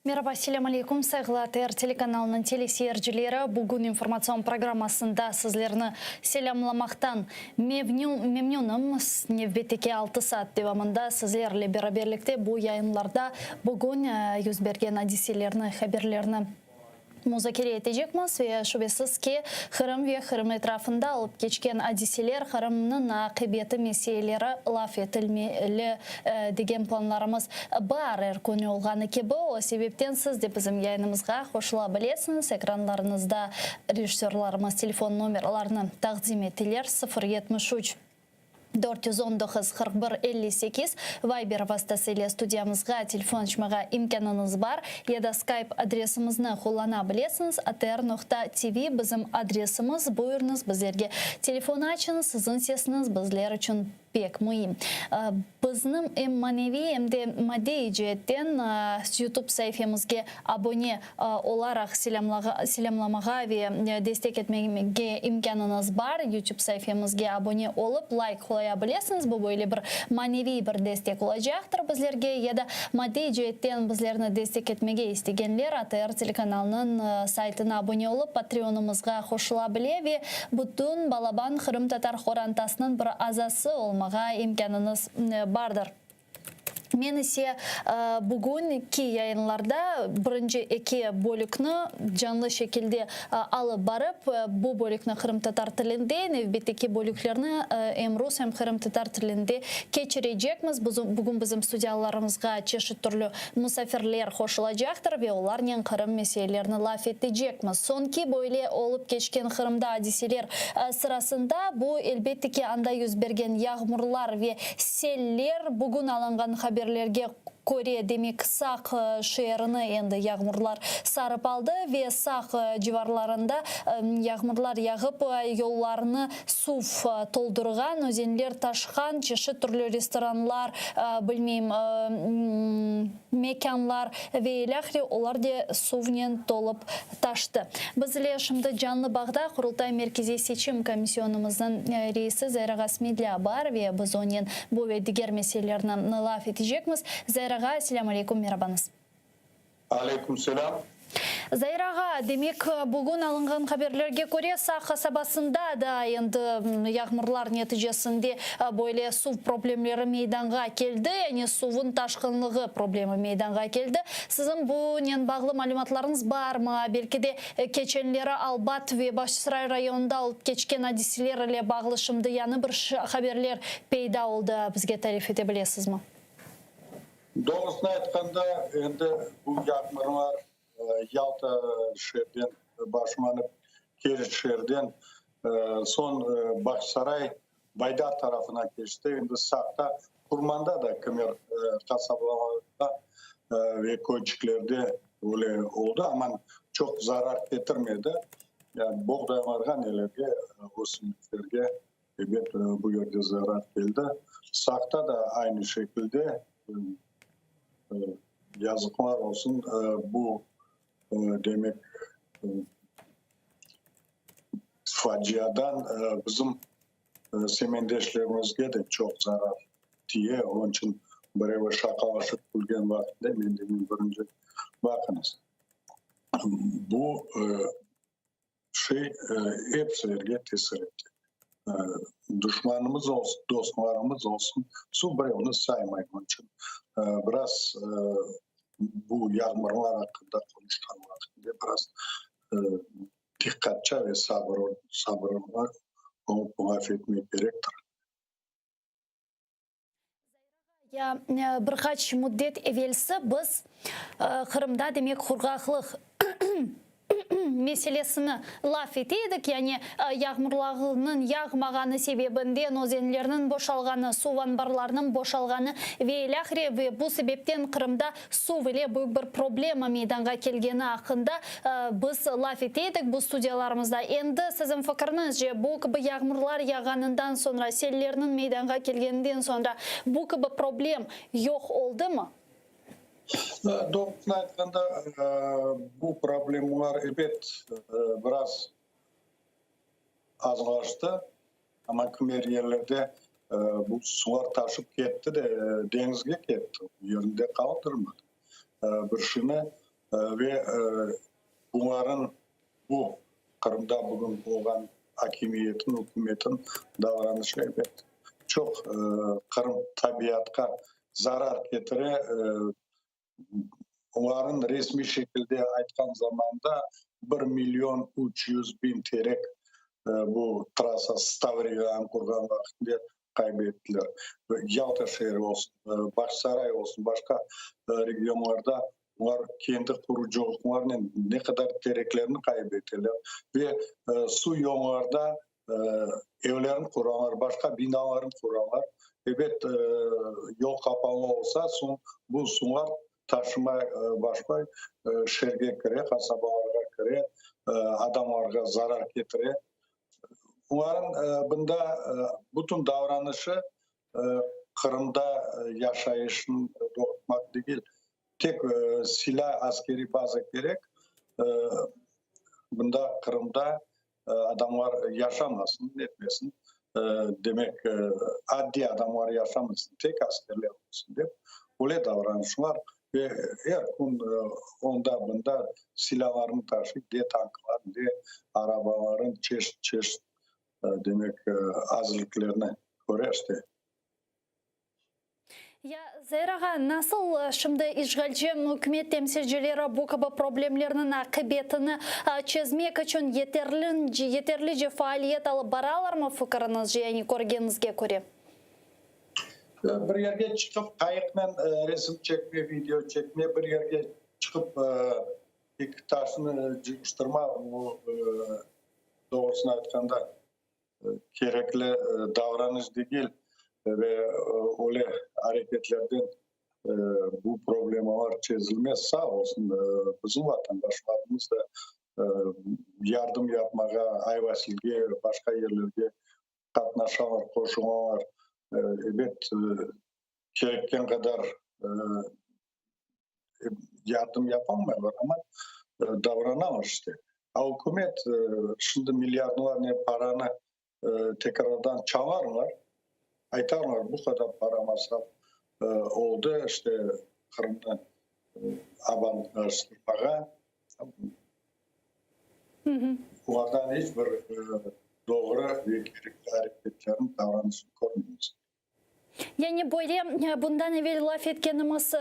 Meraba, selâm aleykum, sayğılı ATR telekanalınıñ teleseyircileri! Bugün informatsion programmasında sizlerni selâmlamaqtan memnünim. Nevbetteki altı saat devamında sizlerle beraberlikte bu yayınlarda bugün yüz bergen adiselerni, haberlerni muzakere etecekmiz ve şübesiz ki, Qırım ve Qırım etrafında olıp keçken adiseler, Qırımnıñ aqibeti meseleleri laf etilmeli degen planlarımız bar, er künü olğanı kibi. O sebepten siz de bizim yayınımızğa qoşula bilesiñiz. Ekranlarıñızda rejissörlarımız telefon nomeralarını taqdim ettiler, 0 73 419 41 58, Viber vastası ile studiyamızğa telefon açmağa imkânıñız bar, ya da Skype adresimizni qullana bilesiñiz, atr noqta tv bizim adresimiz, buyurıñız bizlerge telefon açıñız, siziñ sesiñiz bizler içün pek müim. Bizniñ em maneviy, em de maddiy ceetten YouTube saifemizge abone olaraq selâmlamağa ve destek etmege imkânıñız bar. YouTube saifemizge abone olıp, layk qoya bilesiñiz, bu böyle bir maneviy bir destek olacaqtır bizlerge. Ya da maddiy ceetten bizlerni destek etmege istegenler ATR telekanalınıñ saytına abone olıp, Patreonımızğa qoşula bile ve bütün balaban qırımtatar qorantasınıñ bir azası olmağa imkânıñız bardır. Men ise bugünki yayınlarda birinci eki bölükni canlı şekilde alıp barıp, bu bölükni qırımtatar tilinde, nevbetteki bölüklerni em rus, em qırımtatar tilinde keçirecekmiz. Bugün bizim studiyalarımızğa çeşit türlü musafirler qoşulacaqtır ve olarnen Qırım meselelerini laf etecekmiz. Soñki böyle olıp keçken Qırımda adiseler sırasında bu, elbette ki, anda yüz bergen yağmurlar ve Seller, bugün alınğan haberlerge köre, demek, Saq şeerini endi yağmurlar sarıp aldı ve Saq civarlarında yağmurlar yağıp, yollarnı suv toldurğan, özenler taşqan, çeşit türlü restoranlar, bilmeyim, mekânlar ve ilâhre, olar de suvnen tolıp taştı. Biz ile şimdi canlı bağda Qurultay Merkeziy Seçim Komisyonımıznıñ reisi Zair ağa Smedlâ bar ve biz onen bu ve diger meselelerni laf etecekmiz. Zair ağa, selâm aleyküm, merabañız. Aleyküm selâm. Zair ağa, demek, bugün alınğan haberlerge köre, Saq qasabasında da endi yağmurlar neticesinde böyle suv problemleri meydanğa keldi, yani suvun taşqınlığı problemi meydanğa keldi. Siziñ bunen bağlı malümatlarıñız barmı? Belki de, keçenleri Albat ve Bağçasaray rayonında olıp keçken adiseler ile bağlı şimdi yañı bir haberler peyda oldı, bizge tarif ete bilesizmi? Doğrusını aytqanda, endi bu yağmurlar Yalta şeerden başlanıp, Keriç şeerden, soñ Bağçasaray, Baydar tarafına keçti. Endi Saqta, Qurmanda da kimer qasabalarda ve köyçiklerde öyle oldı, amma çoq zarar ketirmedi. Yani boğdaylarğa, nelerge, ösümliklerge, ebet, bu yerde zarar keldi. Saqta da aynı şekilde, yazıqlar olsun, bu, demek, faciadan bizim semendeşlerimizge de çoq zarar tiye. Onıñ içün birevi şaqalaşıp külgen vaqtında men deyim, birinci baqıñız, bu şey epsilerge tesir ete. Duşmanımız olsun, dostlarımız olsun, suv birevni saymay. Onıñ içün biraz bu yağmurlar aqqında qonuşqan vaqtında biraz diqqatça ve sabırlı olıp laf etmek kerektir. Ya bir qaç müddet evelsi biz Qırımda, demek, qurğaqlıq meselesini laf ete edik, yani yağmurlarnıñ yağmağanı sebebinden özenlerniñ boşalğanı, suv anbarlarınıñ boşalğanı ve ilâhre, ve bu sebepten Qırımda suv ile büyük bir problema meydanğa kelgeni aqqında biz laf ete edik bu studiyalarımızda. Endi siziñ fikiriñizce, bu kibi yağmurlar yağğanından soñra, sellerniñ meydanğa kelgeninden soñra bu kibi problem yoq oldımı? Doğrusını aytqanda, bu problemler, ebet, biraz azlaştı, amma kimer yerlerde bu suvlar taşıp ketti de, deñizge ketti, yerinde qaldırmadı bir şeyni. Ve bunların, bu Qırımda bugün olğan akimiyetin, ükümetin davranışı, ebet, çoq Qırım tabiatqa zarar ketire. Olarnıñ resmiy şekilde aytqan zamanda bir million 300 biñ terek bu trassa Stavriganı qurğan vaqtında qayb ettiler. Yalta şeeri olsun, Bağçasaray olsun, başqa regionlarda olar kendi qurucılıqlarnen ne qadar tereklerni qayb eteler ve suv yollarda evlerini quralar, başqa binalarını quralar. Ebet, yol qapalı olsa, soñ bu suvlar taşımay başlay, şeerge kire, qasabalarğa kire, adamlarğa zarar ketire. Olarnıñ bunda bütün davranışı Qırımda yaşayışnı doğurtmaq degil, tek silâ, askeriy baza kerek, bunda Qırımda adamlar yaşamasın, etmesin, demek, addiy adamlar yaşamasın, tek askerler olsun dep, öyle davranışlar ve er kün onda-bunda silâlarını taşıy, de tanklar, de arabaların çeşit-çeşit, demek, azirliklerini köre işte. Ya, Zair ağa, nasıl şimdi işğalci ükümet temsilcileri bu kibi problemlerniñ aqibetini çezmek içün yeterlice faaliyet alıp baralarmı, fikiriñizce, yani körgeniñizge köre? Bir yerge çıqıp qayıqnen resim çekme, video çekme, bir yerge çıqıp eki taşnı cıyıştırma, o, doğrusını aytqanda, kerekli davranış degil ve öyle areketlerden bu problemalar çezilmez. Sağ olsun, bizim vatandaşlarımız da yardım yapmağa Ay-Vasilge, başqa yerlerge qatnaşalar, qoşulalar. Ebet, kerekken qadar yardım yapalmaylar, amma davranalar işte. A ükümet şimdi milyardlarnen paranı tekrardan çalarlar, aytarlar, bu qadar para masraf oldı işte Qırımnı abadanlaştırmağa. Olardan iç bir doğru ve kerekli areketlerniñ davranışını körmeymiz. Yani böyle bundan evel laf etkenimiz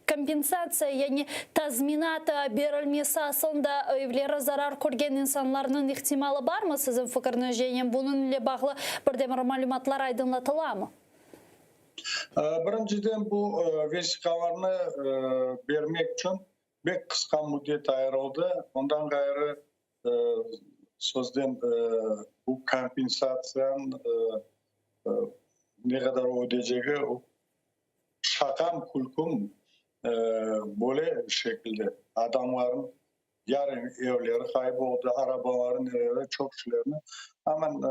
kompensatsiya, yani tazminat berilmesi aslında evleri zarar körgen insanlarnıñ ihtimalı barmı siziñ fikiriñizce? Yani bunıñ ile bağlı bir de bir malümatlar aydınlatılamı? Birinciden bu vesiqalarnı bermek içün pek qısqa müddet ayırıldı. Ondan ğayrı, sözden bu kompensatsiyanıñ ne qadar ödeycegi şaqam külküm böyle şekilde adamlarnıñ yarı evleri ğayıp oldı, arabaları, neleri, çoq şeylerni aman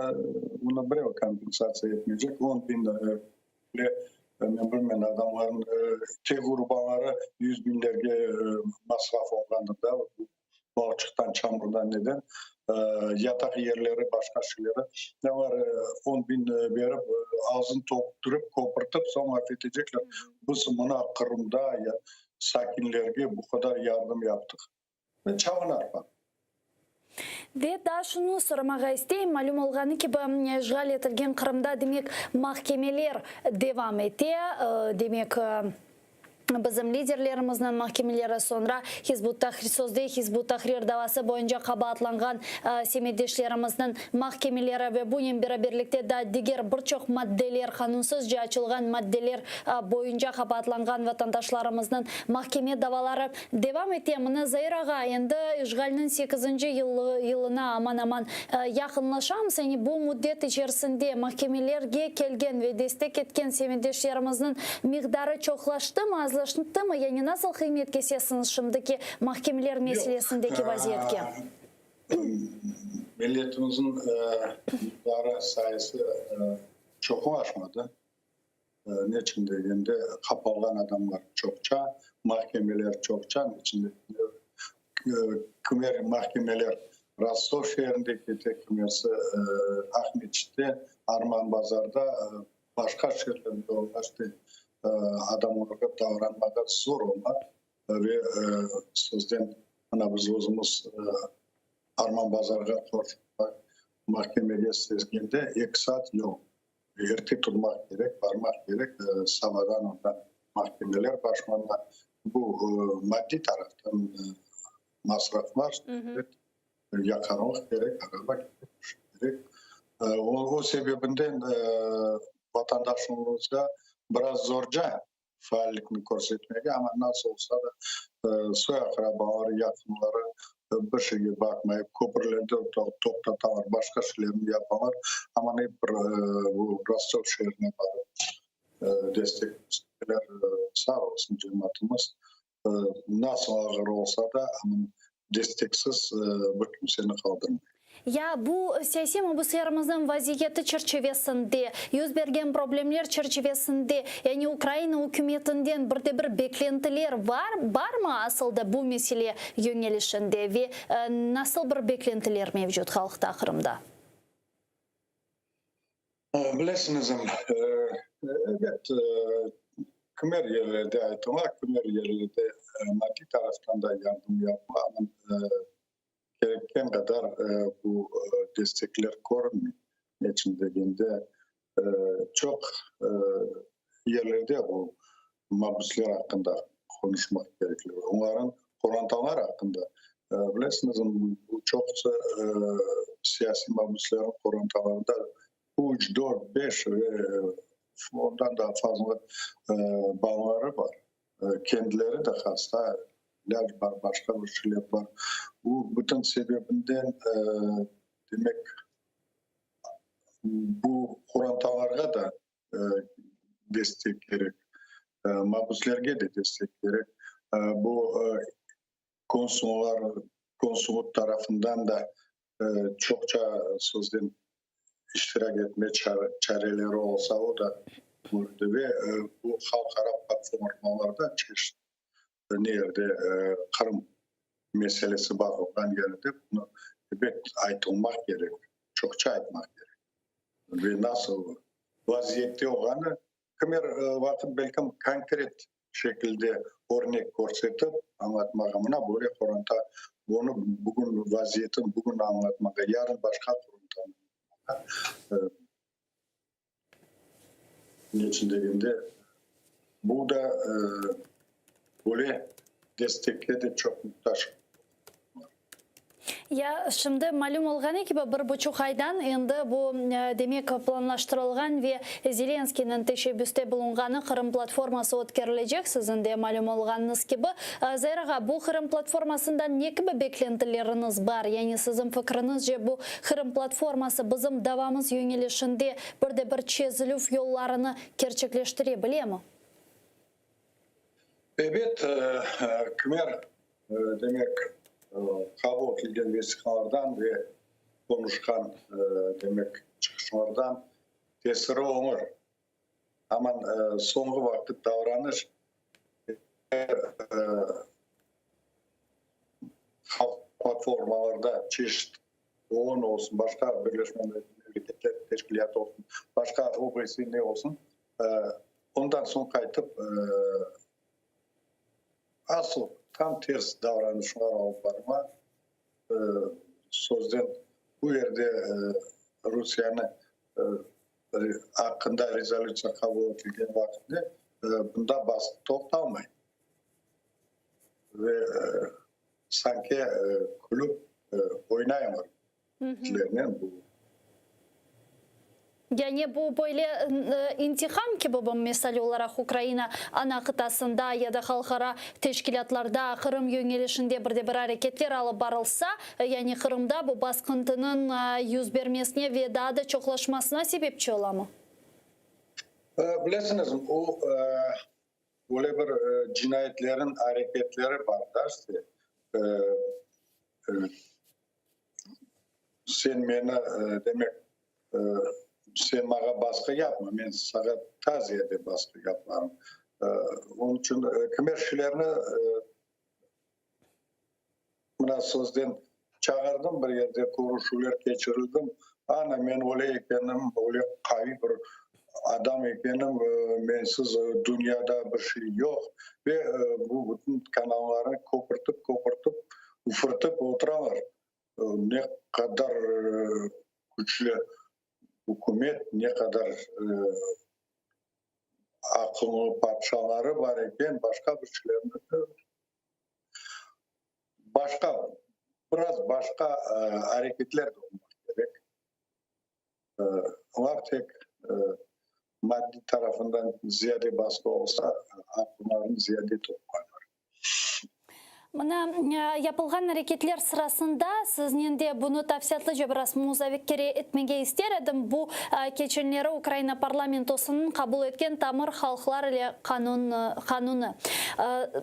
bunı birev kompensatsiya etmeycek. 10 biñ men bilmeyim, adamlarnıñ tek urbaları yüz biñlerge masraf olğandır da, balçıqtan, çamurdan, neden, yataq yerleri, başqa şeyleri ne var, 10 biñ berip, ağzını toldurıp, köpürtip, soñ laf etecekler: biz mına Qırımda sakinlerge bu qadar yardım yaptıq. Çalınar. Ve daa şunı soramağa isteyim. Malüm olğanı kibi, işğal etilgen Qırımda, demek, mahkemeler devam ete. Demek, bizim liderlerimizniñ mahkemeleri, soñra Hizb ut-Tahrir, sözde Hizb ut-Tahrir davası boyunca qabaatlanğan semetdeşlerimizniñ mahkemeleri ve bunen beraberlikte da diger bir çoq maddeler, qanunsızca açılğan maddeler boyunca qabaatlanğan vatandaşlarımıznıñ mahkeme davaları devam ete. Mına, Zair ağa, endi işğalniñ sekizinci yılına aman-aman yaqınlaşamız. Yani bu müddet içerisinde mahkemelerge kelgen ve destek etken semetdeşlerimizniñ miqdarı çoqlaştımı, azlaştımı? Yani nasıl qıymet kesesiñiz şimdiki mahkemeler meselesindeki vaziyetke? Milletimizniñ miqdarı, sayısı çoqlaşmadı. Neçün degende, qapalğan adamlar çoqça, mahkemeler çoqça. Neçün kimer mahkemeler Rostov şeerinde kete, kimersi Aqmescitte, Arman Bazarda, başqa şeerlerde ola, işte adamlarğa davranmağa zor ola. Ve sözden mına biz özümiz Arman Bazarğa mahkemege sezgende eki saat yol. Erte turmaq kerek, barmaq kerek, sabadan orda mahkemeler başlana. Bu maddiy taraftan masraflar, yaqarlıq kerek, araba kerek, bir şey kerek. O sebebinden vatandaşımızğa biraz zorca faallikni körsetmege, amma nasıl olsa da, soy-aqrabaları, yaqınları bir şeyge baqmayıp, köpürlerde toqtatalar, başqa şeylerni yapalar, amma ne bir bu Rostov şeerine barıp destek kösterdiler. Sağ olsun cemaatımız, nasıl ağır olsa da, amma desteksiz bir kimseni qaldırmay. Ya bu siyasiy mabüslerimizniñ vaziyeti çerçivesinde, yüz bergen problemler çerçivesinde, yani Ukraina ükümetinden bir de bir beklentiler var, barmı asıl da bu mesele yöñelişinde ve nasıl bir beklentiler mevcut halqta Qırımda? Bilesiñizm, ebet, kimer yerlerde aytıla, kimer yerlerde maddiy taraftan da yardım yapıla, amma kerekken qadar bu destekler körünmey. Neçün degende, çoq yerlerde bu mabüsler aqqında qonuşmaq kerekler, onların qorantaları aqqında. Bilesiñiz, bu çoqusı siyasiy mabüslerniñ qorantalarında üç, dört, beş ve ondan daa fazla balaları bar. Kendileri de hasta, ilâc bar, başqa bir şeyler bar. Bu bütün sebebinden, demek, bu qorantalarğa da destek kerek, mabüslerge de destek kerek. Bu konsullar, konsullıq tarafından da çoqça sözden iştirak etme çareleri olsa, o da kördi. Ve bu halqara platformalarda çeşit ne yerde Qırım meselesi bar olğan yerde bunı ebet aytılmaq kerek, çoqça aytmaq kerek. Ve nasıl vaziyette olğanı, kimer vaqıt belkim konkret şekilde örnek körsetip añlatmağa, mına böyle qoranta, onı bugün vaziyetini bugün añlatmağa, yarın başqa qorantanı añlatmağa. Neçün degende, bu da böyle destekke de çoq muhtac. Ya şimdi malüm olğanı kibi, bir buçuq aydan endi bu, demek, planlaştırılğan ve Zelenskıynıñ teşebbüste bulunğanı Qırım platforması ötkerilecek, siziñ de malüm olğanıñız kibi. Zair ağa, bu Qırım platformasından ne kibi beklentileriñiz bar? Yani siziñ fikriñizce bu Qırım platforması bizim davamız yöñelişinde bir de bir çezilüv yollarını kerçekleştire bilemi? Ebet, kimer, demek, qabul etilgen vesiqalardan ve qonuşqan, demek, çıqışlardan tesiri oñur. Aman soñğı vaqıt davranış halq platformalarda çeşit OON olsun, başqa Birleşme Milletler Teşkilâtı olsun, başqa OBSE ne olsun, ondan soñ qaytıp asıl tam ters davranışlar alıp barma, sözden bu yerde Rusiyeni aqqında rezolütsiya qabul etilgen vaqıtnı bunda basqı toqtalmay ve sanki külüp oynaylar bizlernen bu. Yani bu böyle intiqam kibi bir mesele olaraq Ukraina ana qıtasında ya da halqara teşkilâtlarda Qırım yöñelişinde bir de bir areketler alıp barılsa, yani Qırımda bu basqıntınıñ yüz bermesine ve daa da çoqlaşmasına sebepçi olamı? Bilesiñiz, o böyle bir cinayetlerniñ areketleri bar da, işte, sen meni, demek, sen maña basqı yapma, men saña taa ziyade basqı yaparım. Onıñ içün kimer şeylerni mına sözden çağırdım, bir yerde körüşüvler keçirildim, ana, men öyle ekenim, öyle qaviy bir. adam ekenim, mensiz dünyada bir şey yoq. Ve bu bütün kanallarnı köpürtip, köpürtip, üfürtip oturalar. Ne qadar küçlü ükümet, ne qadar aqıllı patşaları bar eken, başqa bir şeylerni başqa, biraz başqa areketler de olmaq kerek. Olar tek maddiy tarafından ziyade basqı olsa, aqıllarını ziyade toplaylar. Mına, yapılğan areketler sırasında siznen de bunı tafsilâtlıca biraz muzakere etmege ister edim. Bu, keçenleri Ukraina parlamentosınıñ qabul etken Tamır halqlar ile qanun qanunı.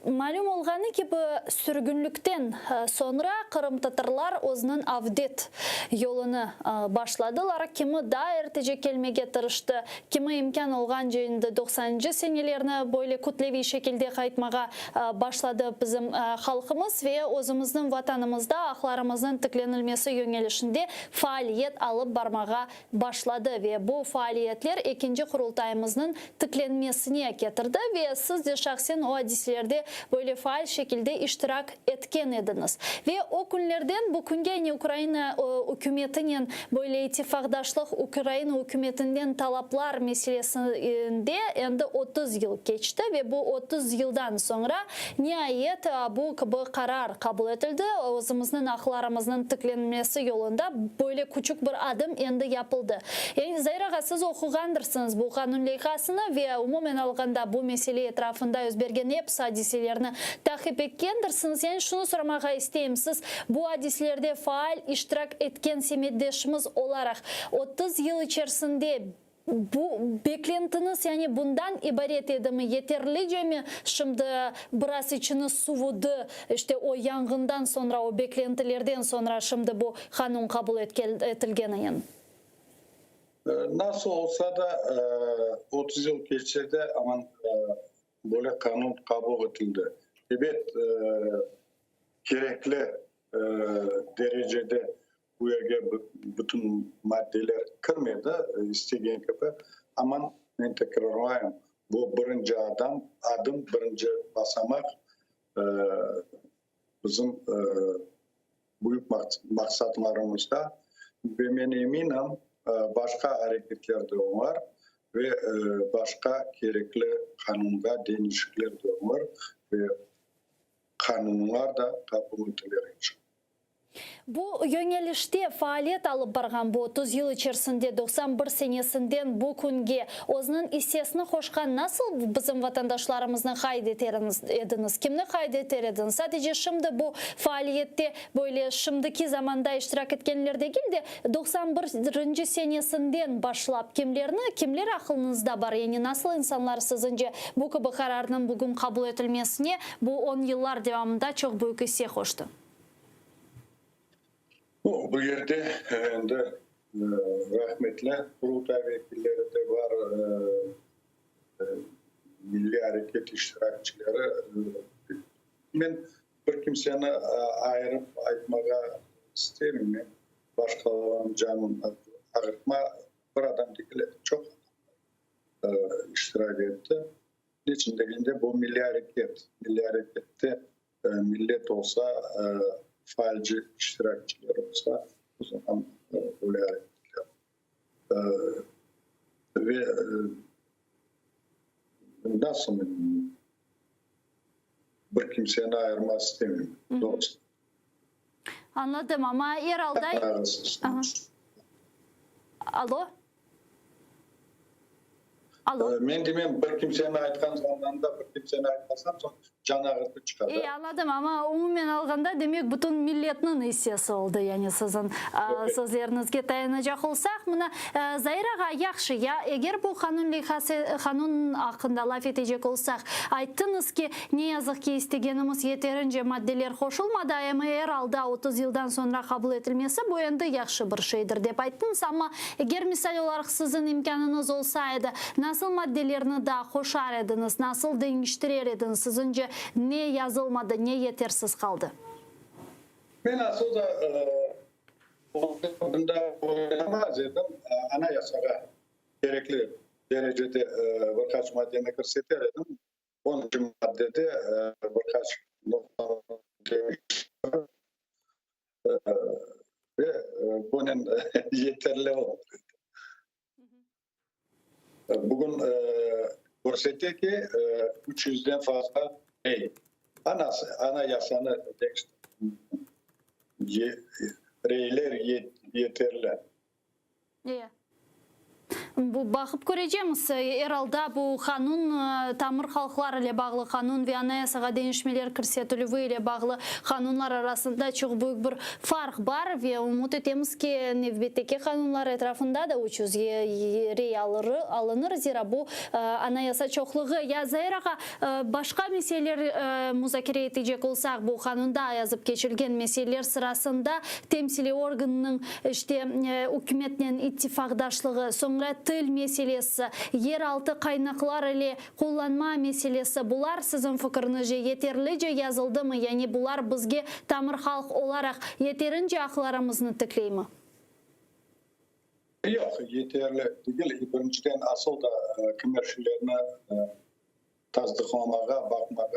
Malüm olğanı kibi, sürgünlikten soñra qırımtatarlar özüniñ avdet yolunı başladılar. Kimi daa ertece kelmege tırıştı, kimi imkân olğance endi doqsanıncı senelerni böyle kütleviy şekilde qaytmağa başladı bizim halqımız ve özümizniñ Vatanımızda aqlarımıznıñ tiklenilmesi yöñelişinde faaliyet alıp barmağa başladı ve bu faaliyetler ekinci Qurultayımıznıñ tiklenmesine ketirdi ve siz de şahsen o adiselerde böyle faal şekilde iştirak etken ediñiz. Ve o künlerden bu künge yani Ukraina ükümetinen böyle ittifaqdaşlıq Ukraina ükümetinden talaplar meselesinde endi 30 yıl keçti ve bu 30 yıldan soñra niayet bu kibi qarar qabul etildi, özümizniñ aqlarımıznıñ tiklenmesi yolunda böyle küçük bir adım endi yapıldı. Yani, Zair ağa, siz oquğandırsıñız bu qanun leyhasını ve umumen alğanda bu mesele etrafında yüz bergen episi adiselerni taqip etkendirsiñiz. Yani, şunı soramağa isteyim, siz bu adiselerde faal iştirak etken semetdeşimiz olaraq, 30 yıl içerisinde bu beklentiñiz, yani, bundan ibaret edimi, yeterlicemi, şimdi biraz içiñiz suvudı, işte, o yanğından soñra, o beklentilerden soñra şimdi bu qanun qabul etilgeninen? Nasıl olsa da, 30 yıl keçse de, aman, böyle qanun qabul etildi. Ebet, kerekli derecede bu yerge bütün maddeler kirmedi, istegen kibi, amma men tekrarlayım, bu birinci adam, adım, birinci basamaq, bizim büyük maqsatlarımızda ve men eminim, başqa areketler de olar ve başqa kerekli qanunğa deñişikler de olur ve qanunlar da qabul etilir inşallah. Bu yöñelişte faaliyet alıp barğan bu 30 yıl içerisinde, 91 senesinden bu künge özüniñ issesini qoşqan nasıl bizim vatandaşlarımıznı qayd eter ediñiz? Kimni qayd eter ediñiz? Sadece şimdi bu faaliyette böyle şimdiki zamanda iştirak etkenler degil de, 91-nci senesinden başlap kimlerni, kimler aqılıñızda bar? Yani nasıl insanlar siziñce bu kibi qararnıñ bugün qabul etilmesine bu on yıllar devamında çoq büyük isse qoştı? Bu yerde endi rahmetli Qurultay vekilleri de bar, milliy areket iştirakçileri. Men bir kimseni ayırıp aytmağa istemeyim, başqalarınıñ canını ağırtma, bir adam degil, çoq adamlar iştirak etti. Niçün degende, bu milliy areket, milliy arekette millet olsa, faalci iştirakçiler olsa, o zaman böyle areketler ve nasıl bir kimseni ayırmaq istemeyim, doğrusı. Añladım, amma er alda. Alo? Alo. Men demem, bir kimseni aytqan zamanda bir kimseni aytmasam, soñ can ağırtı çıqa da. E, añladım, amma umumen alğanda, demek, bütün milletniñ issesi oldı, yani siziñ sözleriñizge tayanacaq olsaq. Mına, Zair ağa, yahşı, ya eger bu qanun leyhası, qanun aqqında laf etecek olsaq, ayttıñız ki, ne yazıq ki, istegenimiz yeterince maddeler qoşulmadı, amma er alda 30 yıldan soñra qabul etilmesi, bu endi yahşı bir şeydir, dep ayttıñız. Amma Eger misal olaraq siziñ imkânıñız olsa edi, nasıl maddelerni daa qoşar ediñiz, nasıl deñiştirer ediñiz, siziñce ne yazılmadı, ne yetersiz qaldı? Men asıl da bunda oylamaz edim, Anayasağa kerekli. derecede bir qaç maddeni kirseter edim. Onuncu maddede bir qaç noqtanı ve bunen yeterli olur edi. Bugün körsete ki, üç yüzden fazla rey, Anayasanı deñiştirmek reyler yeterli. Bu, baqıp körecemiz. Er alda bu qanun, tamır halqlar ile bağlı qanun ve Anayasağa deñişmeler kirsetilüvi ile bağlı qanunlar arasında çoq büyük bir farq bar ve ümüt etemiz ki, nevbetteki qanunlar etrafında da 300 rey alınır, zira bu Anayasa çoqluğı. Ya, Zair ağa, başqa meseleler muzakere etecek olsaq, bu qanunda yazıp keçilgen meseleler sırasında temsiliy organnıñ, İşte, ükümetnen ittifaqdaşlığı, soñra til meselesi, yeraltı qaynaqlar ile qullanma meselesi, bular, siziñ fikiriñizce, yeterlice yazıldımı, yani bular bizge tamır halq olaraq yeterince aqlarımıznı tikleymi? Yoq, yeterli degil. Birinciden, asıl da kimer şeylerni tasdıqlamağa, baqmağa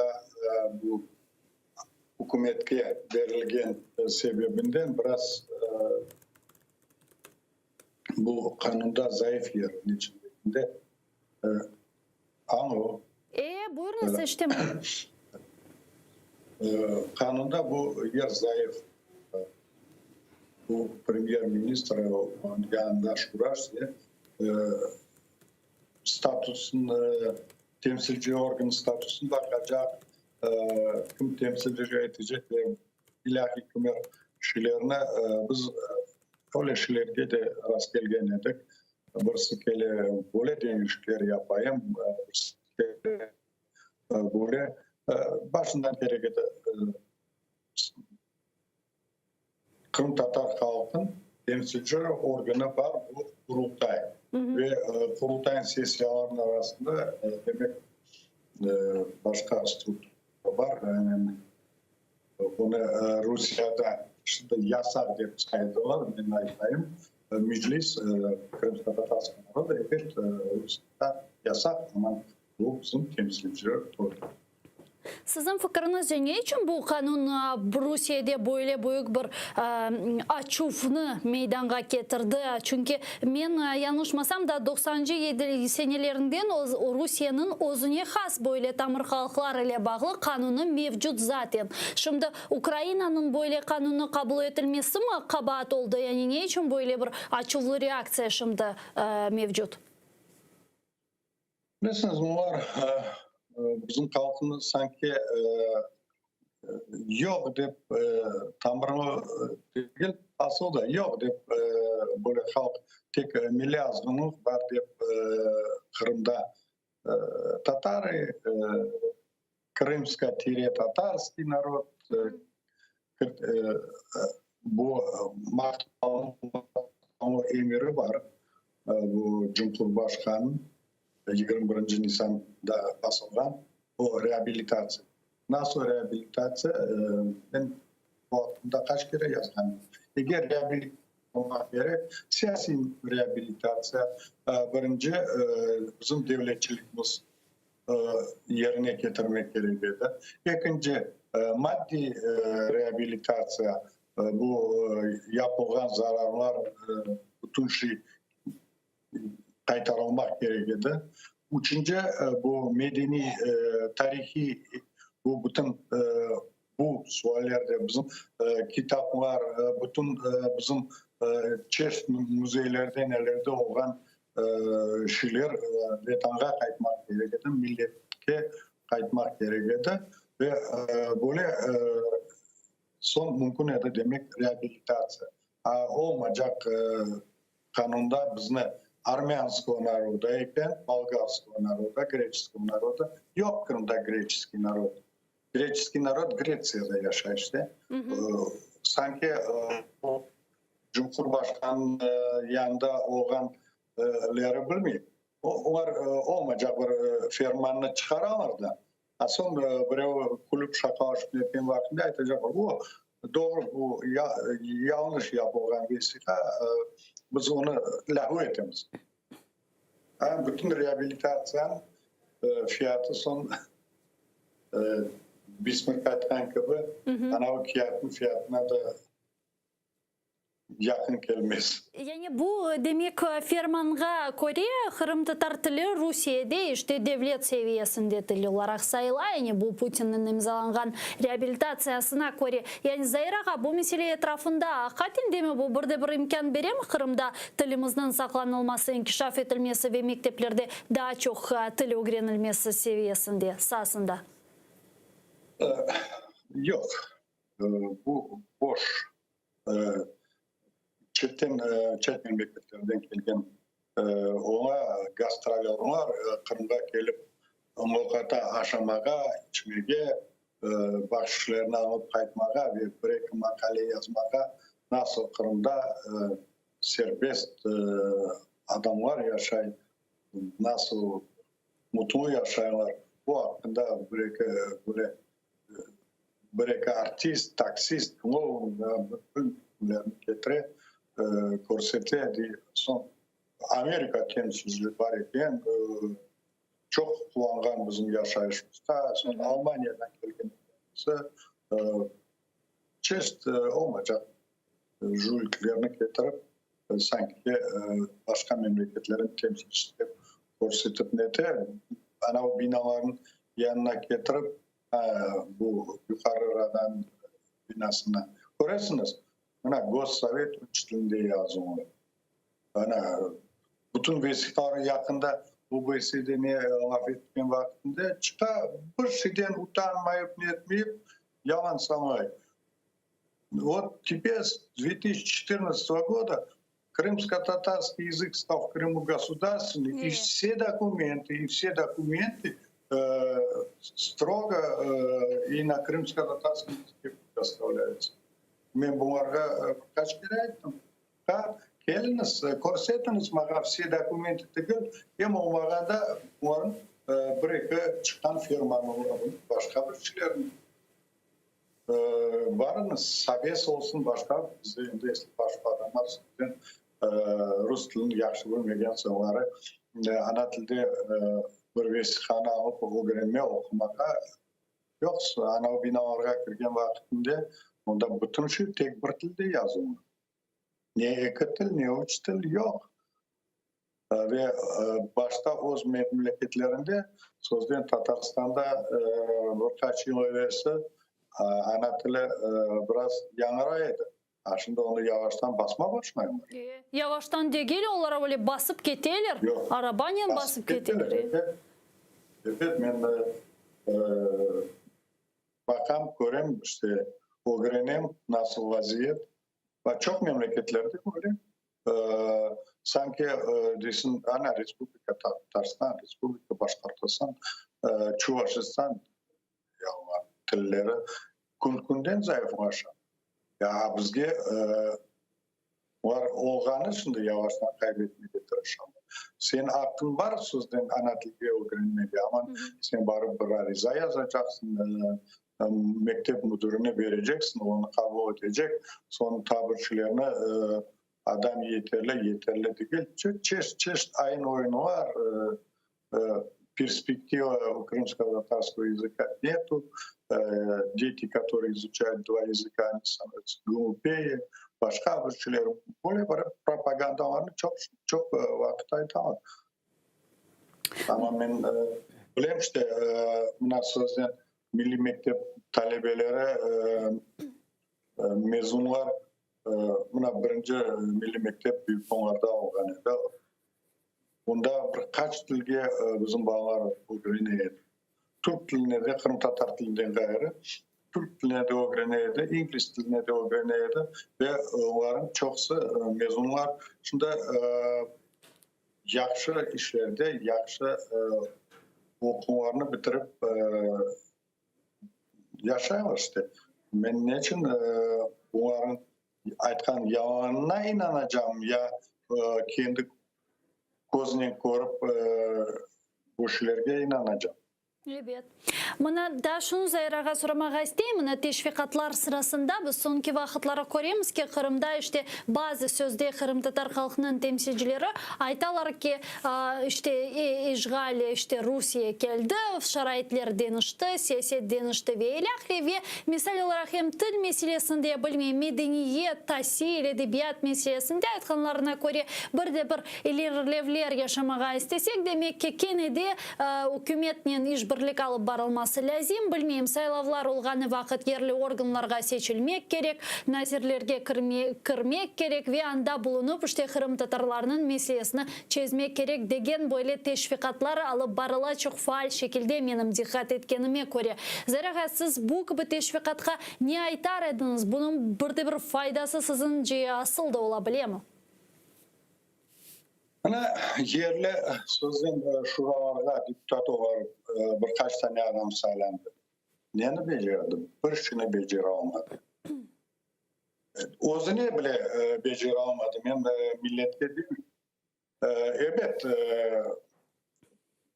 bu ükümetke berilgen sebebinden biraz bu qanunda zayıf yer, niçün degende, año. E, buyurıñız, eşitem. Qanunda bu yer zayıf. Bu premyer-ministr, yanında şura, statusını, temsilci organ statusını baqacaq, kim temsilcilik etecek ve ilâhi kimer şeylerni biz öyle şeylerge de rastkelgen edik. Birisi kele böyle deñişikler yapayım, birisi kele böyle. Başından kerek edi. Qırımtatar halqınıñ temsilci organı bar, bu Qurultay. Ve Qurultaynıñ sessiyalarınıñ arasında, demek, başqa struktura bar. Bunı Rusiyada şimdi yasaq dep saydılar, men aytayım, Meclis, Krımsko-tatarskogo naroda, ebet, Rusiyada yasaq, amma bu bizim temsilci organ. Siziñ fikiriñizce, ne içün bu qanun Rusiyede böyle büyük bir açuvnı meydanğa ketirdi? Çünki men yañlışmasam da, doqsancı senelerinden Rusiyeniñ özüne has böyle tamır halqlar ile bağlı qanunı mevcut zaten. Şimdi Ukrainanıñ böyle qanunı qabul etilmesimi qabaat oldı? Yani ne içün böyle bir açuvlı reaktsiya şimdi mevcut? Bilesiñiz, olar bizim halqımız sanki yoq dep, tamırlı degil, asıl da yoq dep, böyle halq tek milliy azğınlıq bar dep Qırımda tatarı, krımska tire tatarskiy narod, bu maqtavlı emiri bar, bu Cumhurbaşqanıñ 21 nisanda basılğan o reabilitatsiya. Nasıl reabilitatsiya? Men bu aqqında qaç kere yazğan edim. Eger reabilitatsiya olmaq kerek, siyasiy reabilitatsiya, birinci bizim devletçiligimiz yerine ketirmek kerek edi. Ekinci, maddiy reabilitatsiya, bu yapılğan zararlar, bütün şey qaytarılmaq kerek edi. Üçünci, bu medeniy, tarihiy, bu bütün bu suallerde bizim kitaplar, bütün bizim çeşit müzeylerde, nelerde olğan şeyler Vetanğa qaytmaq kerek edi, milletke qaytmaq kerek edi ve böyle soñ mümkün edi, demek, reabilitatsiya. A olmacaq qanunda bizni armânskogo naroda eken, bolgarskogo naroda, greçeskogo naroda, yoq Qırımda greçeskiy narod. Greçeskiy narod Gretsiyada yaşay işte. Sanki Cumhurbaşqanınıñ yanında olğanları bilmey. Olar olmaycaq bir fermannı çıqaralar da, a soñ birev külüp şaqalaşıp netken vaqtında aytacaqlar, o, doğru, bu yañlış yapılğan vesiqa, biz onı lâğu etemiz. Bütün reabilitatsiyanıñ fiyatı soñ Bismark aytqan kibi, anavı kâğıtnıñ fiyatına da yaqın kelmez. Yani bu, demek, fermanğa köre, qırımtatar tili Rusiyede, işte, devlet seviyesinde til olaraq sayıla, yani bu Putinniñ imzalanğan reabilitatsiyasına köre. Yani, Zair ağa, bu mesele etrafında aqiqaten demi bu bir de bir imkân beremi Qırımda tilimizniñ saqlanılması, inkişaf etilmesi ve mekteplerde daa çoq til ögrenilmesi seviyesinde, saasında? Yoq. Bu boş Çetten, çet memleketlerden kelgen oña gastrolörlar Qırımğa kelip loqata aşamağa, içmege, bahşişlerini alıp qaytmağa ve bir-eki maqale yazmağa, nasıl Qırımda serbest adamlar yaşay, nasıl mutlu yaşaylar, bu aqqında bir-eki böyle Bir-eki artist, taksist, kloun bütün ketire, körsete, dey. Soñ Amerika temsilcisi bar eken, çoq quvanğan bizim yaşayışımızğa. Soñ Almaniyadan kelgen birisi, çeşit olmaycaq jüliklerni ketirip, sanki başqa memleketlerniñ temsilcisi dep körsetip nete, anav binalarnıñ yanına ketirip, Bu Yuqarı Radanıñ binasına. Köresiñiz, mına, Gossovet üç tilinde yazılı. Ana, bütün vesiqalar yaqında OBSEde ne laf etken vaqtında çıqa, bir şeyden utanmayıp, netmeyip, yalan sañlay. Vot teper s 2014 goda krımskotatarskiy yazık stal v Krımu gosudarstvennyy, i vse dokumenty, i vse dokumenty strogo i na krımskotatarskiy yazıke predostovlâyutsya. Men bularğa bir qaç kere ayttım, ha, keliñiz, körsetiñiz maña vse dokumenty tügül, em olmağanda bularnıñ bir-eki çıqqan fermanlarını, başqa bir şeylerni. Barıñız, sobes olsun, başqa, bizde endi esli başlı adamlar, sizden rus tilini yahşı bilmegen soñları ana tilde bir vesiqanı alıp ögrenme, oqumağa yoqsa, anav binalarğa kirgen vaqıtında onda bütün şey tek bir tilde yazılğan. Ne eki til, ne üç til, yoq. Ve başta öz memleketlerinde, sözden Tatarstanda bir qaç yıl evelsi ana tili biraz yañıray edi. A şimdi onı yavaştan basma başlaylar. Yavaştan degil, olar öyle basıp keteler, arabanen basıp keteler. Ebet, ebet, men baqam, körem, işte, ögrenem nasıl vaziyet. Va çoq memleketlerde öyle. Sanki deysiñ, ana, Respublika Tatarstan, Respublika Başqortostan, Çuvaşistan tilleri kün-künden zayıflaşa. Ya bizge olar olğanı şimdi yavaştan qayd etmege tırışalar. Seniñ aqqıñ bar sözden ana tilge ögrenmege, amma sen barıp bir ariza yazacaqsıñ, mektep müdirine bereceksiñ, onı qabul etecek, soñ tabirçilerni adam yeterli, yeterli degil, çeşit-çeşit ayın-oyunlar, perspektiva u krımsko-tatarskogo языka netu, deti, kotorıye izuçayut dva языka, oni stanovятся glupeye, başqa bir şeyler, böyle bir propagandalarnı çoq çoq vaqıt aytalar. Amma men bilem, işte, mına söznen milliy mektep talebeleri, mezunlar, mına birinci milliy mektep Büyük Onlarda olğan edi. Onda bir qaç tilge bizim balalar ögrene edi. Türk tiline de, qırımtatar tilinden ğayrı, türk tiline de ögrene edi, ingliz tiline de ögrene edi ve olarnıñ çoqusı mezunlar. Şimdi Yahşı işlerde, yahşı oquvlarnı bitirip yaşaylar işte. Men neçün bularnıñ aytqan yalanına inanacağım ya kendi köznen körip bu şeylerge inanacağım? Ebet. Mına, daa şunı Zair ağa soramağa isteyim, mına teşviqatlar sırasında biz soñki vaqıtları köremiz ki, Qırımda işte bazı sözde qırımtatar halqınıñ temsilcileri aytalar ki, işte işğal, işte Rusiye keldi, şaraitler deñişti, siyaset deñişti ve ilâhre ve misal olaraq em til meselesinde, bilmeyim, medeniyet, tasil, edebiyat meselesinde aytqanlarına köre bir de bir İlerilevler yaşamağa istesek, demek ki, kene de ükümetnen işbirlik alıp barılması lâzim. Bilmeyim, saylavlar olğanı vaqıt yerli organlarğa seçilmek kerek, nazirlerge kirmek kerek ve anda bulunıp, işte, qırımtatarlarnıñ meselesini çezmek kerek degen böyle teşviqatlar alıp barıla çoq faal şekilde, menim diqqat etkenime köre. Zera ağa, siz bu kibi teşviqatqa ne aytar ediñiz? Bunıñ bir de bir faydası siziñce asıl da ola bilemi? Mına, yerli sözden şuralarğa deputat olaraq bir qaç tane adam saylandı. Neni becerdi? Bir şini becere almadı. Özüne bile becere almadı, men milletke demeyim. Ebet,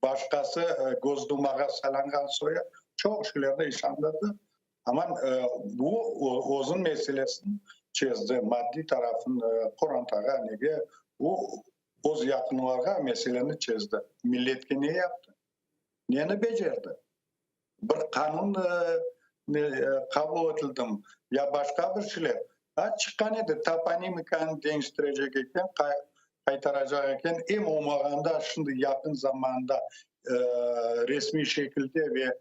başqası Gosdumağa saylanğan soyu çoq şeylerni işandırdı, amma bu özüniñ meselesini çezdi, maddiy tarafını, qorantağa, nege, o öz yaqınlarğa meseleni çezdi. Milletke ne yaptı? Neni becerdi? Bir qanun qabul etildim ya başqa bir şeyler. A, çıqqan edi, toponimikanı deñiştirecek eken, qaytaracaq eken, em olmağanda şimdi yaqın zamanda resmiy şekilde ve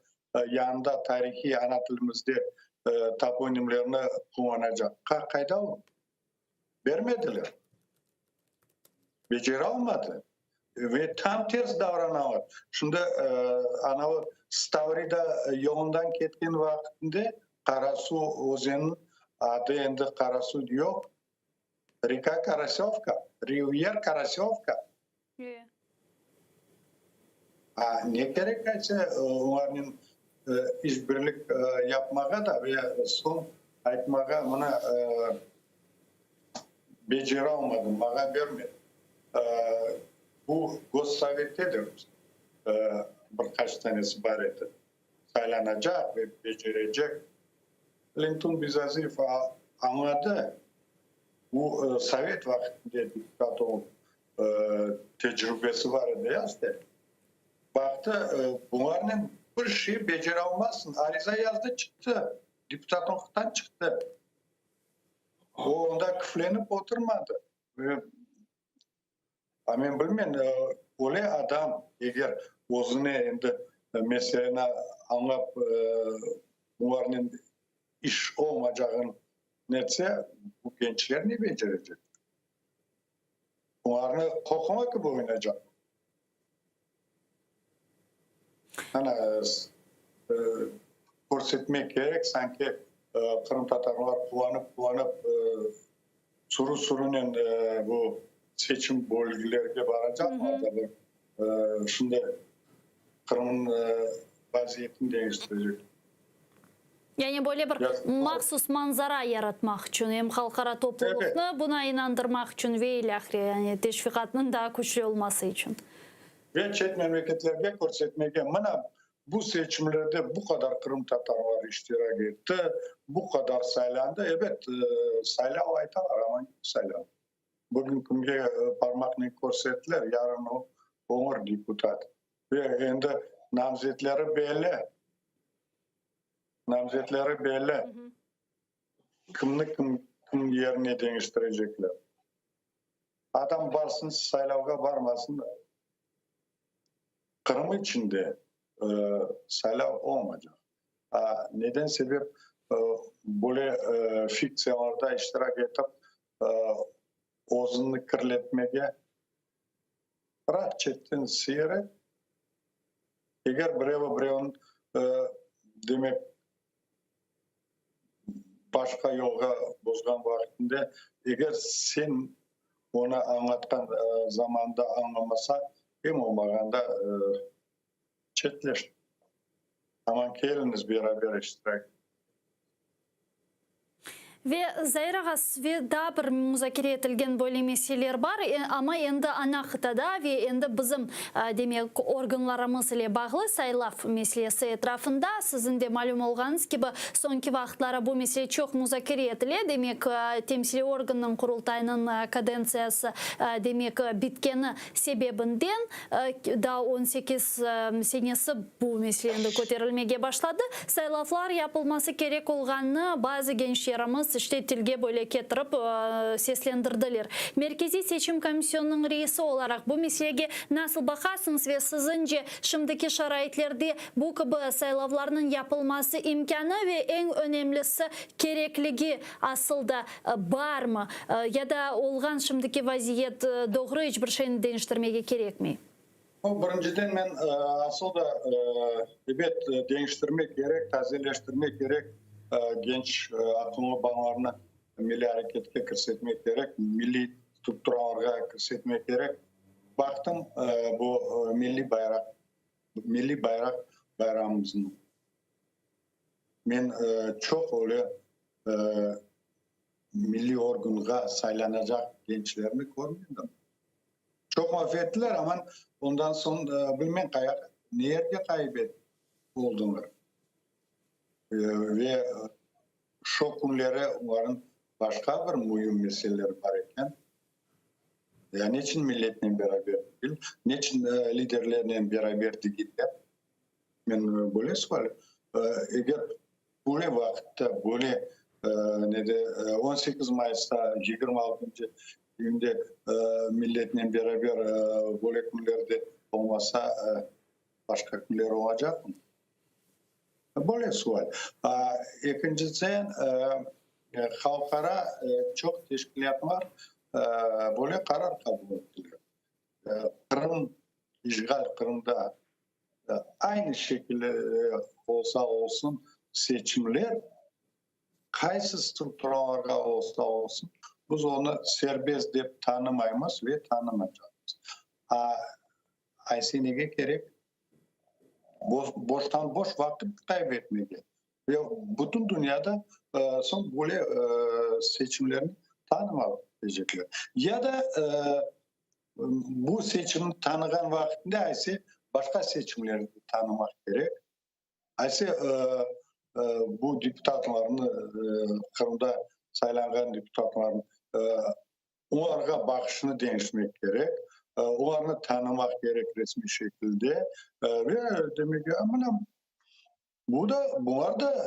yanında tarihiy ana tilimizde toponimlerni qullanacaq. Qayda o? Bermediler. Beceralmadı. Ve tam ters davranalar. Şimdi anavı Stavrida yolundan ketken vaqtında Qarasu özeniniñ adı endi Qarasu yoq, Reka Karasövka, Rivyer Karasövka. A, ne kerek aytsa, olarnen işbirlik yapmağa da ve soñ aytmağa, mına, beceralmadım, maña bermedi. Bu Gossovette de bir qaç tanesi bar edi, saylanacaq ve becerecek. Lentun Bezaziyev añladı, bu sovet vaqtında deputat olıp, tecrübesi bar edi yazdı. Baqtı, bularnen bir şey becere almazsıñ. Ariza yazdı, çıqtı. Deputatlıqtan çıqtı. O onda küflenip oturmadı. A men bilmeyim, öyle adam, eger özüne endi meseleni añlap, bularnen iş olmacağını netse, bu gençler ne becerecek? Olarnı qoqla kibi oynaycaq. Ana, körsetmek kerek, sanki qırımtatarlar quvanıp-quvanıp, sürü-sürünen bu seçim bölgelerge baracaqlar da, bir şimdi Qırımnıñ vaziyetini deñiştirecek. Yani böyle bir mahsus manzara yaratmaq içün, em halqara toplulıqnı buna inandırmaq içün ve ilâhre, yani teşviqatnıñ daa küçlü olması içün. Ve çet memleketlerge körsetmege, mına, bu seçimlerde bu qadar qırımtatarlar iştirak etti, bu qadar saylandı. Ebet, saylav aytalar, amma yoq saylav. Bugün kimge parmaqnen körsettiler, yarın o oñur deputat. Ve endi namzetleri belli. Namzetleri belli. Kimni kim, kim yerine deñiştirecekler. Adam barsın, saylavğa barmasın, Qırım içinde saylav olmaycaq. Neden sebep böyle fiktsiyalarda iştirak etip, özüni kirletmege? Bıraq çetten seyret. Eger birevi birevniñ, demek, başqa yolğa bozğan vaqtında, eger sen onı añlatqan zamanda añlamasa, eñ olmağanda çetleş. Aman keliñiz beraber iştirak. Ve, Zair ağa, ve daa bir muzakere etilgen böyle meseleler bar, amma endi ana qıtada ve endi bizim, demek, organlarımız ile bağlı saylav meselesi etrafında, siziñ de malüm olğanıñız kibi, soñki vaqıtları bu mesele çoq muzakere etile, demek, temsiliy organnıñ Qurultaynıñ kadentsiyası, demek, bitkeni sebebinden, Daa 18 senesi bu mesele endi köterilmege başladı. Saylavlar yapılması kerek olğanını bazı gençlerimiz işte tilge böyle ketirip seslendirdiler. Merkeziy seçim komisyonınıñ reisi olaraq bu meselege nasıl baqasıñız ve siziñce şimdiki şaraitlerde bu kibi saylavlarnıñ yapılması imkânı ve eñ önemlisi kerekligi asıl da Barmı? Ya da olğan şimdiki vaziyet doğru, iç bir şeyni deñiştirmege kerekmey? Bu, birinciden, men asıl da, ebet, deñiştirmek kerek, tazeleştirmek kerek, genç, aqıllı balalarnı milliy areketke kirsetmek kerek, milliy strukturalarğa kirsetmek kerek. Baqtım, bu milliy bayraq, milliy bayraq bayramımıznı. Men çoq öyle milliy organğa saylanacaq gençlerni körmedim. Çoq laf ettiler, amma ondan soñ bilmem qayaq, ne yerge qayıp oldılar. Ve şo künleri olarnıñ başqa bir müim meseleleri bar eken. Ya neçün milletnen beraber degil, neçün liderlernen beraber degiller? Men böyle sual, eger böyle vaqıtta, böyle nede, 18 mayısta, 26 iyünde milletnen beraber böyle künlerde olmasa, başqa künler olacaqmı? Böyle sual. Ekinciden, halqara çoq teşkilâtlar böyle qarar qabul ettiler. Qırım, işğal Qırımda Aynı şekilde olsa olsun, seçimler qaysı strukturalarğa olsa olsun, biz onı serbest dep tanımaymız ve tanımaycaqmız. A ayse nege kerek? Boştan boş vaqıt qayb etmege. Ve bütün dünyada soñ böyle seçimlerni tanımap deycekler. Ya da Bu seçimni tanığan vaqtında ayse başqa seçimlerni de tanımaq kerek. Ayse bu deputatlarnı, Qırımda saylanğan deputatlarnı, olarğa baqışını deñişmek kerek, olarnı tanımaq kerek resmiy şekilde ve demek ki, mına bu da, bular da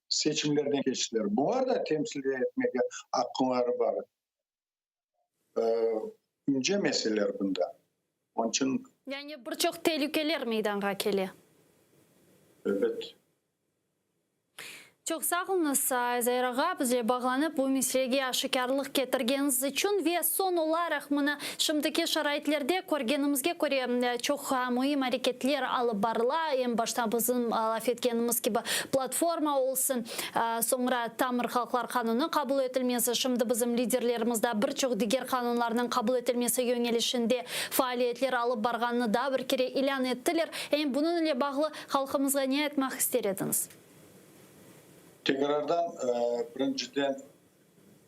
seçimlerden keçtiler, bular da temsil etmege aqqları bar. İnce meseleler bunda. Onıñ içün. Yani bir çoq telükeler meydanğa kele. Ebet. Çoq sağ oluñız, Zair ağa, bizle bağlanıp bu meselege aşikârlıq ketirgeniñiz içün. Ve soñ olaraq, mına, şimdiki şaraitlerde körgenimizge köre, çoq müim areketler alıp barıla, em başta bizim laf etkenimiz kibi, platforma olsun, Soñra Tamır halqlar qanunı qabul etilmesi, şimdi bizim liderlerimiz da bir çoq diger qanunlarnıñ qabul etilmesi yöñelişinde faaliyetler alıp barğanını daa bir kere ilân ettiler. Em bunıñ ile bağlı halqımızğa ne aytmaq ister ediñiz? Tekrardan, birinciden,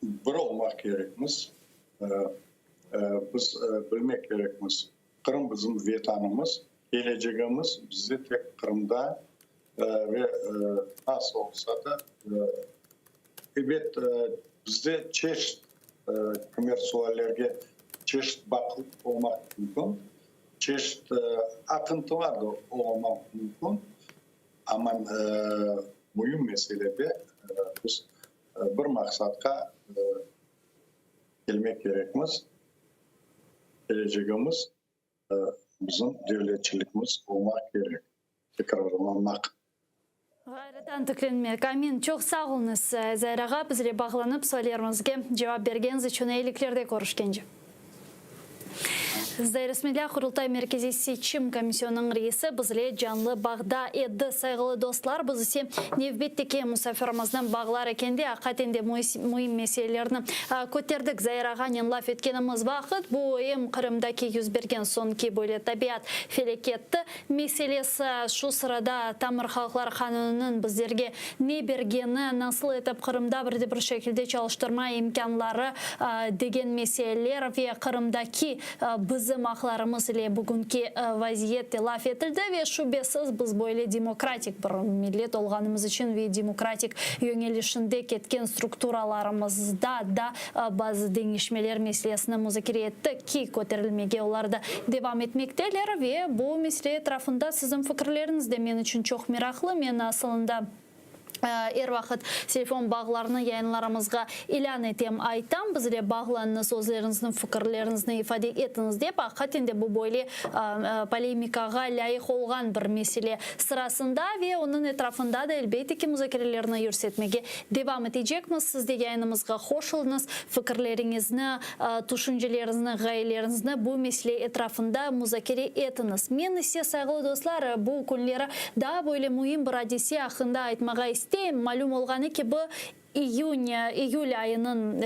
bir olmaq kerekmiz. Biz bilmek kerekmiz, Qırım bizim Vetanımız, kelecegimiz bizde tek Qırımda ve nasıl olsa da, ebet, bizde çeşit kimer suallerge çeşit baqıp olmaq mümkün, çeşit aqıntılar da olmaq mümkün, amma müim meselede biz bir maqsatqa kelmek kerekmiz, kelecegimiz bizim devletçiligimiz olmaq kerek, tekrarlanmaq. Ğayrıdan tiklenmek. Amin. Çoq sağ oluñız, Zair ağa, bizle bağlanıp suallerimizge cevap bergeniñiz içün. Eyiliklerde körüşkence. Zair Smedlâ, Qurultay Merkeziy Seçim Komisyonınıñ reisi bizle canlı bağda edi. Sayğılı dostlar, biz ise nevbetteki musafirimizni bağlar ekende, aqiqaten de müim meselelerni köterdik. Zair ağanen laf etkenimiz vaqıt, bu em Qırımdaki yüz bergen soñki böyle tabiat felâketi meselesi, şu sırada tamır halqlar qanunınıñ bizlerge ne bergeni, nasıl etip Qırımda bir de bir şekilde çalıştırma imkânları degen meseleler ve Qırımdaki bizim aqlarımız ile bugünki vaziyet de laf etildi ve şübesiz biz böyle demokratik bir millet olğanımız içün ve demokratik yöñelişinde ketken strukturalarımızda da bazı deñişmeler meselesini muzakere ettik ki, köterilmege olar da devam etmekteler ve bu mesele etrafında siziñ fikirleriñiz de men içün çoq meraqlı. Men asılında er vaqıt telefon bağlarını yayınlarımızğa ilân etem, aytam, bizle bağlanıñız, özleriñizniñ fikirleriñizni ifade etiñiz dep. Aqiqaten de bu böyle polemikağa lâyıq olğan bir mesele sırasında ve onıñ etrafında da elbette ki muzakerelerni yürsetmege devam etecekmiz. Siz de yayınımızğa hoşuldıñız, fikirleriñizni, tüşünceleriñizni, ğayeleriñizni bu mesele etrafında muzakere etiñiz. Men ise, sayğılı dostlar, bu künleri daa böyle müim bir adise aqqında aytmağa isteyim. Malüm olğanı kibi, İyün, iyül ayınıñ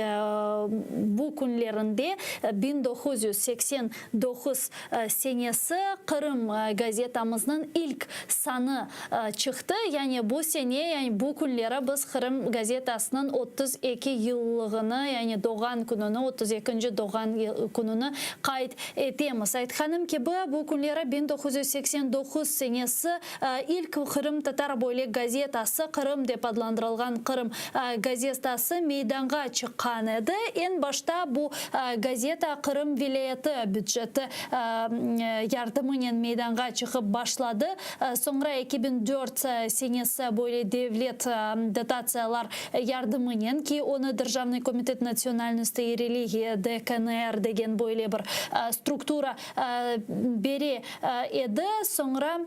bu künlerinde 1989 senesi Qırım gazetamıznıñ ilk sanı çıqtı. Yani bu sene, yani bu künleri biz Qırım gazetasınıñ 32 yıllığını, yani doğğan kününi, otuz ekinci doğğan kününi qayd etemiz. Aytqanım kibi, bu künleri 1989 senesi İlk qırımtatar böyle gazetası, Qırım dep adlandırılğan Qırım gazetası meydanğa çıqqan edi. Eñ başta bu gazeta Qırım vilâyeti büceti yardımınen meydanğa çıqıp başladı. Soñra 2004 senesi böyle devlet dotatsiyalar yardımınen, ki onı Derjavnıy komitet natsionalnostey i religiya, DKNR, degen böyle bir struktura bere edi. Soñra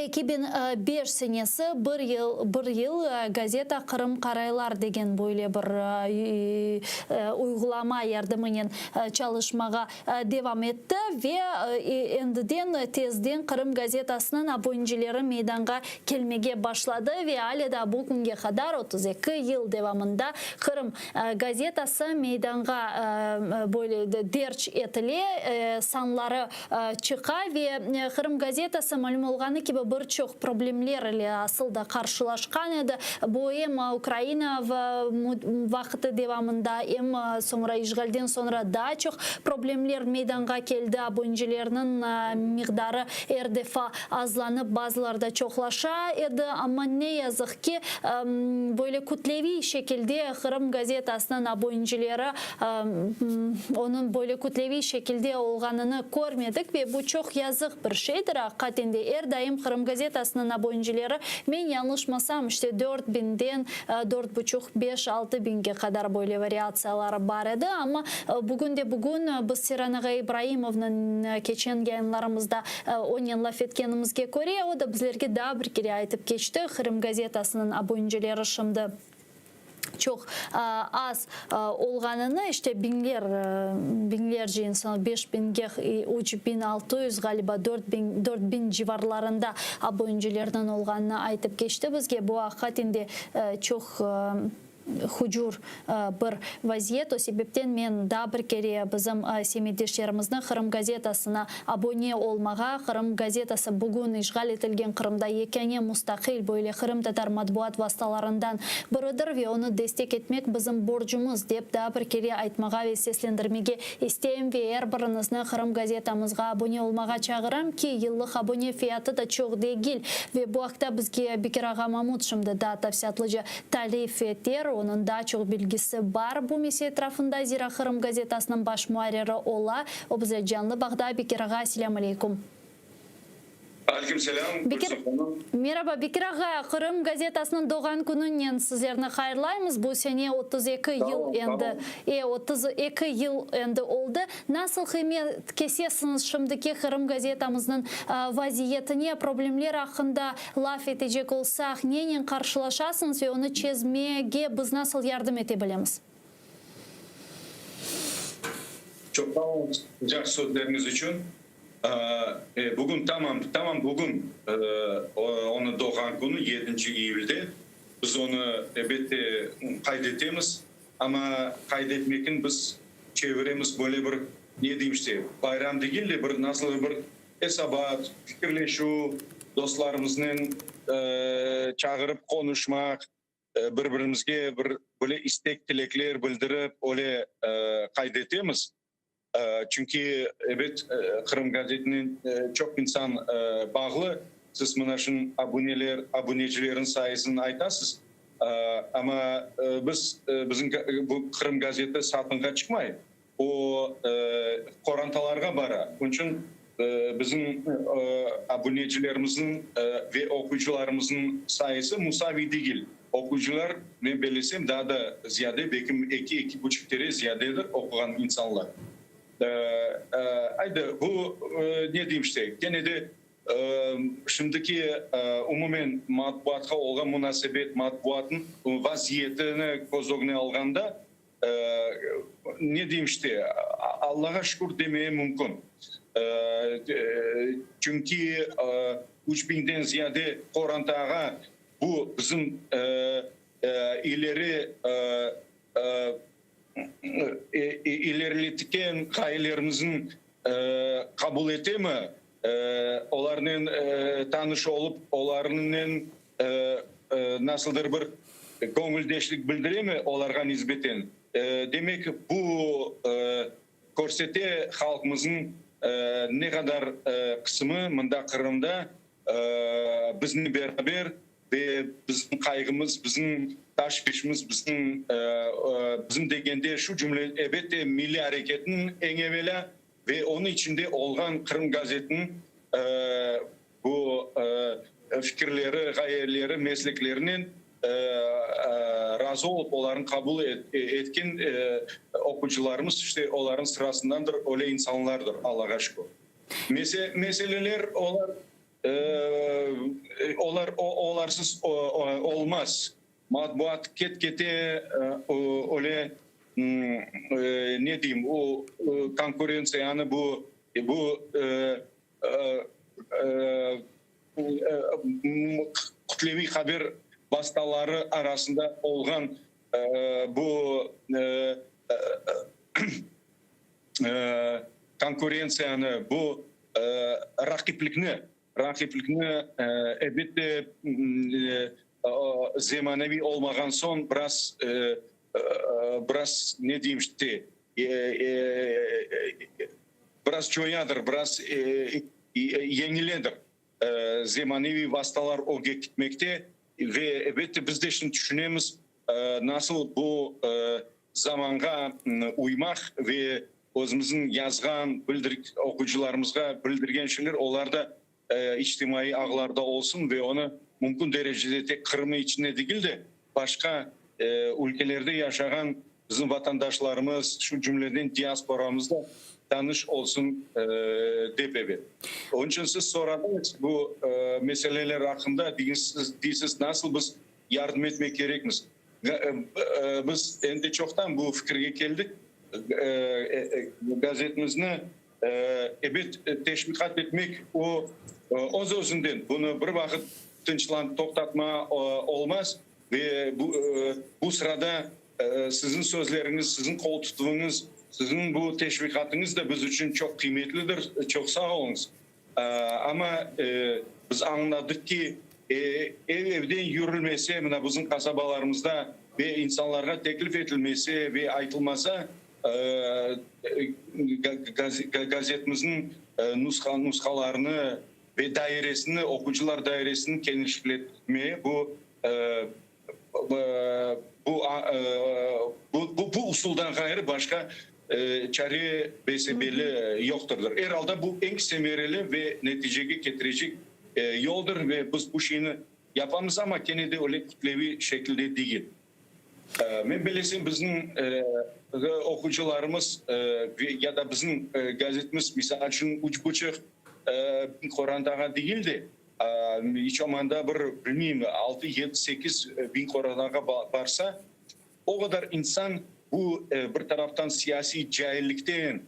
2005 senesi bir yıl bir yıl gazeta Qırım qaraylar degen böyle bir uyğulama yardımınen çalışmağa devam etti ve endiden tezden Qırım gazetasınıñ aboncileri meydanğa kelmege başladı ve ale da bu künge qadar 32 yıl devamında Qırım gazetası meydanğa böyle derc etile, sanları çıqa ve Qırım gazetası, malüm olğanı kibi, bir çoq problemler ile asıl da qarşılaşqan edi. Bu em Ukraina vaqtı devamında, em soñra işğalden soñra daa çoq problemler meydanğa keldi, aboncilerniñ miqdarı er defa azlanıp, bazılarda çoqlaşa edi, amma ne yazıq ki, böyle kütleviy şekilde Qırım gazetasınıñ aboncileri onıñ böyle kütleviy şekilde olğanını körmedik ve bu çoq yazıq bir şeydir. Aqiqaten de er daim Qırım gazetasınıñ aboncileri, men yañlışmasam, işte dört biñden dört buçuq, beş, altı biñge qadar böyle variatsiyaları bar edi. Amma bugün de bugün biz Seyran ağa İbraimovnıñ keçen yayınlarımızda Onen laf etkenimizge köre, o da bizlerge daa bir kere aytıp keçti, Qırım gazetasınıñ abonencileri şimdi çoq az olğanını, işte biñler, biñlerce insan, beş biñge, 3600, ğaliba, dört biñ, 4000 civarlarında abonencilerniñ olğanını aytıp keçti bizge. Bu aqiqaten de çoq Hucur bir vaziyet. O sebepten men daa bir kere bizim semetdeşlerimizni Qırım gazetasına abone olmağa, Qırım gazetası bugün işğal etilgen Qırımda yekâne mustaqil böyle qırımtatar matbuat vastalarından biridir ve onı destek etmek bizim borcumız, dep daa bir kere aytmağa ve seslendirmege isteyim ve er biriñizni Qırım gazetamızğa abone olmağa çağıram ki, yıllıq abone fiyatı da çoq degil ve bu aqta bizge Bekir ağa Mamut şimdi daa tafsilâtlıca Tarif eter, onıñ daa çoq bilgisi bar bu mesele etrafında, zira Qırım gazetasınıñ baş muarriri ola. O bize canlı bağda. Bekir ağa, selâm aleykum. Aleyküm selâm, Bekir, Gülsüm hanım. Meraba, Bekir ağa, Qırım gazetasınıñ doğğan kününen sizlerni hayırlaymız. Bu sene 32 Sağ yıl olun, sağ endi, olun. e, 32 yıl endi oldı. Nasıl qıymet kesesiñiz şimdiki Qırım gazetamıznıñ vaziyetine, problemler aqqında Laf etecek olsaq, nenen qarşılaşasıñız ve onı çezmege biz nasıl yardım ete bilemiz? Çoq sağ oluñız sıcaq sözleriñiz içün. Bugün tamam, tamam bugün onıñ doğğan künü, yedinci iyülde. Biz onı, elbette, qayd etemiz. Amma qayd etmekni biz çeviremiz böyle bir, ne deyim işte, bayram degil de, bir nasıldır bir esabat, fikirleşüv, dostlarımıznen çağırıp qonuşmaq, bir-birimizge bir böyle istek-tilekler bildirip öyle qayd etemiz. Çünki, ebet, Qırım gazetinen çoq insan bağlı. Siz mına şunıñ abuneler, abunecilerniñ sayısını aytasız, amma biz, bizim bu Qırım gazeti satınğa çıqmay, o qorantalarğa bara. Onıñ içün bizim abunecilerimizniñ ve oquyıcılarımıznıñ sayısı musaviy degil. Oquyıcılar, men bellesem, daa da ziyade, belkim eki, eki buçuq kere ziyadedir oquğan insanlar. Aydı, bu, ne deyim işte, kene de şimdiki umumen matbuatqa olğan munasebet, matbuatnıñ vaziyetini köz ögüne alğanda, Ne deyim işte, Allağa şükür demeye mümkün. Çünki üç biñden ziyade qorantağa bu bizim ileri ileriletken ğayelerimizni qabul etemi, olarnen tanış olıp, olarnen nasıldır bir göñüldeşlik bildiremi olarğa nisbeten? Demek, bu körsete halqımıznıñ ne qadar qısımı mında Qırımda biznen beraber ve bizim qayğımız, bizim taşvişimiz, bizim, bizim degende şu cümle, elbette, milliy areketniñ eñ evelâ ve onıñ içinde olğan Qırım gazetiniñ Bu fikirleri, ğayeleri, mesleklerinen razı olıp, olarnı qabul etken oqucılarımız, işte, olarnıñ sırasındandır, öyle insanlardır, Allağa şükür. Meseleler olar, olar olarsız olmaz. Matbuat ket-kete öyle, ne deyim, o konkurentsiyanı, bu, bu Kütleviy haber vastaları arasında olğan bu konkurentsiyanı, bu raqiplikni, raqiplikni, elbette, zemaneviy olmağan soñ biraz, biraz ne deyim işte, Biraz coyadır, biraz yeñiledir. Zemaneviy vastalar ögge ketmekte ve, elbette, biz de şimdi tüşünemiz, nasıl bu zamanğa uymaq ve özümizniñ yazğan, oquyıcılarımızğa bildirgen şeyler, olar da içtimaiy ağlarda olsun ve onı mümkün derecede tek Qırımnıñ içinde degil de, başqa ülkelerde yaşağan bizim vatandaşlarımız, şu cümleden diasporamız da tanış olsun dep ebet. Onıñ içün siz soradıñız bu meseleler aqqında, deysiz, nasıl biz yardım etmek kerekmiz. Biz endi çoqtan bu fikirge keldik, gazetimizni Ebet, teşviqat etmek, o, öz-özünden, bunı bir vaqıt tınçlanıp toqtatma olmaz. Ve bu, bu sırada siziñ sözleriñiz, siziñ qol tutuvıñız, siziñ bu teşviqatıñız da biz içün çoq qıymetlidir. Çoq sağ oluñız. Amma biz añladıq ki, ev-evden yürülmese, mına bizim qasabalarımızda ve insanlarğa teklif etilmese ve aytılmasa, Gazetimizniñ nushalarını ve dairesini, oquyıcılar dairesini kenişletmeye bu bu usuldan ğayrı başqa çare bese-belli yoqtırdır. Er alda bu eñ semereli ve neticege ketirecek yoldır ve biz bu şeyni yapamız, amma kene de öyle kütleviy şekilde degil. Men bilesem, bizim oquyıcılarımız ya da bizim gazetimiz, misal içün, üç buçuq biñ qorantağa degil de, iç olmağanda bir, bilmeyim, altı, yedi, sekiz biñ qorantağa barsa, o qadar insan bu bir taraftan siyasiy caillikten.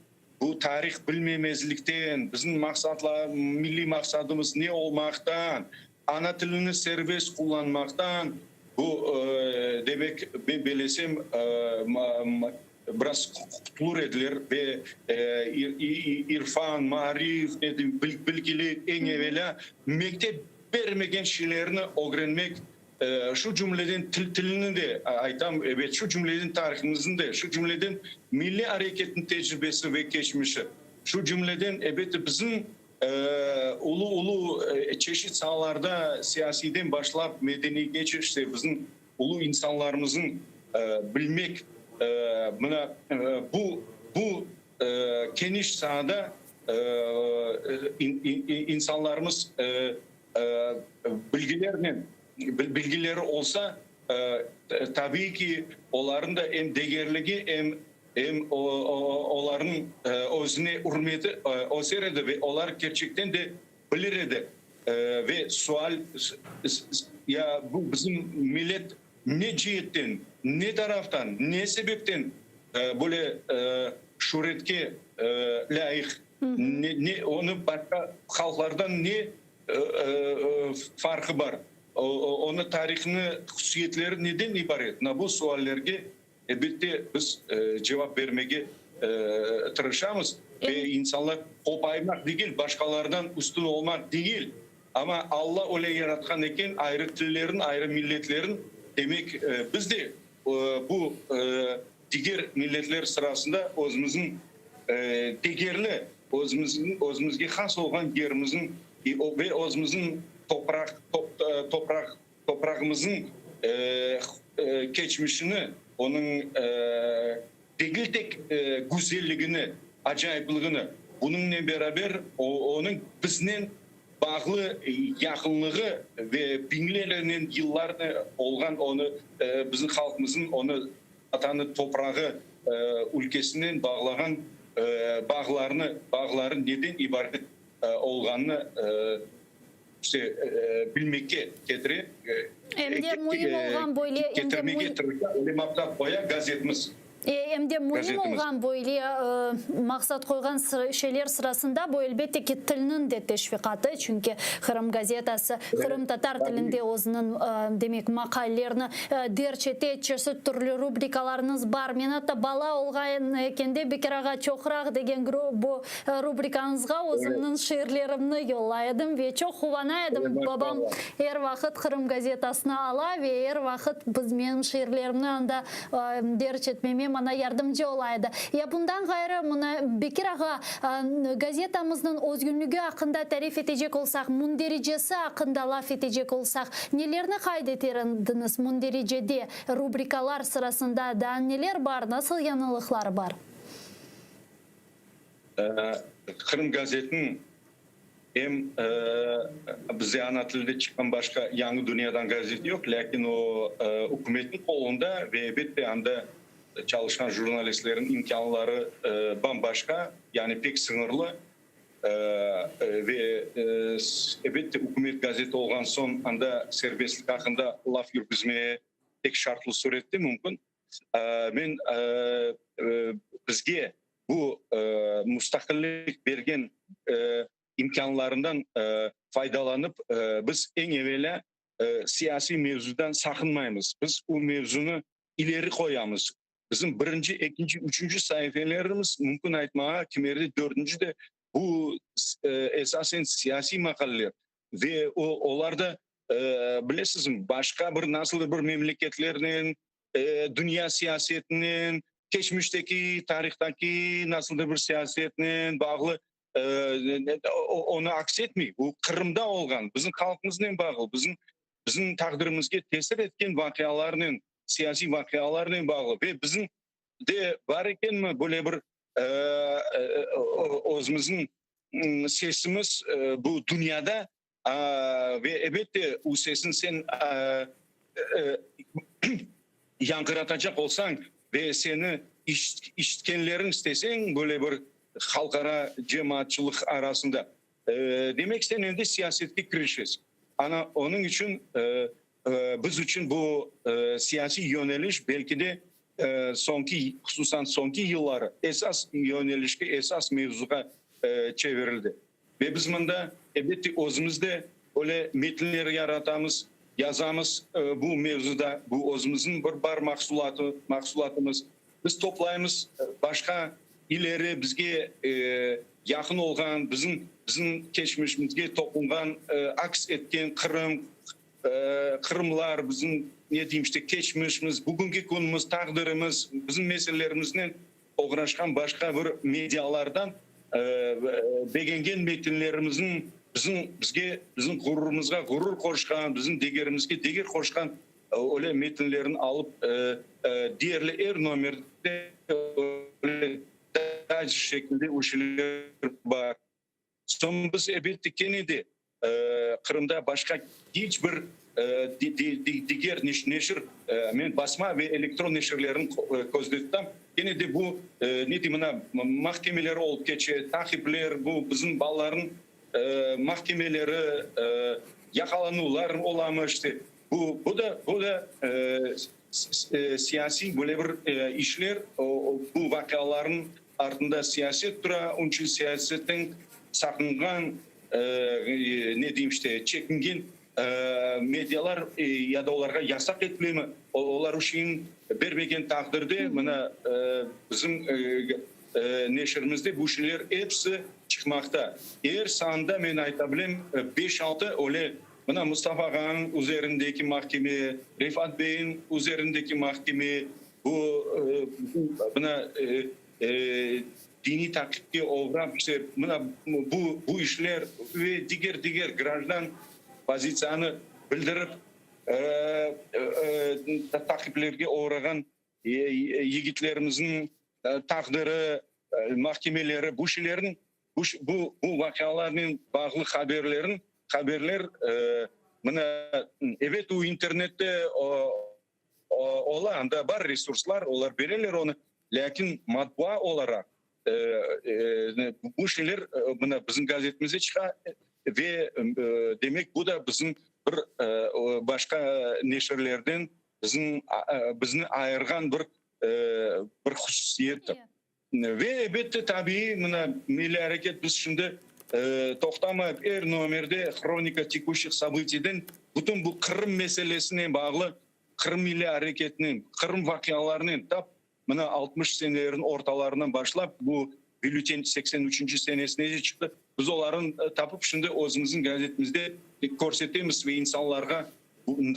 Bu tarih bilmemezlikten, bizim maqsatlar, milliy maqsadımız ne olmaqtan, ana tilini serbest qullanmaqtan, bu, demek, men belesem, biraz qutulır ediler ve irfan, maarif, bilgilik, eñ evelâ, mektep bermegen şeylerni ögrenmek, şu cümleden til tilini de aytam, ebet, şu cümleden tarihimizni de, şu cümleden milliy areketniñ tecribesi ve keçmişi, şu cümleden, ebette, bizim ulu-ulu çeşit saalarda, siyasiyden başlap medeniyge işte bizim ulu insanlarımıznıñ bilmek, mına bu bu keniş saada insanlarımız bilgilernen, bilgileri olsa, tabiiy ki, olarnıñ da em degerligi, em em olarnıñ özüne ürmeti öser edi ve olar kerçekten de bilir edi. Ve sual, ya bu bizim millet ne ceetten, ne taraftan, ne sebepten böyle şüretke lâyıq, ne, onı başqa halqlardan ne farqı bar, onı tarihını, hususiyetleri neden ibaret? Mına bu suallerge, elbette, biz cevap bermege tırışamız. Ve insanlar qopaymaq degil, başqalardan üstün olmaq degil, amma Alla öyle yaratqan eken, ayrı tillerin, ayrı milletlerin, demek, biz de bu diger milletler sırasında özümizniñ degerli, özümizniñ, özümizge has olğan yerimizniñ ve özümizniñ topraq, topraq, toprağımıznıñ keçmişini, onıñ degil tek güzelligini, acayipligini, bunıñnen beraber onıñ biznen bağlı yaqınlığı ve biñlernen yıllarnen olğan onı, bizim halqımıznıñ onı Vatanı, toprağı, ülkesinen bağlağan bağlarını, bağları neden ibaret olğanını işte bilmekke ketire, Em de müim olğan böyle, em de ketirmege tırışa, öyle maqsat qoya gazetimiz. Em de müim olğan böyle maqsat qoyğan şeyler sırasında bu, elbette ki, tilniñ de teşviqatı, çünki Qırım gazetası qırımtatar tilinde özüniñ, demek, maqalelerini derc ete, çeşit türlü rubrikalarıñız bar. Men atta bala olğan ekende Bekir ağa Çoqraq degen bu rubrikañızğa özümniñ şiirlerimni yollay edim ve çoq quvana edim. Babam er vaqıt Qırım gazetasını ala ve er vaqıt biz menim şiirlerimni anda Derc etmeme maña yardımcı ola edi. Ya bundan ğayrı, mına, Bekir ağa, gazetamıznıñ özgünligi aqqında tarif etecek olsaq, mündericesi aqqında laf etecek olsaq, nelerni qayd eter ediñiz? Mündericede, rubrikalar sırasında daa neler bar, nasıl yañılıqlar bar? Qırım gazetiniñ em bizde ana tilde çıqqan başqa Yañı dünyadan gazet yoq, lâkin o ükümetniñ qolunda ve elbette anda çalışqan jurnalistlerniñ imkânları bam-başqa, yani pek sıñırlı ve elbette ükümet gazeti olğan soñ anda serbestlik aqqında laf yürgüzmeye tek şartlı sürette mümkün. Men bizge bu mustaqillik bergen imkânlarından faydalanıp, biz eñ evelâ siyasiy mevzudan saqınmaymız. Biz o mevzunı ileri qoyamız. Bizim birinci, ekinci, üçünci saifelerimiz, mümkün aytmağa, kimerde dördünci de, bu esasen siyasiy maqaleler ve olar da, bilesizmi, başqa bir nasıldır bir memleketlernen, dünya siyasetinen, keçmişteki, tarihtaki nasıldır bir siyasetnen bağlı onı aks etmey. Bu Qırımda olğan, bizim halqımıznen bağlı, bizim bizim taqdirimizge tesir etken vaqialarnen, siyasiy vaqialarnen bağlı ve bizim de bar ekenmi böyle bir özümizniñ sesimiz bu dünyada Ve elbette, o sesni sen yañğıratacaq olsañ ve seni işitkenlerin isteseñ, böyle bir halqara cemaatçılıq arasında, demek sen endi siyasetke kirişesiñ. Ana, onıñ içün biz içün bu siyasiy yöneliş belki de. Soñki, hususan soñki yılları esas yönelişke, esas mevzuğa çevirildi. Ve biz mında, elbette, özümiz de öyle metinler yaratamız, yazamız bu mevzuda, bu özümizniñ bir bar mahsulatı, mahsulatımız. Biz toplaymız başqa ileri bizge yaqın olğan, bizim bizim keçmişimizge toqunğan, aks etken Qırım, Qırımlar, bizim, ne deyim işte, keçmişimiz, bugünki künümiz, taqdirimiz, bizim meselelerimiznen oğraşqan başqa bir medialardan begengen metinlerimizniñ bizim, bizge, bizim ğururımızğa ğurur qoşqan, bizim degerimizge deger qoşqan öyle metinlerini alıp, deyerli er nomerde öyle daycest şekilde o şeyler bar. Soñ biz, elbette, kene de Qırımda başqa iç bir diger neşir, men basma ve elektron neşirlerini közde tutam, kene de bu, ne deyim, mına, mahkemeler olıp keçe, taqipler, bu bizim balalarnıñ mahkemeleri, yaqalanuvlar olamı, işte, bu, bu da, bu da siyasiy böyle bir işler, bu vaqialarnıñ artında siyaset tura, onıñ içün siyasetten saqınğan, ne deyim işte, çekingen medialar ya da olarğa yasaq etilemi, olar o şeyni bermegen taqdirde, mına, bizim neşirimizde bu şeyler episi çıqmaqta. Er sanda, men ayta bilem, beş-altı öyle Mına Mustafa ağanıñ üzerindeki mahkeme, Refat beyniñ üzerindeki mahkeme, bu mına diniy taqipke oğrap, işte mına bu bu işler ve diger diger grajdan pozitsiyanı bildirip taqiplerge oğrağan yigitlerimizniñ taqdiri, mahkemeleri, bu şeylerniñ Bu, bu, bu vaqialarnen bağlı haberlerin, haberler, mına, ebet, o internette ola, anda bar resurslar, olar bereler onı, lâkin matbua olaraq bu şeyler, mına, bizim gazetimizde çıqa ve, demek, bu da bizim bir başqa neşirlerden bizim, bizni ayırğan bir, bir hususiyettir. Ve, elbette, tabiiy, mına, milliy areket biz şimdi toqtamayıp er nomerde Hronika tekuşih sobıtiyden bütün bu Qırım meselesinen bağlı, Qırım milliy areketinen, Qırım vaqialarınen tap mına 60 senelerin ortalarından başlap bu bülten 83-nci senesinece çıqtı, biz olarnı tapıp şimdi özümizniñ gazetimizde körsetemiz ve insanlarğa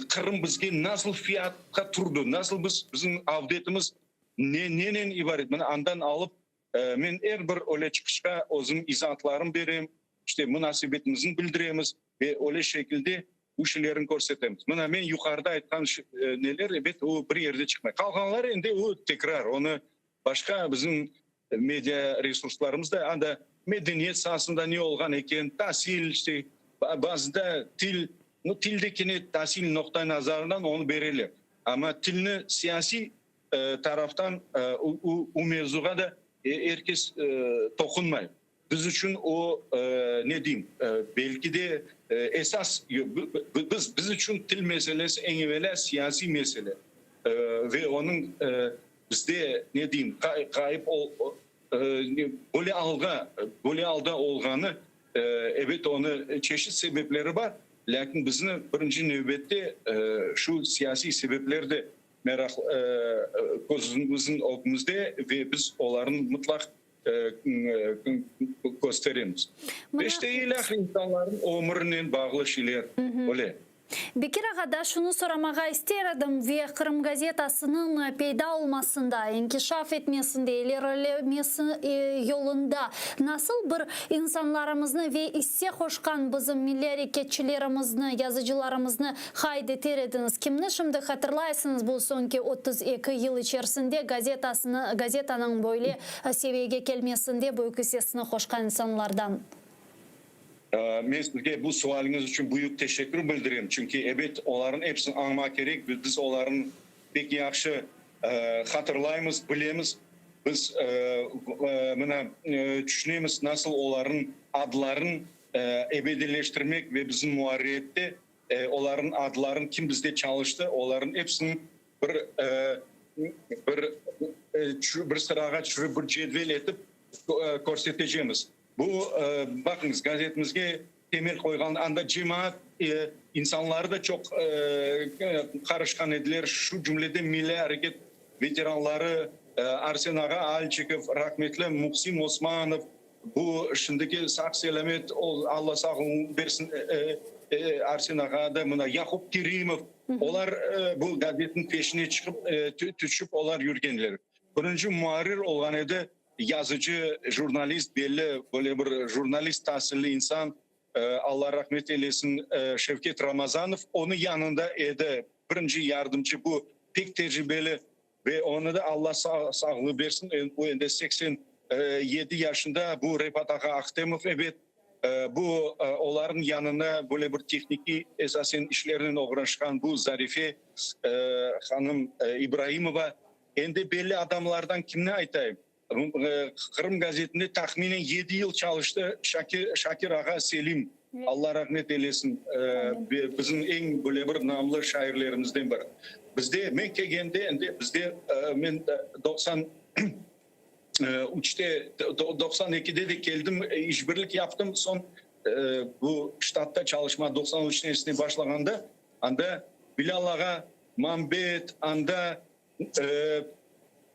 Qırım bizge nasıl fiyatqa turdı, nasıl biz, bizim avdetimiz Ne, nenen ibaret? Mına andan alıp, men er bir öyle çıqışqa özüm izaatlarım berem, işte, munasebetimizni bildiremiz ve öyle şekilde bu şeylerni körsetemiz. Mına men yuqarıda aytqan neler, ebet, o bir yerde çıqmay. Qalğanları endi o tekrar, onı başqa bizim media resurslarımız da, anda medeniyet saasında ne olğan eken, tasil, işte, bazıda til, nu, tilde kene tasil noqta nazarından onı bereler. Amma tilni siyasiy taraftan o mevzuğa da er kes toqunmay. Biz içün o, ne deyim, belki de esas, biz biz içün til meselesi eñ evelâ siyasiy mesele ve onıñ bizde, ne deyim, ğayıp böyle alğa, böyle alda olğanı, ebet, onı çeşit sebepleri bar, lâkin bizni birinci nevbette şu siyasiy sebepler de Meraq közümizniñ ögümizde ve biz olarnı mıtlaq kösteremiz. Ve işte ilâhre insanlarnıñ ömürinen bağlı şeyler öyle. Bekir ağa, daa şunı soramağa ister edim, ve Qırım gazetasınıñ peyda olmasında, inkişaf etmesinde, ilerilemesi yolunda nasıl bir insanlarımıznı ve isse qoşqan bizim milliy areketçilerimizni, yazıcılarımıznı Qayd eter ediñiz, kimni şimdi hatırlaysıñız bu soñki 32 yıl içerisinde gazetasını, gazetanıñ böyle seviyege kelmesinde büyük issesini qoşqan insanlardan? Men sizge bu sualiñiz içün büyük teşekkür bildirem, çünki, ebet, olarnıñ episini añmaq kerek, biz olarnı pek yahşı hatırlaymız, bilemiz. Biz, mına, tüşünemiz, nasıl olarnıñ adlarını ebedileştirmek ve bizim muarririyette Olarnıñ adlarını, kim bizde çalıştı, olarnıñ episiniñ bir. bir bir sırağa tüşürip, bir cedvel etip körsetecemiz. Bu, baqıñız, gazetimizge temel qoyğan, anda cemaat insanları da çoq qarışqan ediler, şu cümleden milliy areket veteranları Arsen ağa Alçikov, rahmetli Muhsin Osmanov, Bu şimdiki sağ-selâmet, Alla sağlığını bersin, Arsen ağa da, mına Yaqub Kerimov, olar bu gazetniñ peşine çıqıp, tüşip olar yürgenler. Birinci muarrir olğan edi, yazıcı, jurnalist, belli böyle bir jurnalist tasilli insan, Alla rahmet eylesin, Şevket Ramazanov, onıñ yanında edi birinci yardımcı, bu pek tecribeli Ve onı da Alla sağlığı bersin, o endi 87 yaşında, bu Refat ağa Ahtemov, ebet, bu olarnıñ yanına böyle bir tehnikiy esasen işlernen oğraşqan bu Zarife hanım İbraimova. Endi belli adamlardan kimni aytayım? Qırım gazetinde tahminen yedi yıl çalıştı Şakir, Şakir ağa Selim, Alla rahmet eylesin, bizim eñ böyle bir namlı şairlerimizden biri. Bizde, men kelgende, endi bizde, men 93-te, 92-de de keldim, işbirlik yaptım, soñ bu ştatta çalışma 93 senesinde başlağanda, anda Bilâl ağa Mambet, anda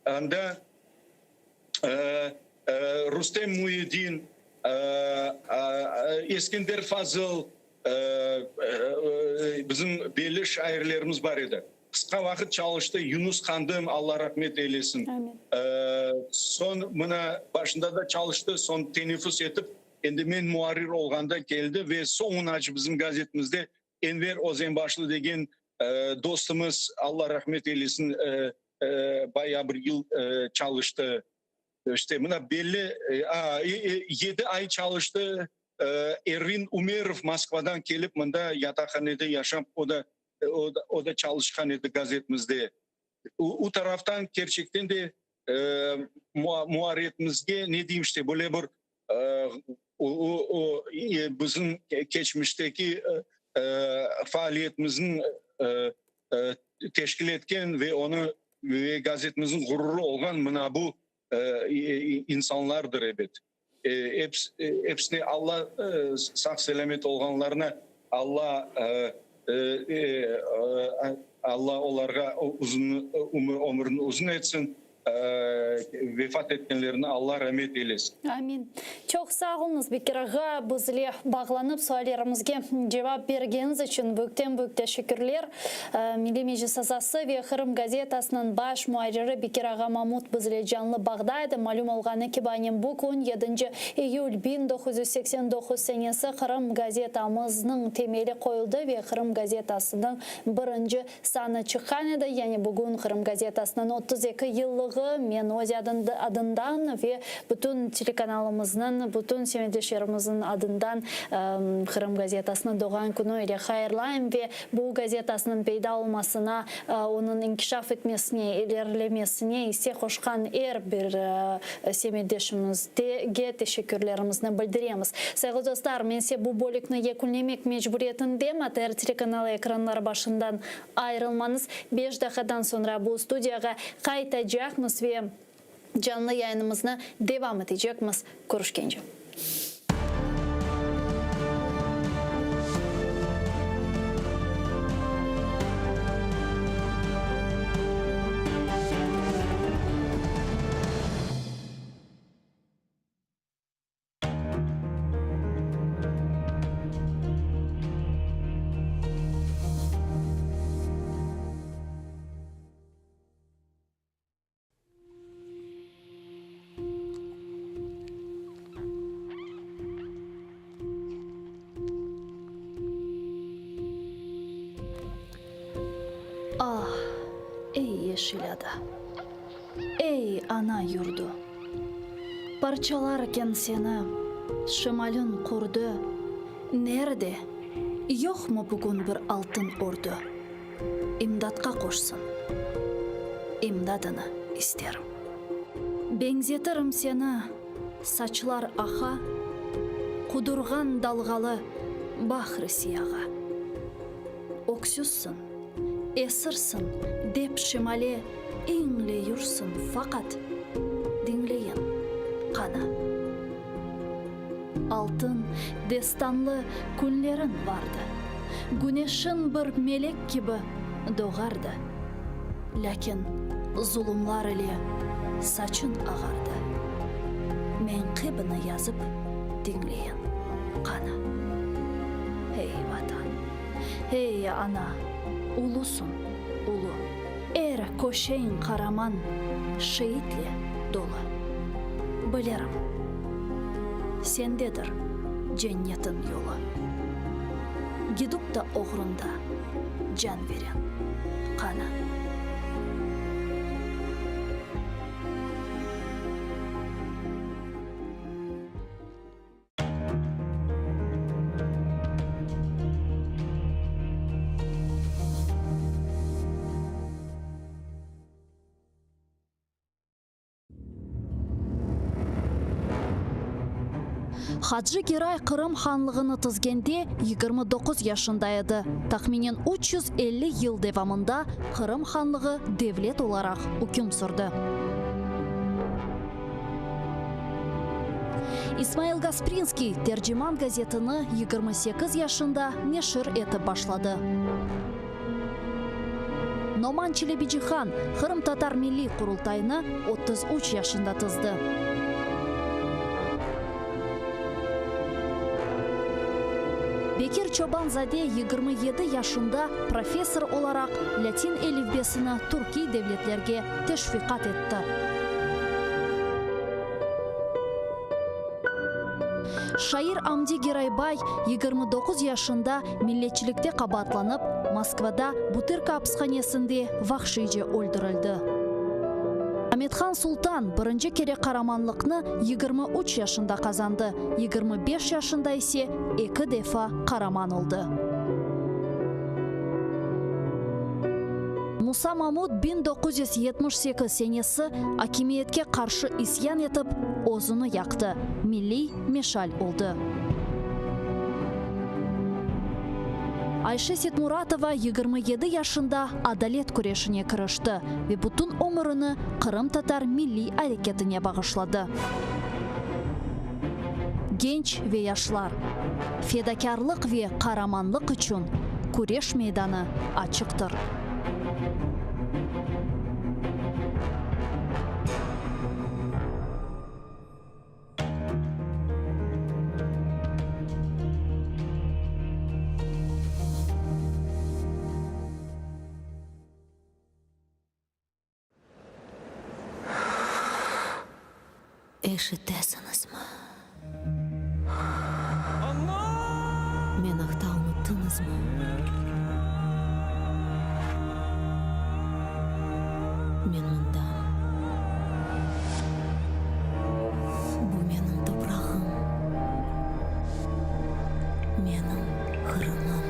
Anda Rustem Muyedin, Eskender Fazıl, bizim belli şairlerimiz bar edi. Qısqa vaqıt çalıştı Yunus Qandım, Alla rahmet eylesin. Soñ mına başında da çalıştı, soñ teneffüs etip, endi men muarrir olğanda keldi ve soñunace bizim gazetimizde Enver Özenbaşlı degen dostumız, Alla rahmet eylesin, bayağı bir yıl çalıştı. İşte, mına belli, yedi ay çalıştı. Ervin Umerov Moskvadan kelip mında yataqhanede yaşap, o da, o da çalışqan edi gazetimizde. O taraftan kerçekten de muarriyetimizge ne deyim işte, böyle bir O, bizim keçmişteki faaliyetimizniñ teşkil etken ve onı ve gazetimizniñ ğururı olğan mına bu insanlardır, ebet. Episine Alla sağ-selâmet olğanlarına Alla Alla olarğa uzun ömürini uzun etsin. Vefat etkenlerine Alla ramet eylesin. Amin. Çoq sağ oluñız, Bekir ağa, bizle bağlanıp suallerimizge cevap bergeniñiz içün büyükten-büyük teşekkürler. Milliy Meclis azası ve Qırım gazetasınıñ baş muarriri Bekir ağa Mamut bizle canlı bağda edi. Malüm olğanı kibi, aynen bu kün, yedinci iyül 1989 senesi Qırım gazetamıznıñ temeli qoyuldı ve Qırım gazetasınıñ birinci Sanı çıqqan edi, yani bugün Qırım gazetasınıñ 32 yıllığı, men öz adından ve bütün telekanalımıznıñ, bütün semetdeşlerimizniñ adından Qırım gazetasını doğğan künü ile hayırlayım ve bu gazetasınıñ peyda olmasına, onıñ inkişaf etmesine, ilerilemesine isse qoşqan er bir semetdeşimizge teşekkürlerimizni bildiremiz. Sayğılı dostlar, men ise bu bölükni yekünlemek mecburiyetindem, ATR telekanalı ekranları başından ayırılmañız, beş daqiqadan soñra bu studiyağa qaytacaqmız ve canlı yayınımıznı devam etecekmiz. Körüşkence. Ah, ey yeşil ada, ey ana yurdu! Parçalarken seni şimalin qurdu, Nerde, yoqmı bugün bir altın ordu? İmdatqa qoşsın, imdadını isterim. Beñzetirim seni, saçlar aqa, Qudurğan dalğalı bahr-ı siyağa. Öksüzsiñ, esirsiñ, dep şimale. İñleyursıñ faqat, diñleyin, qana. Altın destanlı künleriñ vardı. Güneşiñ bir melek kibi doğardı. Lâkin zulumlar ile saçıñ ağardı. Meñqibini yazıp diñleyin, qana. Ey, Vatan, ey, Ana, ulusıñ, ulu. Er köşeñ qaraman şeitle dolu. Bilirim, sendedir cennetin yolu. Gidip da oğrunda can veren qana. Hacı Geray Qırım hanlığını tizgende 29 yaşında edi. Tahminen 350 yıl devamında Qırım hanlığı devlet olaraq üküm sürdi. İsmail Gasprinskiy Terciman gazetini 28 yaşında neşir etip başladı. Noman Çelebicihan Qırımtatar Milliy Qurultayını 33 yaşında tizdi. Bekir Çoban-zade 27 yaşında professor olaraq lâtin elifbesini türkiy devletlerge teşviqat etti. Şair Amdi Geraybay 29 yaşında milletçilikte qabaatlanıp, Moskvada Butırka apishanesinde vahşiyce öldürildi. Amethan Sultan birinci kere qaramanlıqnı 23 yaşında qazandı, 25 yaşında ise eki defa qaraman oldı. Musa Mamut 1978 senesi akimiyetke qarşı isyan etip, özüni yaqtı, milliy meşal oldı. Ayşe Setmuratova 27 yaşında adalet küreşine kirişti ve bütün ömürini qırımtatar milliy areketine bağışladı. Genç ve yaşlar, fedakârlıq ve qaramanlıq içün küreş meydanı açıqtır. Eşitesiñizmi? Men aqta unuttıñızmı? Men mındam. Bu menim toprağım, menim Qırımım.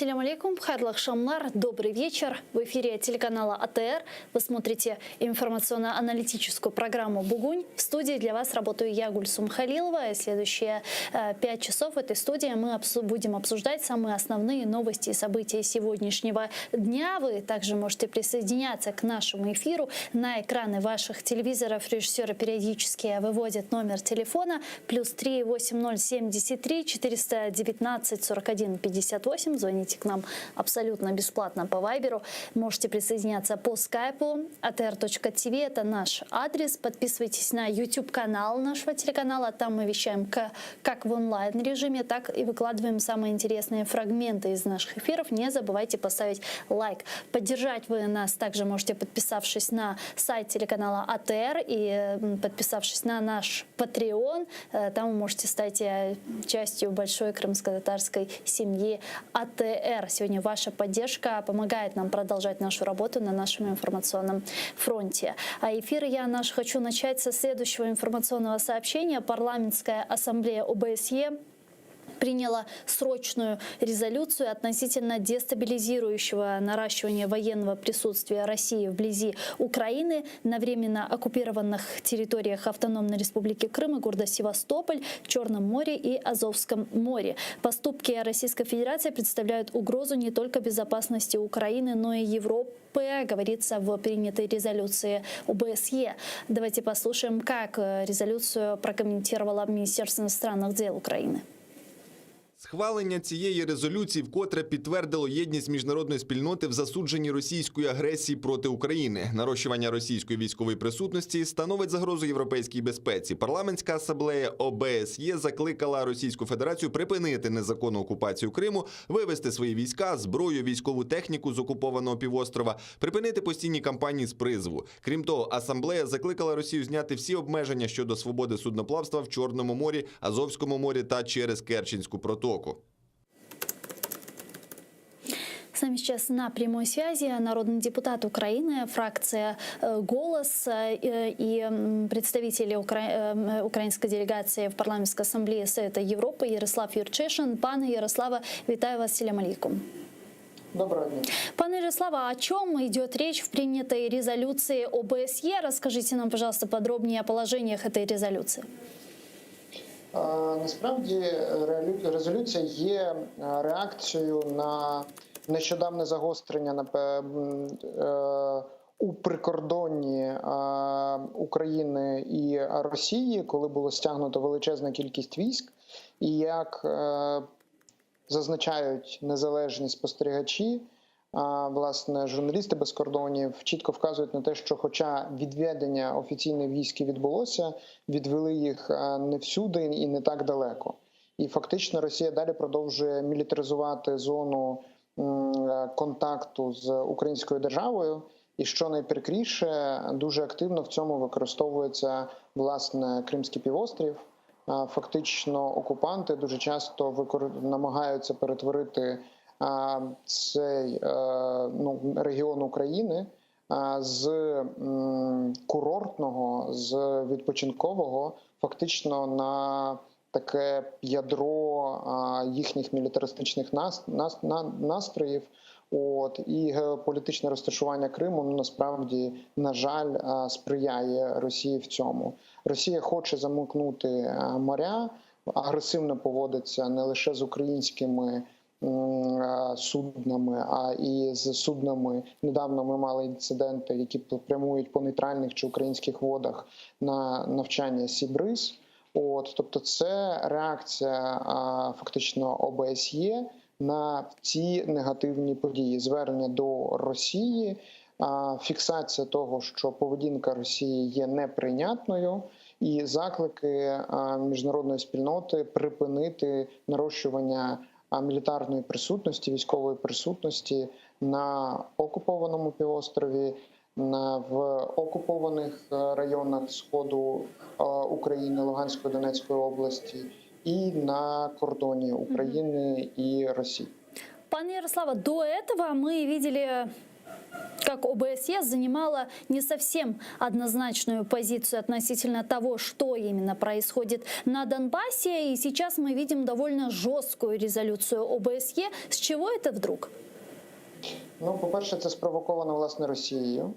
Selâm aleyküm, hayırlı aqşamlar, добрый вечер. В эфире телеканала АТР. Вы смотрите информационно-аналитическую программу «Бугунь». В студии для вас работаю я, Гульсум Халилова. И следующие э, пять часов в этой студии мы будем обсуждать самые основные новости и события сегодняшнего дня. Вы также можете присоединяться к нашему эфиру. На экраны ваших телевизоров режиссеры периодически выводят номер телефона плюс 3 8073 419 41 58. Звоните к нам абсолютно бесплатно по Вайберу. Можете присоединяться по скайпу atr.tv. Это наш адрес. Подписывайтесь на YouTube-канал нашего телеканала. Там мы вещаем как в онлайн-режиме, так и выкладываем самые интересные фрагменты из наших эфиров. Не забывайте поставить лайк. Поддержать вы нас также можете, подписавшись на сайт телеканала АТР и подписавшись на наш Patreon. Э, там вы можете стать э, частью большой крымско-татарской семьи АТР. Сегодня ваша поддержка помогает нам продолжать нашу работу на нашем информационном фронте. А эфир я наш хочу начать со следующего информационного сообщения. Парламентская ассамблея ОБСЕ приняла срочную резолюцию относительно дестабилизирующего наращивания военного присутствия России вблизи Украины на временно оккупированных территориях Автономной Республики Крым и города Севастополь, Черном море и Азовском море. Поступки Российской Федерации представляют угрозу не только безопасности Украины, но и Европы, говорится в принятой резолюции ОБСЕ. Давайте послушаем, как э, резолюцию прокомментировало Министерство иностранных дел Украины. Схвалення цієї резолюції вкотре підтвердило єдність міжнародної спільноти в засудженні російської агресії проти України. Нарощування російської військової присутності становить загрозу європейській безпеці. Парламентська асамблея ОБСЄ закликала Російську Федерацію припинити незаконну окупацію Криму, вивести свої війська, зброю, військову техніку з окупованого півострова, припинити постійні кампанії з призову. Крім того, асамблея закликала Росію зняти всі обмеження щодо свободи судноплавства в Чорному морі, Азовському морі та через Керченську протоку. С нами сейчас на прямой связи народный депутат Украины, фракция э, «Голос» э, и представители укра... Э, украинской делегации в Парламентской ассамблее Совета Европы Ярослав Юрчишин. Пане Ярославе, вітаю вас, селям алейкум. Доброго дня. Пане Ярославе, о чем идет речь в принятой резолюции ОБСЕ? Расскажите нам, пожалуйста, подробнее о положениях этой резолюции. Насправді резолюція є реакцією на нещодавне загострення на е, у прикордонні е, України і Росії, коли було стягнуто величезна кількість військ, і як е, зазначають незалежні спостерігачі, власне, журналісти без кордонів чітко вказують на те, що, хоча відведення офіційних військ і відбулося, відвели їх не всюди і не так далеко. І фактично Росія далі продовжує мілітаризувати зону контакту з українською державою. І що найприкріше, дуже активно в цьому використовується власне Кримський півострів. Фактично, окупанти дуже часто викор... намагаються перетворити цей е, ну, регіон України з курортного, з відпочинкового, фактично на таке ядро їхніх мілітаристичних нас, нас, настроїв. От і геополітичне розташування Криму ну насправді на жаль сприяє Росії в цьому. Росія хоче замкнути моря, агресивно поводиться не лише з українськими суднами, а і з суднами. Недавно ми мали інциденти, які прямують по нейтральних чи українських водах на навчання Sea Breeze. От, тобто, це реакція фактично ОБСЄ на ці негативні події, звернення до Росії, фіксація того, що поведінка Росії є неприйнятною, і заклики міжнародної спільноти припинити нарощування мілітарної присутності, військової присутності на окупованому півострові, на в окупованих е, районах сходу е, України, Луганської Донецької області і на кордоні України і Росії. Пане Ярославе, до этого мы видели. Как ОБСЕ занимала не совсем однозначную позицию относительно того, что именно происходит на Донбассе. И сейчас мы видим довольно жесткую резолюцию ОБСЕ. С чего это вдруг? Ну, по-перше, це спровоковано власне Росією.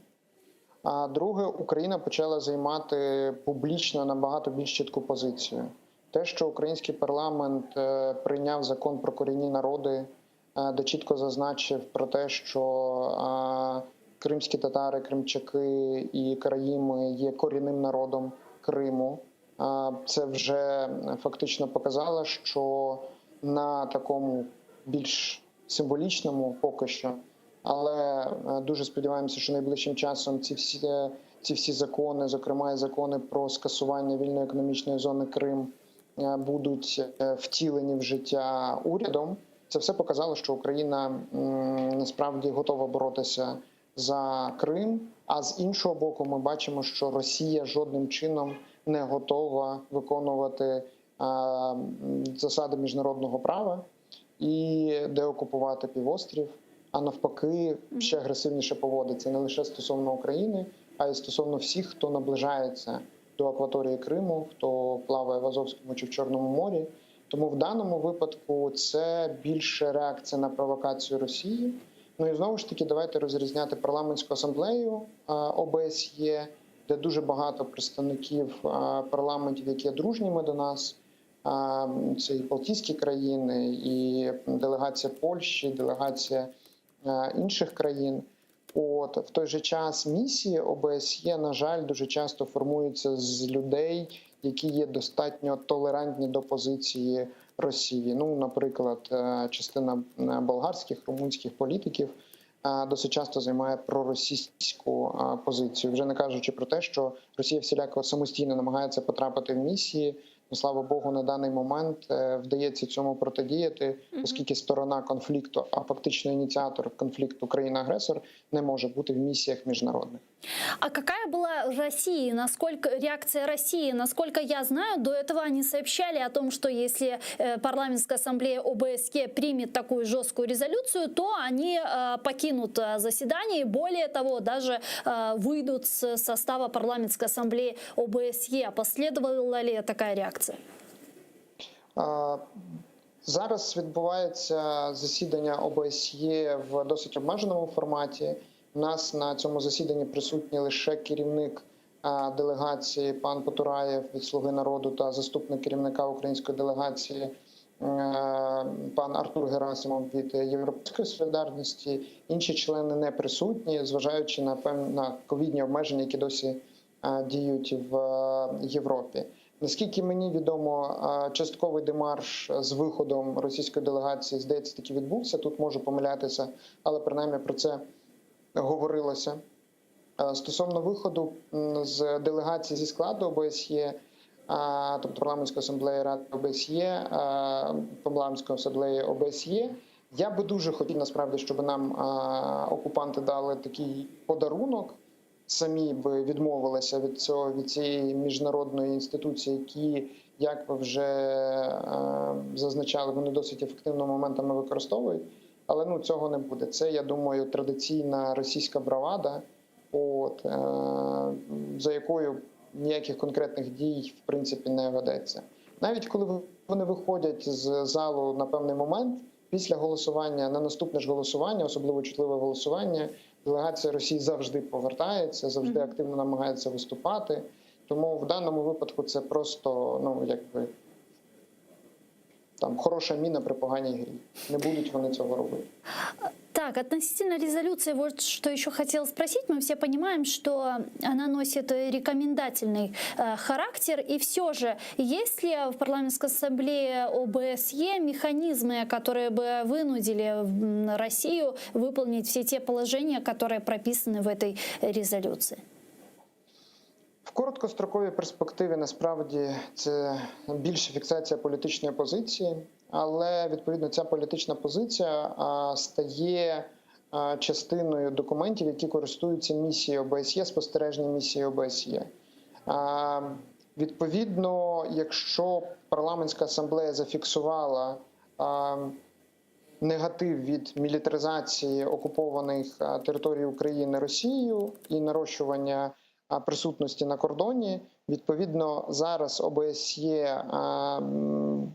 А друге, Україна почала займати публічно набагато більш чітку позицію. Те, що український парламент е, прийняв закон про корінні народи, е, де чітко зазначив про те, що е, кримські татари, кримчаки і караїми є корінним народом Криму. Це вже фактично показало, що на такому більш символічному поки що, але е, дуже сподіваємося, що найближчим часом ці всі ці всі закони, зокрема і закони про скасування вільної економічної зони Крим, е, будуть е, втілені в життя урядом. Це все показало, що Україна насправді готова боротися за Крим. А з іншого боку, ми бачимо, що Росія жодним чином не готова виконувати засади міжнародного права і деокупувати півострів, а навпаки, ще агресивніше поводиться не лише стосовно України, а й стосовно всіх, хто наближається до акваторії Криму, хто плаває в Азовському чи в Чорному морі. Тому в даному випадку це більше реакція на провокацію Росії. Ну і знову ж таки, давайте розрізняти парламентську асамблею ОБСЄ, де дуже багато представників парламентів, які є дружніми до нас. Це і Балтійські країни, і делегація Польщі, делегація інших країн. От в той же час місії ОБСЄ, на жаль, дуже часто формуються з людей, які є достатньо толерантні до позиції Росії. Ну, наприклад, е, частина е, болгарських, румунських політиків е, досить часто займає проросійську позицію, вже не кажучи про те, що Росія всіляко самостійно намагається потрапити в місії. Ну, слава Богу, на даний момент вдається цьому протидіяти, оскільки сторона конфлікту, а фактично ініціатор конфлікту країна-агресор не може бути в місіях міжнародних. А какая была Россия? Насколько реакция России? Насколько я знаю, до этого они сообщали о том, что если э, парламентская ассамблея ОБСЕ примет такую жесткую резолюцию, то они э, покинут э, заседание и более того, даже выйдут с состава парламентской ассамблеи ОБСЕ. Последовала ли такая реакция? Зараз відбувається засідання ОБСЄ в досить обмеженому форматі. У нас на цьому засіданні присутній лише керівник делегації пан Потураєв від Слуги народу та заступник керівника української делегації е, пан Артур Герасимов від Європейської солідарності. Інші члени не присутні, зважаючи на певні на ковідні обмеження, які досі діють в е, Європі. Наскільки мені відомо, частковий демарш з виходом російської делегації здається таки відбувся. Тут можу помилятися, але принаймні про це говорилося. Е, Стосовно виходу з делегації зі складу ОБСЄ, тобто парламентської асамблеї Ради ОБСЄ, е, парламентської асамблеї ОБСЄ, я би дуже хотів насправді, щоб нам окупанти дали такий подарунок, самі би відмовилися від цього від цієї міжнародної інституції, які, як ви вже е, зазначали, вони досить ефективно моментами використовують. Але ну цього не буде. Це я думаю, традиційна російська бравада, от е, за якою ніяких конкретних дій в принципі не ведеться. Навіть коли вони виходять з залу на певний момент, після голосування на наступне ж голосування, особливо чутливе голосування, делегація Росії завжди повертається, завжди активно намагається виступати. Тому в даному випадку це просто ну якби там хороша міна при поганій грі. Не будуть вони цього робити. Так, относительно резолюции, вот что еще хотела спросить. Мы все понимаем, что она носит рекомендательный э, характер. И все же, есть ли в парламентской ассамблее ОБСЕ механизмы, которые бы вынудили Россию выполнить все те положения, которые прописаны в этой резолюции? В короткостроковій перспективі насправді це більше фіксація політичної позиції, але відповідно ця політична позиція стає частиною документів, які користуються місією ОБСЄ, спостережні місії ОБСЄ. Відповідно, якщо парламентська асамблея зафіксувала. негатив від мілітаризації окупованих територій України Росією і нарощування присутності на кордоні. Відповідно, зараз ОБСЄ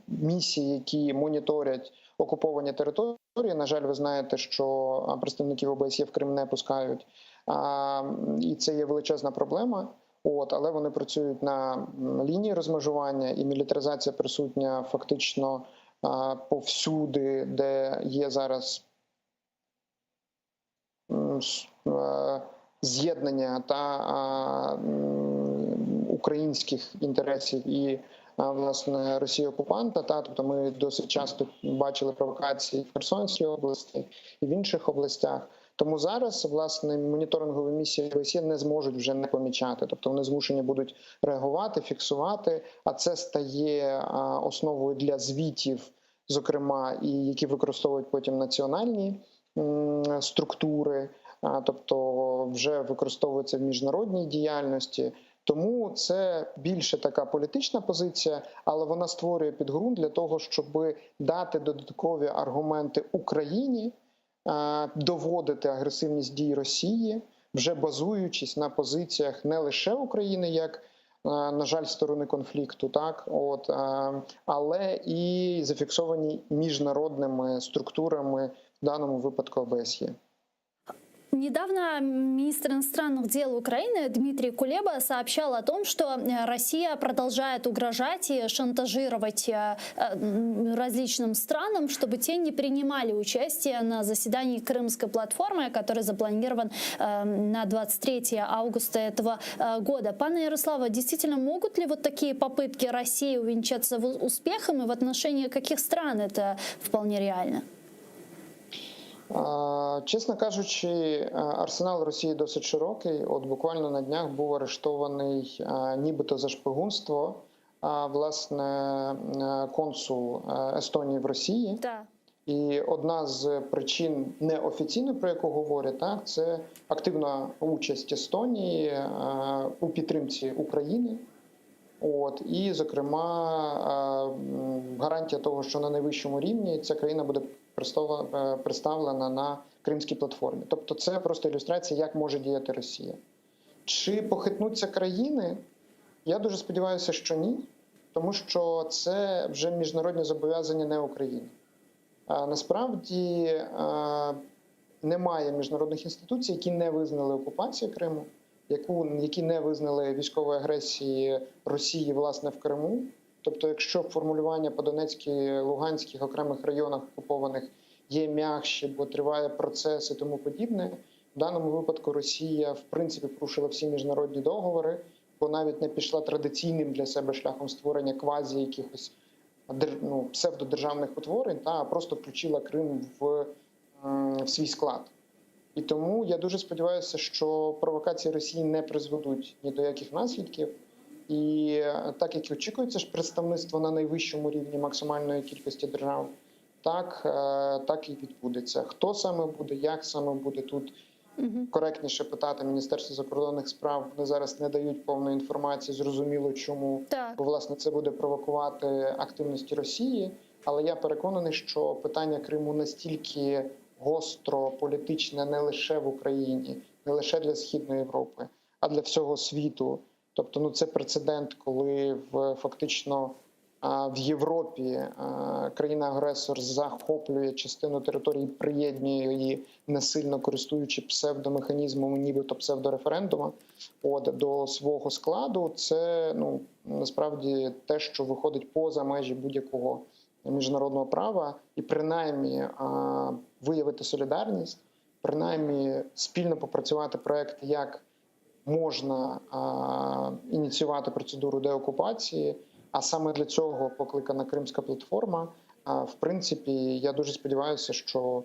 місії, які моніторять окуповані території. На жаль, ви знаєте, що представників ОБСЄ в Крим не пускають, і це є величезна проблема. От, але вони працюють на лінії розмежування, і мілітаризація присутня фактично повсюди, де є зараз е, з'єднання та українських інтересів і власне Росії окупанта. Та тобто ми досить часто бачили провокації в Херсонській області і в інших областях. Тому зараз власне моніторингові місії ОБСЄ не зможуть вже не помічати, тобто вони змушені будуть реагувати, фіксувати. А це стає основою для звітів, зокрема, і які використовують потім національні структури, тобто вже використовуються в міжнародній діяльності. Тому це більше така політична позиція, але вона створює підґрунт для того, щоб дати додаткові аргументи Україні, доводити агресивність дій Росії, вже базуючись на позиціях не лише України, як на жаль, сторони конфлікту, так от але і зафіксовані міжнародними структурами, в даному випадку ОБСЄ. Недавно министр иностранных дел Украины Дмитрий Кулеба сообщал о том, что э, Россия продолжает угрожать и шантажировать э, э, различным странам, чтобы те не принимали участие на заседании Крымской платформы, который запланирован на 23 августа этого года. Пане Ярослава, действительно могут ли вот такие попытки России увенчаться успехом и в отношении каких стран это вполне реально? Чесно кажучи, е, арсенал Росії досить широкий. От буквально на днях був арештований е, нібито за шпигунство, власне, е, консул Естонії в Росії. Да. І одна з причин неофіційно, про яку говорять, так, це активна участь Естонії у підтримці України. От і, зокрема, гарантія того, що на найвищому рівні ця країна буде е, представлена на Кримській платформі. Тобто, це просто ілюстрація, як може діяти Росія. Чи похитнуться країни? Я дуже сподіваюся, що ні, тому що це вже міжнародні зобов'язання не України. А насправді е, немає міжнародних інституцій, які не визнали окупацію Криму, яку, які не визнали військової агресії Росії власне в Криму. Тобто, якщо формулювання по Донецькій, Луганських окремих районах окупованих є м'якші, бо триває процес і тому подібне, в даному випадку Росія в принципі порушила всі міжнародні договори, бо навіть не пішла традиційним для себе шляхом створення квазі якихось ну, псевдодержавних утворень, та а просто включила Крим в, в свій склад. І тому я дуже сподіваюся, що провокації Росії не призведуть ні до яких наслідків. І е, так як і очікується ж представництво на найвищому рівні максимальної кількості держав, так, е, так і відбудеться. Хто саме буде, як саме буде тут коректніше питати Міністерство закордонних справ. Вони зараз не дають повної інформації, зрозуміло чому. Так. Бо власне це буде провокувати активності Росії. Але я переконаний, що питання Криму настільки гостро політичне не лише в Україні, не лише для Східної Європи, а для всього світу. Тобто, ну це прецедент, коли в фактично в Європі країна-агресор захоплює частину території, приєднує її насильно користуючи псевдомеханізмом, нібито псевдореферендума, от до свого складу. Це ну насправді те, що виходить поза межі будь-якого міжнародного права, і принаймні виявити солідарність, принаймні спільно попрацювати проект, як можна ініціювати процедуру деокупації. А саме для цього покликана Кримська платформа. В принципі, я дуже сподіваюся, що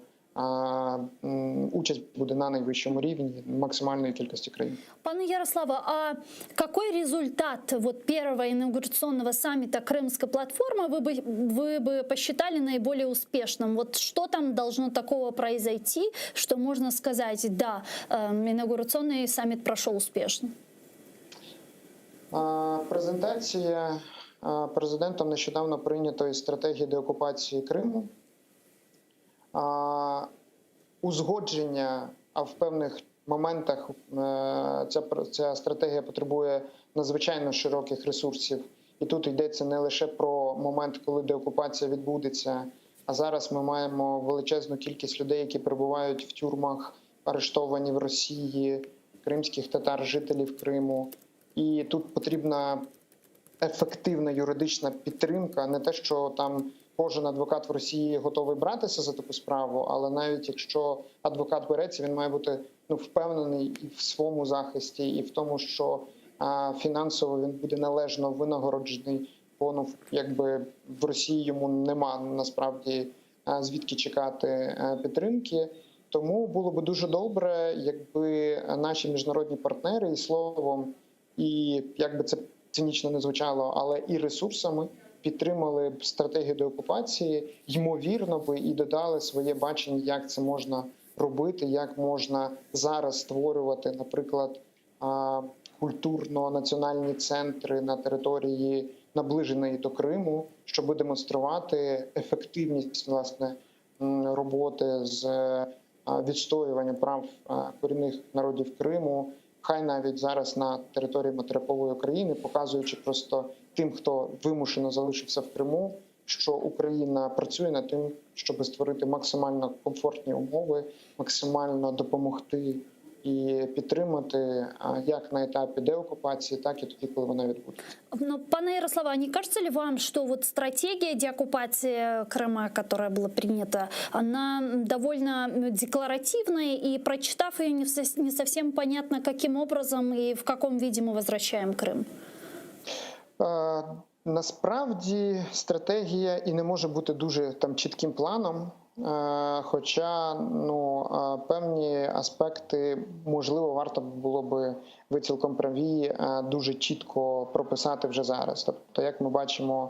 участь буде на найвищому рівні максимальної кількості країн. Пане Ярослава, а какой результат вот первого инаугурационного саммита Крымской платформы вы бы, вы бы посчитали наиболее успешным? Вот что там должно такого произойти, что можно сказать, да, эм, инаугурационный саммит прошел успешно? Презентація президентом нещодавно прийнятої стратегії деокупації Криму. узгодження, а в певних моментах ця ця стратегія потребує надзвичайно широких ресурсів. І тут йдеться не лише про момент, коли деокупація відбудеться. А зараз ми маємо величезну кількість людей, які перебувають в тюрмах, арештовані в Росії, кримських татар, жителів Криму. І тут потрібна ефективна юридична підтримка, не те, що там кожен адвокат в Росії готовий братися за таку справу, але навіть якщо адвокат береться, він має бути ну впевнений і в своєму захисті, і в тому, що а, фінансово він буде належно винагороджений. Бо ну, якби в Росії йому нема насправді звідки чекати підтримки. Тому було би дуже добре, якби наші міжнародні партнери і словом, і як би це цинічно не звучало, але і ресурсами підтримали б стратегію деокупації, ймовірно би і додали своє бачення, як це можна робити, як можна зараз створювати, наприклад, культурно-національні центри на території наближеної до Криму, щоб демонструвати ефективність власне роботи з відстоювання прав корінних народів Криму, хай навіть зараз на території материкової України, показуючи просто тим, хто вимушено залишився в Криму, що Україна працює над тим, щоб створити максимально комфортні умови, максимально допомогти і підтримати як на етапі деокупації, так і тоді, коли вона відбудеться. Но, пане Ярославе, а не кажется ли вам, что вот стратегия деоккупации Крыма, которая была принята, она довольно декларативная, и прочитав ее, не совсем понятно, каким образом и в каком виде мы возвращаем Крым? Е, Насправді стратегія і не може бути дуже там чітким планом. Е, Хоча ну, е, певні аспекти, можливо, варто було би, ви цілком праві, е, дуже чітко прописати вже зараз. Тобто, як ми бачимо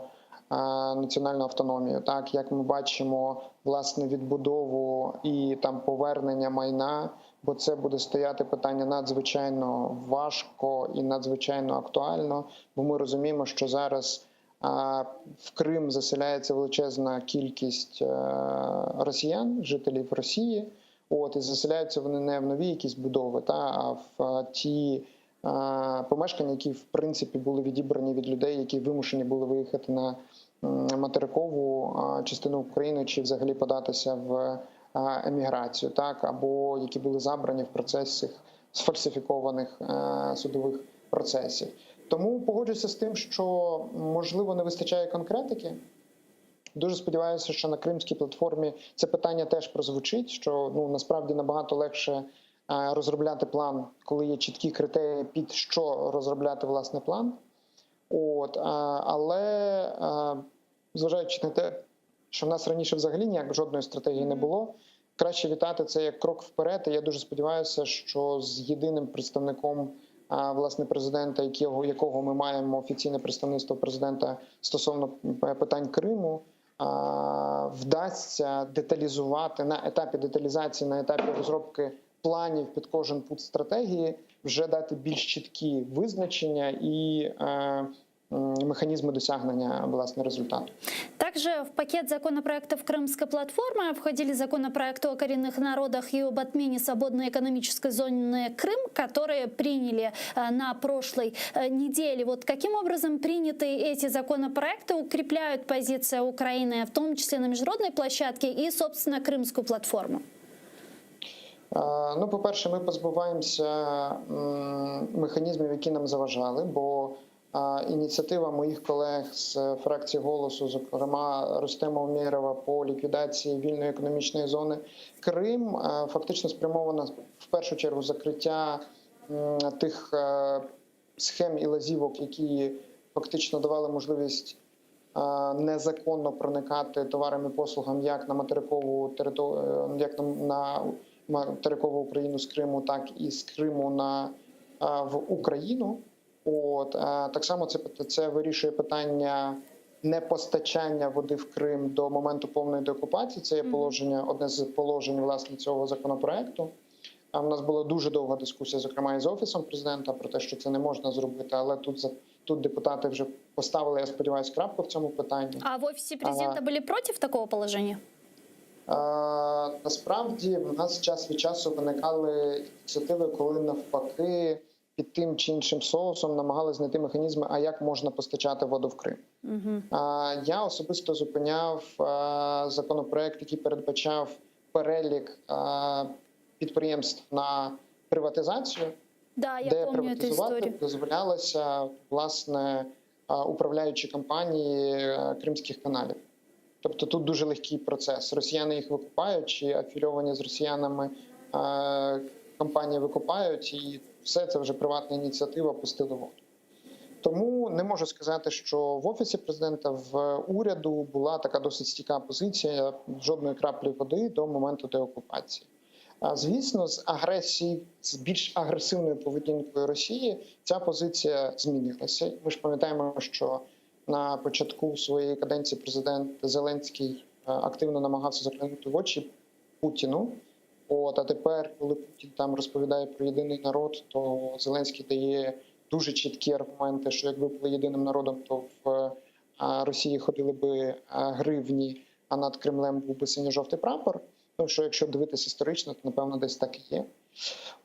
національну автономію, так як ми бачимо власне відбудову і там повернення майна, бо це буде стояти питання надзвичайно важко і надзвичайно актуально, бо ми розуміємо, що зараз в Крим заселяється величезна кількість е, росіян, жителів Росії. От і заселяються вони не в нові якісь будови, та а в е, ті е, помешкання, які в принципі були відібрані від людей, які вимушені були виїхати на материкову частину України чи взагалі податися в еміграцію, так або які були забрані в процесі сфальсифікованих судових процесів. Тому погоджуся з тим, що можливо не вистачає конкретики. Дуже сподіваюся, що на кримській платформі це питання теж прозвучить. Що ну насправді набагато легше е, розробляти план, коли є чіткі критерії, під що розробляти власне план. От, е, але е, зважаючи на те, що в нас раніше взагалі ніяк жодної стратегії не було, краще вітати це як крок вперед. І я дуже сподіваюся, що з єдиним представником власне президента, якого, якого ми маємо офіційне представництво президента стосовно питань Криму, вдасться деталізувати на етапі деталізації, на етапі розробки планів під кожен пункт стратегії, вже дати більш чіткі визначення і е, механізми досягнення власне результату. Также в пакет законопроектов Крымской платформы входили законопроекты о коренных народах и об отмене свободной экономической зоны Крым, которые приняли э, на прошлой э, неделе. Вот каким образом принятые эти законопроекты укрепляют позиции Украины, в том числе на международной площадке и, собственно, Крымскую платформу? Е, Ну, по-перше, ми позбуваємося механізмів, які нам заважали, бо ініціатива моїх колег з фракції голосу, зокрема Рустема Умєрова, по ліквідації вільної економічної зони Крим, е, фактично спрямована в першу чергу закриття тих е, схем і лазівок, які фактично давали можливість е, незаконно проникати товарам і послугам як на материкову територію, як на, материкову Україну з Криму, так і з Криму на в Україну. От е, так само це це вирішує питання непостачання води в Крим до моменту повної деокупації. Це є положення, одне з положень власне цього законопроекту. А в нас була дуже довга дискусія, зокрема і з офісом президента, про те, що це не можна зробити, але тут тут депутати вже поставили, я сподіваюся, крапку в цьому питанні. А в офисе президента были против такого положения? Насправді в нас час від часу виникали ініціативи, коли навпаки під тим чи іншим соусом намагалися знайти механізми, а як можна постачати воду в Крим. Угу. Я особисто зупиняв законопроект, який передбачав перелік підприємств на приватизацію, Да, я де помню эту приватизувати историю. дозволялося власне управляючі компанії е, кримських каналів. Тобто тут дуже легкий процес. Росіяни їх викупають, чи афільовані з росіянами е, компанії викупають, і все це вже приватна ініціатива пустили воду. Тому не можу сказати, що в офісі президента в уряду була така досить стійка позиція жодної краплі води до моменту деокупації. А звісно, з агресії, з більш агресивною поведінкою Росії ця позиція змінилася. Ми ж пам'ятаємо, що на початку своєї каденції президент Зеленський е, активно намагався заглянути в очі Путіну. От, а тепер, коли Путін там розповідає про єдиний народ, то Зеленський дає дуже чіткі аргументи, що якби були єдиним народом, то в е, Росії ходили би е, гривні, а над Кремлем був би синьо-жовтий прапор. Тому що якщо дивитися історично, то напевно десь так і є.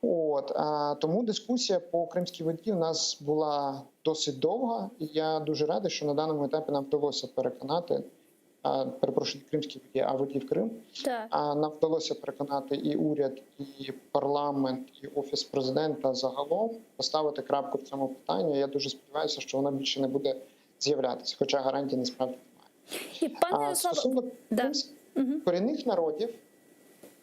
От а, тому дискусія по кримській воді у нас була досить довга, і я дуже радий, що на даному етапі нам вдалося переконати, а, перепрошую, не кримській воді, а воді в Крим. Так. А нам вдалося переконати і уряд, і парламент, і офіс президента загалом поставити крапку в цьому питанні. Я дуже сподіваюся, що вона більше не буде з'являтися, хоча гарантій насправді немає. І пане А Ярославе, стосовно да. кримських Мгм. корінних народів,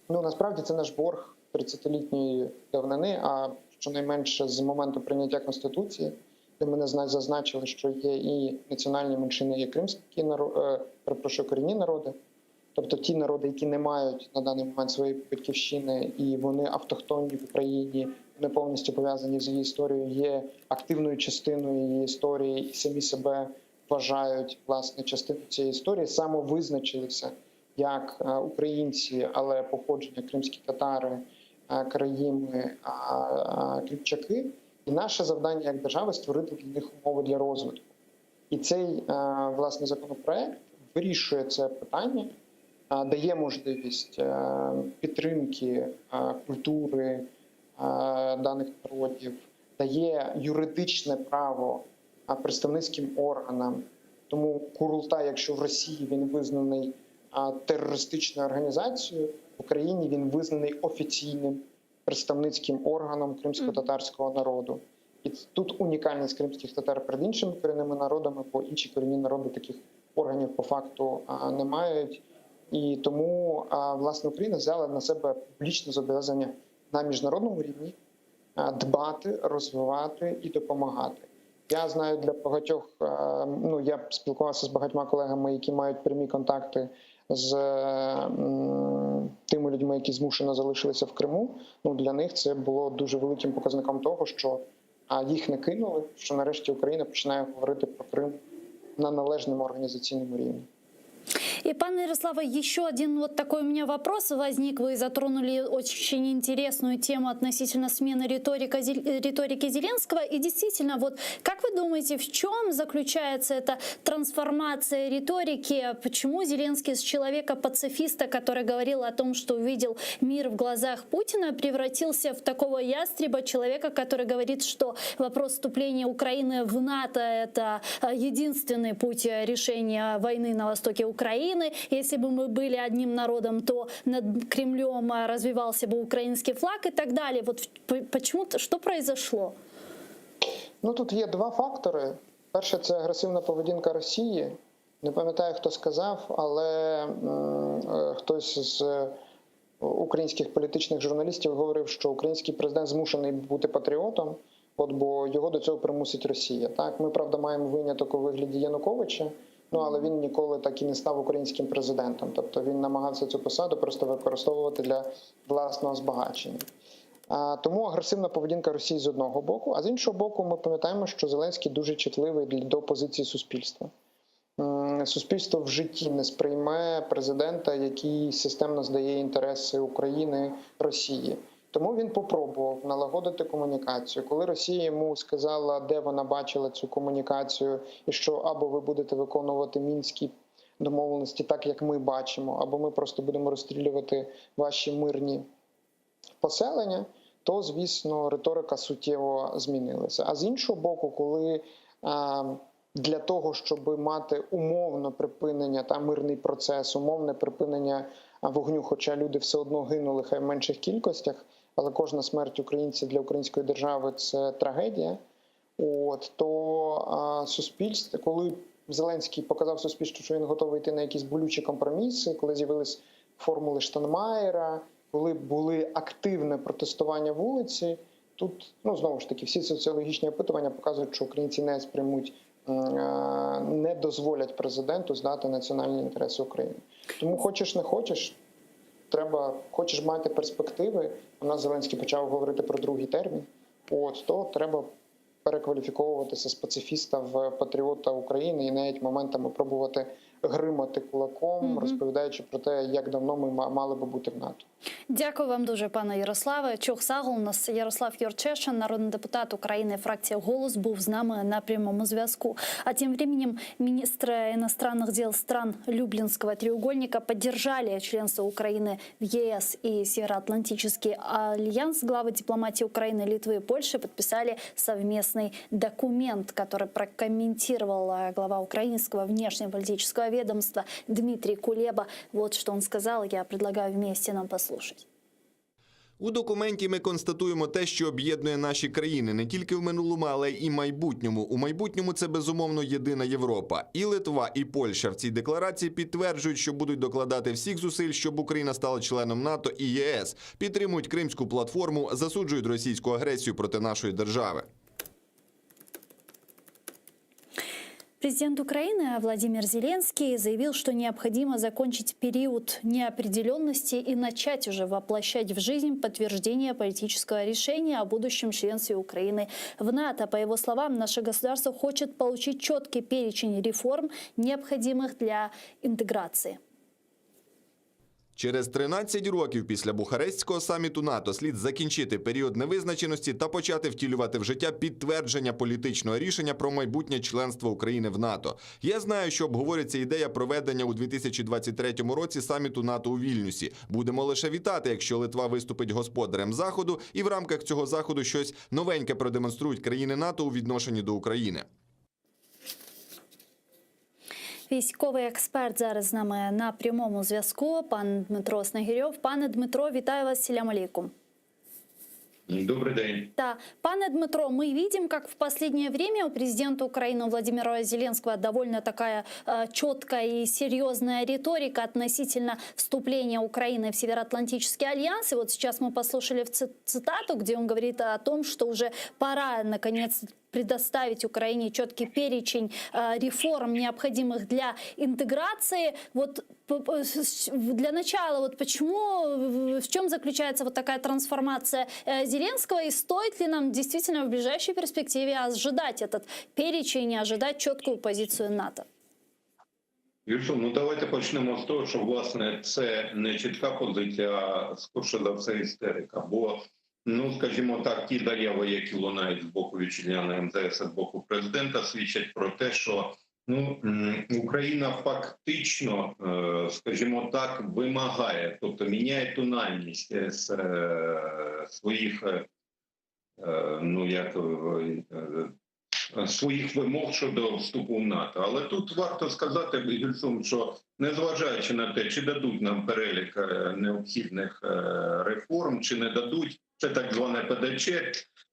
ну насправді це наш борг 30-літньої давнини, а щонайменше з моменту прийняття конституції, де ми не зна- зазначили, що є і національні меншини, і кримські народи, перепрошую, корінні народи. Тобто ті народи, які не мають на даний момент своєї батьківщини, і вони автохтонні в Україні, вони повністю пов'язані з її історією, є активною частиною її історії і самі себе вважають власне частиною цієї історії, самовизначилися як е, українці, але походження кримські татари, е, караїми, а, а, кримчаки. І наше завдання як держави створити для них умови для розвитку. І цей е, власне законопроект вирішує це питання, е, дає можливість е, підтримки е, культури е, даних народів, дає юридичне право е, представницьким органам. Тому Курултай, якщо в Росії він визнаний е, терористичною організацією, в Україні він визнаний офіційним представницьким органом кримсько-татарського народу. І тут унікальність кримських татар перед іншими корінними народами, бо інші корінні народи таких органів по факту а, не мають. І тому а, власне Україна взяла на себе публічне зобов'язання на міжнародному рівні а, дбати, розвивати і допомагати. Я знаю для багатьох, е, ну я спілкувався з багатьма колегами, які мають прямі контакти з е, м, тими людьми, які змушено залишилися в Криму. Ну для них це було дуже великим показником того, що а, їх не кинули, що нарешті Україна починає говорити про Крим на належному організаційному рівні. И, пане Ярославе, еще один вот такой у меня вопрос возник. Вы затронули очень интересную тему относительно смены риторика, риторики Зеленского. И действительно, вот как вы думаете, в чем заключается эта трансформация риторики? Почему Зеленский с человека-пацифиста, который говорил о том, что увидел мир в глазах Путина, превратился в такого ястреба, человека, который говорит, что вопрос вступления Украины в НАТО – это э, единственный путь э, решения войны на востоке Украины. Если бы мы были одним народом, то над Кремлем э, развевался бы украинский флаг и так далее. Вот в- почему, что произошло? Ну тут є два фактори. Перше, це агресивна поведінка Росії. Не пам'ятаю, хто сказав, але м, е, хтось з е, українських політичних журналістів говорив, що український президент змушений бути патріотом, от бо його до цього примусить Росія. Так, ми правда маємо виняток у вигляді Януковича, ну але він ніколи так і не став українським президентом. Тобто він намагався цю посаду просто використовувати для власного збагачення. А, Тому агресивна поведінка Росії з одного боку, а з іншого боку, ми пам'ятаємо, що Зеленський дуже чутливий для- до позиції суспільства. М, Суспільство в житті не сприйме президента, який системно здає інтереси України Росії. Тому він попробував налагодити комунікацію. Коли Росія йому сказала, де вона бачила цю комунікацію, і що або ви будете виконувати мінські. Домовленості так, як ми бачимо, або ми просто будемо розстрілювати ваші мирні поселення, то звісно риторика суттєво змінилася. А з іншого боку, коли для того, щоб мати умовно припинення та мирний процес, умовне припинення вогню, хоча люди все одно гинули, хай в менших кількостях, але кожна смерть українців для української держави це трагедія. От то суспільство, коли Зеленський показав суспільству, що він готовий йти на якісь болючі компроміси, коли з'явились формули Штанмаєра, коли були активне протестування вулиці, тут ну знову ж таки всі соціологічні опитування показують, що українці не сприймуть, не дозволять президенту здати національні інтереси України. Тому хочеш не хочеш, треба, хочеш мати перспективи. У нас Зеленський почав говорити про другий термін. От то треба перекваліфіковуватися з пацифіста в патріота України і навіть моментами пробувати гримати кулаком, розповідаючи про те, як давно ми мали би бути в НАТО. Дякую вам дуже, пане Ярославе. Çoq sağ oluñız. Ярослав Юрчишин, народний депутат України, фракція «Голос», був з нами на прямому зв'язку. А тем временем министры иностранных дел стран Люблинского треугольника поддержали членство Украины в ЕС и Североатлантический альянс. Главы дипломатии Украины, Литвы и Польши подписали совместный документ, который прокомментировал э, глава украинского внешнеполитического ведомства Дмитрий Кулеба. Вот что он сказал, я предлагаю вместе нам послушать. У документі ми констатуємо те, що об'єднує наші країни не тільки в минулому, але й майбутньому. У майбутньому це безумовно єдина Європа. І Литва, і Польща в цій декларації підтверджують, що будуть докладати всіх зусиль, щоб Україна стала членом НАТО і ЄС, підтримують Кримську платформу, засуджують російську агресію проти нашої держави. Президент Украины Владимир Зеленский заявил, что необходимо закончить период неопределенности и начать уже воплощать в жизнь подтверждение политического решения о будущем членстве Украины в НАТО. По его словам, наше государство хочет получить четкий перечень реформ, необходимых для интеграции. Через 13 років після Бухарестського саміту НАТО слід закінчити період невизначеності та почати втілювати в життя підтвердження політичного рішення про майбутнє членство України в НАТО. Я знаю, що обговорюється ідея проведення у 2023 році саміту НАТО у Вільнюсі. Будемо лише вітати, якщо Литва виступить господарем заходу, і в рамках цього заходу щось новеньке продемонструють країни НАТО у відношенні до України. Військовий експерт зараз з нами на прямому зв'язку. Пан Дмитро Снегирьов. Пане Дмитро, вітаю вас. Селям алейкум. Добрый день. Да, пане Дмитро, мы видим, как в последнее время у президента Украины Владимира Зеленского довольно такая э, четкая и серьезная риторика относительно вступления Украины в Североатлантический альянс. И вот сейчас мы послушали в цитату, где он говорит о том, что уже пора наконец предоставить Украине четкий перечень э, реформ, необходимых для интеграции. Вот для начала, вот почему, в чем заключается вот такая трансформация э, Зеленского и стоит ли нам действительно в ближайшей перспективе ожидать этот перечень и ожидать четкую позицию НАТО? Юрчу, ну давайте почнемо з того, що власне це не чітка позиція, а скорше за все істерика. Бо, ну скажімо так, ті заяви, які лунають з боку вітчизняної МЗС, з боку президента, свідчать про те, що ну Україна фактично, е, скажімо так, вимагає, тобто міняє тональність е, з е, своїх, ну як своїх вимог щодо вступу в НАТО. Але тут варто сказати Гюльсум, що незважаючи на те, чи дадуть нам перелік необхідних реформ, чи не дадуть, це так зване ПДЧ.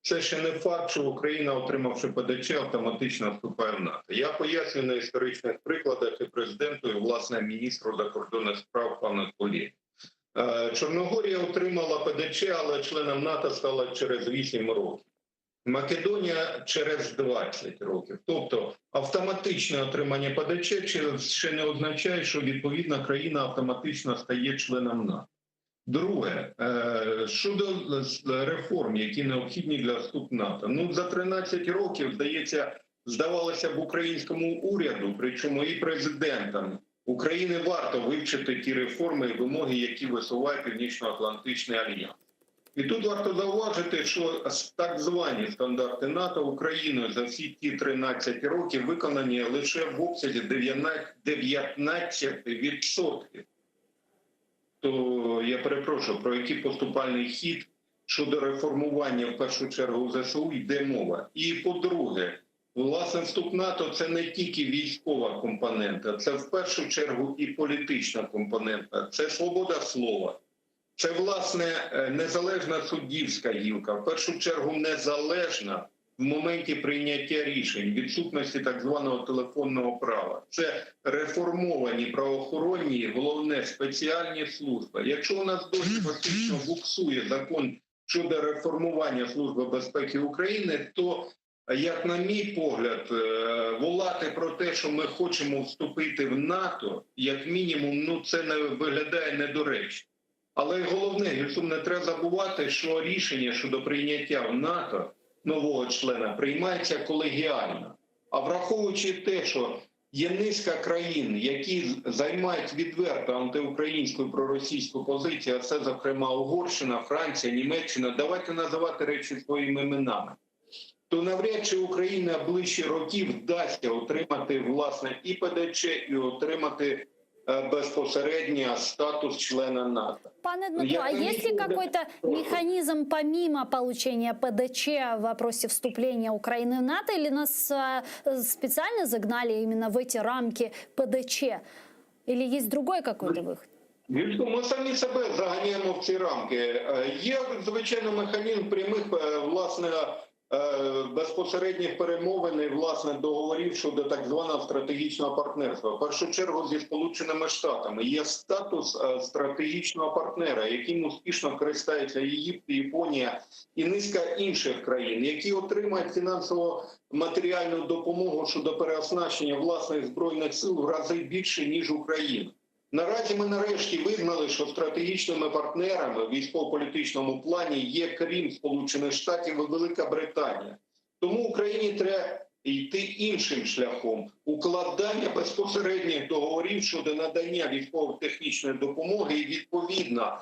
Це ще не факт, що Україна, отримавши ПДЧ, автоматично вступає в НАТО. Я пояснюю на історичних прикладах і президенту, і власне міністру закордонних справ пану Кулі. Чорногорія отримала ПДЧ, але членом НАТО стала через 8 років. Македонія через 20 років. Тобто автоматичне отримання ПДЧ ще не означає, що відповідна країна автоматично стає членом НАТО. Друге, е, щодо реформ, які необхідні для вступу НАТО. Ну за 13 років, здається, здавалося б українському уряду, причому і президентам України варто вивчити ті реформи і вимоги, які висуває Північно-Атлантичний альянс. І тут варто зауважити, що так звані стандарти НАТО Україною за всі ті 13 років виконані лише в обсязі 19%. То я перепрошую, про який поступальний хід щодо реформування в першу чергу ЗСУ йде мова. І по-друге, власне, вступ НАТО це не тільки військова компонента, це в першу чергу і політична компонента, це свобода слова. Це власне е, незалежна суддівська гілка, в першу чергу незалежна в моменті прийняття рішень, відсутності так званого телефонного права. Це реформовані правоохоронні, і, головне спеціальні служби. Якщо у нас досі фактично буксує закон щодо реформування Служби безпеки України, то як на мій погляд, е, волати про те, що ми хочемо вступити в НАТО, як мінімум, ну це не виглядає недоречно. Але головне, Гюльсум, не треба забувати, що рішення щодо прийняття в НАТО нового члена приймається колегіально. А враховуючи те, що є низка країн, які займають відверто антиукраїнську і проросійську позицію, а це, зокрема, Угорщина, Франція, Німеччина, давайте називати речі своїми іменами. То навряд чи Україна ближче років вдасться отримати власне і ПДЧ, і отримати е, безпосередньо статус члена НАТО. Пане Дмитро, Я а есть ли думаю, какой-то механизм помимо получения ПДЧ в вопросе вступления Украины в НАТО, или нас а, специально загнали именно в эти рамки ПДЧ? Или есть другой какой-то выход? Вільно, Ми самі себе заганяємо в ці рамки. Е, Є звичайно механізм прямих е, власне е, безпосередніх перемовин і власне договорів щодо так званого стратегічного партнерства. В першу чергу зі Сполученими Штатами є статус е, стратегічного партнера, яким успішно користаються Єгипт, Японія і низка інших країн, які отримають фінансово-матеріальну допомогу щодо переоснащення власних збройних сил в рази більше ніж Україна. Наразі ми нарешті визнали, що стратегічними партнерами в військово-політичному плані є крім Сполучених Штатів і Велика Британія. Тому Україні треба йти іншим шляхом укладання безпосередніх договорів щодо надання військово-технічної допомоги і відповідно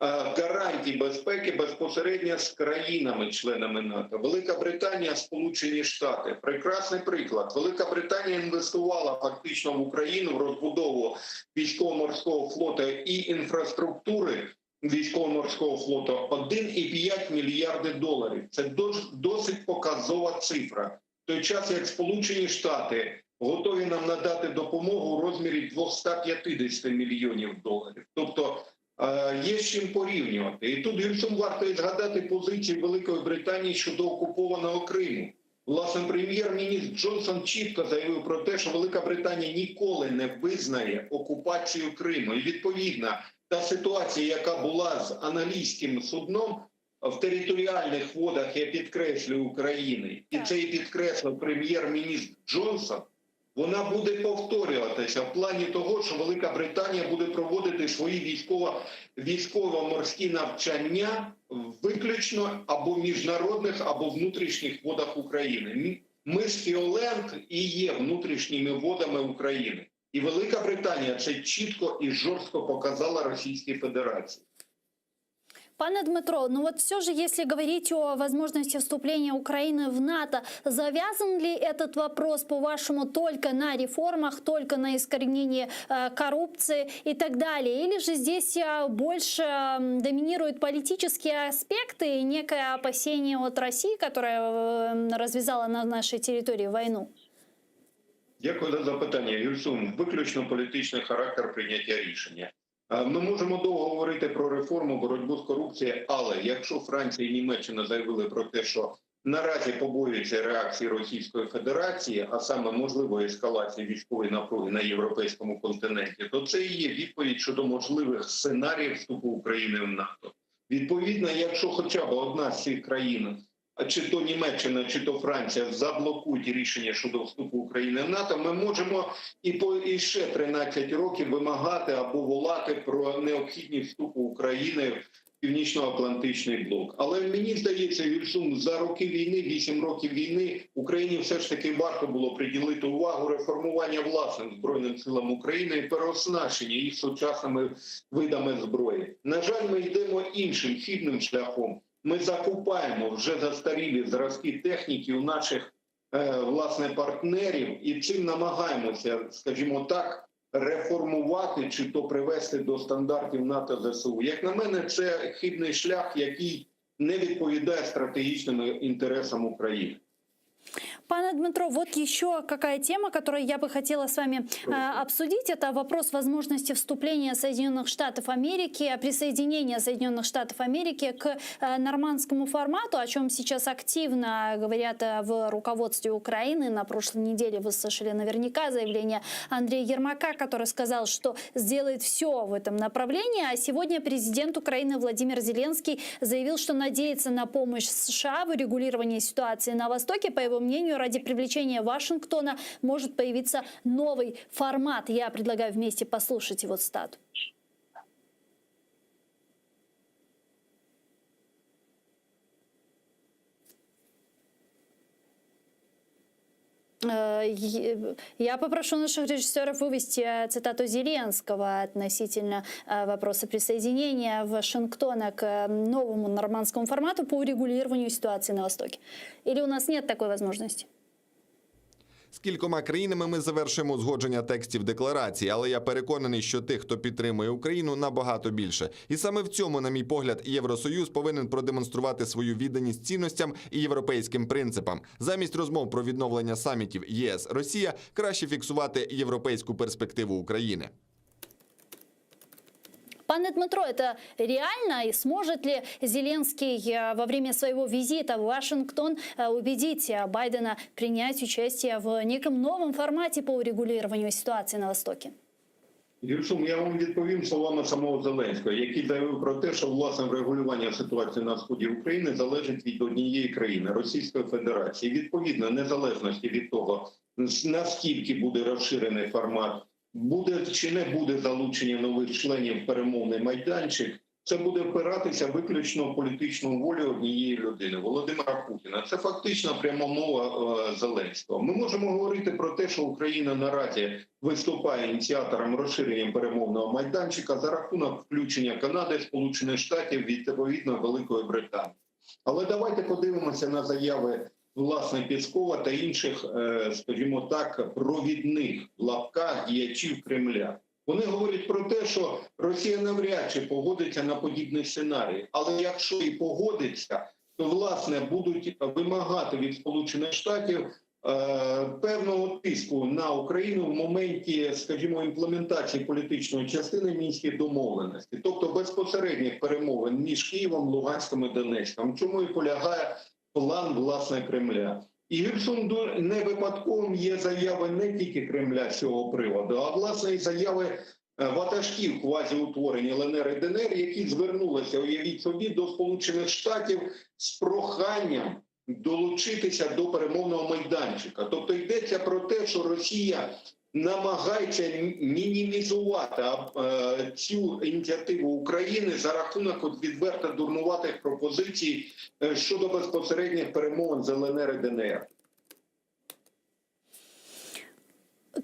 е, гарантій безпеки безпосередньо з країнами-членами НАТО. Велика Британія, Сполучені Штати прекрасний приклад. Велика Британія інвестувала фактично в Україну в розбудову військово-морського флоту і інфраструктури військово-морського флоту 1,5 мільярди доларів. Це дос- досить показова цифра. В той час як Сполучені Штати готові нам надати допомогу у розмірі 250 мільйонів доларів. Тобто е, є з чим порівнювати. І тут Гюльсум варто і згадати позицію Великої Британії щодо окупованого Криму. Власне, прем'єр-міністр Джонсон чітко заявив про те, що Велика Британія ніколи не визнає окупацію Криму. І відповідно та ситуація, яка була з англійським судном в територіальних водах, я підкреслюю, України, і Так. це і підкреслив прем'єр-міністр Джонсон. Вона буде повторюватися в плані того, що Велика Британія буде проводити свої військово військово-морські навчання виключно або міжнародних, або внутрішніх водах України. М- Мис Фіолент і є внутрішніми водами України. І Велика Британія це чітко і жорстко показала Російській Федерації. Пане Дмитро, ну вот все же, если говорить о возможности вступления Украины в НАТО, завязан ли этот вопрос, по-вашему, только на реформах, только на искоренении э, коррупции и так далее? Или же здесь э, больше м, доминируют политические аспекты и некое опасение от России, которая э, развязала на нашей территории войну? Дякую за запитання, Юльсум. Виключно політичний характер прийняття рішення. Е, Ми можемо довго говорити про реформу, боротьбу з корупцією, але якщо Франція і Німеччина заявили про те, що наразі побоюються реакції Російської Федерації, а саме можливої ескалації військової напруги на європейському континенті, то це і є відповідь щодо можливих сценаріїв вступу України в НАТО. Відповідно, якщо хоча б одна з цих країн а чи то Німеччина, чи то Франція заблокують рішення щодо вступу України в НАТО, ми можемо і по і ще 13 років вимагати або волати про необхідність вступу України в. Північно-Атлантичний блок. Але мені здається, Гюльсум, за роки війни, 8 років війни, Україні все ж таки варто було приділити увагу реформування власним збройним силам України і переоснащення їх сучасними видами зброї. На жаль, ми йдемо іншим хибним шляхом. Ми закупаємо вже застарілі зразки техніки у наших е, власне партнерів і цим намагаємося, скажімо так, реформувати чи то привести до стандартів НАТО ЗСУ. Як на мене, це хибний шлях, який не відповідає стратегічним інтересам України. Пане Дмитро, вот еще какая тема, которую я бы хотела с вами э, обсудить, это вопрос возможности вступления Соединенных Штатов Америки, присоединения Соединенных Штатов Америки к э, нормандскому формату, о чем сейчас активно говорят э, в руководстве Украины. На прошлой неделе вы слышали наверняка заявление Андрея Ермака, который сказал, что сделает все в этом направлении. А сегодня президент Украины Владимир Зеленский заявил, что надеется на помощь США в урегулировании ситуации на Востоке. По его мнению, ради привлечения Вашингтона может появиться новый формат. Я предлагаю вместе послушать его цитату. Э, Я попрошу наших режиссеров вывести э, цитату Зеленского относительно э, вопроса присоединения Вашингтона к новому нормандскому формату по урегулированию ситуации на Востоке. Или у нас нет такой возможности? З кількома країнами ми завершуємо узгодження текстів декларації, але я переконаний, що тих, хто підтримує Україну, набагато більше. І саме в цьому, на мій погляд, Євросоюз повинен продемонструвати свою відданість цінностям і європейським принципам. Замість розмов про відновлення самітів ЄС Росія краще фіксувати європейську перспективу України. Пане Дмитро, это реально? И сможет ли Зеленский э, во время своего визита в Вашингтон э, убедить э, Байдена принять участие в неком новом формате по урегулированию ситуации на Востоке? Гюльсум, я вам відповім словами самого Зеленського, який заявив про те, що власне врегулювання ситуації на сході України залежить від однієї країни Російської Федерації. Відповідно, незалежності від того, наскільки буде розширений формат, буде чи не буде залучення нових членів в перемовний майданчик, це буде впиратися виключно в політичну волю однієї людини Володимира Путіна. Це фактично пряма мова е, Зеленського. Ми можемо говорити про те, що Україна наразі виступає ініціатором розширення перемовного майданчика за рахунок включення Канади, Сполучених Штатів відповідно Великої Британії. Але давайте подивимося на заяви власне Пєскова та інших, е, скажімо так, провідних в лапках діячів Кремля. Вони говорять про те, що Росія навряд чи погодиться на подібний сценарій, але якщо і погодиться, то власне будуть вимагати від Сполучених Штатів е, певного тиску на Україну в моменті, скажімо, імплементації політичної частини мінських домовленостей, тобто безпосередніх перемовин між Києвом, Луганськом і Донецьком, в чому і полягає план власне Кремля. І Гюльсум не випадковим є заяви не тільки Кремля з цього приводу, а власне і заяви е, ватажків квазіутворень ЛНР і ДНР, які звернулися, уявіть собі, до Сполучених Штатів з проханням долучитися до перемовного майданчика. Тобто йдеться про те, що Росія намагається мінімізувати е, цю ініціативу України за рахунок от відверто дурнуватих пропозицій е, щодо безпосередніх перемовин з ЛНР і ДНР.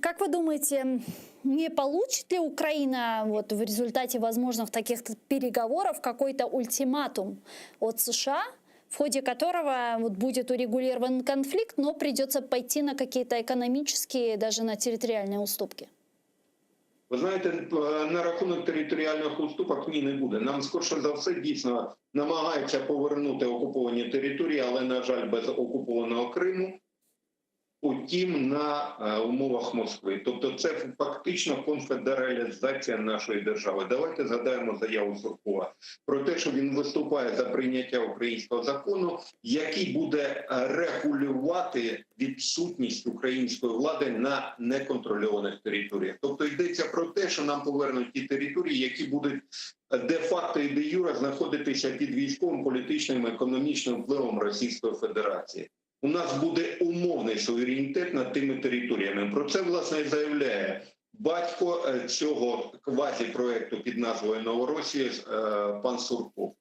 Как вы думаете, не получит ли Украина вот в результате возможных таких переговоров какой-то ультиматум от США, в ходе которого вот будет урегулирован конфликт, но придется пойти на какие-то экономические, даже на территориальные уступки? Ви знаєте, на рахунок територіальних уступок ні не буде. Нам скорше за все дійсно намагаються повернути окуповані території, але на жаль, без окупованого Криму. Утім, на е, умовах Москви, тобто це фактично конфедералізація нашої держави. Давайте згадаємо заяву Суркова про те, що він виступає за прийняття українського закону, який буде регулювати відсутність української влади на неконтрольованих територіях. Тобто йдеться про те, що нам повернуть ті території, які будуть де-факто і де-юре знаходитися під військовим, політичним, економічним впливом Російської Федерації. У нас буде умовний суверенітет над тими територіями. Про це власне і заявляє батько е, цього квазіпроекту під назвою Новоросія е, пан Сурков.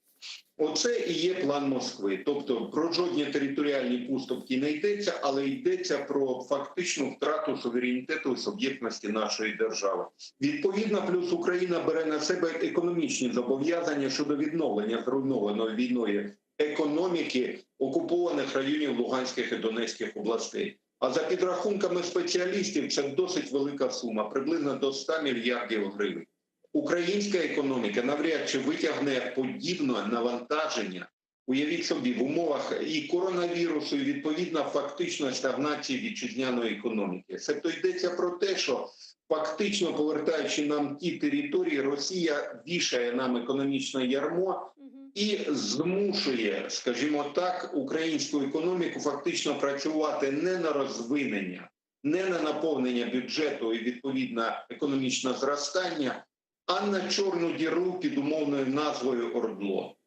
Оце і є план Москви. Тобто про жодні територіальні поступки не йдеться, але йдеться про фактичну втрату суверенітету і суб'єктності нашої держави. Відповідно, плюс Україна бере на себе економічні зобов'язання щодо відновлення зруйнованої війною економіки окупованих районів Луганських і Донецьких областей. А за підрахунками спеціалістів, це досить велика сума, приблизно до 100 мільярдів гривень. Українська економіка навряд чи витягне подібне навантаження. Уявіть собі, в умовах і коронавірусу, і відповідно фактично стагнації вітчизняної економіки. Себто йдеться про те, що фактично повертаючи нам ті території, Росія вішає нам економічне ярмо і змушує, скажімо так, українську економіку фактично працювати не на розвинення, не на наповнення бюджету і відповідно економічне зростання, а на чорну діру під умовною назвою Ордло.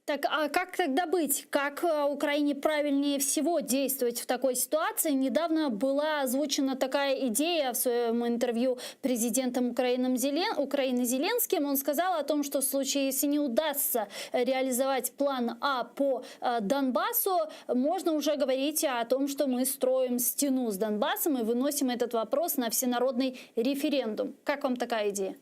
Так, а как тогда быть? Как э, Украине правильнее всего действовать в такой ситуации? Недавно была озвучена такая идея в своем интервью президентом Украины, Зелен... Украины Зеленским. Он сказал о том, что в случае, если не удастся реализовать план А по э, Донбассу, можно уже говорить о том, что мы строим стену с Донбассом и выносим этот вопрос на всенародный референдум. Как вам такая идея?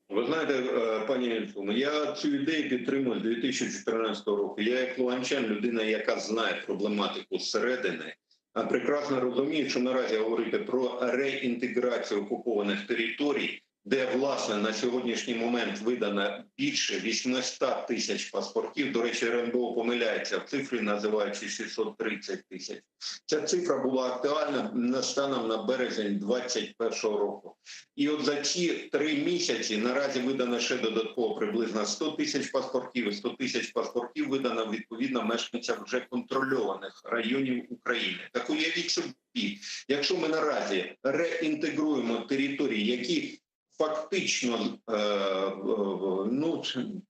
Ви знаєте, е, пані Ельфун, я цю ідею підтримую з 2014 року. Я як луганчан, людина, яка знає проблематику зсередини, а прекрасно розумію, що наразі говорити про реінтеграцію окупованих територій, де власне на сьогоднішній момент видано більше 800 тисяч паспортів. До речі, РНБО помиляється в цифрі, називаючи 630 тисяч. Ця цифра була актуальна на станом на березень 2021 року. І от за ці три місяці наразі видано ще додатково приблизно 100 тисяч паспортів. І 100 тисяч паспортів видано відповідно мешканцям вже контрольованих районів України. Так уявіть собі, якщо ми наразі реінтегруємо території, які фактично, е, е, ну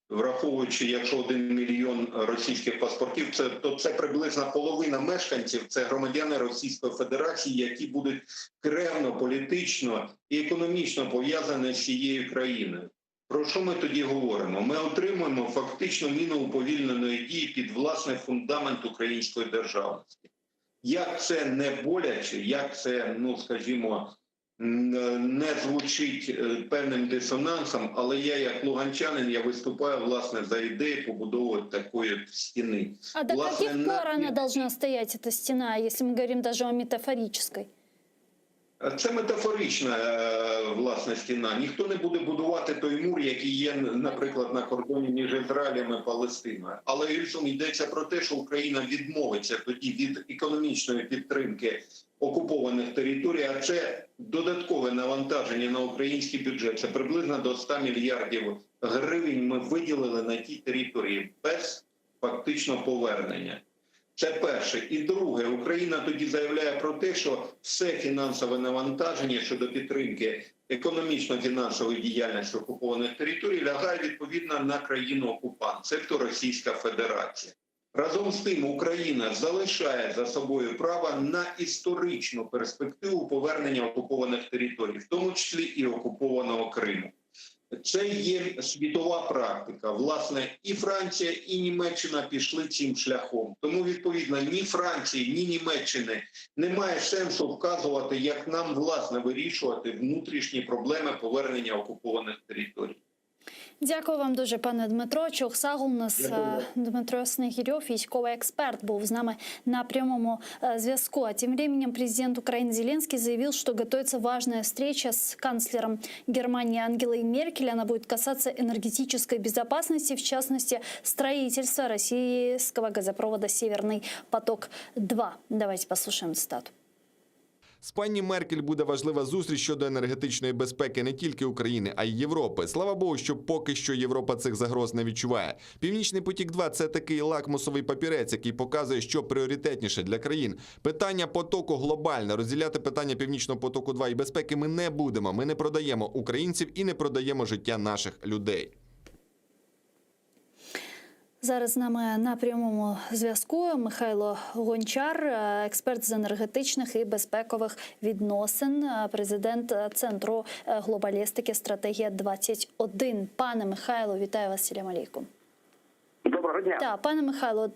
враховуючи, якщо 1 мільйон російських паспортів, це то це приблизно половина мешканців, це громадяни Російської Федерації, які будуть кревно, політично і економічно пов'язані з цією країною. Про що ми тоді говоримо? Ми отримуємо фактично міну уповільненої дії під власний фундамент української державності. Як це не боляче, як це, ну скажімо, не звучить е, певним дисонансом, але я, як луганчанин, я виступаю власне за ідею побудови такої стіни. А до Власне, каких пор на- она должна стоять, эта стена, если мы говорим даже о метафорической? Це метафорична е, власне стіна. Ніхто не буде будувати той мур, який є, наприклад, на кордоні між Ізраїлем і Палестиною. Але Ільсом йдеться про те, що Україна відмовиться тоді від економічної підтримки окупованих територій, а це додаткове навантаження на український бюджет. Це приблизно до 100 мільярдів гривень ми виділили на ті території без фактично повернення. Це перше. І друге, Україна тоді заявляє про те, що все фінансове навантаження щодо підтримки економічно-фінансової діяльності окупованих територій лягає відповідно на країну окупант, себто Російська Федерація. Разом з тим, Україна залишає за собою право на історичну перспективу повернення окупованих територій, в тому числі і окупованого Криму. Це є світова практика. Власне, і Франція, і Німеччина пішли цим шляхом. Тому, відповідно, ні Франції, ні Німеччини немає сенсу вказувати, як нам власне вирішувати внутрішні проблеми повернення окупованих територій. Дякую вам дуже, пане Дмитро. Çoq sağ oluñız Дякую. Е, Дмитро Снегирьов, військовий експерт, був з нами на прямому э, зв'язку. А тем временем президент Украины Зеленский заявил, что готовится важная встреча с канцлером Германии Ангелой Меркель. Она будет касаться энергетической безопасности, в частности, строительства российского газопровода «Северный поток-2». Давайте послушаем цитату. З пані Меркель буде важлива зустріч щодо енергетичної безпеки не тільки України, а й Європи. Слава Богу, що поки що Європа цих загроз не відчуває. Північний потік 2 це такий лакмусовий папірець, який показує, що пріоритетніше для країн. Питання потоку глобальне. Розділяти питання північного потоку 2 і безпеки ми не будемо. Ми не продаємо українців і не продаємо життя наших людей. Зараз з нами на прямому зв'язку Михайло Гончар, е, експерт з енергетичних і безпекових відносин, е, президент е, центру е, глобалістики Стратегія 21 Пане Михайло, вітаю вас, Селям алейкум. Доброго дня. Да, пане Михайло,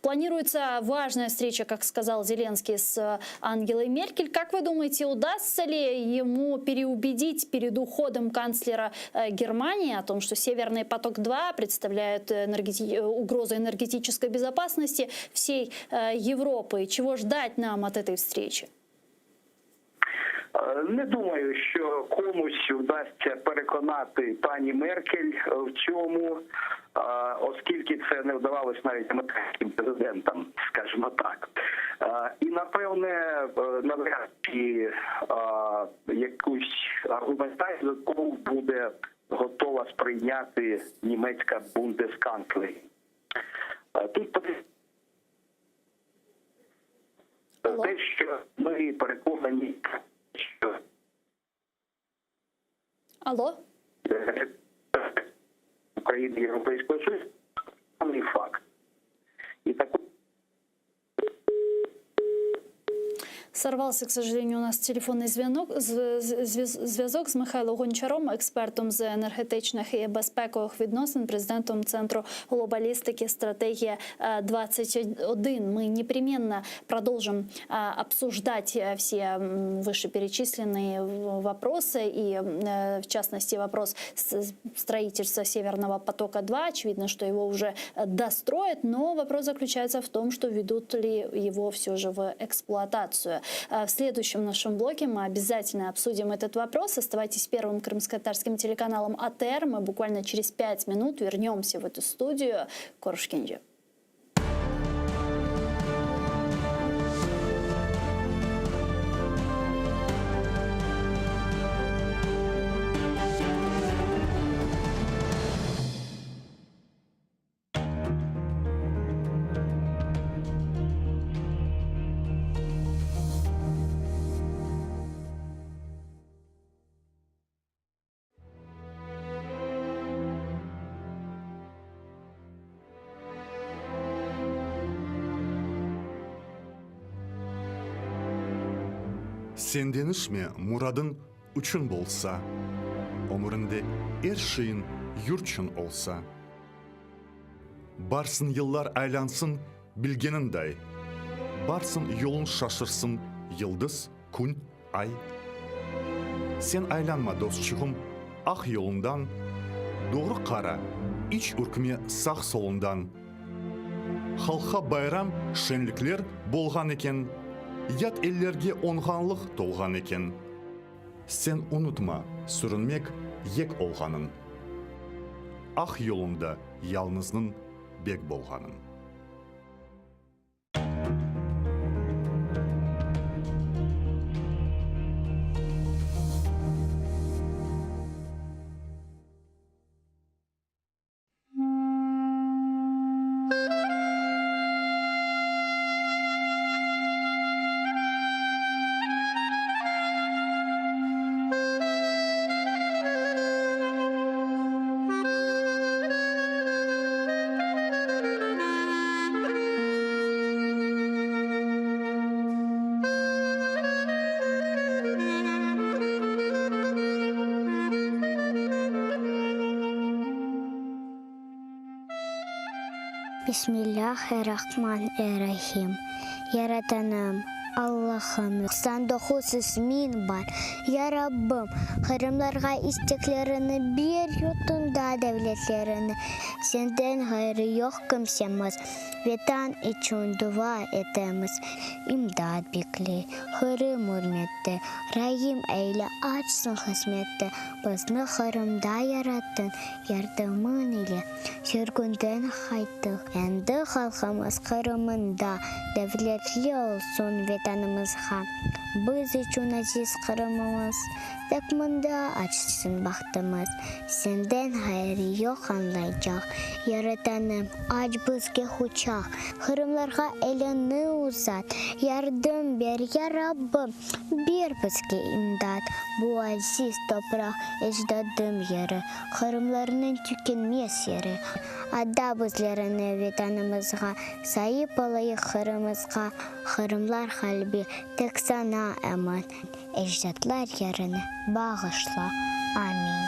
планируется важная встреча, как сказал Зеленский, с э, Ангелой Меркель. Как вы думаете, удастся ли ему переубедить перед уходом канцлера э, Германии о том, что Северный поток-2 представляет энергети... Э, угрозу энергетической безопасности всей Европы? Чего ждать нам от этой встречи? Не думаю, що комусь вдасться переконати пані Меркель в цьому, оскільки це не вдавалось навіть американським президентам, скажімо так. І напевне, навряд чи якусь аргументацію буде готова сприйняти німецька бундесканцлер. Тут те, що ми переконані, що Алло? України Європейського Союзу факт. І таку Сорвался, к сожалению, у нас телефонний зв'язок, зв'язок з Михайлом Гончаром, експертом з енергетичних і безпекових відносин, президентом Центру глобалістики «Стратегія 21». Мы непременно продолжим обсуждать э, все вышеперечисленные вопросы и, э, в частности, вопрос строительства Северного потока-2. Очевидно, что его уже достроят, но вопрос заключается в том, что ведут ли его все же в эксплуатацию. В следующем нашем блоке мы обязательно обсудим этот вопрос. Оставайтесь первым крымско-татарским телеканалом АТР. Мы буквально через пять минут вернемся в эту студию. Körüşkence. Sen deñişme, muradıñ uçun bolsa, Ömüriñde er şeyiñ yurtçün olsa. Barsın yıllar aylansın bilgeniñday, Barsın yolun şaşırsın yıldız, kün, ay. Sen aylanma, dostçuğım, aq yolundan, Doğru qara, iç ürkme sağ-solundan. Halqqa bayram, şenlikler bolğan eken, Yat ellerge oñğanlıq tolğan eken. Sen unutma sürünmek yek olğanın, Aq yolunda yalnıznıñ bek bolğanın. Bismillâh-er-Rahman-er-Rahim. Yaratanım, Allahım, 99 ismiñ bar. Ya Rabbim, qırımlarğa isteklerini ber, yurtunda devletlerini, Senden ğayrı yoq kimsemiz, Vetan içün dua etemiz. İmdat bekley, Qırım ürmette, Raim eyle, açsın qısmette, Bizni Qırımda yarattıñ, Yardımıñ ile sürgünden qayttıq. Endi halqımız Qırımında devletli olsun Vetanımızğa. Biz içün aziz Qırımımız, Tek mında açsın bahtımız. Senden ğayrı yoq añlaycaq, Yaratanım, aç bizge quçaq. Qırımlarğa eliñni uzat, Yardım ber, ya Rabbim, ber bizge imdat. Bu aziz topraq ecdadım yeri, Qırımlarnıñ tükenmez yeri. Ada bizlerni Vetanımızğa, Saip olayıq Qırımızğa. Qırımlar qalbi tek saña emin, Ecdatlar yerini bağışla. Amin.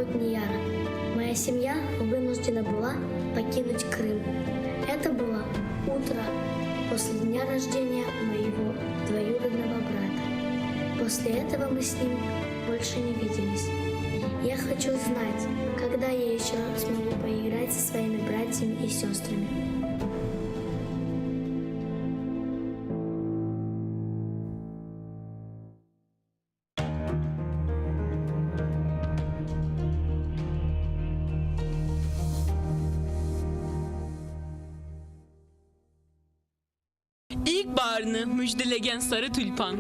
Холодний Яра. Моя семья вынуждена была покинуть Крым. Это было утро после дня рождения моего двоюродного брата. После этого мы с ним больше не виделись. Я хочу знать, когда я еще смогу поиграть со своими братьями и сестрами. İlk baarni müjdelegen sarı tülpan,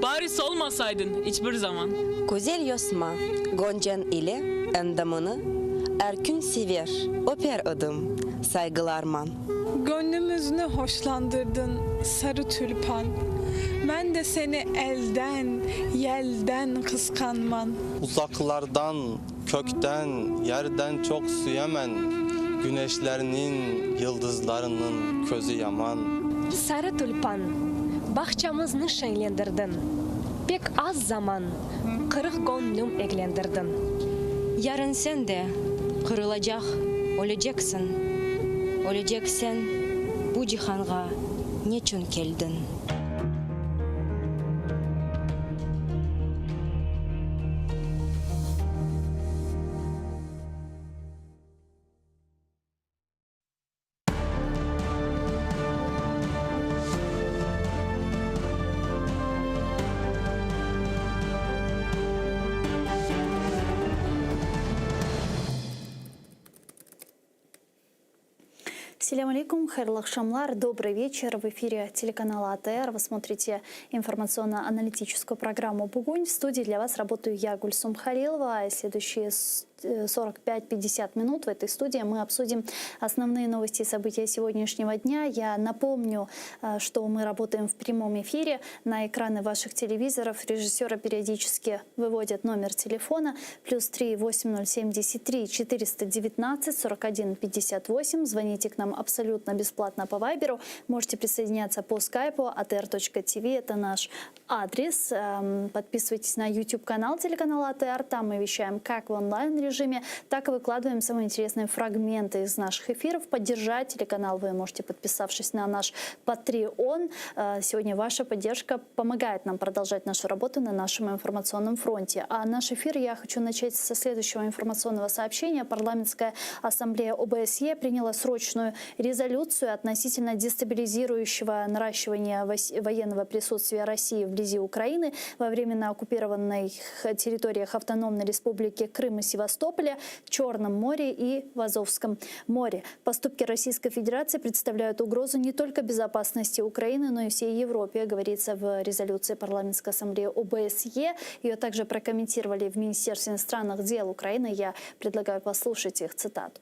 Bari solmasaydın iç bir zaman. Güzel yosma, goncañ ile endamını Er kün sever, öper edim, saygılarman. Göñlümizni hoşlandırdıñ, sarı tülpan, Men de seni elden, yelden qısqanman. Uzaqlardan, kökten, yerden çoq süyemen, Güneşlerniñ, yıldızlarnıñ közü yaman. Sarı tülpan, bağçamıznı şeñlendirdiñ, Pek az zaman qırıq göñlüm eglendirdiñ. Yarın sen de qırılacaq, öleceksiñ, Ölecekseñ, bu cihanğa neçün keldiñ? Selâm aleyküm, hayırlı aqşamlar, dobrый вечер. В эфире телеканала АТР. Вы смотрите информационно-аналитическую программу «Бугунь». В студии для вас работаю я, Гульсум Халилова. И следующие 45-50 минут в этой студии мы обсудим основные новости и события сегодняшнего дня. Я напомню, э, что мы работаем в прямом эфире. На экраны ваших телевизоров режиссеры периодически выводят номер телефона плюс 3 8073 419 41 58. Звоните к нам абсолютно бесплатно по Вайберу. Можете присоединяться по скайпу atr.tv. Это наш адрес. Эм, подписывайтесь на YouTube-канал телеканала АТР. Там мы вещаем как в онлайн-режиме, так и выкладываем самые интересные фрагменты из наших эфиров. Поддержать телеканал вы можете, подписавшись на наш Patreon. Э, сегодня ваша поддержка помогает нам продолжать нашу работу на нашем информационном фронте. А наш эфир я хочу начать со следующего информационного сообщения. Парламентская ассамблея ОБСЕ приняла срочную резолюцию относительно дестабилизирующего наращивания военного присутствия России вблизи Украины во временно оккупированных территориях Автономной Республики Крым и Севастополя, Черном море и в Азовском море. Поступки Российской Федерации представляют угрозу не только безопасности Украины, но и всей Европе, говорится в резолюции Парламентской ассамблеи ОБСЕ. Ее также прокомментировали в Министерстве иностранных дел Украины. Я предлагаю послушать их цитату.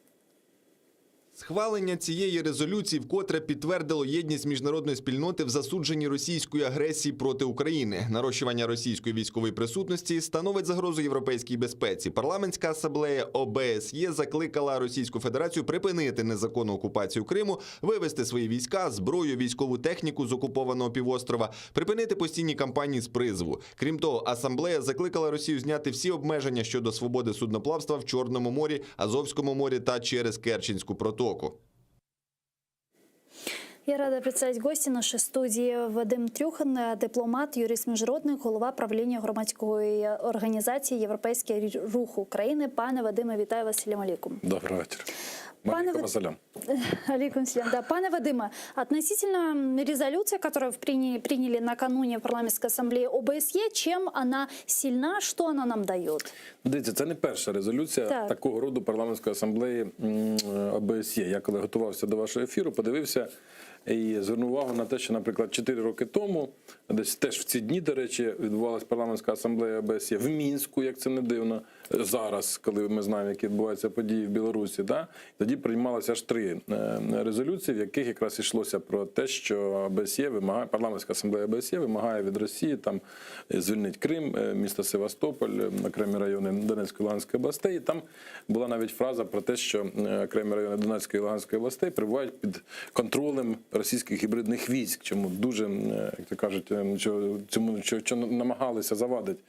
Схвалення цієї резолюції вкотре підтвердило єдність міжнародної спільноти в засудженні російської агресії проти України. Нарощування російської військової присутності становить загрозу європейській безпеці. Парламентська асамблея ОБСЄ закликала Російську Федерацію припинити незаконну окупацію Криму, вивести свої війська, зброю, військову техніку з окупованого півострова, припинити постійні кампанії з призову. Крім того, асамблея закликала Росію зняти всі обмеження щодо свободи судноплавства в Чорному морі, Азовському морі та через Керченську протоку. Я рада представить гостя нашей студии Вадим Трюхан, дипломат, юрист-міжнародник, голова правління громадської організації Європейський рух України. Пане Вадиме, вітаю вас. Селям алейкум. Добрый вечер. Пане Алейкум ассалям. Алейкум салям. Да, пане Вадиме, относительно резолюции, которую приняли, приняли накануне в парламентской ассамблее ОБСЕ, чем она сильна, что она нам дает? Дивіться, це не перша резолюція Так. такого роду парламентської асамблеї м, ОБСЄ. Я коли готувався до вашого ефіру, подивився і звернув увагу на те, що, наприклад, 4 роки тому, десь теж в ці дні, до речі, відбувалася парламентська асамблея ОБСЄ в Мінську, як це не дивно, зараз, коли ми знаємо, які відбуваються події в Білорусі, да? тоді приймалося аж три е, резолюції, в яких якраз йшлося про те, що ОБСЄ вимагає, парламентська асамблея ОБСЄ вимагає від Росії там звільнити Крим, е, місто Севастополь, е, окремі райони Донецької і Луганської областей. І там була навіть фраза про те, що е, окремі райони Донецької і Луганської областей перебувають під контролем російських гібридних військ, чому дуже, е, як то кажуть, е, що цьому що, що намагалися завадити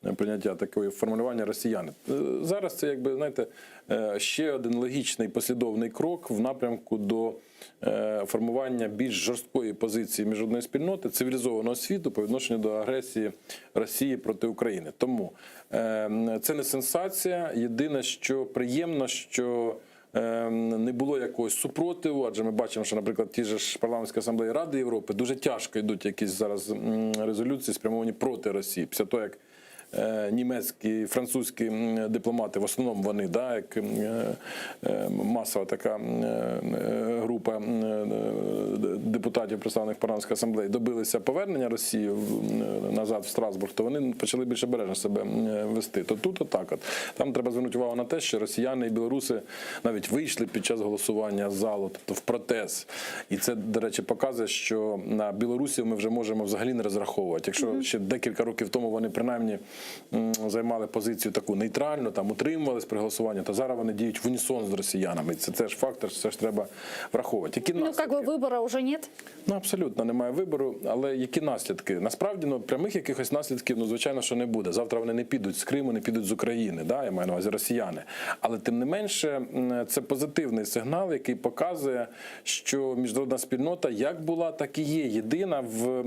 е, прийняття такої формулювання росіяни. Зараз це, якби знаєте, ще один логічний послідовний крок в напрямку до формування більш жорсткої позиції міжнародної спільноти, цивілізованого світу по відношенню до агресії Росії проти України. Тому це не сенсація. Єдине, що приємно, що не було якогось супротиву, адже ми бачимо, що, наприклад, ті ж парламентські асамблеї Ради Європи дуже тяжко йдуть якісь зараз резолюції, спрямовані проти Росії. Після того, як німецькі, французькі дипломати, в основному вони, да, як масова така група депутатів, представник парламентської асамблеї, добилися повернення Росії назад в Страсбург, то вони почали більш обережно себе вести. То тут отак от. Там треба звернути увагу на те, що росіяни і білоруси навіть вийшли під час голосування з залу, тобто в протест. І це, до речі, показує, що на білорусів ми вже можемо взагалі не розраховувати. Якщо ще декілька років тому вони принаймні займали позицію таку нейтральну, там утримувались при голосуванні, то зараз вони діють в унісон з росіянами. І це теж фактор, це ж треба враховувати. Які Ну, как бы выбора уже нет. Ну, абсолютно немає вибору, але які наслідки? Насправді, ну, прямих якихось наслідків, ну, звичайно, що не буде. Завтра вони не підуть з Криму, не підуть з України, да, я маю на увазі росіяни. Але тим не менше, це позитивний сигнал, який показує, що міжнародна спільнота як була, так і є єдина в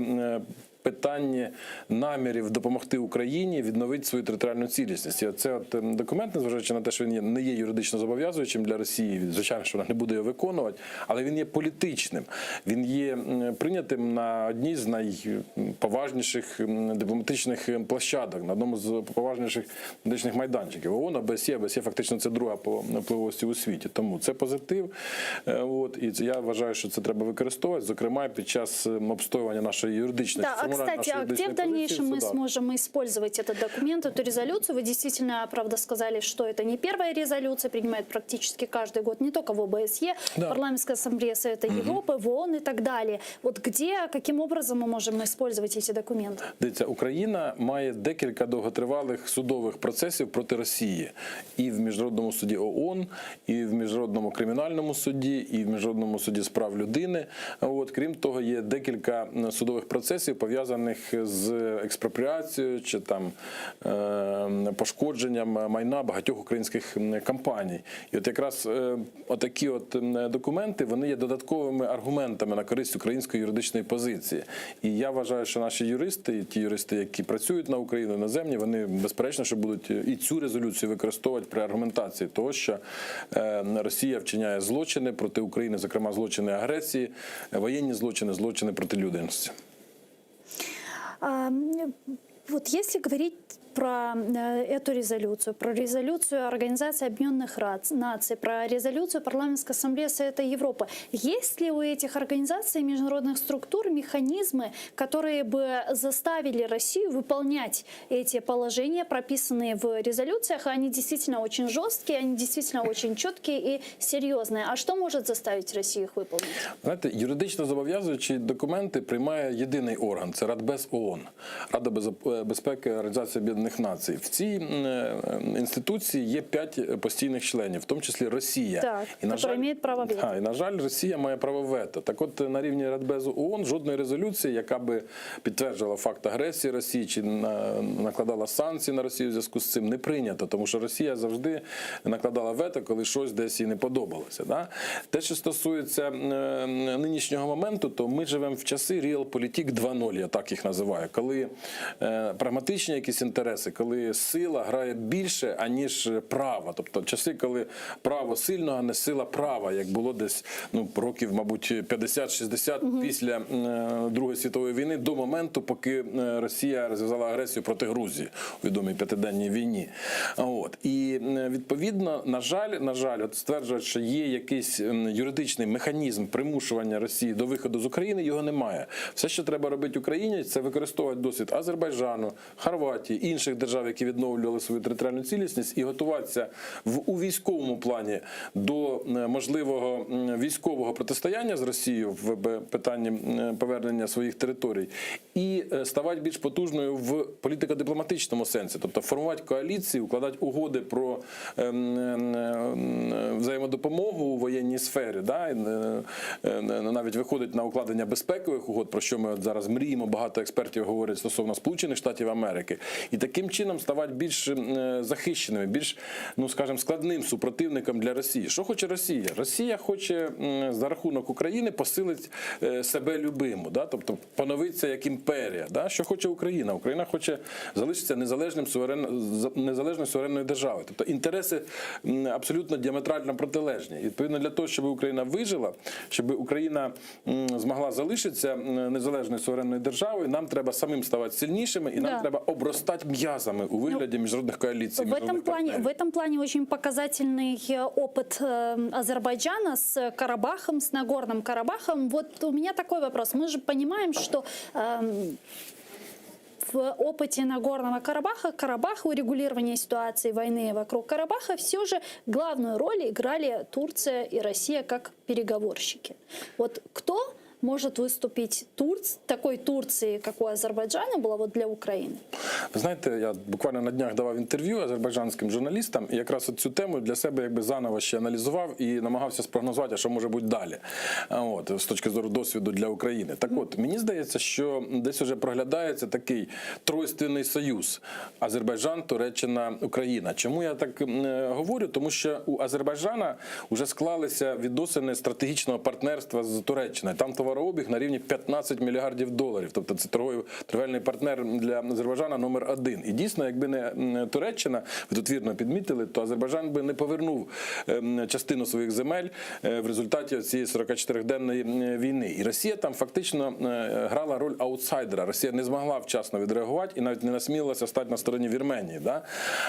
питанні намірів допомогти Україні відновити свою територіальну цілісність. І оце от документ, незважаючи на те, що він є, не є юридично зобов'язуючим для Росії, звичайно, що вона не буде його виконувати, але він є політичним. Він є прийнятим на одній з найповажніших дипломатичних площадок, на одному з поважніших дипломатичних майданчиків. ООН, ОБСЄ, ОБСЄ фактично це друга по впливовості у світі. Тому це позитив. От, і я вважаю, що це треба використовувати, зокрема під час обстоювання нашої юридичної Да, а кстати, а где в дальнейшем мы сможем использовать этот документ, эту резолюцию? Вы действительно, правда, сказали, что это не первая резолюция, принимают практически каждый год, не только в ОБСЕ, да. Парламентская ассамблея Совета угу. Европы, в ООН и так далее. Вот где, каким образом мы можем использовать эти документы? Дивіться, Україна має декілька довготривалих судових процесів проти Росії і в Міжнародному суді ООН, і в Міжнародному кримінальному суді, і в Міжнародному суді з прав людини. От, крім того, є декілька судових процесів, пов'язаних з експропріацією чи там е, пошкодженням майна багатьох українських компаній. І от якраз е, отакі от документи вони є додатковими аргументами на користь української юридичної позиції. І я вважаю, що наші юристи, ті юристи, які працюють на Україну іноземні, вони безперечно, що будуть і цю резолюцію використовувати при аргументації того, що е, Росія вчиняє злочини проти України, зокрема злочини агресії, воєнні злочини, злочини проти людяності. А, вот если говорить про э, эту резолюцию, про резолюцию Организации Объединенных Наций, про резолюцию Парламентской Ассамблеи Совета Европы. Есть ли у этих организаций и международных структур механизмы, которые бы заставили Россию выполнять эти положения, прописанные в резолюциях? Они действительно очень жесткие, они действительно очень четкие и серьезные. А что может заставить Россию их выполнить? Знаєте, юридично зобов'язуючі документи приймає єдиний орган це Радбез ООН, Рада безпеки Організації Об'єднаних Націй. В цій е, інституції є п'ять постійних членів, в тому числі Росія. Так, і, на жаль, має право вето. І, на жаль, Росія має право вето. Так от на рівні Радбезу ООН жодної резолюції, яка би підтверджувала факт агресії Росії чи накладала санкції на Росію в зв'язку з цим, не прийнято, тому що Росія завжди накладала вето, коли щось десь їй не подобалося. Да? Те, що стосується нинішнього моменту, то ми живемо в часи Realpolitik 2.0, я так їх називаю, коли е, прагматичні якісь інтереси, коли сила грає більше, аніж право. Тобто часи, коли право сильного, а не сила права, як було десь ну, років, мабуть, 50-60 після е, Другої світової війни, до моменту, поки е, Росія розв'язала агресію проти Грузії у відомій п'ятиденній війні. От. І відповідно, на жаль, на жаль, от стверджувати, що є якийсь юридичний механізм примушування Росії до виходу з України, його немає. Все, що треба робити Україні, це використовувати досвід Азербайджану, Хорватії, інших держав, які відновлювали свою територіальну цілісність, і готуватися в у військовому плані до е, можливого військового протистояння з Росією в питанні повернення своїх територій, і е, ставати більш потужною в політико-дипломатичному сенсі, тобто формувати коаліції, укладати угоди про ем, ем, взаємодопомогу у воєнній сфері, да, е, навіть виходить на укладення безпекових угод, про що ми от зараз мріємо, багато експертів говорять стосовно Сполучених Штатів Америки. І таким. таким чином ставати більш е, захищеними, більш, ну скажімо, складним супротивником для Росії. Що хоче Росія? Росія хоче м, за рахунок України посилити е, себе любиму, да? тобто поновитися як імперія. Да? Що хоче Україна? Україна хоче залишитися незалежним суверен... з- незалежною суверенною державою. Тобто інтереси м, абсолютно діаметрально протилежні. І, відповідно, для того, щоб Україна вижила, щоб Україна м, змогла залишитися м, незалежною суверенною державою, нам треба самим ставати сильнішими і нам Да. треба обростати м'язами у вигляді міжнародних коаліцій. В этом міжнародних плане, партнерів. в этом плане очень показательный э, опыт э, Азербайджана с Карабахом, с Нагорным Карабахом. Вот у меня такой вопрос. Мы же понимаем, что эм, в опыте Нагорного Карабаха, Карабаха, урегулирования ситуации войны вокруг Карабаха, все же главную роль играли Турция и Россия как переговорщики. Вот кто может выступить Турц, такой Турции, как у Азербайджана, была вот для Украины? Ви знаєте, я буквально на днях давав інтерв'ю азербайджанським журналістам, і якраз от цю тему для себе якби заново ще аналізував і намагався спрогнозувати, а що може бути далі. А От, з точки зору досвіду для України. Так от, мені здається, що десь уже проглядається такий тройственний союз Азербайджан, Туреччина, Україна. Чому я так м, е, говорю? Тому що у Азербайджана вже склалися відносини стратегічного партнерства з Туреччиною. Там товарообіг на рівні 15 мільярдів доларів. Тобто це торговий торговельний партнер для Азербайджана номер один. І дійсно, якби не м, Туреччина, ви тут вірно підмітили, то Азербайджан би не повернув ем, частину своїх земель е, в результаті цієї 44-денної м, війни. І Росія там фактично е, грала роль аутсайдера. Росія не змогла вчасно відреагувати і навіть не насмілилася стати на стороні Вірменії. Да?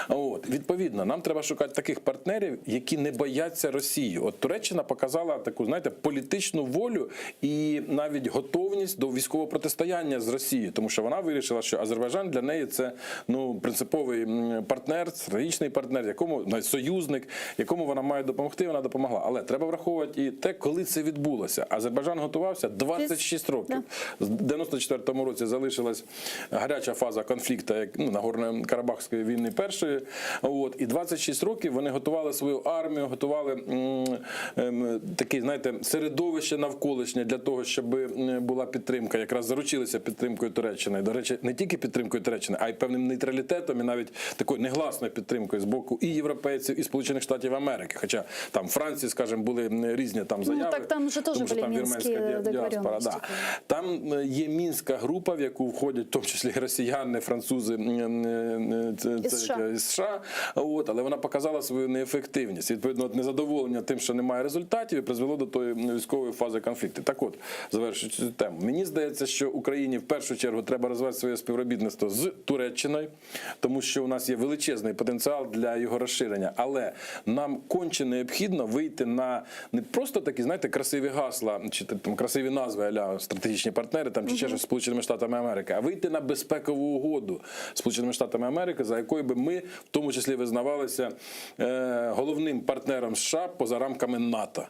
От відповідно, нам треба шукати таких партнерів, які не бояться Росії. От Туреччина показала таку, знаєте, політичну волю і навіть готовність до військового протистояння з Росією, тому що вона вирішила, що Азербайджан для неї це ну принциповий м, партнер, стратегічний партнер, якому навіть союзник, якому вона має допомогти. Вона допомогла. Але треба враховувати і те, коли це відбулося. Азербайджан готувався 26 років. З 94-му році залишилась гаряча фаза конфлікту, як ну, Нагорно-Карабахської війни першої. От і 26 років вони готували свою армію, готували м, ем, таке, знаєте, середовище навколишнє для того, щоб м, була підтримка. Якраз заручилися підтримкою Туреччини. До речі, не тільки підтримкою Туреччини, а й певним нейтралітетом, і навіть такою негласною підтримкою з боку і європейців, і Сполучених Штатів Америки. Хоча там Франції, скажімо, були м, різні там заяви. Ну, так там же теж тому що були там мінські вірменська ді- діаспора. Да. договоренності. Там е, є мінська група, в яку входять в тому числі і росіяни, французи м, м, е, це, І це, США. і США. От, але вона показала свою неефективність. Відповідно, от незадоволення тим, що немає результатів, і призвело до тої військової фази конфлікту. Так от, завершуючи цю тему, мені здається, що Україні в першу чергу треба розвивати своє співробітництво з Туреччиною, тому що у нас є величезний потенціал для його розширення. Але нам конче необхідно вийти на не просто такі, знаєте, красиві гасла чи там красиві назви аля стратегічні партнери там чи ще щось з Сполученими Штатами Америки, а вийти на безпекову угоду з Сполученими Штатами Америки, за якою би ми в тому числі визнавалися е, головним партнером США поза рамками НАТО.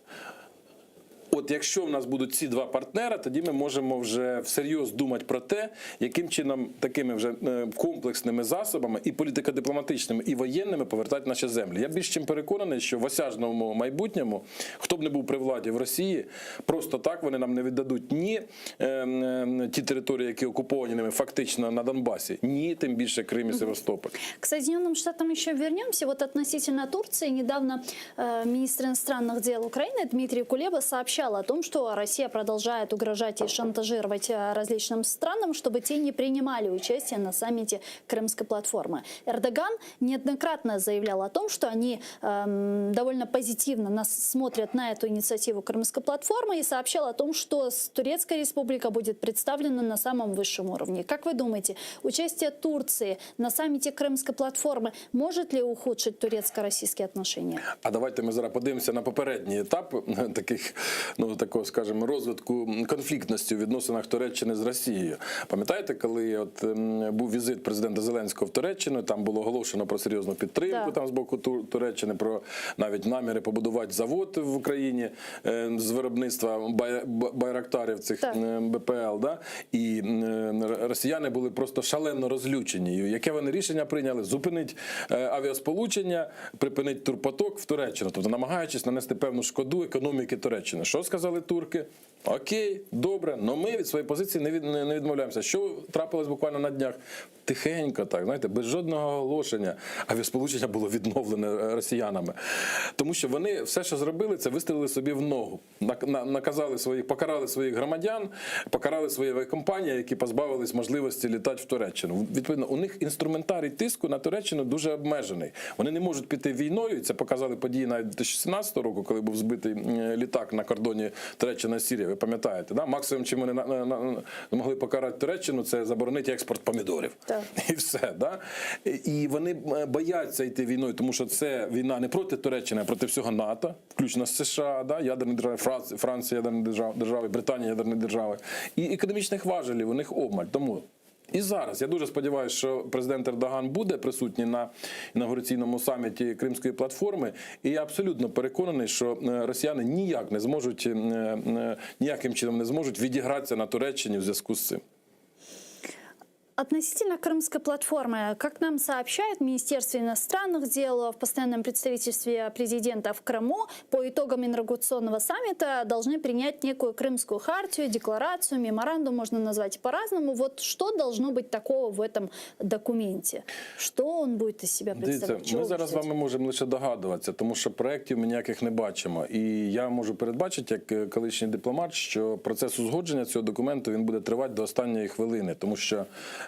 От якщо в нас будуть ці два партнера, тоді ми можемо вже всерйоз думати про те, яким чином такими вже е, комплексними засобами і політико-дипломатичними, і воєнними повертати наші землі. Я більш чим переконаний, що в осяжному майбутньому, хто б не був при владі в Росії, просто так вони нам не віддадуть ні е, е, ті території, які окуповані ними фактично на Донбасі, ні тим більше Крим і Севастополь. К Соединенным Штатам еще вернемся. Вот относительно Турции недавно э, министр иностранных дел Украины Дмитрий Кулеба сообщал о том, что Россия продолжает угрожать и шантажировать э, различным странам, чтобы те не принимали участие на саммите Крымской платформы. Эрдоган неоднократно заявлял о том, что они эм, довольно позитивно нас смотрят на эту инициативу Крымской платформы и сообщал о том, что с- Турецкая республика будет представлена на самом высшем уровне. Как вы думаете, участие Турции на саммите Крымской платформы может ли ухудшить турецко-российские отношения? А давайте ми зараз подивимося на попередній етап таких, ну такого, скажімо, розвитку конфліктності у відносинах Туреччини з Росією. Пам'ятаєте, коли от ем, був візит президента Зеленського в Туреччину, там було оголошено про серйозну підтримку Так. там з боку Тур- Туреччини, про навіть наміри побудувати завод в Україні е, з виробництва бай- б- байрактарів цих Так. е, БПЛ. Да? І е, росіяни були просто шалено розлючені. І Яке вони рішення прийняли? Зупинить е, авіасполучення, припинить турпоток в Туреччину, тобто намагаючись нанести певну шкоду економіки Туреччини. Що? Що сказали турки? Окей, добре, но ми від своєї позиції не, від, не не відмовляємося. Що трапилось буквально на днях? Тихенько, так, знаєте, без жодного оголошення авіасполучення було відновлене е, росіянами. Тому що вони все, що зробили, це вистрілили собі в ногу. Нак- на- Наказали своїх, покарали своїх громадян, покарали свої авіакомпанії, які позбавились можливості літати в Туреччину. Відповідно, у них інструментарій тиску на Туреччину дуже обмежений. Вони не можуть піти війною. і Це показали події навіть 2017 року, коли був збитий м, літак на кордоні Туреччина Сірія. Ви пам'ятаєте, да? Максимум, чим вони на, на, на, змогли покарати Туреччину, це заборонити експорт помідорів. Так. І все. Да? І вони е, бояться йти війною, тому що це війна не проти Туреччини, а проти всього НАТО, включно з США, да? ядерні держави, Франція, Франція ядерні держави, держави, Британія ядерні держави. І економічних важелів у них обмаль. Тому і зараз я дуже сподіваюся, що президент Ердоган буде присутній на інаугураційному саміті Кримської платформи. І я абсолютно переконаний, що е, росіяни ніяк не зможуть е, е, ніяким чином не зможуть відігратися на Туреччині в зв'язку з цим. Относительно Крымской платформы, как нам сообщает Министерство иностранных дел в постоянном представительстве президента в Крыму, по итогам инаугурационного саммита должны принять некую Крымскую хартию, декларацию, меморандум, можно назвать по-разному. Вот что должно быть такого в этом документе? Что он будет из себя Дивіться, представлять? Чего ми вы зараз з ждете? вами можемо лише догадуватися, тому що проєктів ми ніяких не бачимо. І я можу передбачити, як е, колишній дипломат, що процес узгодження цього документу він буде тривати до останньої хвилини, тому що,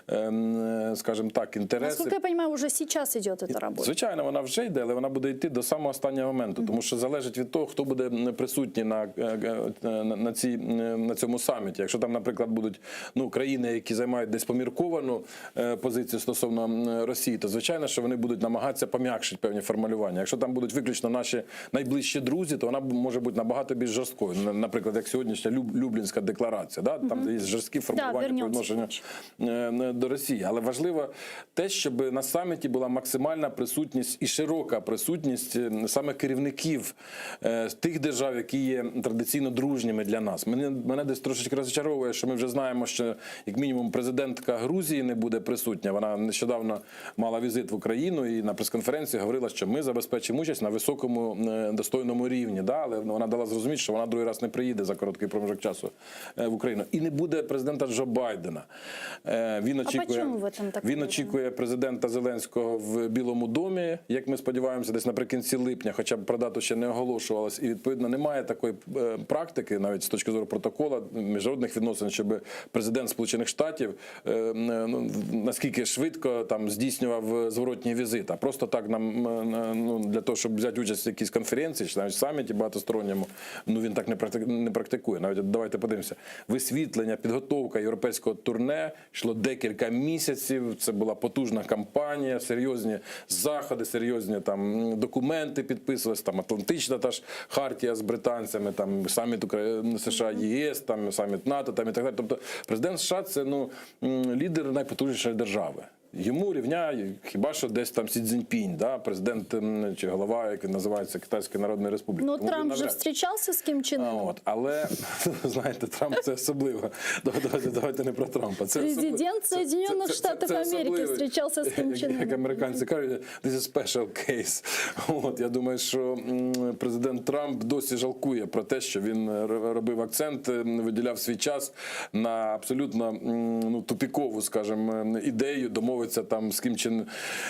ем, е, скажімо так, інтереси. Насколько я понимаю, уже сейчас идет эта работа. Звичайно, вона вже йде, але вона буде йти до самого останнього моменту, тому що залежить від того, хто буде м, присутній на, е, е, на, на, цій, м, на цьому саміті. Якщо там, наприклад, будуть ну, країни, які займають десь помірковану е, позицію стосовно м, Росії, то звичайно, що вони будуть намагатися пом'якшити певні формулювання. Якщо там будуть виключно наші найближчі друзі, то вона може бути набагато більш жорсткою. На- Наприклад, як сьогоднішня Люб- Люблінська декларація, да? там де є жорсткі формулювання по вернемся відношенню е, до Росії. Але важливо те, щоб на саміті була максимальна присутність і широка присутність е, саме керівників е, тих держав, які є традиційно дружніми для нас. Мене, мене десь трошечки розчаровує, що ми вже знаємо, що як мінімум президентка Грузії не буде присутня. Вона нещодавно мала візит в Україну і на прес-конференції говорила, що ми забезпечимо участь на високому е, достойному рівні. Да? Але вона дала зрозуміти, що вона другий раз не приїде за короткий проміжок часу е, в Україну. І не буде президента Джо Байдена. Е, Він А очікує, почему в этом так він уверены? очікує президента Зеленського в Білому домі, як ми сподіваємося, десь наприкінці липня, хоча б про дату ще не оголошувалось. І відповідно немає такої е, практики, навіть з точки зору протокола міжнародних відносин, щоб президент Сполучених Штатів е, е, ну, наскільки швидко там здійснював е, зворотній візит. А просто так нам е, ну, для того, щоб взяти участь в якійсь конференції чи навіть саміті багатосторонньому, ну він так не практи- не практикує. Навіть от давайте подивимося. Висвітлення, підготовка європейського турне йшло декілька місяців. Це була потужна кампанія, серйозні заходи, серйозні там м, документи підписувалися, там Атлантична та ж хартія з британцями, там саміт Укра- США ЄС, там саміт НАТО, там і так далі. Тобто президент США це ну м, лідер найпотужнішої держави. Йому рівня хіба що десь там Сі Цзіньпінь, да, президент м, чи голова, як він називається, Китайської Народної Республіки. Но Тому він Ну, Трамп же навряд. встречался с Ким Чен А, Ыном. от, але знаєте, Трамп це особливо. Давайте, давайте не про Трампа. Це особливо. Президент Соединенных це- Штатов це Америки особливий. встречался с Ким Як- Чен Як Ыном. американці кажуть, this is special case. От, я думаю, що м, президент Трамп досі жалкує про те, що він е, робив акцент, е, виділяв свій час на абсолютно м, ну, тупікову, скажімо, м, ідею домовитися там з Кім Чен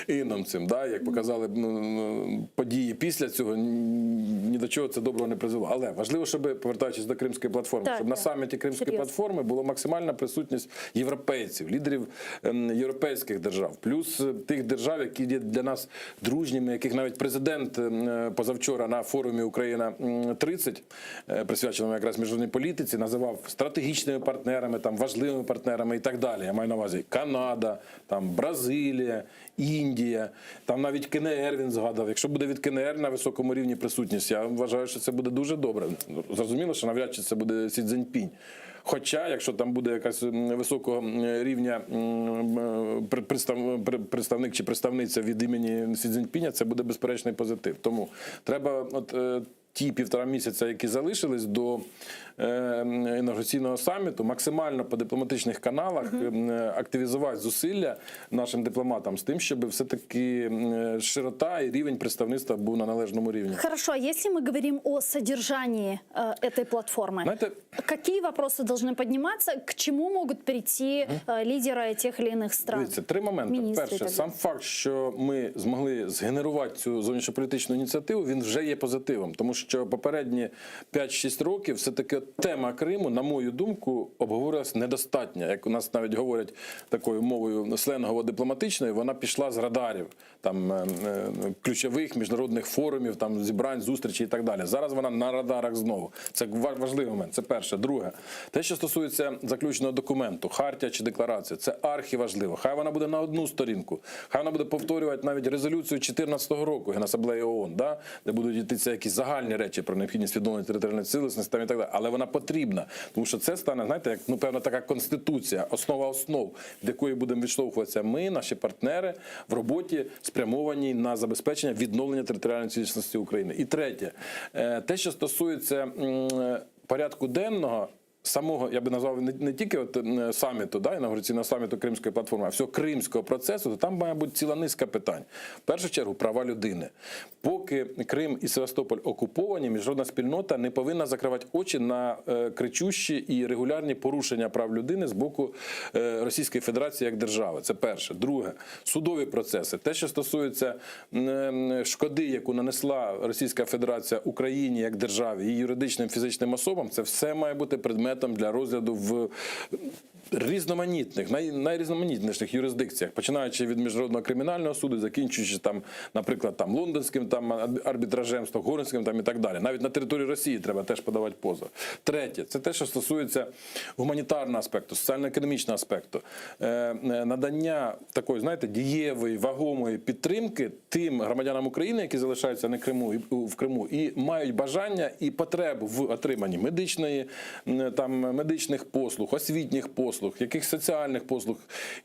Іном цим. Да? Як показали м, події після цього, ні до чого це доброго не призвело. Але важливо, щоб, повертаючись до Кримської платформи, Так, щоб на так. саміті Кримської Серйозно. платформи була максимальна присутність європейців, лідерів ем, європейських держав, плюс е, тих держав, які є для нас дружніми, яких навіть президент ем, е, позавчора на форумі Україна 30 е, присвяченому якраз міжнародній політиці, називав стратегічними партнерами, там важливими партнерами і так далі. Я маю на увазі Канада, там Бразилія, Індія, там навіть КНР він згадав. Якщо буде від КНР на високому рівні присутність, я вважаю, що це буде дуже добре. Зрозуміло, що навряд чи це буде Сі Цзіньпінь. Хоча, якщо там буде якась м, високого м, рівня м, е, при- представ- при- представник чи представниця від імені Сі Цзіньпіня, це буде безперечний позитив. Тому треба от. е, ті. ті півтора місяця, які залишились до е, інаугураційного саміту, максимально по дипломатичних каналах е, активізувати зусилля нашим дипломатам з тим, щоб все-таки е, широта і рівень представництва був на належному рівні. Хорошо, а если мы говорим о содержании э, этой платформы, Знаете, какие вопросы должны подниматься, к чему могут прийти э, лидеры тех или иных стран? Дивіться, три моменти. Міністри і Перше, так сам факт, що ми змогли згенерувати цю зовнішньополітичну ініціативу, він вже є позитивом, тому що попередні 5-6 років все-таки тема Криму, на мою думку, обговорювалася недостатньо. Як у нас навіть говорять такою мовою сленгово-дипломатичною, вона пішла з радарів там е, е, ключових міжнародних форумів, там зібрань, зустрічей і так далі. Зараз вона на радарах знову. Це ва- важливий момент. Це перше. Друге, те, що стосується заключного документу, хартія чи декларація, це архіважливо. Хай вона буде на одну сторінку, хай вона буде повторювати навіть резолюцію 2014 року Генасамблеї ООН, да, де будуть йтися якісь загальні речі про необхідність відновлення територіальної цілісності там і так далі. Але вона потрібна, тому що це стане, знаєте, як ну певна така конституція, основа основ, від якої будемо відштовхуватися ми, наші партнери в роботі, спрямованій на забезпечення відновлення територіальної цілісності України. І третє, е, те, що стосується м, е, порядку денного. Самого я би назвав не, не тільки от м, саміту, да, інаугураційного саміту Кримської платформи, а всього кримського процесу, то там має бути ціла низка питань. В першу чергу, права людини. Поки Крим і Севастополь окуповані, міжнародна спільнота не повинна закривати очі на е, кричущі і регулярні порушення прав людини з боку е, Російської Федерації як держави. Це перше. Друге, судові процеси. Те, що стосується м, м, шкоди, яку нанесла Російська Федерація Україні як державі, і юридичним фізичним особам, це все має бути предметом для розгляду в різноманітних, най, найрізноманітніших юрисдикціях, починаючи від міжнародного кримінального суду, закінчуючи там, наприклад, там лондонським там арбітражем, стокгольмським там і так далі. Навіть на території Росії треба теж подавати позов. Третє, це те, що стосується гуманітарного аспекту, соціально-економічного аспекту, е, е, надання такої, знаєте, дієвої, вагомої підтримки тим громадянам України, які залишаються на Криму і в Криму, і мають бажання і потребу в отриманні медичної м, там медичних послуг, освітніх послуг, якихось соціальних послуг,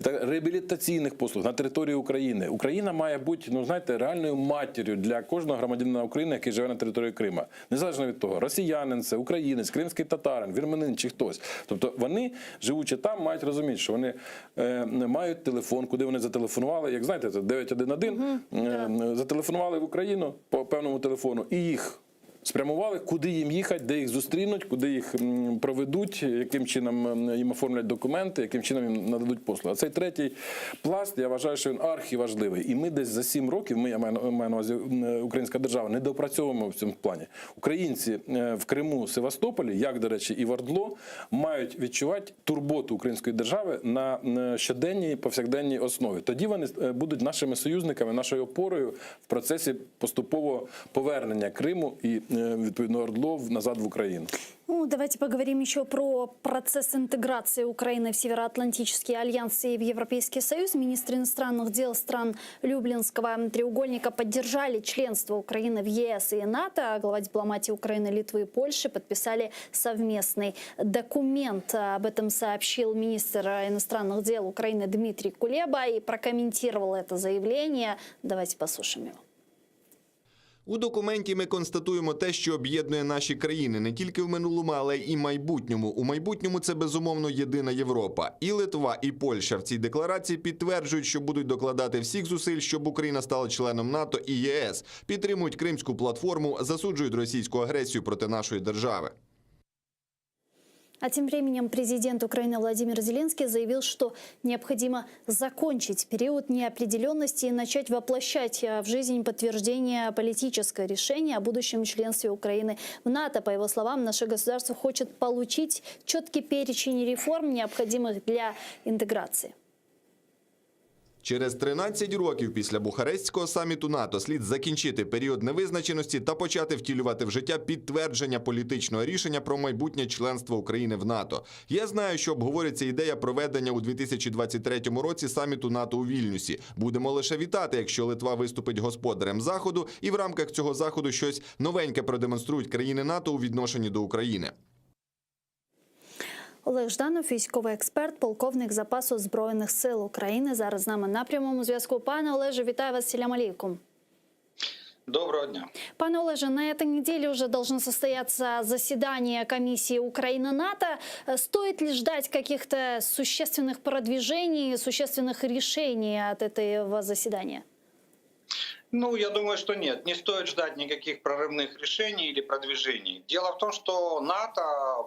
і так реабілітаційних послуг на території України. Україна має бути, ну знаєте, реальною матір'ю для кожного громадянина України, який живе на території Крима, незалежно від того, росіянин це, українець, кримський татарин, вірменин чи хтось. Тобто вони, живучи там, мають розуміти, що вони е, мають телефон, куди вони зателефонували. Як знаєте, це 911, е, зателефонували в Україну по певному телефону і їх. Спрямували, куди їм їхати, де їх зустрінуть, куди їх м, проведуть, яким чином м, їм оформлять документи, яким чином їм нададуть послуги. А цей третій пласт, я вважаю, що він архіважливий. І ми десь за сім років, ми, я маю на маю на увазі м, українська держава, не допрацьовуємо в цьому плані. Українці е, в Криму, Севастополі, як, до речі, і в Ордло, мають відчувати турботу української держави на м, щоденній повсякденній основі. Тоді вони е, будуть нашими союзниками, нашою опорою в процесі поступового повернення Криму і е, відповідно Ордло в- назад в Україну. Ну, давайте поговорим еще про процесс интеграции Украины в Североатлантический альянс и в Европейский Союз. Министры иностранных дел стран Люблинского треугольника поддержали членство Украины в ЕС и НАТО. Глава дипломатии Украины, Литвы и Польши подписали совместный документ. Об этом сообщил министр иностранных дел Украины Дмитрий Кулеба и прокомментировал это заявление. Давайте послушаем его. У документі ми констатуємо те, що об'єднує наші країни не тільки в минулому, але й майбутньому. У майбутньому це безумовно єдина Європа. І Литва, і Польща в цій декларації підтверджують, що будуть докладати всіх зусиль, щоб Україна стала членом НАТО і ЄС. Підтримують Кримську платформу, засуджують російську агресію проти нашої держави. А тем временем президент Украины Владимир Зеленский заявил, что необходимо закончить период неопределенности и начать воплощать э, в жизнь подтверждение политическое решение о будущем членстве Украины в НАТО. По его словам, наше государство хочет получить четкий перечень реформ, необходимых для интеграции. Через 13 років після Бухарестського саміту НАТО слід закінчити період невизначеності та почати втілювати в життя підтвердження політичного рішення про майбутнє членство України в НАТО. Я знаю, що обговорюється ідея проведення у 2023 році саміту НАТО у Вільнюсі. Будемо лише вітати, якщо Литва виступить господарем заходу, і в рамках цього заходу щось новеньке продемонструють країни НАТО у відношенні до України. Олег Жданов, військовий експерт, полковник запасу збройних сил України. Зараз з нами на прямому зв'язку. Пане Олеже, вітаю вас. Селям алейкум. Доброго дня. Пане Олеже, на этой неделе уже должно состояться заседание комиссии Украина-НАТО. Стоит ли ждать каких-то существенных продвижений, существенных решений от этого заседания? Ну, я думаю, что нет. Не стоит ждать никаких прорывных решений или продвижений. Дело в том, что НАТО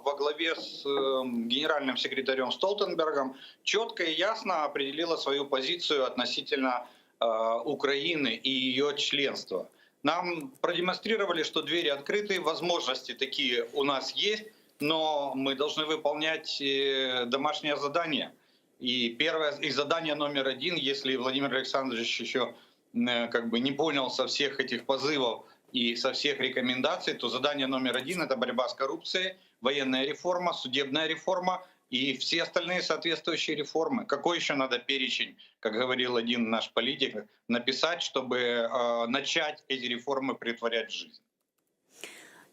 во главе с эм, генеральным секретарем Столтенбергом четко и ясно определило свою позицию относительно э, Украины и ее членства. Нам продемонстрировали, что двери открыты, возможности такие у нас есть, но мы должны выполнять э, домашнее задание. И первое, и задание номер один, если Владимир Александрович еще э, как бы не понял со всех этих позывов и со всех рекомендаций, то задание номер один — это борьба с коррупцией, военная реформа, судебная реформа и все остальные соответствующие реформы. Какой еще надо перечень, как говорил один наш политик, написать, чтобы э, начать эти реформы претворять в жизнь?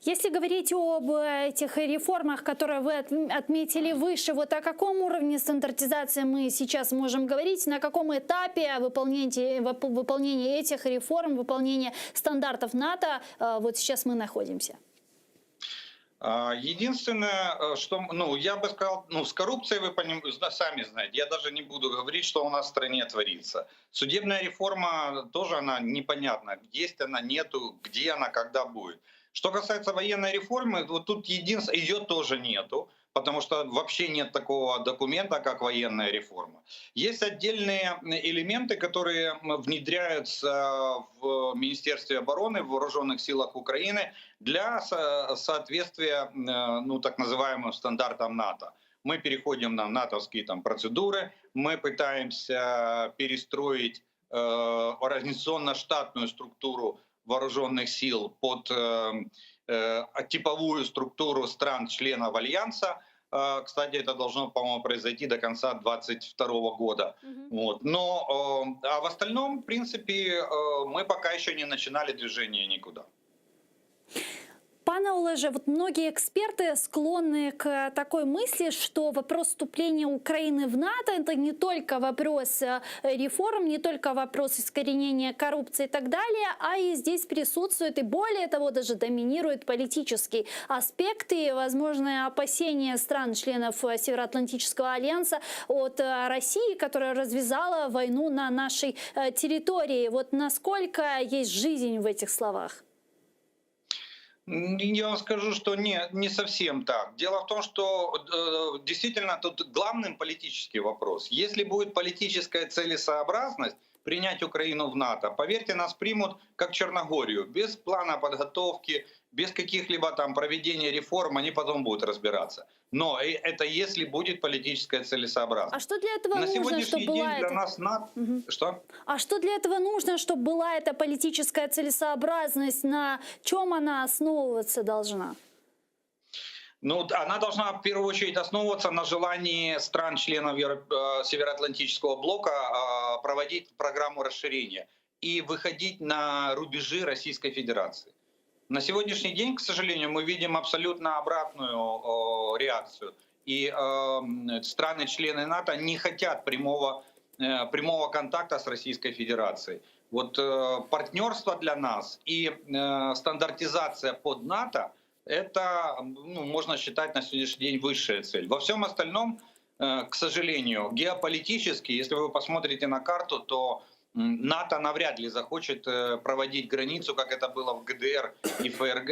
Если говорить об этих реформах, которые вы отметили выше, вот о каком уровне стандартизации мы сейчас можем говорить, на каком этапе выполнения, выполнения этих реформ, выполнения стандартов НАТО э, вот сейчас мы находимся? А, единственное, э, что, ну, я бы сказал, ну, с коррупцией вы поним, сами знаете, я даже не буду говорить, что у нас в стране творится. Судебная реформа тоже она непонятна, есть она, нету, где она, когда будет. Что касается военной реформы, вот тут единственное, ее тоже нету, потому что вообще нет такого документа, как военная реформа. Есть отдельные элементы, которые внедряются в Министерстве обороны, в Вооруженных силах Украины для соответствия ну, так называемым стандартам НАТО. Мы переходим на натовские там, процедуры, мы пытаемся перестроить э, организационно-штатную структуру вооруженных сил под э, э, типовую структуру стран-членов Альянса. Э, кстати, это должно, по-моему, произойти до конца 2022 года. Mm-hmm. Вот. Но а в остальном, в принципе, мы пока еще не начинали движение никуда. Пане Олеже, вот многие эксперты склонны к такой мысли, что вопрос вступления Украины в НАТО – это не только вопрос э, реформ, не только вопрос искоренения коррупции и так далее, а и здесь присутствует и более того даже доминирует политический аспект и возможное опасения стран-членов Североатлантического альянса от э, России, которая развязала войну на нашей э, территории. Вот насколько есть жизнь в этих словах? Я вам скажу, что не, не совсем так. Дело в том, что э, действительно тут главным политический вопрос. Если будет политическая целесообразность принять Украину в НАТО, поверьте, нас примут как Черногорию, без плана подготовки, без каких-либо там проведения реформ, они потом будут разбираться. Но это если будет политическая целесообразность. А что для этого На нужно, сегодняшний чтобы день была для эта... нас НАТО... Угу. Что? А что для этого нужно, чтобы была эта политическая целесообразность? На чем она основываться должна? Ну, она должна в первую очередь основываться на желании стран-членов э, Североатлантического блока а, проводить программу расширения и выходить на рубежи Российской Федерации. На сегодняшний день, к сожалению, мы видим абсолютно обратную реакцию. И э, страны-члены НАТО не хотят прямого, э, прямого контакта с Российской Федерацией. Вот э, партнерство для нас и э, стандартизация под НАТО — это, ну, можно считать на сегодняшний день высшая цель. Во всем остальном, э, к сожалению, геополитически, если вы посмотрите на карту, то НАТО навряд ли захочет э, проводить границу, как это было в ГДР и ФРГ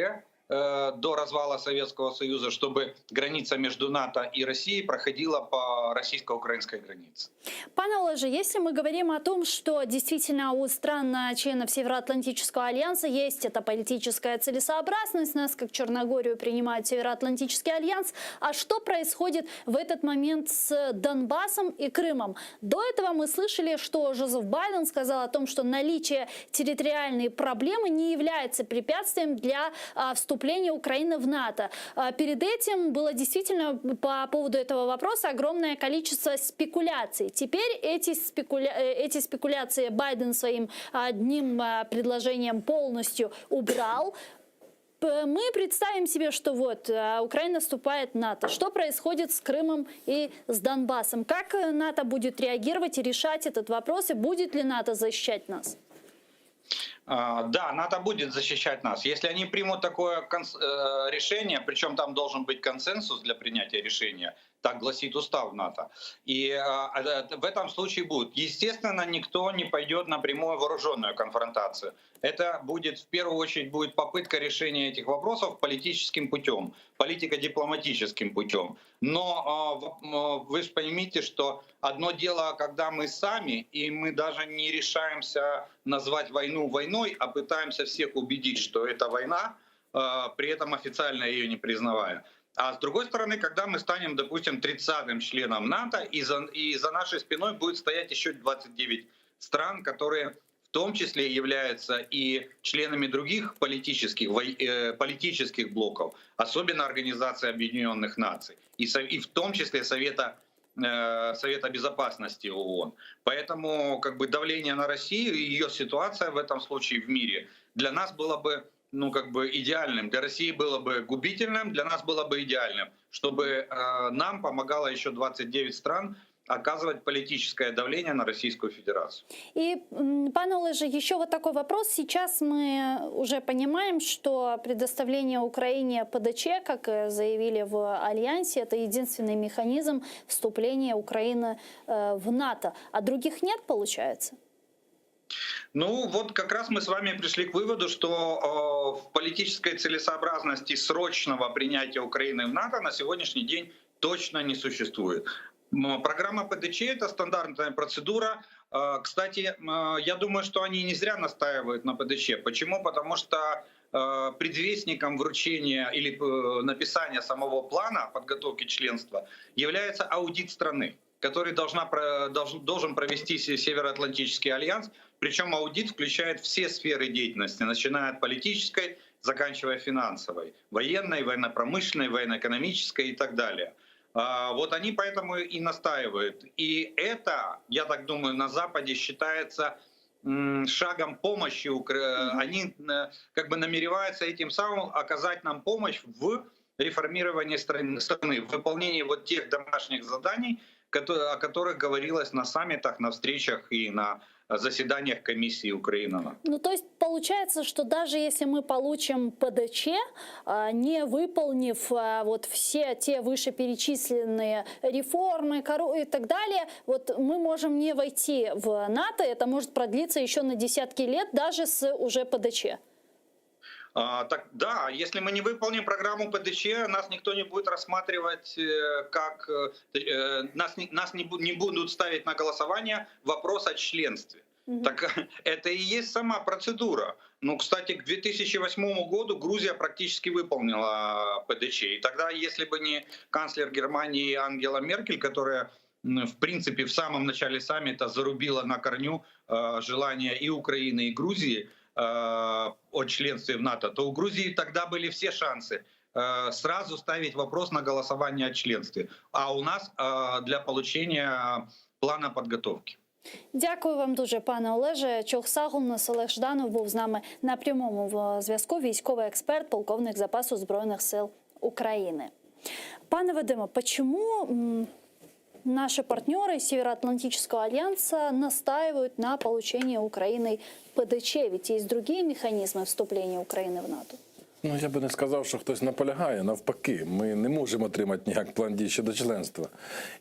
э, до развала Советского Союза, чтобы граница между НАТО и Россией проходила по российско-украинской границе. Пане Олеже, если мы говорим о том, что действительно у стран-членов Североатлантического альянса есть эта политическая целесообразность, нас как Черногорию принимают Североатлантический альянс, а что происходит в этот момент с Донбассом и Крымом? До этого мы слышали, что Жозеф Байден сказал о том, что наличие территориальной проблемы не является препятствием для а, вступления Украины в НАТО. А, перед этим было действительно по поводу этого вопроса огромное количество спекуляций. Теперь эти, спекуля... Э, эти спекуляции Байден своим одним а, предложением полностью убрал. Мы представим себе, что вот а, Украина вступает в НАТО. Что происходит с Крымом и с Донбассом? Как э, НАТО будет реагировать и решать этот вопрос? И будет ли НАТО защищать нас? Да, НАТО будет защищать нас. Если они примут такое э, решение, причем там должен быть консенсус для принятия решения, так гласит устав НАТО, и э, в этом случае будет. Естественно, никто не пойдет на прямую вооруженную конфронтацию. Это будет, в первую очередь, будет попытка решения этих вопросов политическим путем, политико-дипломатическим путем. Но э, вы же поймите, что одно дело, когда мы сами, и мы даже не решаемся назвать войну войной, а пытаемся всех убедить, что это война, э, при этом официально ее не признавая. А с другой стороны, когда мы станем, допустим, 30-м членом НАТО, и за, и за нашей спиной будет стоять еще 29 стран, которые в том числе являются и членами других политических, э, политических блоков, особенно Организации Объединенных Наций, и, и в том числе Совета э, Совета Безопасности ООН. Поэтому как бы давление на Россию и ее ситуация в этом случае в мире для нас было бы ну, как бы идеальным. Для России было бы губительным, для нас было бы идеальным, чтобы э, нам помогало еще 29 стран оказывать политическое давление на Российскую Федерацию. И, пане Олеже, еще вот такой вопрос. Сейчас мы уже понимаем, что предоставление Украине ПДЧ, как э, заявили в Альянсе, это единственный механизм вступления Украины э, в НАТО. А других нет, получается? Ну вот как раз мы с вами пришли к выводу, что э, в политической целесообразности срочного принятия Украины в НАТО на сегодняшний день точно не существует. Программа ПДЧ — это стандартная процедура. Э, кстати, э, я думаю, что они не зря настаивают на ПДЧ. Почему? Потому что э, предвестником вручения или написания самого плана подготовки членства является аудит страны который должна, должен провести Североатлантический альянс. Причем аудит включает все сферы деятельности, начиная от политической, заканчивая финансовой, военной, военно-промышленной, военно-экономической и так далее. А, вот они поэтому и настаивают. И это, я так думаю, на Западе считается шагом помощи. Они э, как бы намереваются этим самым оказать нам помощь в реформировании страны, в выполнении вот тех домашних заданий, о которых говорилось на саммитах, на встречах и на заседаниях комиссии Украина. Ну, то есть получается, что даже если мы получим ПДЧ, а, не выполнив а, вот все те вышеперечисленные реформы и так далее, вот мы можем не войти в НАТО, это может продлиться еще на десятки лет, даже с уже ПДЧ. А, так, да, если мы не выполним программу ПДЧ, нас никто не будет рассматривать э, как... Э, э, нас не, нас не, не будут ставить на голосование вопрос о членстве. Угу. Так это и есть сама процедура. Ну, кстати, к 2008 году Грузия практически выполнила ПДЧ. И тогда, если бы не канцлер Германии Ангела Меркель, которая в принципе в самом начале саммита зарубила на корню желание и Украины, и Грузии о членстве в НАТО, то у Грузии тогда были все шансы э, сразу ставить вопрос на голосование о членстве, а у нас э, для получения плана подготовки. Дякую вам дуже, пане Олеже. Çoq sağ oluñız. Олег Жданов був з нами на прямому зв'язку. Військовий експерт, полковник запасу Збройних сил України. Пане Вадиме, почему наши партнеры Североатлантического альянса настаивают на получении Украиной ПДЧ? Ведь есть другие механизмы вступления Украины в НАТО. Ну, я би не сказав, що хтось наполягає. Навпаки, ми не можемо отримати ніяк план дій щодо членства.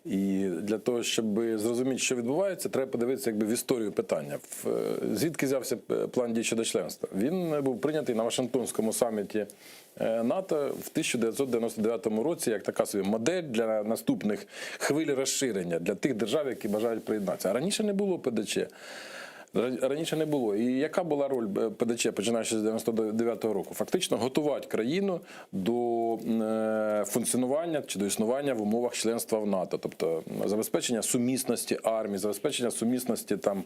І для того, щоб зрозуміти, що відбувається, треба подивитися якби в історію питання. Звідки взявся план дій щодо членства? Він був прийнятий на Вашингтонському саміті е, НАТО в 1999 році як така собі модель для наступних хвиль розширення для тих держав, які бажають приєднатися. А раніше не було ПДЧ. Раніше не було. І яка була роль е, ПДЧ, починаючи з 99-го року? Фактично готувати країну до е, функціонування чи до існування в умовах членства в НАТО, тобто забезпечення сумісності армії, забезпечення сумісності там,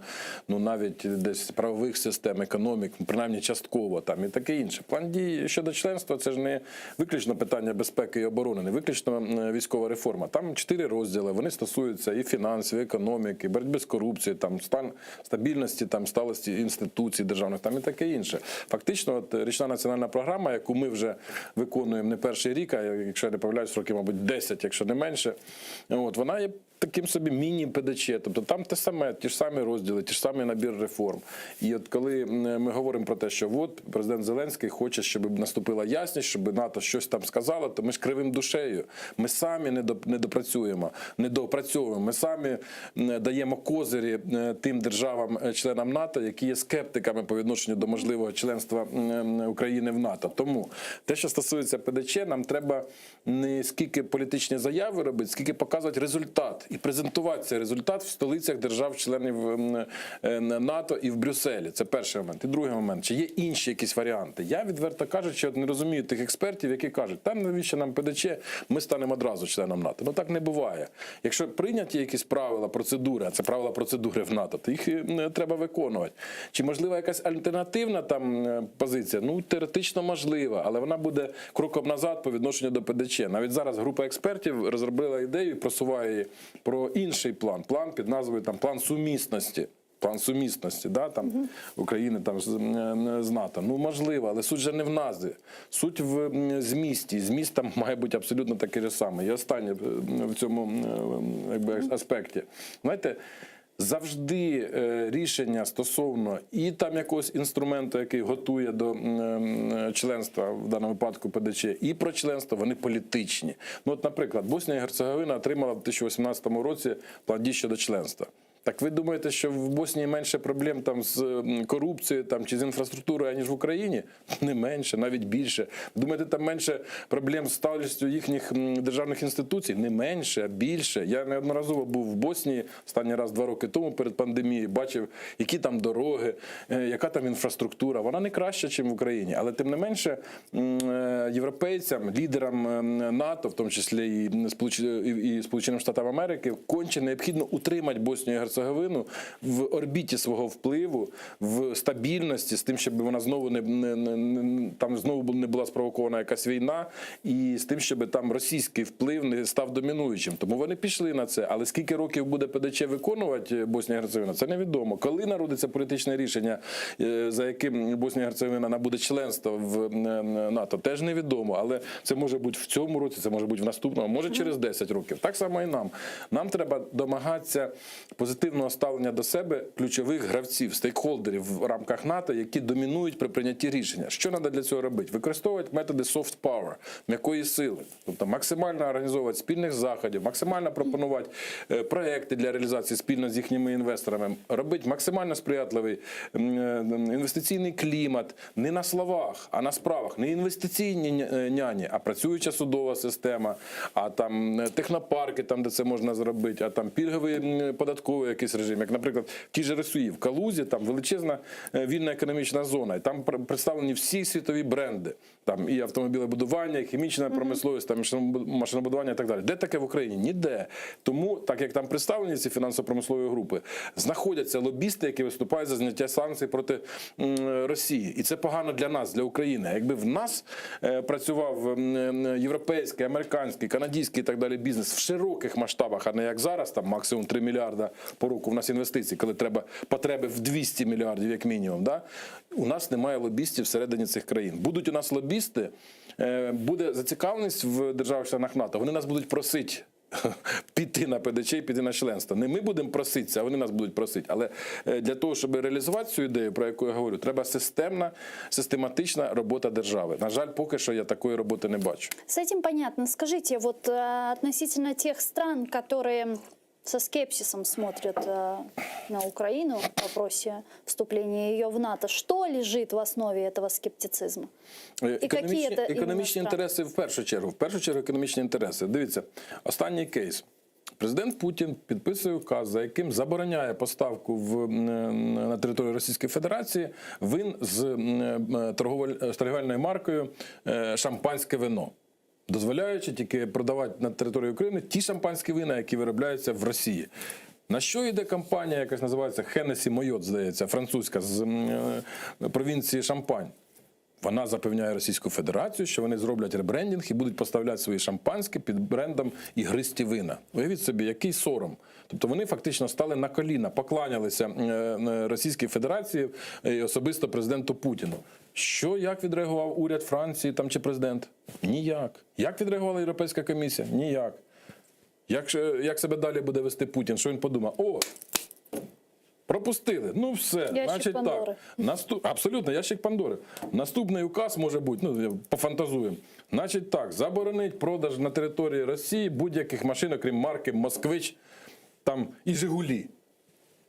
ну навіть десь правових систем, економік, принаймні частково там і таке інше. План дій щодо членства це ж не виключно питання безпеки і оборони, не виключно військова реформа. Там чотири розділи. Вони стосуються і фінансів, і економіки, боротьби з корупцією, там стан стабільності, там сталості інституцій державних, там і таке інше. Фактично, от річна національна програма, яку ми вже виконуємо не перший рік, а якщо я не помиляюсь, роки, мабуть, 10, якщо не менше. От вона є. Таким собі міні-ПДЧ, тобто там те саме, ті ж самі розділи, ті ж самі набір реформ. І от коли м, ми говоримо про те, що от президент Зеленський хоче, щоб наступила ясність, щоб НАТО щось там сказало, то ми ж кривим душею. Ми самі не доп- не допрацюємо, не доопрацьовуємо. Ми самі м, даємо козирі е, тим державам-членам НАТО, які є скептиками по відношенню до можливого членства м, м, України в НАТО. Тому те, що стосується ПДЧ, нам треба не скільки політичні заяви робити, скільки показувати результат і презентувати цей результат в столицях держав-членів м, е, НАТО і в Брюсселі. Це перший момент. І другий момент, чи є інші якісь варіанти? Я відверто кажучи, от не розумію тих експертів, які кажуть, там навіщо нам ПДЧ, ми станемо одразу членом НАТО. Ну так не буває. Якщо прийняті якісь правила, процедури, а це правила процедури в НАТО, то їх е, треба виконувати. Чи можлива якась альтернативна там е, позиція? Ну теоретично можлива, але вона буде кроком назад по відношенню до ПДЧ. Навіть зараз група експертів розробила ідею і просуває її про інший план, план під назвою там план сумісності. План сумісності, да, там, України там, з, м, з НАТО. Ну, можливо, але суть же не в назві. Суть в м, змісті. Зміст там має бути абсолютно такий же самий. І останнє е, в цьому м, якби, аспекті. Знаєте, завжди е, рішення стосовно і там якогось інструменту, який готує до м, м, членства, в даному випадку ПДЧ, і про членство, вони політичні. Ну, от, наприклад, Боснія і Герцеговина отримала в 2018 році план дій щодо членства. Так ви думаєте, що в Боснії менше проблем там з м, корупцією там, чи з інфраструктурою, аніж в Україні? Не менше, навіть більше. Думаєте, там менше проблем з сталістю їхніх м, державних інституцій? Не менше, а більше. Я неодноразово був в Боснії останній раз два роки тому перед пандемією, бачив, які там дороги, е, яка там інфраструктура. Вона не краща, ніж в Україні, але тим не менше м, е, європейцям, лідерам м, НАТО, в тому числі і Сполуч- і- і Сполученим Штатам Америки, конче необхідно утримати Боснію і Герцеговину в орбіті свого впливу, в стабільності, з тим, щоб вона знову не, не, не, не там знову не була спровокована якась війна, і з тим, щоб там російський вплив не став домінуючим. Тому вони пішли на це. Але скільки років буде ПДЧ виконувати Боснія і Герцеговина, це невідомо. Коли народиться політичне рішення, е, за яким Боснія і Герцеговина набуде членство в е, НАТО, теж невідомо. Але це може бути в цьому році, це може бути в наступному, а може через 10 років. Так само і нам. Нам треба домагатися позитивного ставлення до себе ключових гравців, стейкхолдерів в рамках НАТО, які домінують при прийнятті рішення. Що треба для цього робити? Використовувати методи soft power, м'якої сили, тобто максимально організовувати спільних заходів, максимально пропонувати е, проекти для реалізації спільно з їхніми інвесторами, робити максимально сприятливий м, е, інвестиційний клімат не на словах, а на справах, не інвестиційні ня- е, няні, а працююча судова система, а там е, технопарки, там де це можна зробити, а там пільговий м, податковий якийсь режим, як, наприклад, в тій же Росії, в Калузі там величезна е, вільна економічна зона, і там пр- представлені всі світові бренди. Там і автомобілебудування, і хімічна промисловість, там машинобу- машинобудування і так далі. Де таке в Україні? Ніде. Тому, так як там представлені ці фінансово-промислові групи, знаходяться лобісти, які виступають за зняття санкцій проти м, Росії. І це погано для нас, для України. А Якби в нас е, працював м, м, європейський, американський, канадський і так далі бізнес в широких масштабах, а не як зараз, там максимум 3 мільярда по року в нас інвестицій, коли треба потреби в 200 мільярдів, як мінімум. Да? У нас немає лобістів всередині цих країн. Будуть у нас лобісти, е, буде зацікавленість в державах-членах НАТО, вони нас будуть просити. Піти на ПДЧ і піти на членство. Не ми будемо проситися, а вони нас будуть просити. Але е, для того, щоб реалізувати цю ідею, про яку я говорю, треба системна, систематична робота держави. На жаль, поки що я такої роботи не бачу. С этим понятно. Скажите, вот э, относительно тех стран, которые со скепсисом смотрят э, на Украину в вопросе вступления ее в НАТО, что лежит в основе этого скептицизма? Е, І які Економічні, це іменно економічні страни? інтереси в першу чергу. В першу чергу економічні інтереси. Дивіться, останній кейс. Президент Путін підписує указ, за яким забороняє поставку в, м, на територію Російської Федерації вин з м, е, торговель- з торгівельною маркою е, шампанське вино. Дозволяючи тільки продавати на території України ті шампанські вина, які виробляються в Росії. На що йде кампанія, якась називається Хенесі Мойот, здається, французька з м, е, провінції Шампань. Вона запевняє Російську Федерацію, що вони зроблять ребрендинг і будуть поставляти свої шампанське під брендом ігристі вина. Уявіть собі, який сором. Тобто вони фактично стали на коліна, покланялися е, е, Російській Федерації е, і особисто президенту Путіну. Що як відреагував уряд Франції там чи президент? Ніяк. Як відреагувала Європейська комісія? Ніяк. Як, як себе далі буде вести Путін? Що він подумає? О, пропустили. Ну все, Ящик значить Пандори. так. Наступ... Абсолютно, ящик Пандори. Наступний указ може бути, ну пофантазуємо. Значить так, заборонить продаж на території Росії будь-яких машин, окрім марки Москвич там і Жигулі.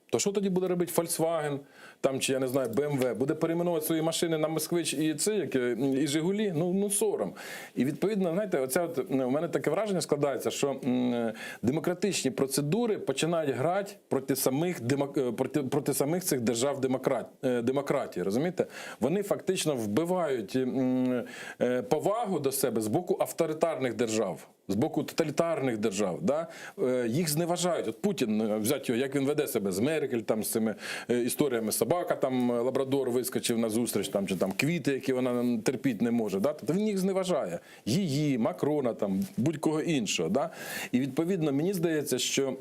То що тоді буде робити Volkswagen, там, чи я не знаю, BMW? Буде перейменувати свої машини на Москвич і це, як, е, і Жигулі? Ну, ну сором. І відповідно, знаєте, оця от, у мене таке враження складається, що м, е, демократичні процедури починають грати проти самих, демок- е, проти, проти самих цих держав демократ, е, демократії. Розумієте? Вони фактично вбивають м, е, повагу до себе з боку авторитарних держав. З боку тоталітарних держав, да? Е, їх зневажають. От Путін, е, взять його, як він веде себе з Меркель, там, з цими е, історіями собака, там е, Лабрадор вискочив на зустріч, там, чи там квіти, які вона терпіть не може. Да? Тобто він їх зневажає. Її, Макрона, там, будь-кого іншого. Да? І відповідно мені здається, що.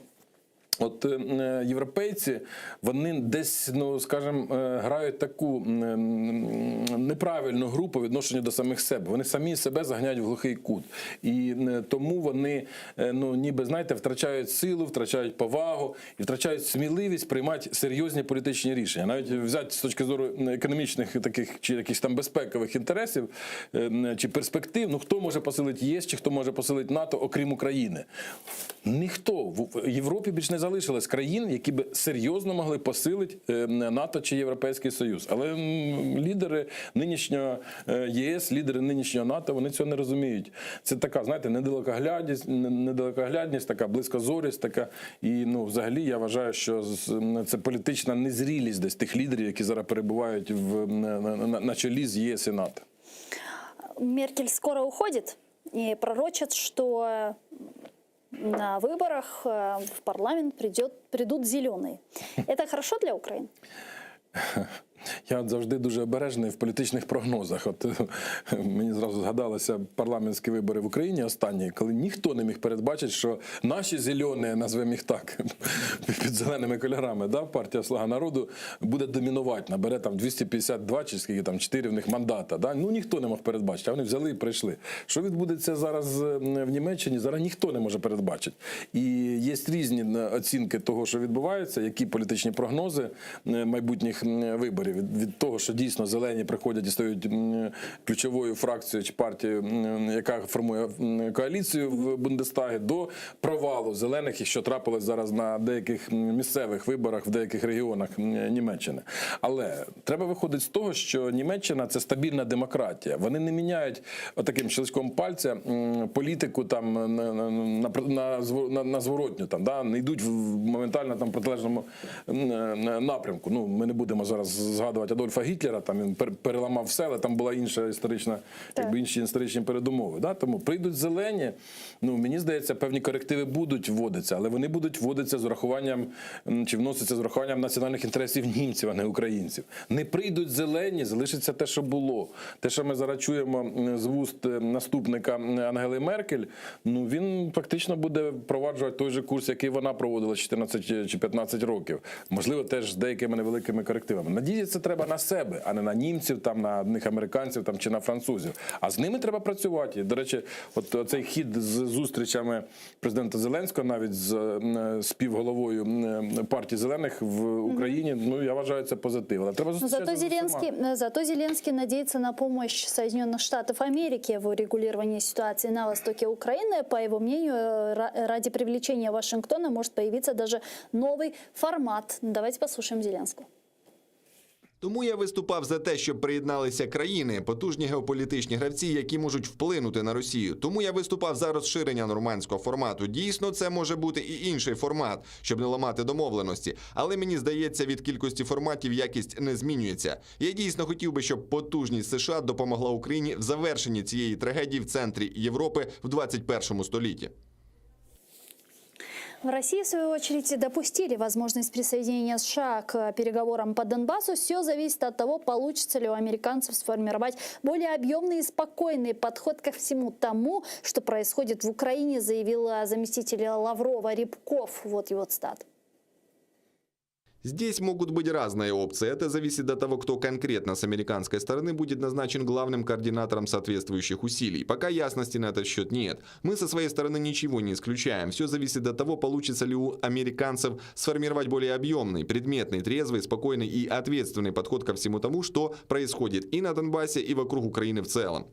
От е, е, європейці, вони десь, ну скажімо, е, грають таку м, м, неправильну гру по відношенню до самих себе. Вони самі себе заганяють в глухий кут. І е, тому вони, е, ну ніби знаєте, втрачають силу, втрачають повагу і втрачають сміливість приймати серйозні політичні рішення. Навіть взяти з точки зору економічних таких чи якихось там безпекових інтересів е, м, чи перспектив, ну хто може посилити ЄС, чи хто може посилити НАТО, окрім України? Ніхто в Європі більш не залишилось країн, які би серйозно могли посилити е, НАТО чи Європейський Союз. Але м, лідери нинішнього е, ЄС, лідери нинішнього НАТО, вони цього не розуміють. Це така, знаєте, недалекоглядність, недалекоглядність, така близькозорість, така. І ну, взагалі я вважаю, що з- м, це політична незрілість десь тих лідерів, які зараз перебувають в на, на, на- на чолі з ЄС і НАТО. Меркель скоро уходит и пророчит, что на выборах э, в парламент придет, придут зеленые. Это хорошо для Украины? Я от завжди дуже обережний в політичних прогнозах. От е, мені зразу згадалися парламентські вибори в Україні останні, коли ніхто не міг передбачити, що наші зелені, назвемо їх так, під зеленими кольорами, да, партія Слуга народу буде домінувати, набере там 252 чи скільки там 4 в них мандата. Да? Ну ніхто не мог передбачити, а вони взяли і прийшли. Що відбудеться зараз е, в Німеччині, зараз ніхто не може передбачити. І є різні е, оцінки того, що відбувається, які політичні прогнози е, майбутніх м, виборів. Від, від того, що дійсно зелені приходять і стають м, ключовою фракцією чи партією, м, яка формує м, коаліцію в Бундестагі, до провалу зелених, і що трапилось зараз на деяких м, місцевих виборах в деяких регіонах м, Німеччини. Але треба виходити з того, що Німеччина це стабільна демократія. Вони не міняють отаким щелчком пальця м, політику там на, на, на, на, на, на зворотню, там, да? не йдуть в моментально там протилежному м, е, напрямку. Ну, ми не будемо зараз згадувати Адольфа Гітлера, там він пер- переламав все, але там була інша історична, якби інші історичні передумови. Да? Тому прийдуть зелені, ну мені здається, певні корективи будуть вводитися, але вони будуть вводитися з урахуванням м, чи вноситися з урахуванням національних інтересів німців, а не українців. Не прийдуть зелені, залишиться те, що було. Те, що ми зараз чуємо м, з вуст е, наступника м, Ангели Меркель, ну він фактично буде впроваджувати той же курс, який вона проводила 14 чи 15 років. Можливо, теж з деякими невеликими корективами. Надіятися треба на себе, а не на німців, там на одних американців там чи на французів. А з ними треба працювати. І, До речі, от цей хід з зустрічами президента Зеленського, навіть з м, співголовою м, партії зелених в Україні, ну я вважаю це позитив. Але треба Но зато зустрічатися з усіма. Зеленский, э, зато Зеленский надеется на помощь Соединенных Штатов Америки в урегулировании ситуации на востоке Украины. По его мнению, э, ра- ради привлечения Вашингтона может появиться даже новый формат. Давайте послушаем Зеленского. Тому я виступав за те, щоб приєдналися країни, потужні геополітичні гравці, які можуть вплинути на Росію. Тому я виступав за розширення нормандського формату. Дійсно, це може бути і інший формат, щоб не ламати домовленості. Але мені здається, від кількості форматів якість не змінюється. Я дійсно хотів би, щоб потужність США допомогла Україні в завершенні цієї трагедії в центрі Європи в 21 столітті. В России, в свою очередь, допустили возможность присоединения США к переговорам по Донбассу. Все зависит от того, получится ли у американцев сформировать более объемный и спокойный подход ко всему тому, что происходит в Украине, заявил заместитель Лаврова Рябков. Вот его цитата. Здесь могут быть разные опции. Это зависит от того, кто конкретно с американской стороны будет назначен главным координатором соответствующих усилий. Пока ясности на этот счет нет. Мы со своей стороны ничего не исключаем. Все зависит от того, получится ли у американцев сформировать более объемный, предметный, трезвый, спокойный и ответственный подход ко всему тому, что происходит и на Донбассе, и вокруг Украины в целом.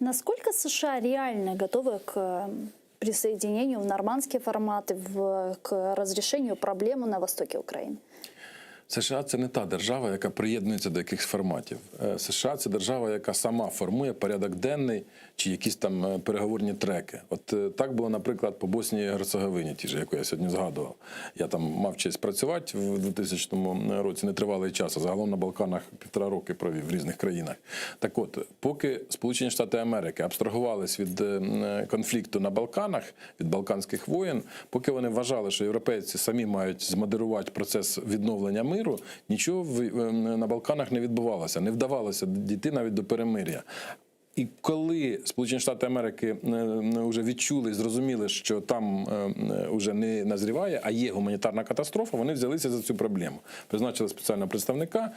Насколько США реально готовы к э, присоединению в нормандский формат, и в, к разрешению проблемы на востоке Украины? США це не та держава, яка приєднується до якихось форматів. Е, США це держава, яка сама формує порядок денний чи якісь там е, переговорні треки. От е, так було, наприклад, по Боснії і Герцеговині, ті ж, яку я сьогодні згадував. Я там мав честь працювати в 2000 році нетривалий час, а загалом на Балканах півтора роки провів в різних країнах. Так от, поки Сполучені Штати Америки абстрагувались від е, м, конфлікту на Балканах, від балканських воєн, поки вони вважали, що європейці самі мають змодерувати процес відновлення миру, нічого в- е, на Балканах не відбувалося, не вдавалося дійти навіть до перемир'я. І коли Сполучені Штати Америки вже відчули і зрозуміли, що там вже не назріває, а є гуманітарна катастрофа, вони взялися за цю проблему. Призначили спеціального представника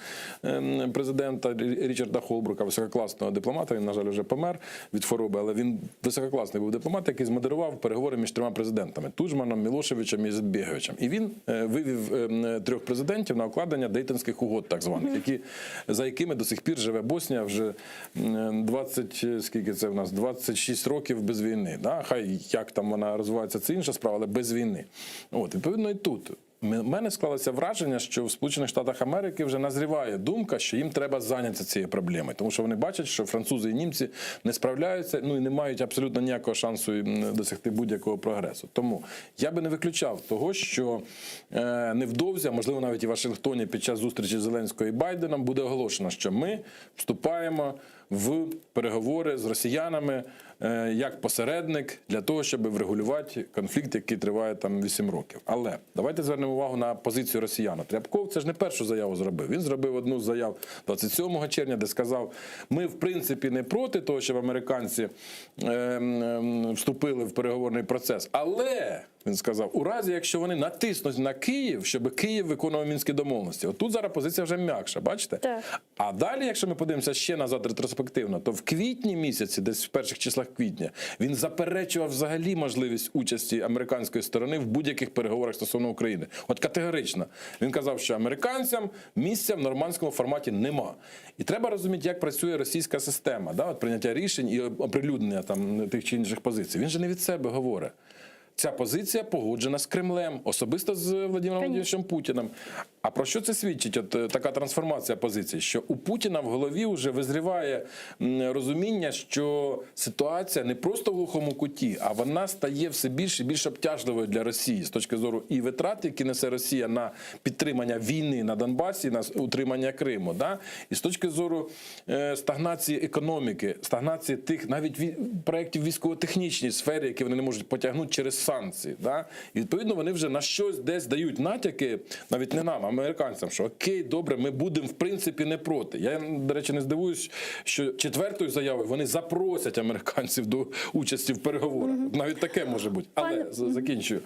е, президента Рі- Річарда Холбрука, висококласного дипломата. Він, на жаль, вже помер від хвороби, але він висококласний був дипломат, який змодерував переговори між трьома президентами Туджманом, Мілошевичем і Ізетбеговичем. І він е, вивів е, трьох президентів на укладення Дейтонських угод, так званих, які, за якими до сих пір живе Боснія вже м, 20, е, скільки це в нас, 26 років без війни. Да? Хай як там вона розвивається, це інша справа, але без війни. От, відповідно, і тут. У мене склалося враження, що в Сполучених Штатах Америки вже назріває думка, що їм треба зайнятися цією проблемою, тому що вони бачать, що французи і німці не справляються, ну і не мають абсолютно ніякого шансу м, досягти будь-якого прогресу. Тому я би не виключав того, що е, невдовзі, а можливо навіть і в Вашингтоні під час зустрічі Зеленського і Байденом буде оголошено, що ми вступаємо в переговори з росіянами е, як посередник для того, щоб врегулювати конфлікт, який триває там 8 років. Але давайте звернемо увагу на позицію росіян. От Рябков це ж не першу заяву зробив. Він зробив одну з заяв 27 червня, де сказав: ми в принципі не проти того, щоб американці е, м, вступили в переговорний процес, але він сказав, у разі, якщо вони натиснуть на Київ, щоб Київ виконував мінські домовленості. От тут зараз позиція вже м'якша, бачите? Так. А далі, якщо ми подивимося ще назад ретроспективно, то в квітні місяці, десь в перших числах квітня, він заперечував взагалі можливість участі американської сторони в будь-яких переговорах стосовно України. От категорично він казав, що американцям місця в нормандському форматі нема. І треба розуміти, як працює російська система, да, от прийняття рішень і оприлюднення там тих чи інших позицій. Він же не від себе говорить. Ця позиція погоджена з Кремлем, особисто з Владимиром Владимировичем Путіним. А про що це свідчить? От е, така трансформація позицій, що у Путіна в голові вже визріває м, розуміння, що ситуація не просто в глухому куті, а вона стає все більш і більш обтяжливою для Росії з точки зору і витрат, які несе Росія на підтримання війни на Донбасі, на утримання Криму, да? і з точки зору е, стагнації економіки, стагнації тих навіть ві- проєктів військово-технічній сфері, які вони не можуть потягнути через санкції. Да? І відповідно вони вже на щось десь дають натяки, навіть не нам, а американцям, що окей, добре, ми будемо в принципі не проти. Я, до речі, не здивуюсь, що четвертою заявою вони запросять американців до участі в переговорах. Навіть таке може бути. Але Пане- з- закінчую.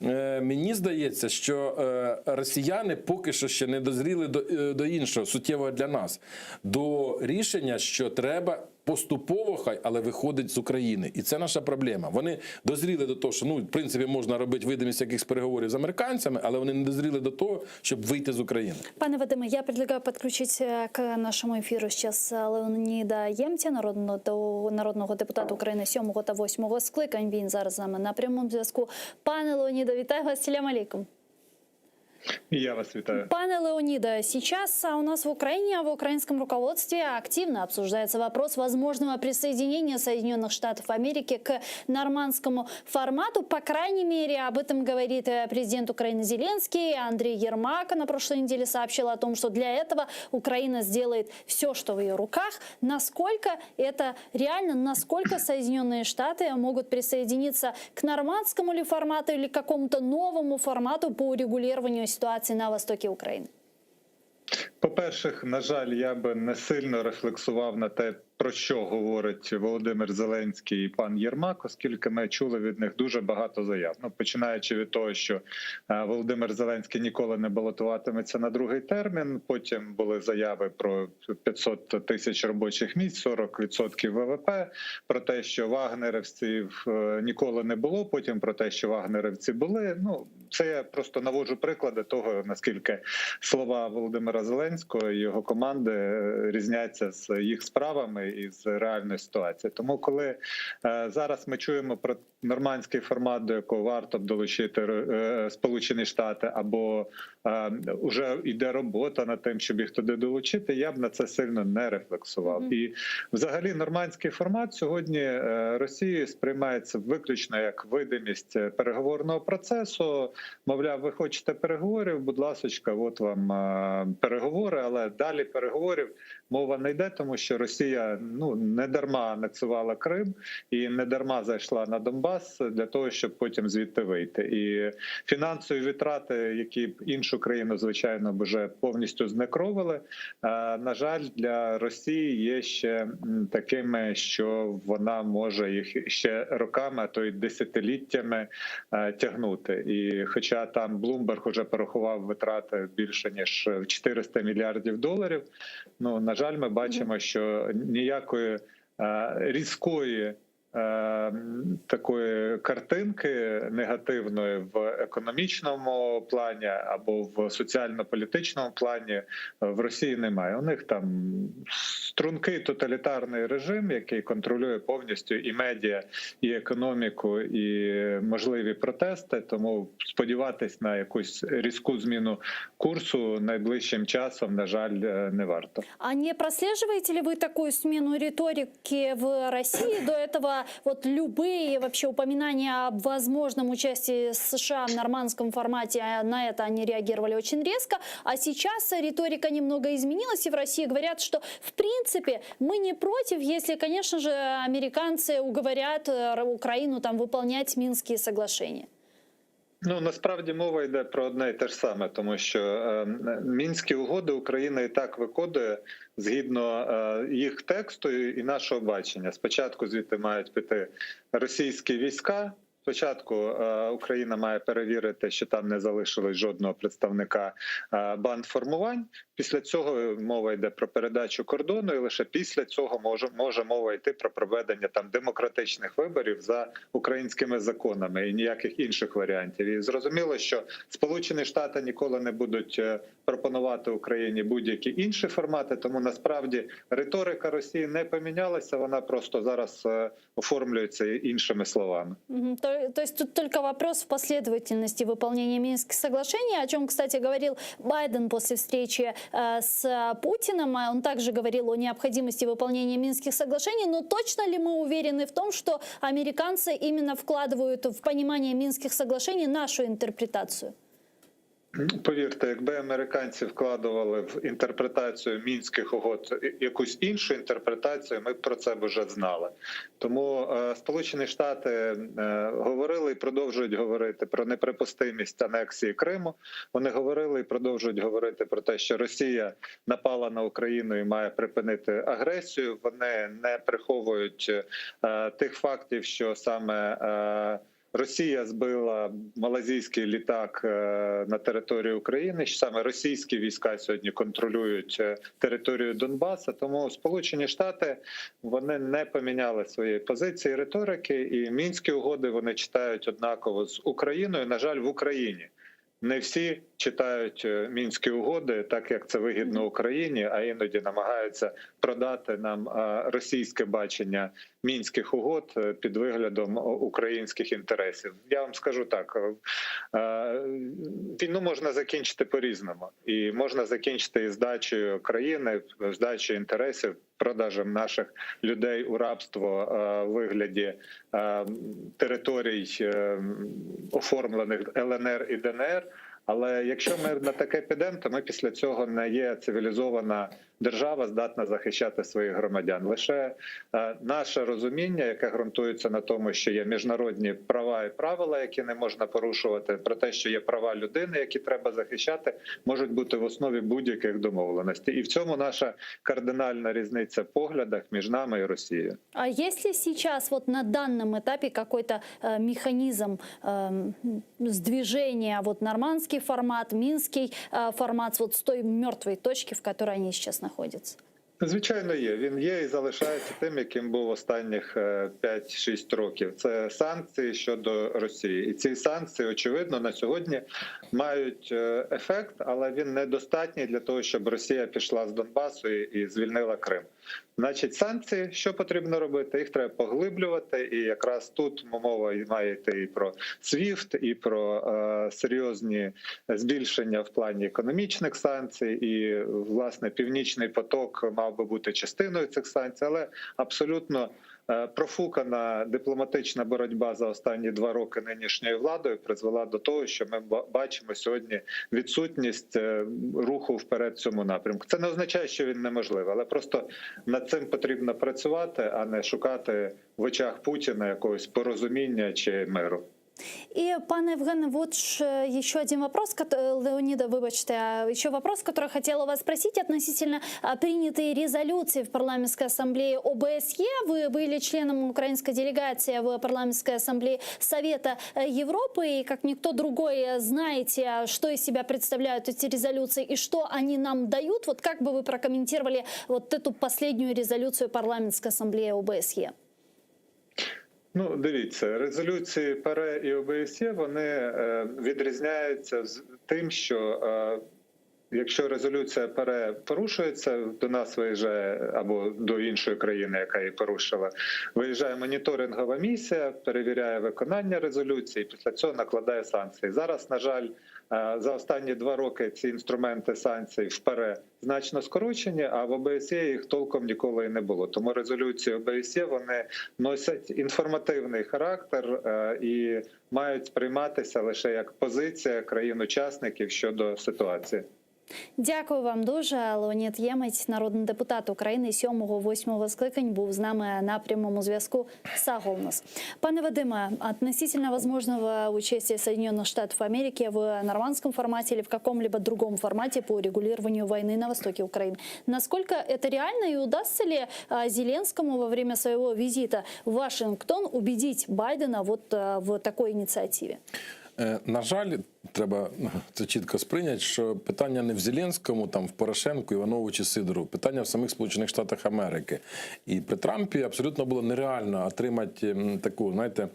Е, мені здається, що е, росіяни поки що ще не дозріли до, е, до іншого, суттєвого для нас, до рішення, що треба. Поступово хай, але виходить з України, і це наша проблема. Вони дозріли до того, що ну в принципі можна робити видимість якихось переговорів з американцями, але вони не дозріли до того, щоб вийти з України. Пане Вадиме, я предлагаю подключить э, к нашему эфиру сейчас э, Леоніда Ємця, народного, народного депутата України 7 та 8 скликань. Він зараз з нами на прямому зв'язку. Пане Леоніде, вітаю вас. Селям алейкум. Я вас вітаю. Пане Леониде, сейчас а, у нас в Украине, в украинском руководстве активно обсуждается вопрос возможного присоединения Соединенных Штатов Америки к нормандскому формату. По крайней мере, об этом говорит э, президент Украины Зеленский. Андрей Ермак на прошлой неделе сообщил о том, что для этого Украина сделает все, что в ее руках. Насколько это реально, насколько Соединенные Штаты могут присоединиться к нормандскому ли формату или к какому-то новому формату по урегулированию ситуации на востоке Украины? По-перше, на жаль, я би не сильно рефлексував на те, про що говорить Володимир Зеленський і пан Єрмак, оскільки ми чули від них дуже багато заяв. Ну, починаючи від того, що е, Володимир Зеленський ніколи не балотуватиметься на другий термін. Потім були заяви про 500 тисяч робочих місць, 40% ВВП, про те, що вагнерівців е, ніколи не було. Потім про те, що вагнерівці були. Ну це я просто наводжу приклади того, наскільки слова Володимира Зеленського і його команди е, різняться з їх справами і з реальної ситуації. Тому, коли е, зараз ми чуємо про нормандський формат, до якого варто б долучити е, Сполучені Штати, або вже йде робота над тим, щоб їх туди долучити, я б на це сильно не рефлексував. І взагалі нормандський формат сьогодні е, Росією сприймається виключно як видимість е, переговорного процесу. Мовляв, ви хочете переговорів, будь ласочка, от вам е, переговори, але далі переговорів мова не йде, тому що Росія ну не дарма анексувала Крим і не дарма зайшла на Донбас для того, щоб потім звідти вийти. І фінансові витрати, які б іншу країну, звичайно, б вже повністю знекровили. е, На жаль, для Росії є ще м, такими, що вона може їх ще роками, а то й десятиліттями е, тягнути. І хоча там Блумберг уже порахував витрати більше ніж в 400 мільярдів доларів. Ну на жаль, ми бачимо, що ніякої е, різкої. е, Такої картинки негативної в економічному плані або в соціально-політичному плані е, в Росії немає. У них там стрункий тоталітарний режим, який контролює повністю і медіа, і економіку, і можливі протести. Тому сподіватись на якусь різку зміну курсу найближчим часом, на жаль, е, не варто. А не прослеживаете ли вы такую смену риторики в России? До этого вот любые вообще упоминания об возможном участии США в нормандском формате, а на это они реагировали очень резко. А сейчас риторика немного изменилась, и в России говорят, что в принципе мы не против, если, конечно же, американцы уговорят э, Украину там выполнять Минские соглашения. Ну насправді мова йде про одне і те ж саме, тому що е, мінські угоди Україна і так виконує згідно е, їх тексту і нашого бачення. Спочатку звідти мають піти російські війська. Спочатку е, Україна має перевірити, що там не залишилось жодного представника е, бандформувань. Після цього мова йде про передачу кордону, і лише після цього може, може мова йти про проведення там демократичних виборів за українськими законами і ніяких інших варіантів. І зрозуміло, що Сполучені Штати ніколи не будуть е, пропонувати Україні будь-які інші формати. Тому насправді риторика Росії не помінялася. Вона просто зараз е, оформлюється іншими словами. Мгм. То, то есть тут только вопрос в последовательности выполнения Минских соглашений, о чем, кстати, говорил Байден после встречи э, с Путиным. А Он также говорил о необходимости выполнения Минских соглашений. Но точно ли мы уверены в том, что американцы именно вкладывают в понимание Минских соглашений нашу интерпретацию? Повірте, якби американці вкладували в інтерпретацію мінських угод якусь іншу інтерпретацію, ми б про це б вже знали. Тому е, Сполучені Штати е, говорили і продовжують говорити про неприпустимість анексії Криму. Вони говорили і продовжують говорити про те, що Росія напала на Україну і має припинити агресію. Вони не приховують е, тих фактів, що саме е, Росія збила малазійський літак е, на території України. що Саме російські війська сьогодні контролюють е, територію Донбаса. Тому Сполучені Штати вони не поміняли своєї позиції риторики, і мінські угоди вони читають однаково з Україною. На жаль, в Україні не всі читають е, мінські угоди, так як це вигідно Україні, а іноді намагаються продати нам е, російське бачення мінських угод е, під виглядом українських інтересів. Я вам скажу так: е, війну можна закінчити по-різному, і можна закінчити і здачею країни, здачею інтересів. Продажем наших людей у рабство е, у вигляді е, територій, е, оформлених ЛНР і ДНР. Але якщо ми на таке підемо, то ми після цього не є цивілізована. держава здатна захищати своїх громадян. Лише е, наше розуміння, яке ґрунтується на тому, що є міжнародні права і правила, які не можна порушувати, про те, що є права людини, які треба захищати, можуть бути в основі будь-яких домовленостей. І в цьому наша кардинальна різниця в поглядах між нами і Росією. А есть ли сейчас вот на данном этапе какой-то э, механизм эм, сдвижения, вот нормандский формат, минский э, формат, вот с той мертвой точки, в которой они сейчас находятся? Звичайно, є. Він є і залишається тим, яким був останніх е, 5-6 років. Це санкції щодо Росії, і ці санкції, очевидно, на сьогодні мають е, ефект, але він недостатній для того, щоб Росія пішла з Донбасу і, і звільнила Крим. Значить, санкції, що потрібно робити? Їх треба поглиблювати, і якраз тут мова і має йти і про SWIFT, і про е, серйозні збільшення в плані економічних санкцій, і власне північний поток мав би бути частиною цих санкцій, але абсолютно е, профукана дипломатична боротьба за останні два роки нинішньою владою призвела до того, що ми ба- бачимо сьогодні відсутність е, руху вперед в цьому напрямку. Це не означає, що він неможливий, але просто над цим потрібно працювати, а не шукати в очах Путіна якогось порозуміння чи миру. И, пане Евгене, вот ж, э, еще один вопрос, кото- э, Леонида, вибачте, а, еще вопрос, который хотела вас спросить относительно а, принятой резолюции в парламентской ассамблее ОБСЕ. Вы были членом украинской делегации в парламентской ассамблее Совета э, Европы, и как никто другой э, знаете, а, что из себя представляют эти резолюции и что они нам дают. Вот как бы вы прокомментировали вот эту последнюю резолюцию парламентской ассамблеи ОБСЕ? Ну, дивіться, резолюції ПАРЕ і ОБСЄ вони е, відрізняються з тим, що е, якщо резолюція ПАРЕ порушується, до нас виїжджає або до іншої країни, яка її порушила, виїжджає моніторингова місія, перевіряє виконання резолюції, після цього накладає санкції. Зараз, на жаль, е, за останні два роки ці інструменти санкцій в ПАРЕ значно скорочені, а в ОБСЄ їх толком ніколи і не було. Тому резолюції ОБСЄ вони носять інформативний характер е, і мають сприйматися лише як позиція країн-учасників щодо ситуації. Дякую вам дуже. Леонід Ємець, народний депутат України 7-8 скликань, був з нами на прямому зв'язку. Sağ oluñız. Пане Вадиме, относительно возможного участия Соединенных Штатов Америки в нормандском формате или в каком-либо другом формате по урегулированию войны на востоке Украины. Насколько это реально и удастся ли а, Зеленскому во время своего визита в Вашингтон убедить Байдена вот а, в такой инициативе? Е, На жаль, треба ну, це чітко сприйняти, що питання не в Зеленському, там в Порошенку, Іванову чи Сидорову, питання в самих Сполучених Штатах Америки. І при Трампі абсолютно було нереально отримати м, таку, знаєте,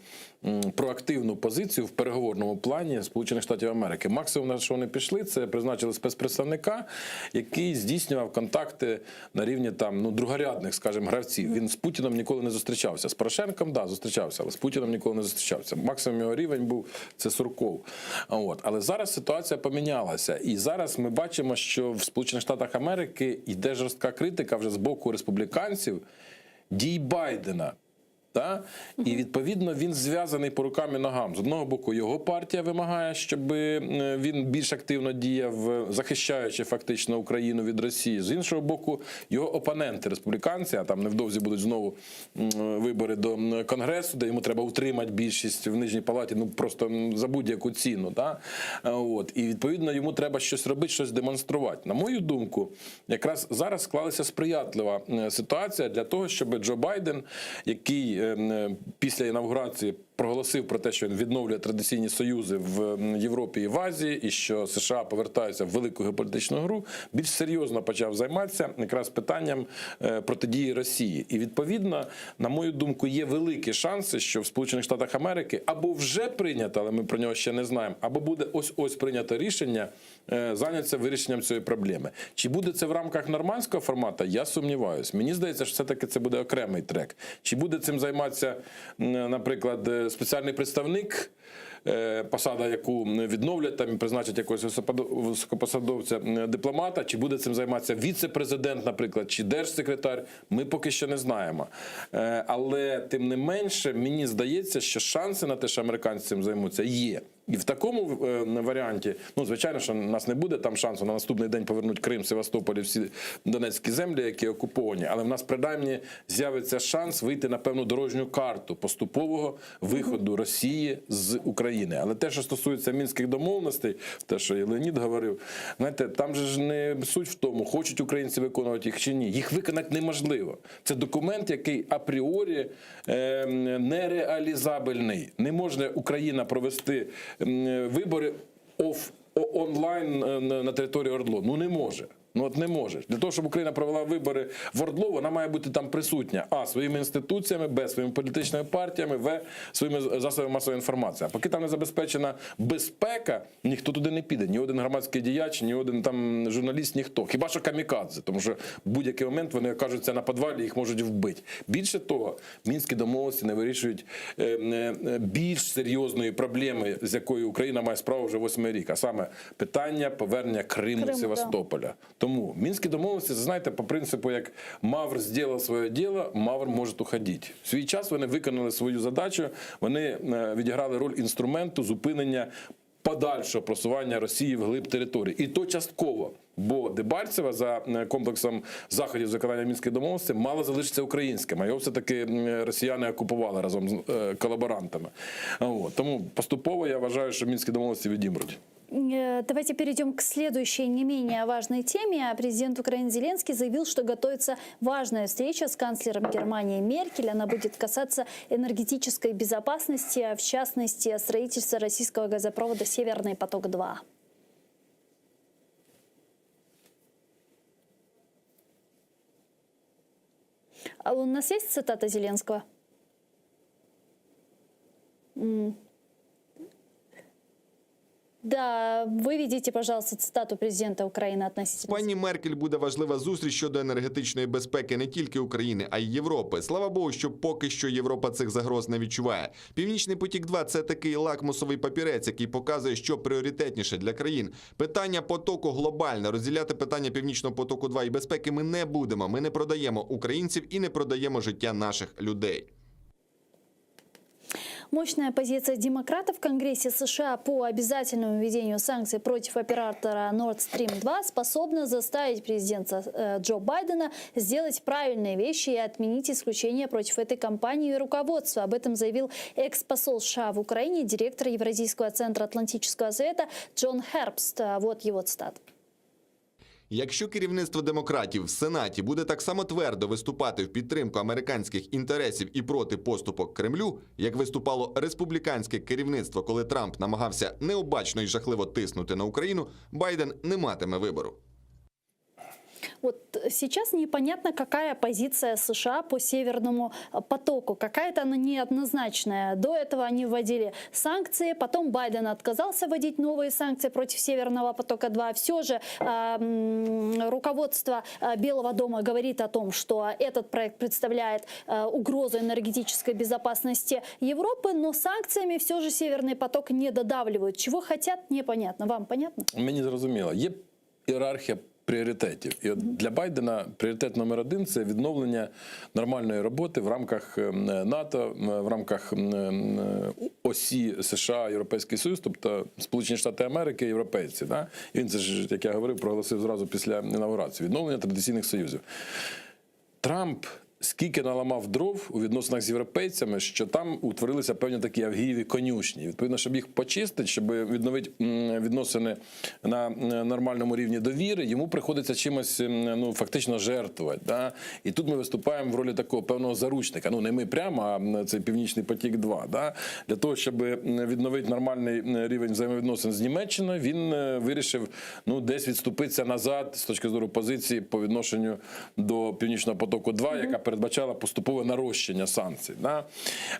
м, проактивну позицію в переговорному плані Сполучених Штатів Америки. Максимум, на що вони пішли, це призначили спецпредставника, який здійснював контакти на рівні там ну другорядних, скажімо, гравців. Він з Путіном ніколи не зустрічався. З Порошенком, да, зустрічався, але з Путіном ніколи не зустрічався. Максимум його рівень був це Сурков. От. Але зараз ситуація помінялася. І зараз ми бачимо, що в Сполучених Штатах Америки йде жорстка критика вже з боку республіканців дій Байдена. Та? І відповідно він зв'язаний по рукам і ногам. З одного боку, його партія вимагає, щоб е, він більш активно діяв, е, захищаючи фактично Україну від Росії. З іншого боку, його опоненти, республіканці, а там невдовзі будуть знову м, вибори до м, Конгресу, де йому треба утримати більшість в нижній палаті, ну просто м, за будь-яку ціну. Та? Е, От. І відповідно йому треба щось робити, щось демонструвати. На мою думку, якраз зараз склалася сприятлива е, ситуація для того, щоб Джо Байден, який е, м, е, після інавгурації проголосив про те, що він відновлює традиційні союзи в м, Європі і в Азії, і що США повертаються в велику геополітичну гру, більш серйозно почав займатися якраз питанням е, протидії Росії. І відповідно, на мою думку, є великі шанси, що в Сполучених Штатах Америки або вже прийнято, але ми про нього ще не знаємо, або буде ось ось прийнято рішення е, зайнятися вирішенням цієї проблеми. Чи буде це в рамках нормандського формату? Я сумніваюсь. Мені здається, що все-таки це буде окремий трек. Чи буде цим займатися, м, наприклад, е, спеціальний представник? е, Посада, яку відновлять там і призначать якогось високоподо- високопосадовця м, дипломата, чи буде цим займатися віце-президент, наприклад, чи держсекретар, ми поки що не знаємо. Е, Але тим не менше, мені здається, що шанси на те, що американці цим займуться, є. І в такому е, варіанті, ну звичайно, що у нас не буде там шансу на наступний день повернути Крим, Севастополь і всі донецькі землі, які окуповані, але в нас принаймні з'явиться шанс вийти на певну дорожню карту поступового виходу Росії з України. Але те, що стосується мінських домовленостей, те, що і Леонід говорив, знаєте, там же ж не суть в тому, хочуть українці виконувати їх чи ні. Їх виконати неможливо. Це документ, який апріорі е, нереалізабельний. Не може Україна провести м, вибори оф о- онлайн е, на на території Ордло. Ну не може. Ну от не може. Для того, щоб Україна провела вибори в Ордло, вона має бути там присутня. А своїми інституціями, Б своїми політичними партіями, В своїми засобами масової інформації. А поки там не забезпечена безпека, ніхто туди не піде. Ні один громадський діяч, ні один там журналіст, ніхто. Хіба що камікадзе, тому що в будь-який момент вони окажуться на підвалі, їх можуть вбити. Більше того, мінські домовленості не вирішують е, е, більш серйозної проблеми, з якою Україна має справу вже восьмий рік, а саме питання повернення Криму, Криму, і Севастополя. Тому мінські домовленості, це, знаєте, по принципу, як Мавр зробив своє діло, Мавр може уходити. В свій час вони виконали свою задачу, вони е, відіграли роль інструменту зупинення подальшого просування Росії вглиб території. І то частково. Бо Дебальцева за е, комплексом заходів з виконання мінських домовленостей мала залишитися українським, а його все-таки м, росіяни окупували разом з е, колаборантами. От. Тому поступово я вважаю, що мінські домовленості відімруть. Э, Давайте перейдем к следующей, не менее важной теме. Президент Украины Зеленский заявил, что готовится важная встреча с канцлером Германии Меркель. Она будет касаться энергетической безопасности, а в частности строительства российского газопровода «Северный поток-2». А у нас есть цитата Зеленского? М. Да, выведите, пожалуйста, цитату президента Украины З относительно. пані Меркель буде важлива зустріч щодо енергетичної безпеки не тільки України, а й Європи. Слава Богу, що поки що Європа цих загроз не відчуває. Північний потік 2 це такий лакмусовий папірець, який показує, що пріоритетніше для країн. Питання потоку глобальне. Розділяти питання північного потоку 2 і безпеки ми не будемо. Ми не продаємо українців і не продаємо життя наших людей. Мощная позиция демократов в Конгрессе США по обязательному введению санкций против оператора Nord Stream 2 способна заставить президента э, Джо Байдена сделать правильные вещи и отменить исключение против этой компании и руководства. Об этом заявил экс-посол США в Украине, директор Евразийского центра Атлантического совета Джон Хербст. А Вот его цитата. Якщо керівництво демократів в Сенаті буде так само твердо виступати в підтримку американських інтересів і проти поступок Кремлю, як виступало республіканське керівництво, коли Трамп намагався необачно і жахливо тиснути на Україну, Байден не матиме вибору. Вот сейчас непонятно, какая позиция США по Северному потоку. Какая-то она неоднозначная. До этого они вводили санкции, потом Байден отказался вводить новые санкции против Северного потока-2. Все же э, м, руководство э, Белого дома говорит о том, что этот проект представляет э, угрозу энергетической безопасности Европы, но санкциями все же Северный поток не додавливают. Чего хотят, непонятно. Вам понятно? Мені зрозуміло, є ієрархія пріоритетів. І от для Байдена пріоритет номер один це відновлення нормальної роботи в рамках ем, НАТО, м, в рамках м, м, осі США, Європейський Союз, тобто Сполучені Штати Америки, європейці. Да? І він це ж, як я говорив, проголосив зразу після інаугурації. Відновлення традиційних союзів. Трамп скільки наламав дров у відносинах з європейцями, що там утворилися певні такі авгієві конюшні. Відповідно, щоб їх почистити, щоб відновити м, відносини на м, нормальному рівні довіри, йому приходиться чимось м, ну, фактично жертвувати. Да? І тут ми виступаємо в ролі такого певного заручника. Ну, не ми прямо, а м, цей Північний потік 2. Да? Для того, щоб м, відновити нормальний м, рівень взаємовідносин з Німеччиною, він е, вирішив ну, десь відступитися назад з точки зору позиції по відношенню до Північного потоку 2, яка передбачала поступове нарощення санкцій. Да?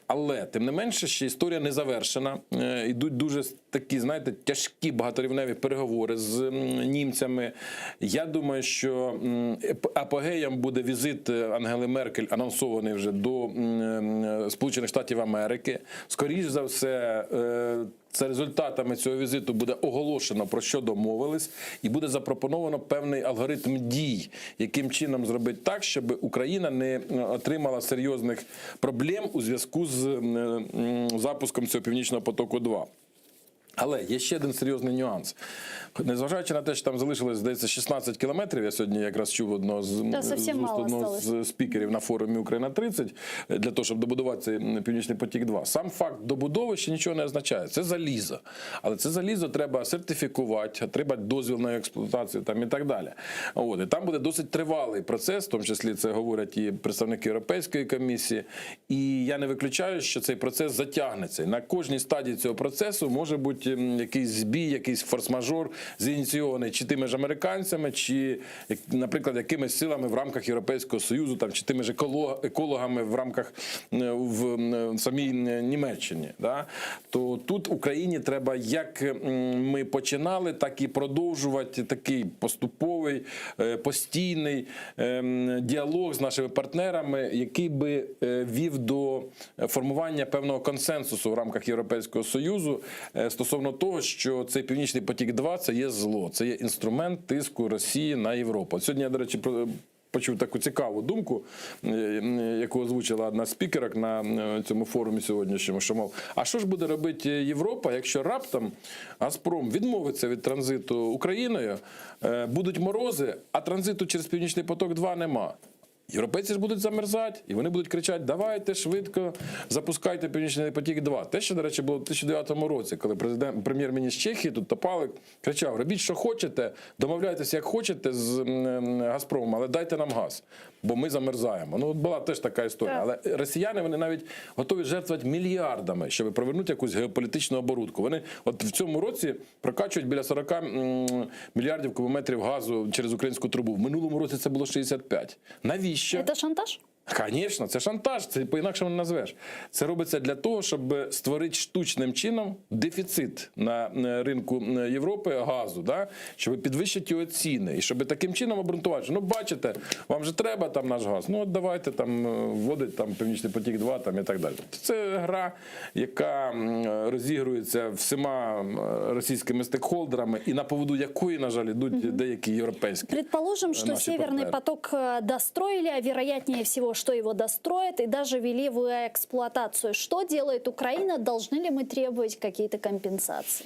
Але тим не менше, ще історія не завершена. Е, Йдуть дуже такі, знаєте, тяжкі багаторівневі переговори з м, німцями. Я думаю, що м, еп- апогеєм буде візит е, Ангели Меркель, анонсований вже до м, е, Сполучених Штатів Америки. Скоріш за все, е, за результатами цього візиту буде оголошено про що домовились, і буде запропоновано певний алгоритм дій, яким чином зробити так, щоб Україна не е, отримала серйозних проблем у зв'язку з м, м, запуском цього північного потоку 2. Але є ще один серйозний нюанс. Незважаючи на те, що там залишилось, здається, 16 кілометрів, я сьогодні якраз чув одного з, Да, з совсем уст мало одного осталось. з спікерів на форумі Україна 30 для того, щоб добудувати цей м, Північний потік 2. Сам факт добудови ще нічого не означає. Це залізо. Але це залізо треба сертифікувати, треба дозвіл на експлуатацію там і так далі. От, і там буде досить тривалий процес, в тому числі це говорять і представники Європейської комісії. І я не виключаю, що цей процес затягнеться. І на кожній стадії цього процесу може бути м, якийсь збій, якийсь форс-мажор зініційований чи тими ж американцями, чи, як- наприклад, якимись силами в рамках Європейського Союзу, там, чи тими ж еколо- екологами в рамках е, в м, самій Німеччині. Да? То тут Україні треба, як м, ми починали, так і продовжувати такий поступовий, е, постійний ем, діалог з нашими партнерами, який би е, вів до формування певного консенсусу в рамках Європейського Союзу е, стосовно того, що цей Північний потік 2 це є зло, це є інструмент тиску Росії на Європу. От Сьогодні я, до речі, про. Почув таку цікаву думку, е, м, яку озвучила одна з спікерок на е, цьому форумі сьогоднішньому, що мов, а що ж буде робити Європа, якщо раптом Газпром відмовиться від транзиту Україною, е, будуть морози, а транзиту через Північний поток 2 нема. Європейці ж будуть замерзати, і вони будуть кричати: давайте швидко запускайте Північний потік 2. Те, що, до речі, було в 2009 році, коли президент, прем'єр-міністр Чехії тут Топалик кричав: робіть, що хочете, домовляйтеся, як хочете з м, м, Газпромом, але дайте нам газ, бо ми замерзаємо. Ну, от була теж така історія. Але росіяни вони навіть готові жертвувати мільярдами, щоб провернути якусь геополітичну оборудку. Вони от в цьому році прокачують біля 40 м, мільярдів кубометрів газу через українську трубу. В минулому році це було 65. Навіщо? Это шантаж? Звісно, це шантаж, це по-інакшому не назвеш. Це робиться для того, щоб створити штучним чином дефіцит на е, ринку е, Європи газу, да? щоб підвищити його ціни. І щоб таким чином обґрунтувати, що, ну бачите, вам же треба там наш газ, ну от давайте там е, вводить там Північний потік 2 там, і так далі. Тобто Це гра, яка м, розігрується всіма м, російськими стейкхолдерами, і на поводу якої, на жаль, йдуть деякі європейські. Предположим, что наши Северный партнеры. поток э, достроили, а вероятнее всего, что его достроят и даже ввели в эксплуатацию. Что делает Украина? Должны ли мы требовать какие-то компенсации?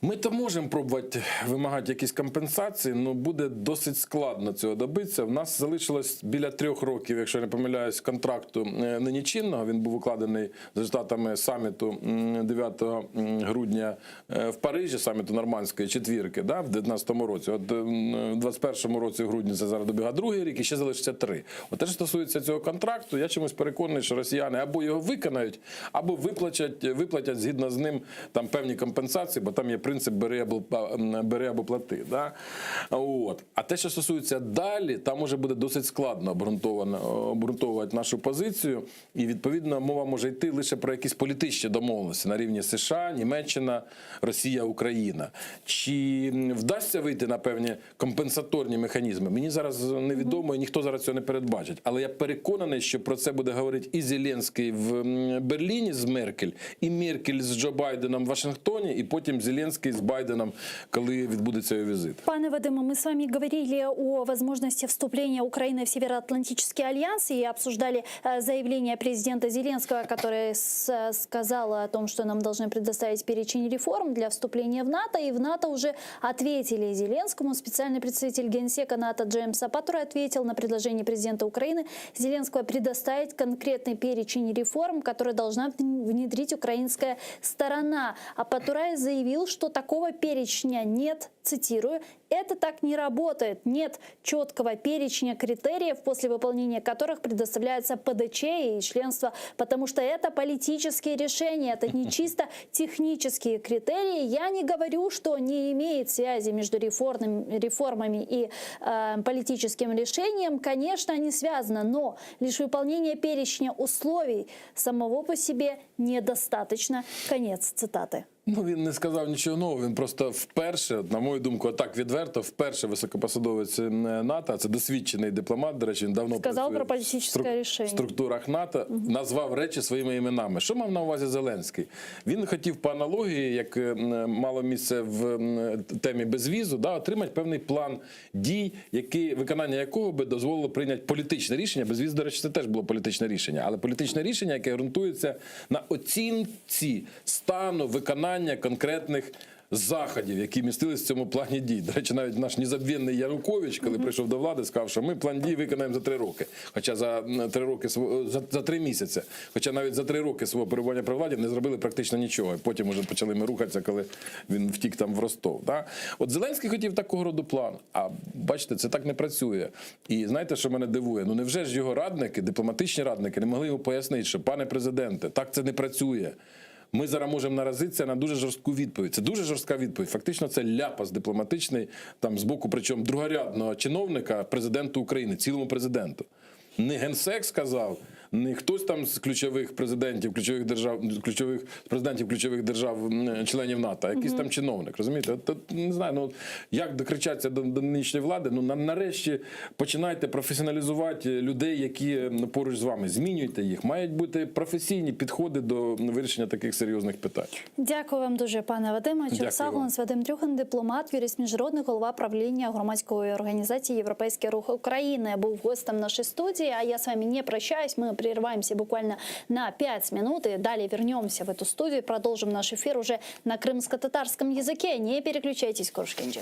Ми то можемо пробувати вимагати якісь компенсації, але буде досить складно цього добитися. В нас залишилось біля трьох років, якщо я не помиляюсь, контракту е, нині чинного. Він був укладений за результатами саміту м, 9 грудня е, в Парижі, саміту нормандської четвірки, да, в 19-му році. От м, в 21-му році в грудні це зараз добігає другий рік, і ще залишиться три. От те, що стосується цього контракту, я чомусь переконаний, що росіяни або його виконають, або виплатять, виплатять згідно з ним там певні компенсації, бо там є принцип бери або, м, бери або плати. Да? От. А те, що стосується далі, там уже буде досить складно обґрунтовано обґрунтовувати нашу позицію, і відповідно мова може йти лише про якісь політичні домовленості на рівні США, Німеччина, Росія, Україна. Чи вдасться вийти на певні компенсаторні механізми? Мені зараз невідомо, і ніхто зараз цього не передбачить. Але я переконаний, що про це буде говорити і Зеленський в м, Берліні з Меркель, і Меркель з Джо Байденом в Вашингтоні, і потім Зеленський з Байденом, коли відбудеться його візит. Пане Вадиме, мы с вами говорили о возможности вступления Украины в Североатлантический альянс и обсуждали э, заявление президента Зеленского, который с- сказал о том, что нам должны предоставить перечень реформ для вступления в НАТО. И в НАТО уже ответили Зеленскому. Специальный представитель генсека НАТО Джеймс Аппатурай ответил на предложение президента Украины Зеленского предоставить конкретный перечень реформ, который должна внедрить украинская сторона. Аппатурай заявил, что такого перечня нет, цитирую, это так не работает. Нет четкого перечня критериев, после выполнения которых предоставляется ПДЧ и членство, потому что это политические решения, это не чисто технические критерии. Я не говорю, что не имеет связи между реформами, реформами и э, политическим решением. Конечно, они связаны, но лишь выполнение перечня условий самого по себе недостаточно. Конец цитаты. Ну він не сказав нічого нового. Він просто вперше, на мою думку, так відверто, вперше високопосадовець е, НАТО, це досвідчений дипломат. До речі, він давно Сказав працює про в політичне струк- рішення. в структурах НАТО, назвав речі своїми іменами. Що мав на увазі Зеленський? Він хотів по аналогії, як е, м, мало місце в м, темі безвізу, да, отримати певний план дій, який, виконання якого би дозволило прийняти політичне рішення. Безвіз, до речі, це теж було політичне рішення, але політичне рішення, яке ґрунтується на оцінці стану виконання. Невиконання конкретних заходів, які містились в цьому плані дій. До речі, навіть наш незабвенний Янукович, коли прийшов до влади, сказав, що ми план дій виконаємо за три роки. Хоча за м, три роки сво- за, за три місяці, хоча навіть за три роки свого перебування при владі не зробили практично нічого. І потім уже почали ми рухатися, коли він втік там в Ростов. Да? От Зеленський хотів такого роду план. А бачите, це так не працює. І знаєте, що мене дивує? Ну невже ж його радники, дипломатичні радники, не могли йому пояснити, що пане президенте, так це не працює. Ми зараз можемо наразитися на дуже жорстку відповідь. Це дуже жорстка відповідь. Фактично, це ляпас дипломатичний там з боку, причому другорядного чиновника президенту України, цілому президенту. Не генсек сказав, не хтось там з ключових президентів, ключових держав, ключових президентів ключових держав, м, членів НАТО, а якийсь там чиновник. Розумієте? От, от, не знаю, ну от як докричатися до, до нинішньої влади? Ну на, нарешті починайте професіоналізувати людей, які м, поруч з вами. Змінюйте їх. Мають бути професійні підходи до вирішення таких серйозних питань. Дякую вам дуже, пане Вадиме. Дякую Чорсагонс Вадим Трюхин, дипломат, юрист міжнародний, голова правління громадської організації Європейський рух України, був гостем нашей студии. А я с вами не прощаюсь. Мы прерываемся буквально на 5 минут и далее вернемся в эту студию и продолжим наш эфир уже на крымско-татарском языке. Не переключайтесь, Körüşkence.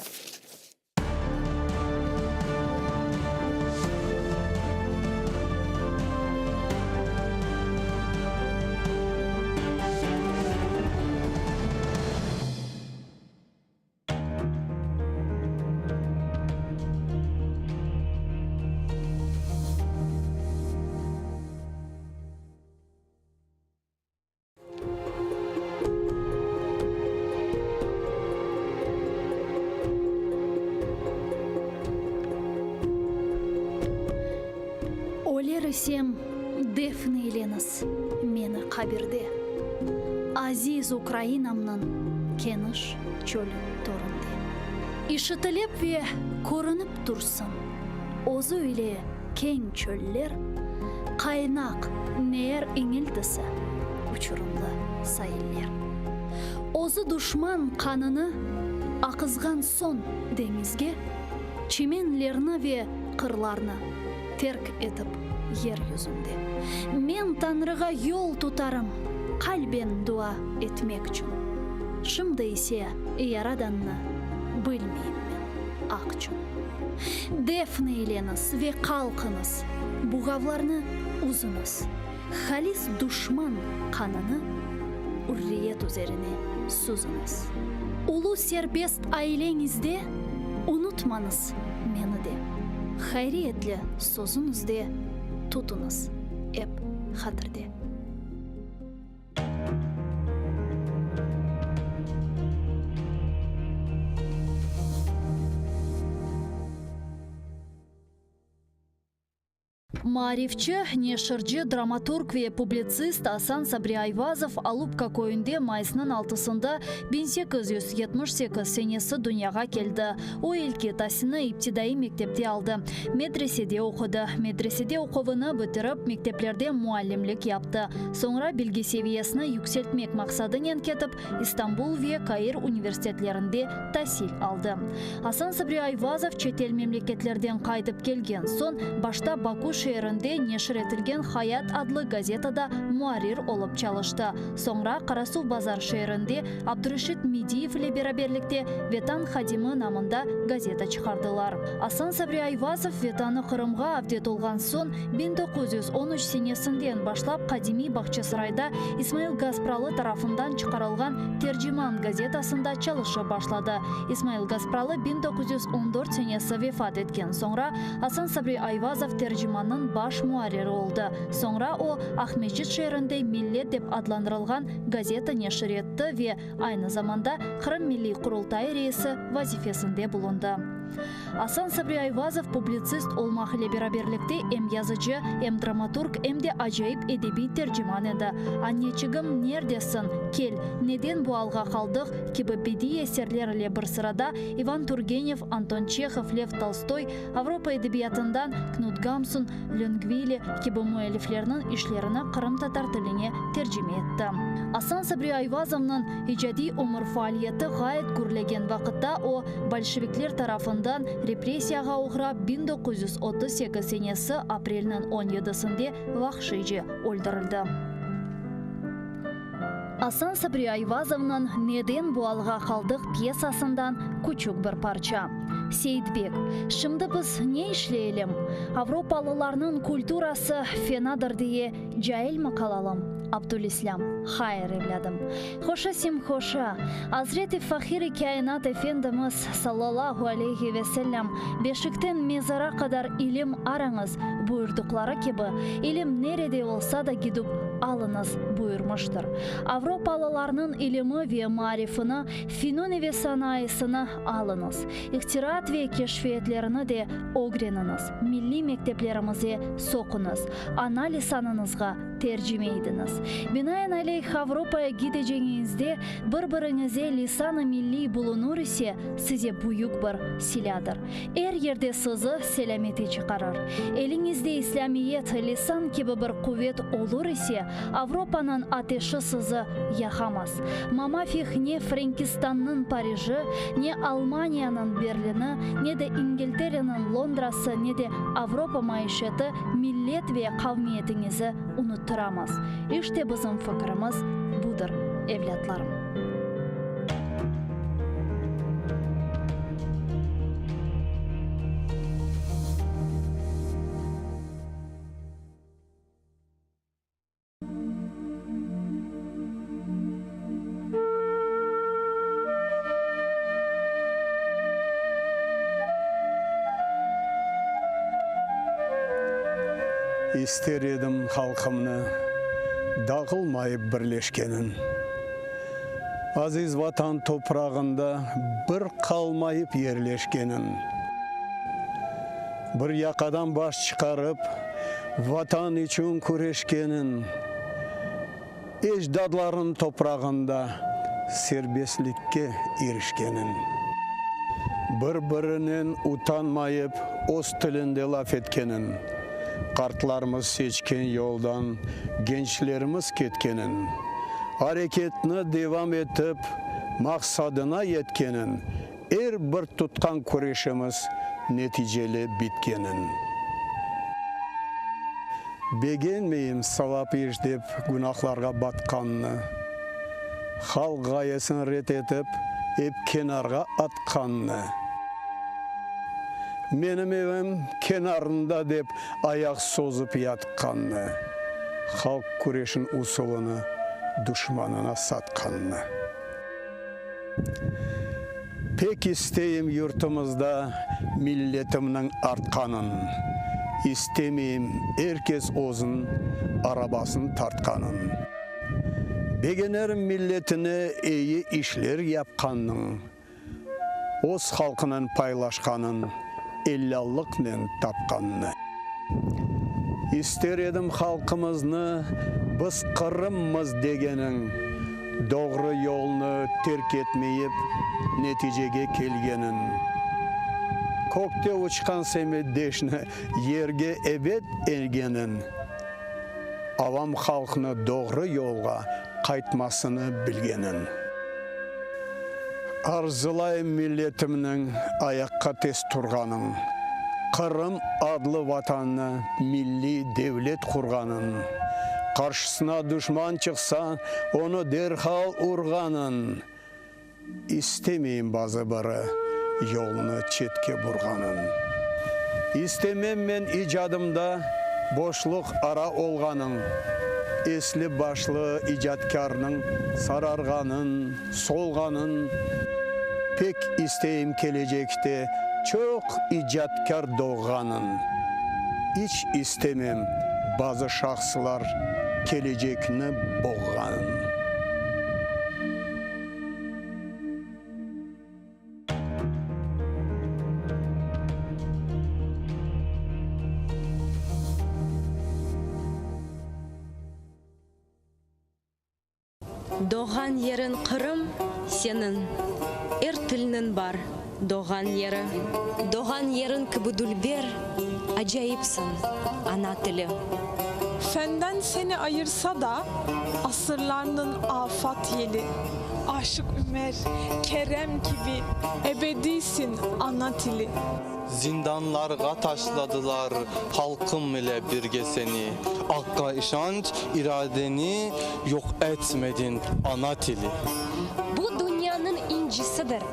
Öler isem, defn eyleñiz meni qabirde, Aziz Ukrainamnıñ keniş çölü töründe. İşitilip ve körünip tursın özü ile keñ çöller, Qaynaq neer iñiltisi, uçurımlı sailler. Özü duşman qanını aqızğan soñ deñizge, Çimenlerni ve qırlarnı terk etip yer yüzünde. Men Tañrığa yol tutarım, qalben dua etmekçün. Şimdi ise Yaradannı bilmeyim men aqçün. Defn eyleñiz ve qalqıñız, buğavlarnı üzüñiz, Halis duşman qanını ürriyet üzerine süzüñiz. Ulu serbest aileñizde unutmañız meni de, Hayriyetli sözüñizde tutuñız ep hatirde. Maarifçi, neşirci, dramaturg ve publitsist Asan Sabri Ayvazov Alupka köyünde mayısnıñ altısında 1878 senesi dünyağa keldi. O, ilki tasilni iptidaiy mektepte aldı, medresede oqudı. Medresede oquvını bitirip, mekteplerde muallimlik yaptı. Soñra bilgi seviyesini yükseltmek maqsadınen ketip, İstanbul ve Kair universitetlerinde tasil aldı. Asan Sabri Ayvazov çetel memleketlerden qaytıp kelgen soñ, başta Baku şeerinde neşir etilgen Hayat adlı gazetada muarrir olıp çalıştı. Soñra Qarasuvbazar şeerinde Abdureşit Mediyev ile beraberlikte Vetan hadimi namında gazeta çıqardılar. Asan Sabri Ayvazov Vetanı Qırımğa avdet olğan soñ, 1913 senesinden başlap qadimiy Bağçasarayda İsmail Gaspralı tarafından çıqarılğan Terciman gazetasında çalışıp başladı. İsmail Gaspralı 1914 senesi vefat etken soñra, Asan Sabri Ayvazov Tercimannıñ baş muarriri oldı. Soñra o, Aqmescit şeerinde Millet dep adlandırılğan gazeta neşir etti ve aynı zamanda Qırım Milliy Qurultayı reisi vazifesinde bulundı. Asan Sabri Ayvazov publitsist olmaq ile beraberlikte em yazıcı, em dramaturg, em de acayip edebiy terciman edi. Anneçigim, nerdesiñ? Kel, neden bu alğa qaldıq? kibi bediiy eserler ile bir sırada İvan Turgenev, Anton Çehov, Lev Tolstoy, Avropa edebiyatından Knut Gamsun, Löngvili kibi müelliflerniñ işlerini qırımtatar tiline tercime etti. Asan Sabri Ayvazovnıñ icadiy ömür faaliyeti ğayet gürlegen vaqıtta o, bolşevikler tarafından repressiyağa oğrap 1938 senesi aprelniñ on yedisinde vahşiyce öldürildi. Asan Sabri Ayvazovnıñ Neden bu alğa qaldıq pyesasından küçük bir parça. Seyitbek, Şimdi biz ne işleyelim? Avropalılarnıñ kulturası fenadır diye cailmi qalalım? Abdülislâm, Hayır, evlâdım. Hoşa simhoşa, Azret-i Fahir-i Kâinat Efendimiz, sallallahu aleyhi ve sellem, Beşikten mezara qadar ilim arañız, buyurdıqları kibi, ilim nerede olsa da gidip alıñız, buyurmıştır. Avropalılarnıñ ilimi ve maarifini, finuni ve sanayısını alıñız. İhtiraat ve keşfiyetlerini de ögreniñiz, milliy mekteplerimize soquñız, ana lisanıñızğa tercime idiñiz. Binaenaleyh, Avropaya gideceñiñizde bir-biriñize lisan-ı milliy bulunur ise, size büyük bir silâdır. Er yerde sizi selâmete çıqarır. Eliñizde İslâmiyet, lisan kibi bir quvet olur ise, Avropanıñ ateşi sizi yaqamaz. Mamafih ne Frenkistannıñ Pariji, ne Almaniyanıñ Berlini, ne de İngiltereniñ Londrası, ne de Avropa maişeti millet ve qavmiyetiñizi unuttıramaz. İşte bizim fikirimiz budır, evlâtlarım. İster edim halqımnı dağılmayıp birleşkenin, Aziz Vatan toprağında bir qalmayıp yerleşkenin, Bir yaqadan baş çıqarıp Vatan içün küreşkenin, Ecdadlarnıñ toprağında serbestlikke irişkenin, Bir-birinen utanmayıp öz tilinde laf etkenin, Qartlarımız seçken yoldan gençlerimiz ketkenin, Areketni devam etip maqsadına yetkenin, Er bir tutqan küreşimiz neticeli bitkenin. Begenmeyim savap iş dep günahlarğa batqannı, Halq ğayesin red etip, ep kenarğa atqannı. Menim evim kenarında dep ayaq sozıp yatqannı, Halq küreşin usulını duşmanına satqannı. Pek isteyim yurtumızda milletimniñ artqanın, İstemeyim er kes özün arabasın tartqanın. Begenerim milletine eyi işler yapqannıñ, Öz halqınen paylaşqanın, ellâllıqnen tapqannı. İster edim halqımıznı biz Qırımmız degeniñ, Doğru yolnı terk etmeyip neticege kelgeniñ. Kökte uçqan semetdeşni yerge ebet engeniñ, Avam halqnı doğru yolğa qaytmasını bilgeniñ. Arzulayım milletimniñ ayaqqa tez turğanın, Qırım adlı Vatannı milliy devlet qurğanın, Qarşısına duşman çıqsa, onı derhal urğanın, İstemeyim bazı biri yolunı çetke burğanın. İstemem men icadımda boşluq ara olğanın, Esli-başlı icatkârnıñ sararğanın, solğanın. Pek isteyim kelecekte çoq icatkâr doğğanın. İç istemem bazı şahslar kelecekni boğğanın. Doğğan yeriñ Qırım seniñ, er tilniñ bar doğğan yeri. Doğğan yeriñ kibi dülber, acayipsiñ, ana tili. Senden seni ayırsa da asırlarnıñ afat yeli, Aşıq Ümer, Kerem kibi ebediysiñ, ana tili. Zindanlarğa taşladılar halqım ile birge seni. Aqqa işanç, iradeni yoq etmediñ, ana tili. Bu dünyanıñ incisidir,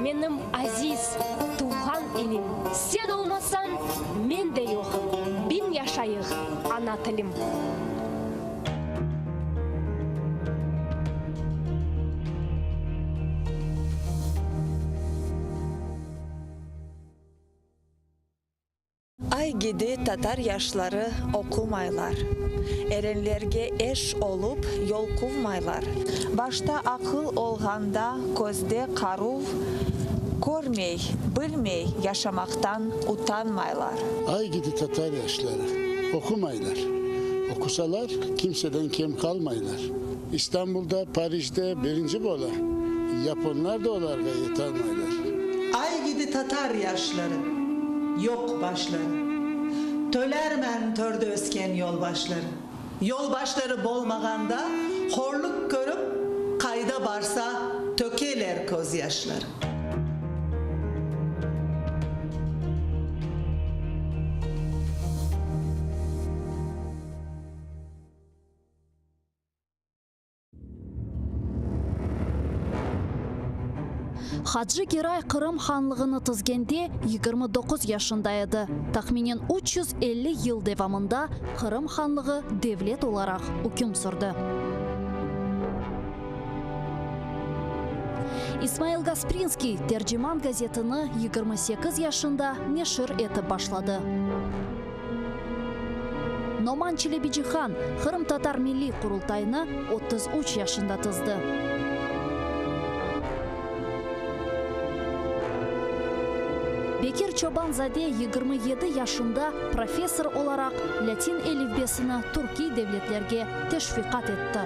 menim aziz, tuvğan ilim. Sen olmasañ, men de yoqım, biñ yaşayıq, ana tilim. Ay gidi tatar yaşları oqumaylar, Erenlerge eş olup yol quvmaylar. Başta aqıl olğanda közde qaruv, Körmey, bilmey yaşamaqtan utanmaylar. Ay gidi tatar yaşları, oqumaylar, Oqusalar, kimseden kem qalmaylar. İstanbulda, Parijde birinci bola, Yaponlar da olarğa yetalmaylar. Ay gidi tatar yaşları, yoq başları, Tölermen törde ösken yolbaşları. Yolbaşları bolmağanda, horluq körip, Qayda barsa, tökeler közyaşları. Hacı Geray Qırım hanlığını tizgende 29 yaşında edi. Tahminen 350 yıl devamında Qırım hanlığı devlet olaraq üküm sürdi. İsmail Gasprinskiy Terciman gazetini 28 yaşında neşir etip başladı. Noman Çelebicihan Qırımtatar Milliy Qurultayını 33 yaşında tizdi. Bekir Çoban-zade 27 yaşında professor olaraq lâtin elifbesini türkiy devletlerge teşviqat etti.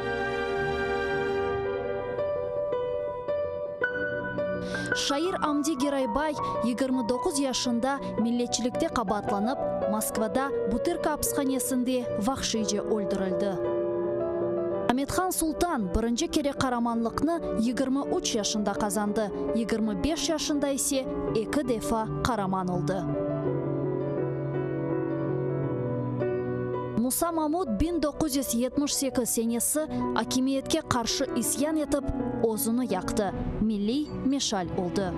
Şair Amdi Geraybay 29 yaşında milletçilikte qabaatlanıp, Moskvada Butırka apishanesinde vahşiyce öldürildi. Amethan Sultan birinci kere qaramanlıqnı 23 yaşında qazandı, 25 yaşında ise eki defa qaraman oldı. Musa Mamut 1978 senesi akimiyetke qarşı isyan etip, özüni yaqtı, milliy meşal oldı.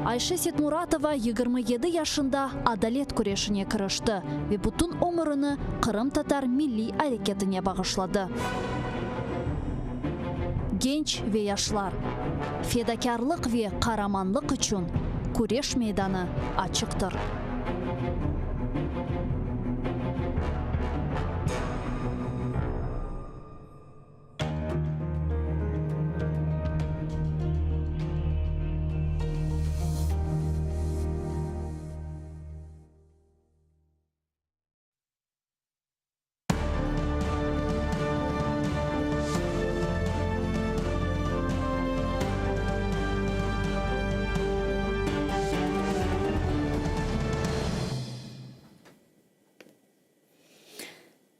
Ayşe Setmuratova 27 yaşında adalet küreşine kirişti ve bütün ömürini qırımtatar milliy areketine bağışladı. Genç ve yaşlar, fedakârlıq ve qaramanlıq içün küreş meydanı açıqtır.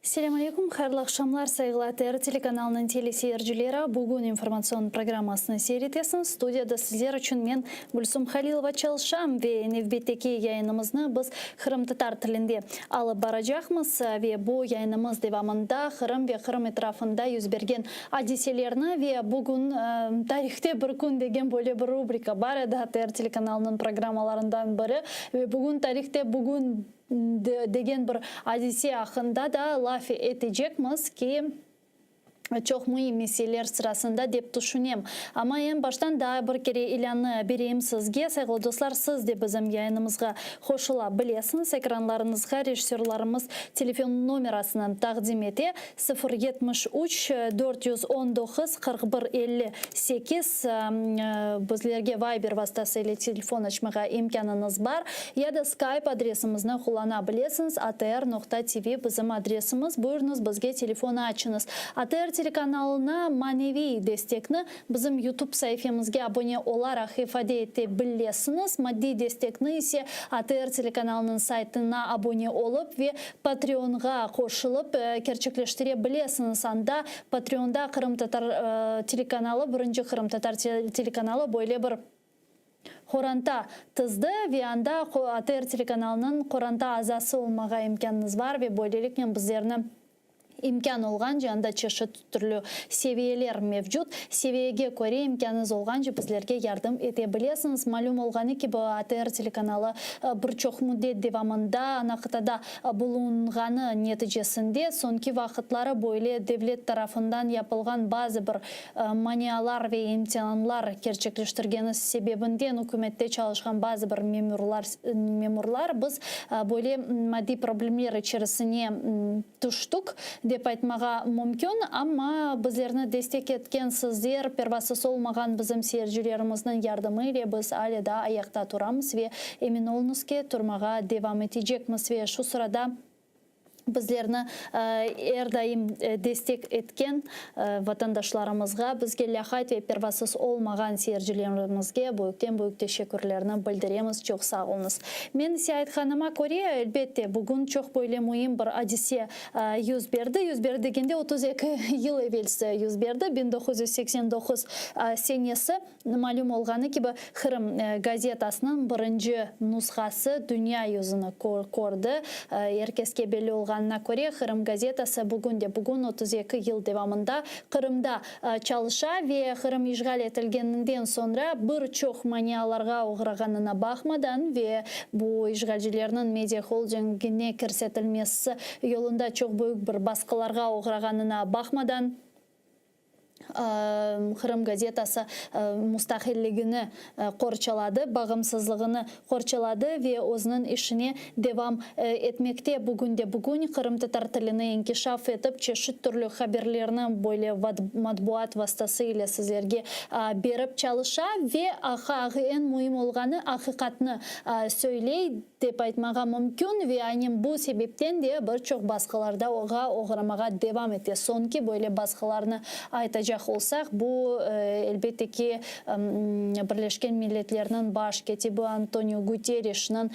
Selâm aleyküm, hayırlı aqşamlar, sayğılı ATR telekanalınıñ teleseyircileri. Bugün informatsion programmasını seyir etesiñiz. Studiyada sizler içün men, Gülsum Halilova, çalışam ve nevbetteki yayınımıznı biz qırımtatar tilinde alıp baracaqmız ve bu yayınımız devamında Qırım ve Qırım etrafında yüz bergen adiselerni ve bugün Tarihte bir kün degen böyle bir rubrika bar edi ATR telekanalınıñ programmalarından biri ve bugün Tarihte bugün degen bir adise aqqında da laf etecekmiz ki, çoq müim meseleler sırasında dep tüşünem. Amma eñ baştan daa bir kere ilânnı bereyim sizge, sayğılı dostlar, siz de bizim yayınımızğa qoşula bilesiñiz. Ekranlarıñızğa rejissörlarımız telefon nomerasını taqdim ete, 0 73 419 41 58. Bizlerge Viber vastası ile telefon açmağa imkânıñız bar. Ya da Skype adresimizni qullana bilesiñiz, atr noqta tv bizim adresimiz. Buyurıñız, bizge telefon açıñız. ATR telekanalına maneviy destekni bizim YouTube saifemizge abone olaraq ifade ete bilesiñiz. Maddiy destekni ise ATR telekanalınıñ saytına abone olıp ve Patreonğa qoşulıp kerçekleştire bilesiñiz. Anda Patreonda qırımtatar telekanalı, birinci qırımtatar telekanalı böyle bir. Qoranta tizdi ve anda ATR telekanalınıñ qoranta azası olmağa imkânıñız bar ve böyleliknen bizlerni imkân olğance anda çeşit türlü seviyeler mevcut, seviyege köre imkânıñız olğance bizlerge yardım ete bilesiñiz. Malüm olğanı kibi, ATR telekanalı bir çoq müddet devamında ana qıtada bulunğanı neticesinde soñki vaqıtları böyle devlet tarafından yapılğan bazı bir Manialar ve imtianlar kerçekleştirgeni sebebinden ükümette çalışqan bazı bir memurlar memurlar biz böyle maddiy problemler içerisine tüştük, dep aytmağa mümkün. Amma bizlerni destek etken sizler, pervasız olmağan bizim seyircilerimizniñ yardımı ile biz ale daa ayaqta turamız ve emin oluñız ki, turmağa devam etecekmiz. Ve şu sırada. Bizlerni er daim destek etken vatandaşlarımızğa, bizge lâqayt ve pervasız olmağan seyircilerimizge büyükten-büyük teşekkürlerni bildiremiz, çoq sağ oluñız. Men ise aytqanıma köre, elbette, bugün çoq böyle müim bir adise yüz berdi. Yüz berdi degende, 32 yıl evelsi yüz berdi, 1989 senesi. Malüm olğanı kibi, Qırım gazetasınıñ birinci nushası dünya yüzüni kördi. Er keske belli olğanına köre, Qırım gazetası bugün de bugün 32 yıl devamında Qırımda çalışa ve Qırım işğal etilgeninden soñra bir çoq manialarğa oğrağanına baqmadan ve bu işğalcilerniñ media holdingine kirsetilmesi yolunda çoq büyük bir basqılarğa oğrağanına baqmadan, Qırım gazetası mustaqilligini qorçaladı, bağımsızlığını qorçaladı ve özüniñ işine devam etmekte. Bugün de bugün qırımtatar tilini inkişaf etip, çeşit türlü haberlerni böyle matbuat vastası ile sizlerge berip çalışa ve eñ müim olğanı aqiqatnı söyley. Dep aytmağa mümkün ve aynen bu sebepten de bir çoq basqılarda oğa oğramağa devam ete. Soñki böyle basqılarnı aytacaq olsaq, bu, elbette ki, Birleşken Milletlerniñ Baş kâtibi Antonio Guterrişniñ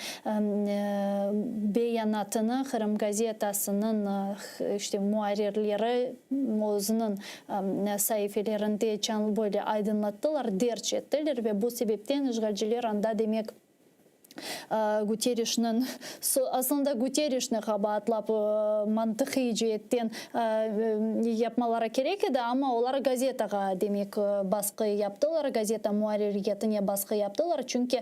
beyanatını Qırım gazetasınıñ işte muarrirleri özüniñ saifelerinde böyle aydınlattılar, derc ettiler ve bu sebepten işğalciler anda, demek, Guterrişniñ, aslında Guterrişni qabaatlap mantıqiy ceetten yapmaları kerek edi, amma olar gazetağa, demek, basqı yaptılar, gazeta muarririyetine basqı yaptılar, çünki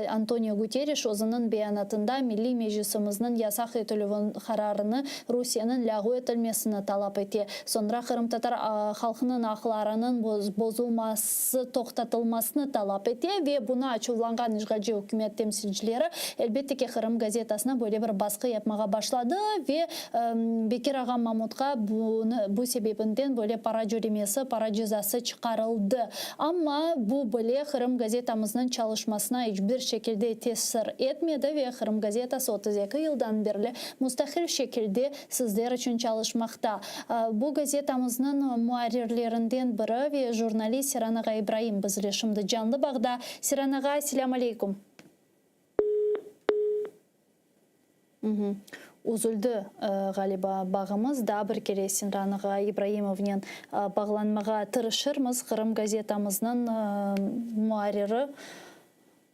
Antonio Guterriş özüniñ beyanatında Milliy Meclisimizniñ yasaq etilüvi qararını Rusiyeniñ lâğu etilmesini talap ete, soñra qırımtatar halqınıñ aqlarınıñ bozulması toqtatılmasını talap ete ve buna açuvlanğan işğalci ükümet temsilcileri, elbette ki, Qırım gazetasına böyle bir basqı yapmağa başladı ve Bekir ağa Mamutqa bunı bu sebebinden böyle para cöremesi, para cezası çıqarıldı. Amma bu bile Qırım gazetamıznıñ çalışmasına iç bir şekilde tesir etmedi ve Qırım gazetası 32 yıldan berli mustaqil şekilde sizler içün çalışmaqta. Bu gazetamıznıñ muarrirlerinden biri ve jurnalist Siran ağa İbraim bizle şimdi canlı bağda. Siran ağa, selâm aleyküm. Üzüldi, ğaliba, bağımız. Daa bir kere Siran ağa İbraimovnen bağlanmağa tırışırmız, Qırım gazetamıznıñ muarriri.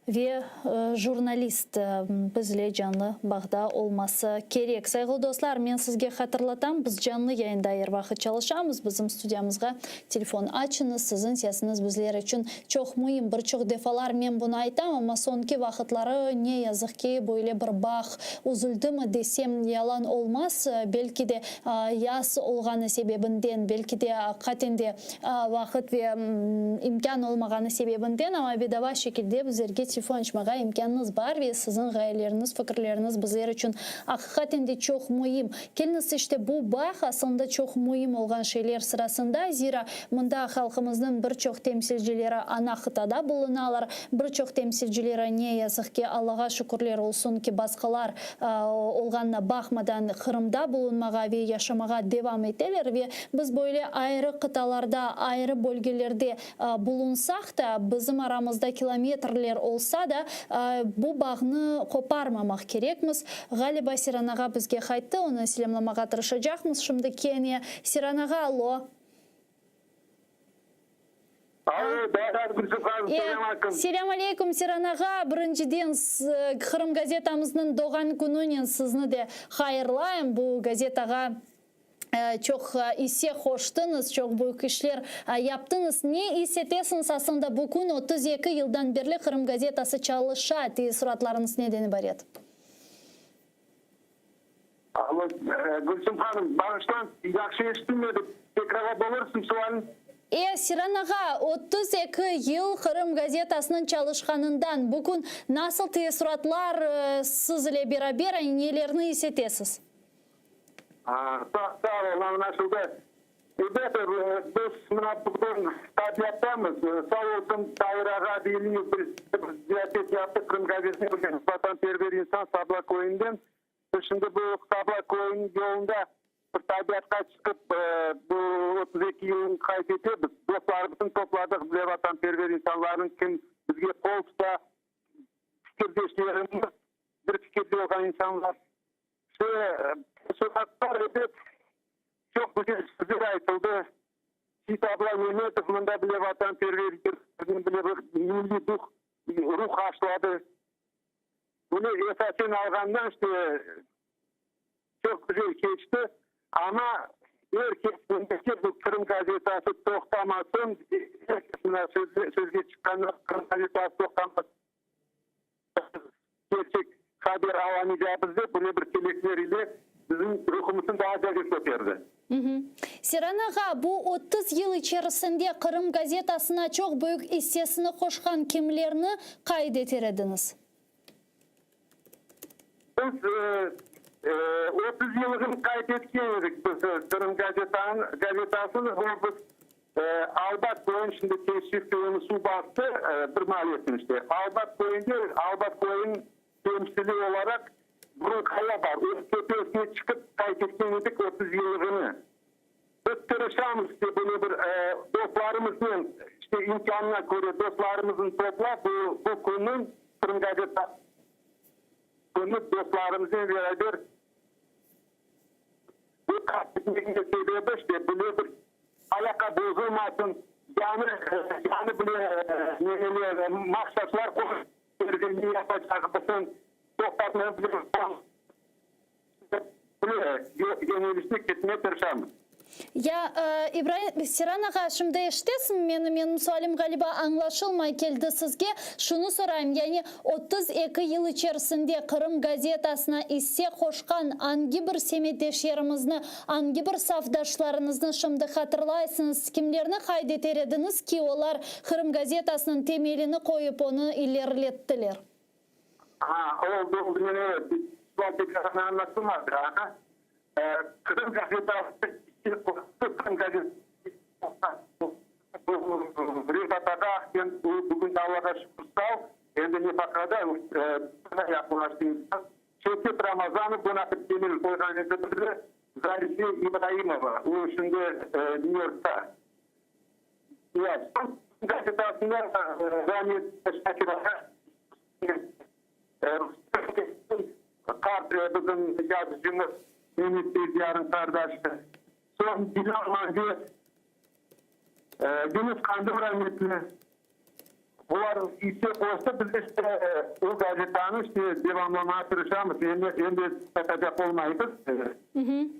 Ve jurnalist bizle canlı bağda olması kerek. Sayğılı dostlar, men sizge hatırlatam, biz canlı yayında er vaqıt çalışamız, bizim studiyamızğa telefon açıñız, siziñ sesiñiz bizler içün çoq müim. Bir çoq defalar men bunı aytam, amma soñki vaqıtları, ne yazıq ki, böyle bir bağ üzüldimi desem, yalan olmaz, belki de yaz olğanı sebebinden, belki de aqiqaten de Vaqıt ve imkân olmağanı sebebinden, amma bedava şekilde bizlerge telefon açmağa imkânıñız bar ve siziñ ğayeleriñiz, fikirleriñiz bizler içün aqiqaten de çoq müim. Keliñiz, işte bu bağ aslında çoq müim olğan şeyler sırasında, zira mında halqımıznıñ bir çoq temsilcileri ana qıtada bulunalar, bir çoq temsilcileri, ne yazıq ki, Allağa şükürler olsun ki, basqılar olğanına baqmadan Qırımda bulunmağa ve yaşamağa devam eteler ve biz böyle ayrı qıtalarda, ayrı bölgelerde bulunsaq da, bizim aramızda kilometrler olsa da, bu bağnı qoparmamaq kerekmiz. Ğaliba Siran ağa bizge qayttı, onı selâmlamağa tırışacaqmız şimdi kene. Siran ağa, allo. Alo, Bayram Gülsüm hanım, selâm aleyküm. Selâm aleyküm, Seyran ağa. Birinciden, Qırım gazetamıznıñ doğğan kününen sizni de hayırlayım. Bu gazetağa çoq isse qoştıñız, çoq büyük işler yaptıñız. Ne is etesiñiz aslında bu kün, 32 yıldan berli Qırım gazetası çalışa, teessuratlarıñız neden ibaret? Alo, Gülsüm hanım, bağışlañ, yahşı eşitilmedi, tekrarlap olursıñ sualni? E, Seyran ağa, 32 yıl Qırım gazetasınıñ çalışqanından bu kün nasıl teessuratlar siz ile beraber, nelerni is etesiz? Sağ sağ ol, añlaşıldı. Elbette, biz mına bugün tabiattamız. Sağ olsun Tair ağa Veliyev bir ziyafet yaptı Qırım gazetine bir vatanperver insan Sabla köyünden. Biz şimdi bu Sabla köyüniñ yolunda bir tabiatqa çıqıp bu 32 yılını qayd etemiz. Dostlarımıznı topladıq, bile vatanperver insanlarnıñ kim bizge qol tuta, fikirdeşlerimiz, bir fikirde olğan insanlar. Teessuratlar, ebet, çoq güzel sözler aytıldı. Seit Abla Memetov mında bile vatanperver bile bir milliy duh, ruh aşladı. Bunı esasen alğanda, işte, çoq güzel keçti. Amma er kes bu Qırım gazetası toqtamasın, er kes mına sözge çıqqanlar, Qırım gazetası toqtamasın. Kerçek haber alamaycaqmız dep, böyle bir tilekler ile bizim ruhumıznı daa ziyade köterdi. Seyran ağa, bu 30 yıl içerisinde Qırım gazetasına çoq büyük issesini qoşqan kimlerni qayd eter ediñiz? Biz 30 yıllığını qayd etken edik biz Qırım gazetasını, bu biz Albat köyün şimdi teessüf ki onı suv bastı, bir maalesini işte. Albat köyünde Albat köyüniñ temsili olaraq bir qaya bar, onıñ tepesine çıqıp qayd etken edik 30 yıllığını. Biz tırışamız işte böyle bir dostlarımıznen, işte imkânına köre dostlarımıznı toplap bu bu künniñ Qırım gazeta künü dostlarımıznen beraber Bu qayd etmekniñ de sebebi, işte, bile bir alâqa bozulmasın, yañı, yañı bile neler, maqsatlar qoyıp, ne yapacağımıznı toqtatmay bile yönelişte ketmege tırışamız. Ya, İbraim, Seyran ağa, şimdi eşitesiñmi meni? Menim sualim, ğaliba, añlaşılmay keldi sizge. Şunı sorayım, yani 32 yıl içerisinde Qırım gazetasına isse qoşqan angi bir semetdeşlerimizni, angi bir safdaşlarıñıznı şimdi hatırlaysıñız, kimlerni qayd eter ediñiz ki, olar Qırım gazetasınıñ temelini qoyıp, onı ilerilettiler? Ha, oldı, oldı, men evet, sual tekrar añlaşılmadı, aha. Qırım gazetası Qırım gazetası Refat ağa Ahtem bugün Allağa şükür sağ, endi nefaqada yaqınlaştı insan. Şevket Ramazanov bunaqı temel qoyğan edi bizde, Zarife İbraimova, o şimdi Nyu-Yorkta. Qırım gazetasında rahmetli Şakir ağa Qart bizim yazıcımız Memet Seyidiyarnıñ qardaşı. Soñ Bilâl Mambet, Yunus Qandım rametli. Bular isse qoştı, biz işte o gazetanı işte devamlamağa tırışamız. Endi, endi satacaq olmaymız.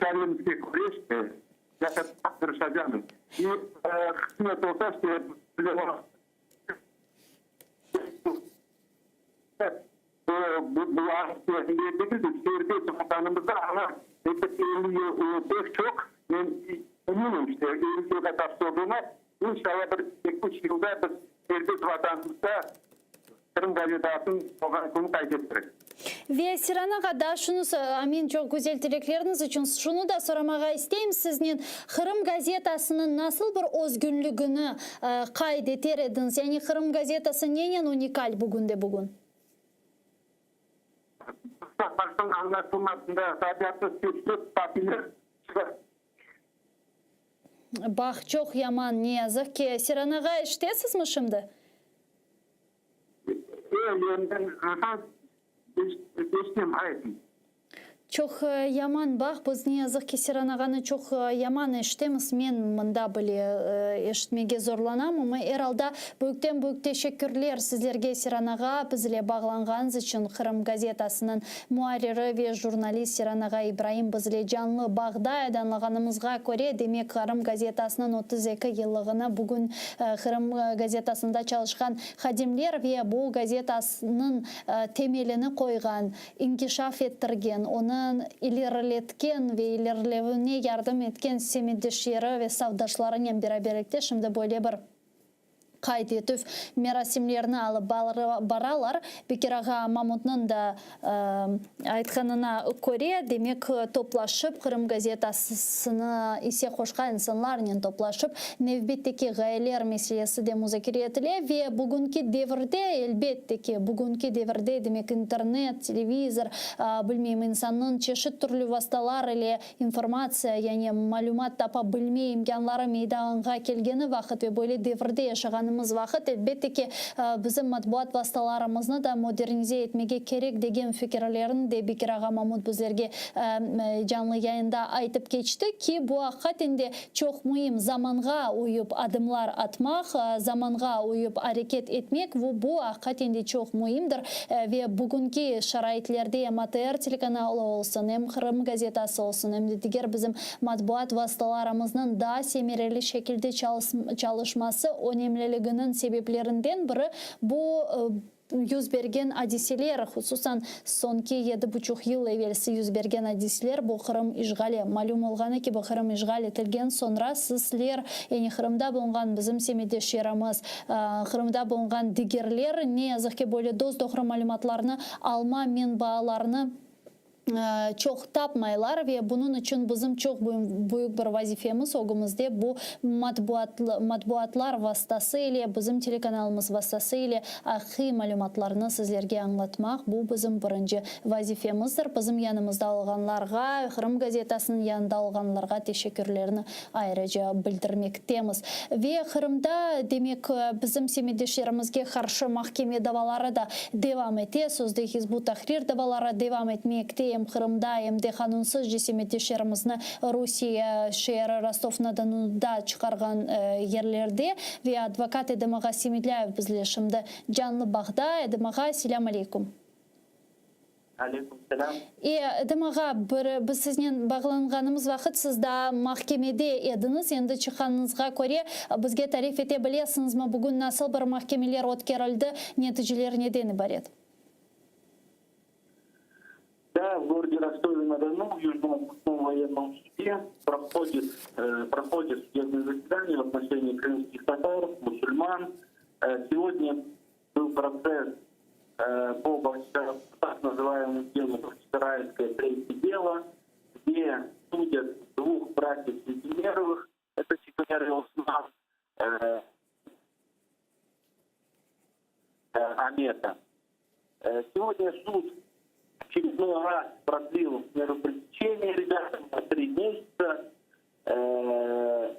Çaremizge köre işte yaşatmağa tırışacamız. İ, qısmet olsa işte Bu, bularnıñ sözünde degil de, serbest vatanımızda ana episi 50 yıl pek çoq, men eminim, işte, 50 yılğa tap sozulmaz, inşallah bir eki-üç yılda biz serbest vatanımızda Qırım gazetasınıñ doğğan künü qayd ettirik. Ve Seyran ağa, daa şunı, amin, çoq güzel tilekleriñiz içün, şunı da soramağa isteyim siznen, Qırım gazetasınıñ nasıl bir özgünligini qayd eter ediñiz? Yani Qırım gazetası nenen unikal bugünde-bugün? Baştan añlaşılmasında tabiatı sesli papiller çıqa. Bağ çoq yaman, ne yazıq ki. Seyran ağa, eşitesizmi şimdi? E, endi, aha, eşitem, aytıñ. Çoq yaman, baq, biz ne yazıq ki Seyran ağanı çoq yaman eşitemiz, men mında bile eşitmege zorlanam, amma er alda büyükten büyük teşekkürler sizlerge Seyran ağa, biz ile bağlanğanıñız içün, Qırım gazetasınıñ muarriri ve jurnalist Seyran ağa İbraim biz ile canlı bağda edi, añlağanımızğa köre, demek Qırım gazetasınıñ 32 yıllığını bugün Qırım gazetasında çalışqan hadimler ve bu gazetasınıñ temelini qoyğan, inkişaf ettirgen, onı ileriletken ve ilerilevine yardım etken semetdeşleri ve safdaşlarınen beraberlikte şimdi böyle bir qayd etüv merasimlerini alıp baralar. Bekir ağa Mamutnıñ da aytqanına köre, demek, toplaşıp, Qırım gazetasını ise qoşqan insanlarnen toplaşıp, nevbetteki ğayeler meselesi de muzakere etile ve bugünki devirde, elbette ki, bugünki devirde, demek, internet, televizor, bilmeyim, insannıñ çeşit türlü vastalar ile informatsiya, yani malümat tapa bilme imkânları meydanğa kelgeni vaqıt ve böyle devirde yaşağanımız vaqıt, elbette ki, bizim matbuat vastalarımıznı da modernize etmege kerek degen fikirlerini de Bekir ağa Mamut bizlerge canlı yayında aytıp keçti ki, bu aqiqaten de Çoq müim, zamanğa uyıp adımlar atmaq, zamanğa uyıp areket etmek, vu bu aqiqaten de çoq müimdir. Ve bugünki şaraitlerde em ATR telekanalı olsun, em Qırım gazetası olsun, em de diger bizim matbuat vastalarımıznıñ daa semereli şekilde çalışması önemliliginiñ sebeplerinden biri bu 100 bergen adiseler, hususan soñki 7,5 yıl evelsi 100 bergen adiseler, bu Qırım işğali. Malüm olğanı kibi, Qırım işğal etilgen soñra sizler, yani Qırımda bulunğan bizim semetdeşlerimiz, Qırımda bulunğan digerler, ne yazıq ki, böyle dos-doğru malümatlarnı alma menbaalarını çoq tapmaylar ve bunıñ içün bizim çoq büyük bir vazifemiz ögümizde bu matbuat matbuatlar vastası ile bizim telekanalımız vastası ile aqiqiy malümatlarnı sizlerge añlatmaq bu bizim birinci vazifemizdir. Bizim yanımızda olğanlarğa, Qırım gazetasınıñ yanında olğanlarğa teşekkürlerni ayrıca bildirmektemiz. Ve Qırımda, demek, bizim semetdeşlerimizge qarşı mahkeme davaları da devam ete. Sözde Hizb ut-Tahrir davaları devam etmekte em Qırımda, em de qanunsızca semetdeşlerimizni Rusiye şeeri Rostov-na-Donuda çıqarğan yerlerde. Ve advokat Edem ağa Semedlâyev bizle şimdi canlı bağda. Edem ağa, selâm aleyküm. Aleyküm selâm. E, Edem ağa, bir, biz siznen bağlanğanımız vaqıt siz daa mahkemede ediñiz. Endi çıqqanıñızğa köre, bizge tarif ete bilesiñizmi, bugün nasıl bir mahkemeler ötkerildi, neticeler neden ibaret? Да, в городе Ростове-на-Дону, в Южном областном военном суде проходит, э, проходит судебное заседание в отношении крымских татар, мусульман. Э, сегодня был процесс э, по так называемому делу Бахчисарайское третье дело, где судят двух братьев Сентимеровых, это Секунер и Осман, э, э, Амета. Э, сегодня суд очередной раз продлил меру пресечения ребятам на три месяца, э,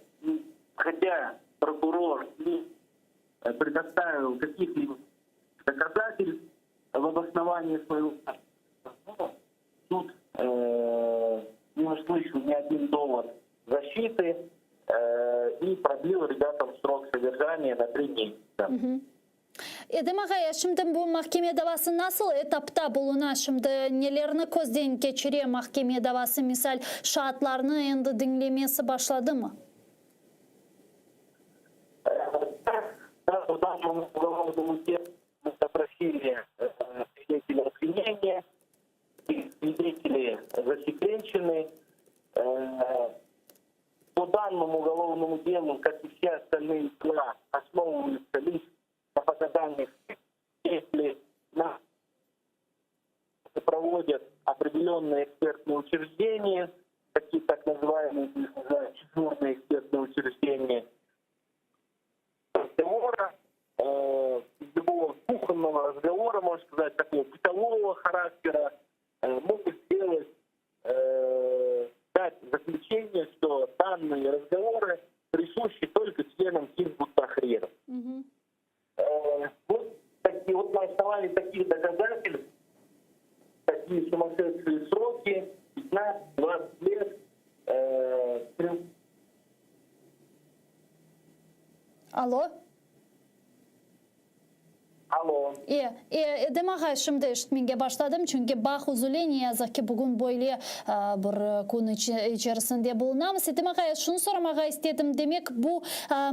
хотя прокурор не предоставил каких-либо доказательств в обосновании своего суд э, не услышал ни один довод защиты э, и продлил ребятам срок содержания на три месяца. Edem ağa, şimdi bu mahkeme davası nasıl etapta buluna? Şimdi nelerni közden keçire mahkeme davası? Misal, şaatlarnı endi diñlemesi başladımı? Да, по данному уголовному делу мы допросили свидетелей обвинения, свидетели засекречены. По данному уголовному делу, как и все остальные дела, основываются лишь на показаниях свидетелей, на проводят определенные экспертные учреждения, такие так называемые, их называют дежурные экспертные учреждения. Разговора, э, любого кухонного разговора, можно сказать, такого бытового характера, э, могут сделать, э, дать заключение, что данные разговоры присущи только членам Хизб ут-Тахрира. Э, вот, такие, вот на основании таких доказательств, такие сумасшедшие сроки. Alo. Alo. E, e, Edem ağa, şimdi eşitmege başladım, çünki bağ üzüle, ne yazıq ki, bugün böyle bir kün içerisinde bulunamız. Edem ağa, şunı soramağa istedim, demek, bu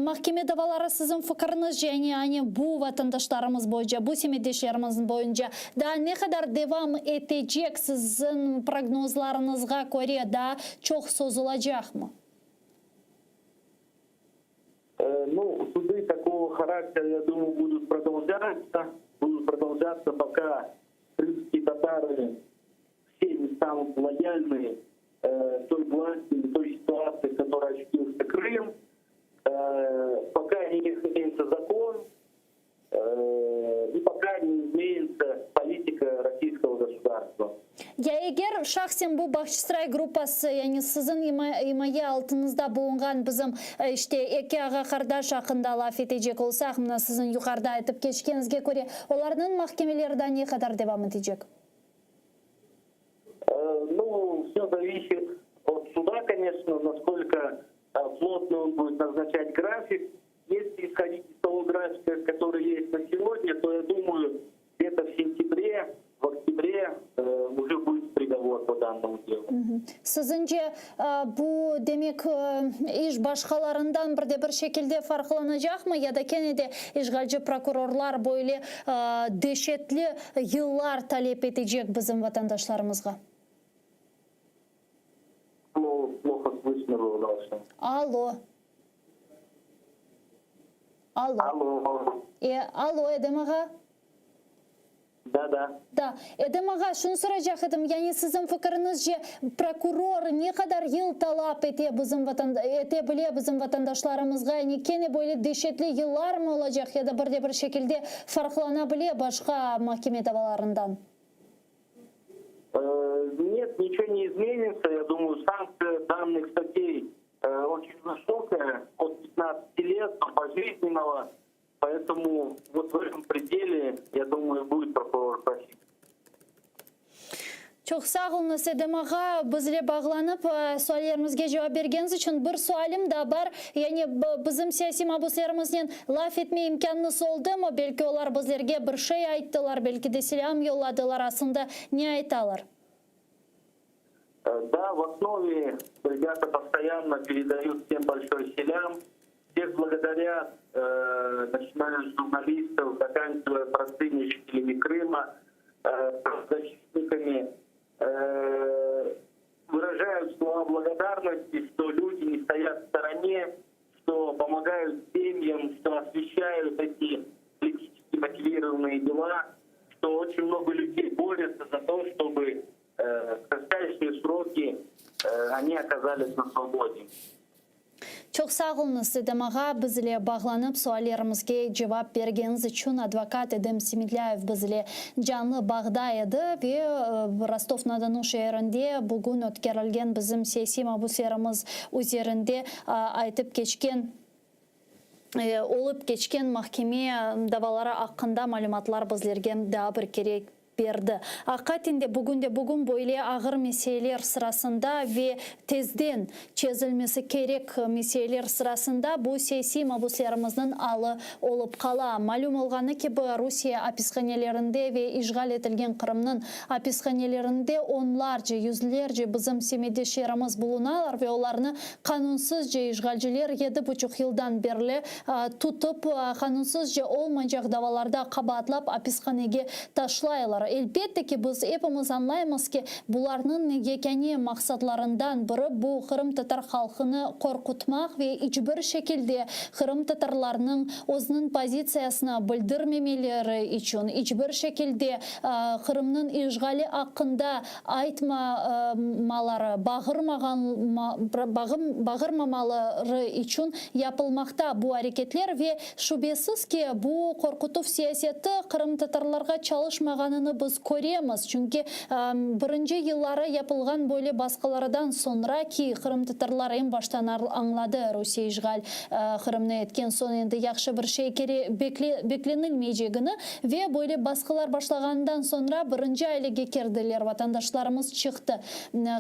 mahkeme davaları siziñ fikiriñizce, yani, yani bu vatandaşlarımız boyunca, bu semetdeşlerimiz boyunca daa ne qadar devam etecek, siziñ prognozlarıñızğa köre, daa çoq sozulacaqmı? Ну, суды такого характера, я думаю, будут продолжаться. Будут продолжаться, пока крымские татары все не станут лояльны э, той власти или той ситуации, в которой очутился Крым. Э, пока не изменится закон, э, и пока не изменится политика российского государства. Ya eger şahsen bu Bağçasaray gruppası, yani siziñ imaye altıñızda bulunğan bizim, işte, eki ağa-qardaş aqqında laf etecek olsaq, mına siziñ yuqarıda aytıp keçkeniñizge köre, olarnıñ mahkemeleri da ne qadar devam etecek? Ну, все зависит от суда, конечно, насколько плотно он будет назначать график. Если исходить из того графика, который есть на сегодня, то, я думаю, где-то в сентябре, в октябре уже будет приговор по данному делу. Siziñce bu, demek, iş başqalarından bir de bir şekilde farqlanacaqmı ya da kene de işğalci prokurorlar böyle deşetli yıllar talep etecek bizim vatandaşlarımızğa? Плохо слышно было дальше. Alo. Alo. Alo. E, alo, Edem ağa? Da, da. Da. Edem ağa, şunı soracaq edim, yani siziñ fikiriñizce, prokuror ne qadar yıl talap ete bizim vatan, ete bile bizim vatandaşlarımızğa, yani kene böyle deşetli yıllarmı olacaq ya da bir de bir şekilde farqlana bile başqa mahkeme davalarından? Нет, ничего не изменится. Я думаю, санкция данных статей очень высокая, от 15 лет до пожизненного. Поэтому вот в этом пределе, я думаю, будет прокурор просить. Çoq sağ oluñız, Edem ağa, bizle bağlanıp, suallerimizge cevap bergeniñiz içün. Bir sualim da bar, yani bizim siyasiy mabuslerimiznen laf etme imkânıñız oldımı? Belki olar bizlerge bir şey ayttılar, belki de selâm yolladılar, aslında ne aytalar? Да, в основе ребята постоянно передают всем большой селям. Всех благодарят, э, начиная с журналистов, заканчивая простыми жителями Крыма, э, защитниками. Э, выражают слова благодарности, что люди не стоят в стороне, что помогают семьям, что освещают эти политически мотивированные дела, что очень много людей борются за то, чтобы э, в кратчайшие сроки э, они оказались на свободе. Çoq sağ oluñız, Edem ağa, bizle bağlanıp suallerimizge cevap bergeniñiz içün. Advokat Edem Semedlâyev bizle canlı bağda edi ve Rostov-na-Donu şeerinde bugün ötkerilgen bizim siyasiy mabüslerimiz üzerinde aytıp keçken olıp keçken mahkeme davaları aqqında malümatlar bizlerge daa bir kere berdi. Aqiqaten de bugünde-bugün böyle ağır meseleler sırasında ve tezden çezilmesi kerek meseleler sırasında bu siyasiy mabuslerimizniñ alı olıp qala. Malüm olğanı kibi, Rusiye apishanelerinde ve işğal etilgen Qırımnıñ apishanelerinde onlarca, yüzlerce bizim semetdeşlerimiz bulunalar ve olarnı qanunsızca işğalciler yedi buçuq yıldan berli tutıp, qanunsızca olmaycaq davalarda qabaatlap apishanege taşlaylar. Elbette ki, biz epimiz añlaymız ki, bularnıñ yekâne maqsatlarından biri bu qırımtatar halqını qorqutmaq ve iç bir şekilde qırımtatarlarnıñ özüniñ pozitsiyasını bildirmemeleri içün iç bir şekilde Qırımnıñ işğali aqqında aytmamaları, bağırmamaları içün yapılmaqta bu areketler ve, şübesiz ki, bu qorqutuv siyaseti qırımtatarlarğa çalışmağanını. bunı biz köremiz, çünki birinci yılları yapılğan böyle basqılardan soñra ki, qırımtatarlar eñ baştan añladı, Rusiye işğal Qırımnı etken soñ endi yahşı bir şey beklenilmeycegini ve böyle basqılar başlağanından soñra birinci ailege kirdiler, vatandaşlarımız çıqtı,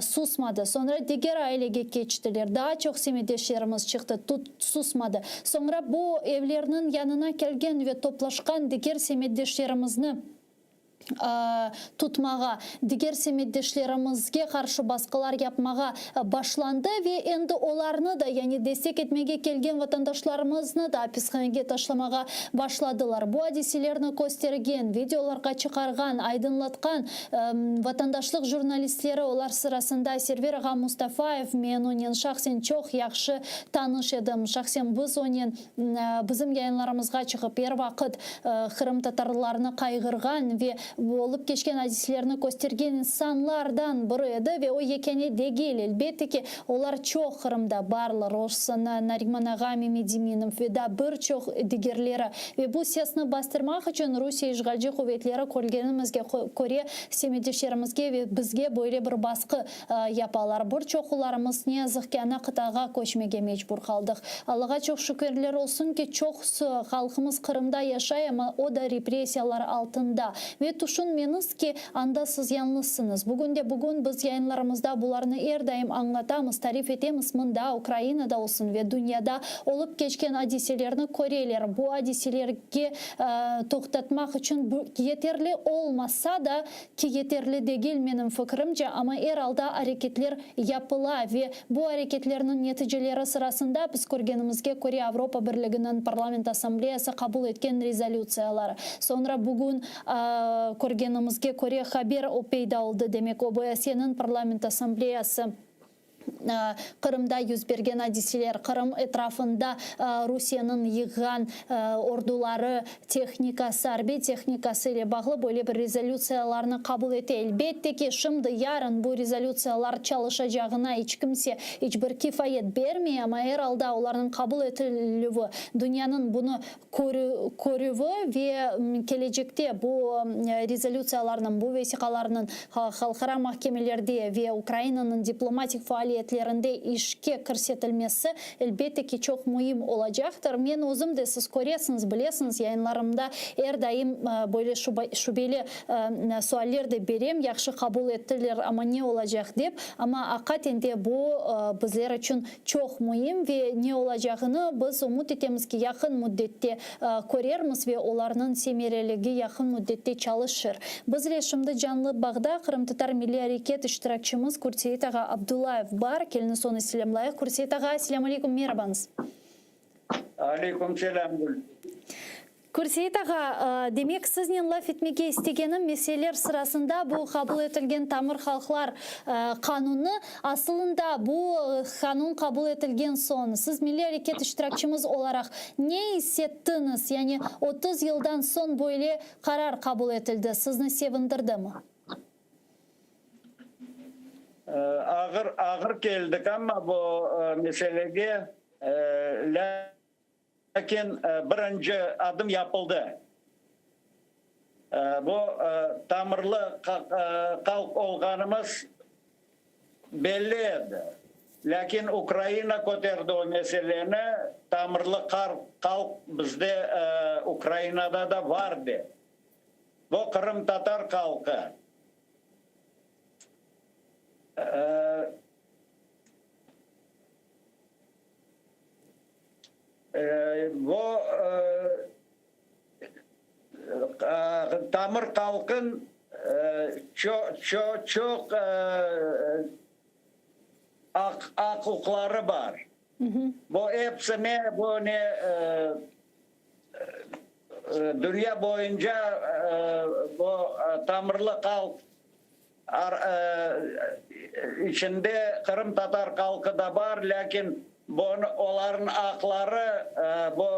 susmadı, soñra diger ailege keçtiler, daa çoq semetdeşlerimiz çıqtı, susmadı. Soñra bu evlerniñ yanına kelgen ve toplaşqan diger semetdeşlerimizni tutmağa, diger semetdeşlerimizge qarşı basqılar yapmağa başlandı ve endi olarnı da, yani destek etmege kelgen vatandaşlarımıznı da apishanege taşlamağa başladılar. Bu adiselerni köstergen, videolarğa çıqarğan, aydınlatqan vatandaşlıq jurnalistleri, olar sırasında Server ağa Mustafayev, men onen şahsen çoq yahşı tanış edim, şahsen biz onen Bizim yayınlarımızğa çıqıp, er vaqıt qırımtatarlarnı qayğırğan ve olıp keçken adiselerni köstergen insanlardan biri edi ve o yekâne degil, elbette ki, olar çoq Qırımda barlar, olsun Nariman ağa Memediminov ve daa bir çoq digerleri. Ve bu sesni bastırmaq içün Rusiye işğalci quvetleri körgenimizge köre semetdeşlerimizge ve bizge böyle bir basqı Yapalar. Bir çoqularımız, ne yazıq ki, ana qıtağa köçmege mecbur qaldıq. Allağa çoq şükürler olsun ki, çoqusı halqımız Qırımda yaşay, amma o da repressiyalar altında. Ve tüşünmeñiz ki, anda siz yañlızsıñız. Bugün de bugün biz yayınlarımızda bularnı er daim añlatamız, tarif etemiz, mında, Ukrainada olsun ve dünyada olıp keçken adiselerni köreler. Bu adiselerge toqtatmaq içün yeterli olmasa da, Ki yeterli degil, menim fikirimce, amma er alda areketler yapıla ve bu areketlerniñ neticeleri sırasında biz körgenimizge köre Avropa Birliginiñ Parlament Assambleyası qabul etken rezolütsiyalar, soñra bugün körgenimizge köre haber peyda oldı, demek OBSE-niñ Parlament Assambleyası. Qırımda yüz bergen adiseler, Qırım etrafında Rusiyeniñ yığğan orduları, tehnikası, arbiy tehnikası ile bağlı böyle bir rezolütsiyalarnı qabul ete. Elbette ki, şimdi, yarın bu rezolütsiyalar çalışacağına iç kimse iç bir kifayet bermey, amma er alda olarnıñ qabul etilüvi, dünyanıñ bunı körüvi ve kelecekte bu rezolütsiyalarnıñ, bu vesiqalarnıñ halqara mahkemelerde ve Ukrainanıñ diplomatik faaliyetlerinde işke kirsetilmesi, elbette ki, çoq müim olacaqtır. Men özüm de, siz köresiñiz, bilesiñiz, yayınlarımda er daim böyle şübeli sualler de berem, yahşı qabul ettiler, amma ne olacaq dep. Amma aqaten de bu bizler içün Çoq müim ve ne olacağını biz ümüt etemiz ki, yaqın müddette körermiz ve olarnıñ semereligi yaqın müddette çalışır. Bizle şimdi canlı bağda Qırımtatar milliy areket iştirakçimiz Kürtseit ağa Abdullayev bar. Keliñiz onı selâmlayıq. Kürtseit ağa, selâm aleykum, merabañız. Aleykum selâm, Gül. Kürseit ağa, demek, siznen laf etmege istegenim meseleler sırasında bu qabul etilgen tamır halqlar qanunı. Asılında, bu qanun qabul etilgen soñ, siz milliy areket iştirakçimiz olaraq ne is ettiñiz? Yani 30 yıldan soñ böyle qarar qabul etildi, sizni sevindirdimi? Ağır, ağır keldik amma bu meselege, Lâkin birinci adım yapıldı. Bu tamırlı halq olğanımız belli edi. Lâkin Ukraina köterdi o meseleni, tamırlı halq bizde Ukrainada da var dep. Bu qırımtatar halqı. Bu tamır halqın çoq aq-uquqları bar. Bu epsine, bu ne dünya boyunca bu tamırlı halq İçinde qırımtatar halqı da bar, lâkin olarnıñ aqları bu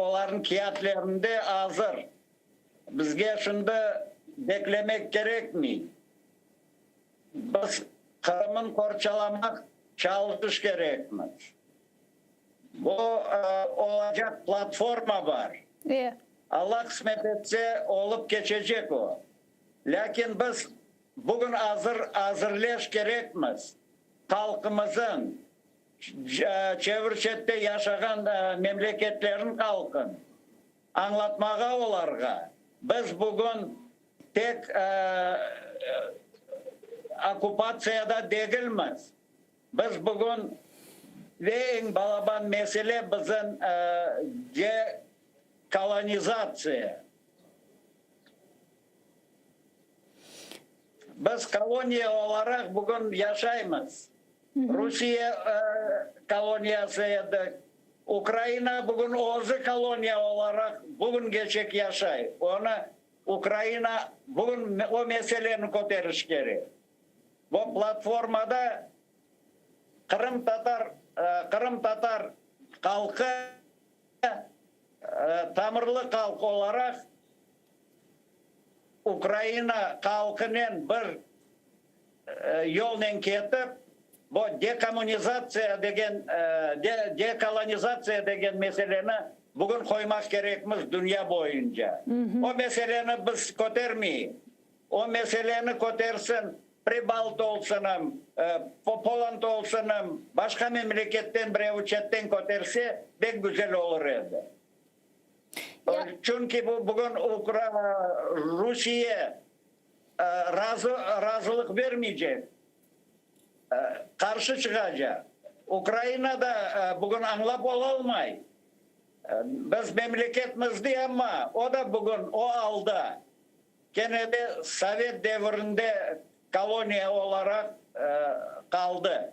olarnıñ kâğıtlarında azır. Bizge şimdi beklemek kerekmey. Biz Qırımnı qorçalamaq çalışış kerekmiz. Bu olacaq platforma bar. Alla qısmet etse, olıp keçecek o. Lâkin biz bugün azır azırleş kerekmiz, halqımızın, çevir-çette yaşağan memleketlerin halqın añlatmağa olarğa, biz bugün tek okkupatsiyada degilmiz, biz bugün ve eñ balaban mesele bizim dekolonizatsiya. Biz koloniya olaraq bugün yaşaymız. Rusiye koloniyası edik. Ukraina bugün özü koloniya olaraq bugüngecek yaşay. Onı Ukraina bugün o meseleni köteriş kerek. Bu platformada qırımtatar qırımtatar halqı tamırlı halq olaraq Ukraina halqınen bir yolnen ketip, bu dekommunizatsiya degen, dekolonizatsiya degen meseleni bugün qoymaq kerekmiz dünya boyunca. O meseleni biz kötermeyik. O meseleni kötersin Pribalt olsunım, Poland olsunım, başqa memleketten birevi çetten köterse, pek güzel olur edi. Çünki bu bugün Rusiye razı razılıq bermeycek, qarşı çıqacaq. Ukraina da bugün añlap olalmay. Biz memleketmiz dey, amma o da bugün o alda kene de sovet devirinde koloniya olaraq qaldı.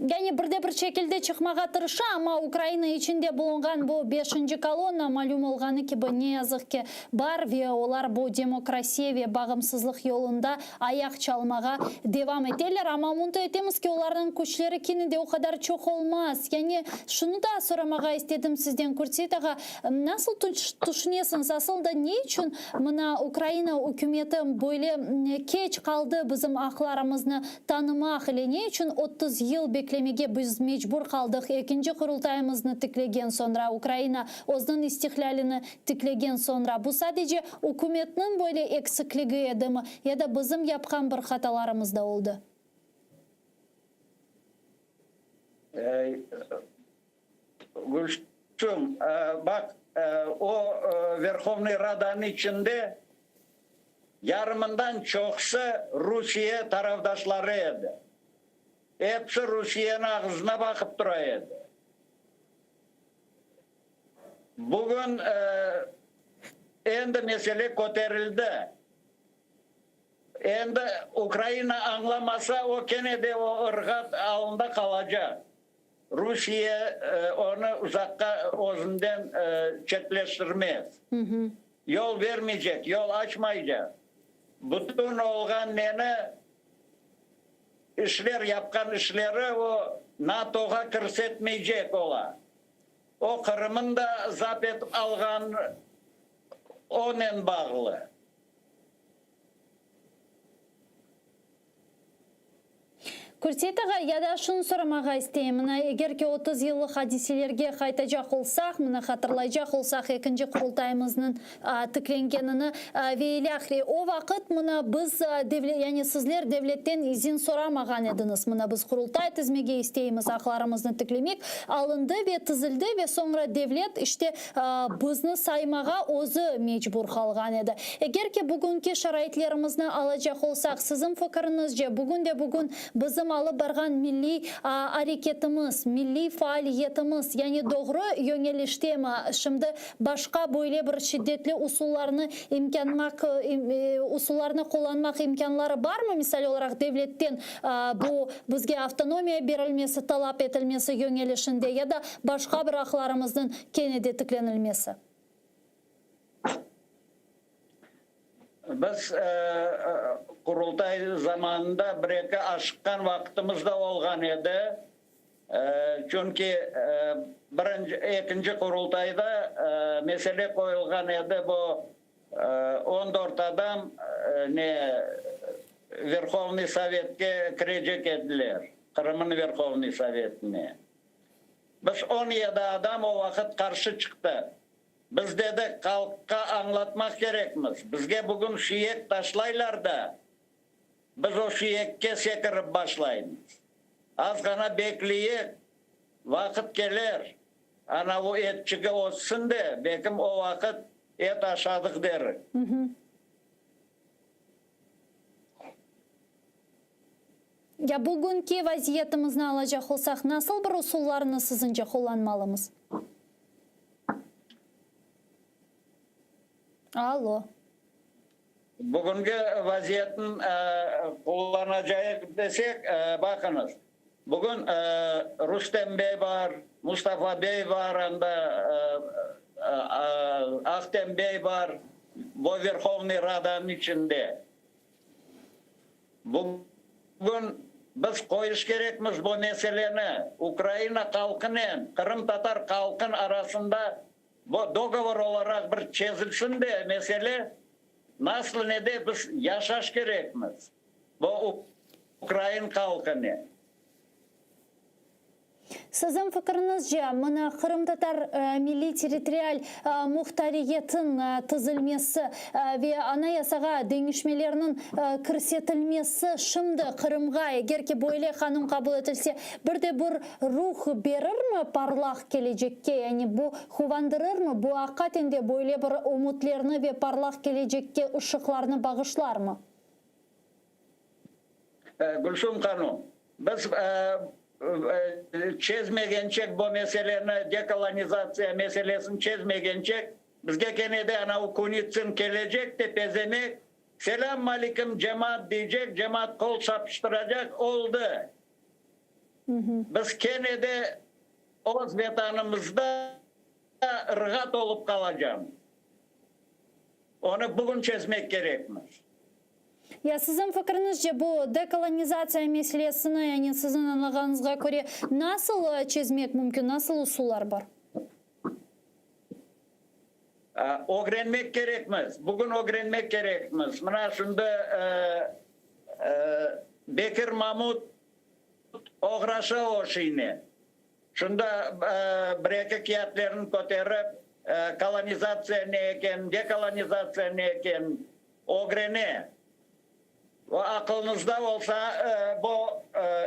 Yani bir de bir şekilde çıqmağa tırışa, amma Ukraina içinde bulunğan bu beşinci kolonna, malüm olğanı kibi, ne yazıq ki, bar ve olar bu demokrasiya ve bağımsızlıq yolunda ayaq çalmağa devam eteler. Amma ümüt etemiz ki, olarnıñ küçleri kene de o qadar çoq olmaz. Yani şunı da soramağa istedim sizden, Kürtseit ağa, nasıl tüşünesiñiz, asıl da ne içün mına Ukraina ükümeti böyle keç qaldı bizim aqlarımıznı Tanımaq ile ne içün 30 yıl beklemege biz mecbur qaldıq, ekinci Qurultayımıznı tiklegen soñra, Ukraina özüniñ istiqlâlini tiklegen soñra? Bu sadece ükümetniñ böyle eksikligi edimi ya da bizim yapqan bir hatalarımız da oldı? Gülsüm, baq, o Verhovnıy Radanıñ içinde Yarımından çoqusı Rusiye tarafdaşları edi. Episi Rusiyeniñ ağızına baqıp tura edi. Bugün endi mesele köterildi. Endi Ukraina añlamasa, o kene de o ırğat alında qalacaq. Rusiye onı uzaqqa özünden çetleştirmez. Yol bermeycek, yol açmaycaq. Bütün olğan neni, işler, yapqan işleri o NATOğa kirsetmeycek ola. O Qırımın da zap etip alğan onen bağlı. Kürset ağa, ya da şunı soramağa isteyim, mına, eger ki 30 yıllıq adiselerge qaytacaq olsaq, mına, hatırlaycaq olsaq ekinci Qurultayımıznıñ tiklengenini ve ilâhre, o vaqıt, mına, biz, yani sizler devletten izin soramağan ediñiz, mına, biz Qurultay tizmege isteymiz, aqlarımıznı tiklemek, alındı ve tizildi ve soñra devlet, işte, bizni saymağa özü mecbur qalğan edi. Eger ki bugünki şaraitlerimizni alacaq olsaq, siziñ fikiriñizce, bugün de bugün bizim alıp barğan milliy areketimiz, milliy faaliyetimiz, yani doğru yöñeliştemi? Şimdi başqa böyle bir şiddetli usullarnı imkânmaq, usullarnı qullanmaq imkânları barmı, misal olaraq, devletten bu bizge avtonomiya berilmesi talap etilmesi yöñelişinde ya da başqa bir aqlarımıznıñ kene de tiklenilmesi? Biz Qurultay zamanında bir-eki aşıqqan vaqıtımız da olğan edi. Çünki birinci, ekinci Qurultayda mesele qoyulğan edi, bu on dört adam ne Verhovnıy Sovetke kirecek ediler, Qırımnıñ Verhovnıy Sovetine. Biz 17 adam o vaqıt qarşı çıqtı. Biz, dedi, halqqa añlatmaq kerekmiz. Bizge bugün şiyek taşlaylar da, biz o şiyekke sekirip başlaymız. Azğana bekleyik, vaqıt keler, anavu etçigi össün de, belkim o vaqıt et aşadıq derik. Ya bugünki vaziyetimizni alacaq olsaq, nasıl bir usullarnı siziñce qullanmalımız? Allo. Bugünki vaziyetni qullanacayıq desek, baqıñız, bugün Rustem bey bar, Mustafa bey bar anda, Ahtem bey bar, bu Verhovnıy Radanıñ içinde. Bugün biz qoyuş kerekmiz bu meseleni, Ukraina halqınen qırımtatar halqın arasında bu dogovor olaraq bir çezilsin de mesele, nasıl ne de biz yaşaş kerekmiz bu ukrain halqınen. Siziñ fikriñizce, mına qırımtatar milliy-territorial muhtariyetiñ tizilmesi ve Anayasağa deñişmelerniñ kirsetilmesi şimdi Qırımğa, eger ki böyle qanun qabul etilse, bir de bir ruh berirmi parlaq kelecekke, yani bu quvandırırmı, bu aqiqaten de böyle bir ümütlerni ve parlaq kelecekke ışıqlarnı bağışlarmı? Gülsüm hanum, biz çezmegençek bu meseleni, dekolonizatsiya meselesini çezmegençek, bizge kene de anavu Kunitsın kelecek de pezemek, selâm aleyküm, cemaat deycek, cemaat qol çapıştıracaq, oldı. Biz kene de öz Vetanımızda ırğat olıp qalacamız. Onı bugün çezmek kerekmiz. Ya siziñ fikriñizce bu dekolonizatsiya meselesini, yani siziñ añlağanıñızğa köre, nasıl çezmek mümkün, nasıl usullar bar? Ögrenmek kerekmiz, bugün ögrenmek kerekmiz. Mına şimdi Bekir Mamut oğraşa o şeynen. Şunda bir-eki kâğıtlarnı köterip, kolonizatsiya ne eken, dekolonizatsiya ne eken, ögrene. Aqılıñızda olsa, bu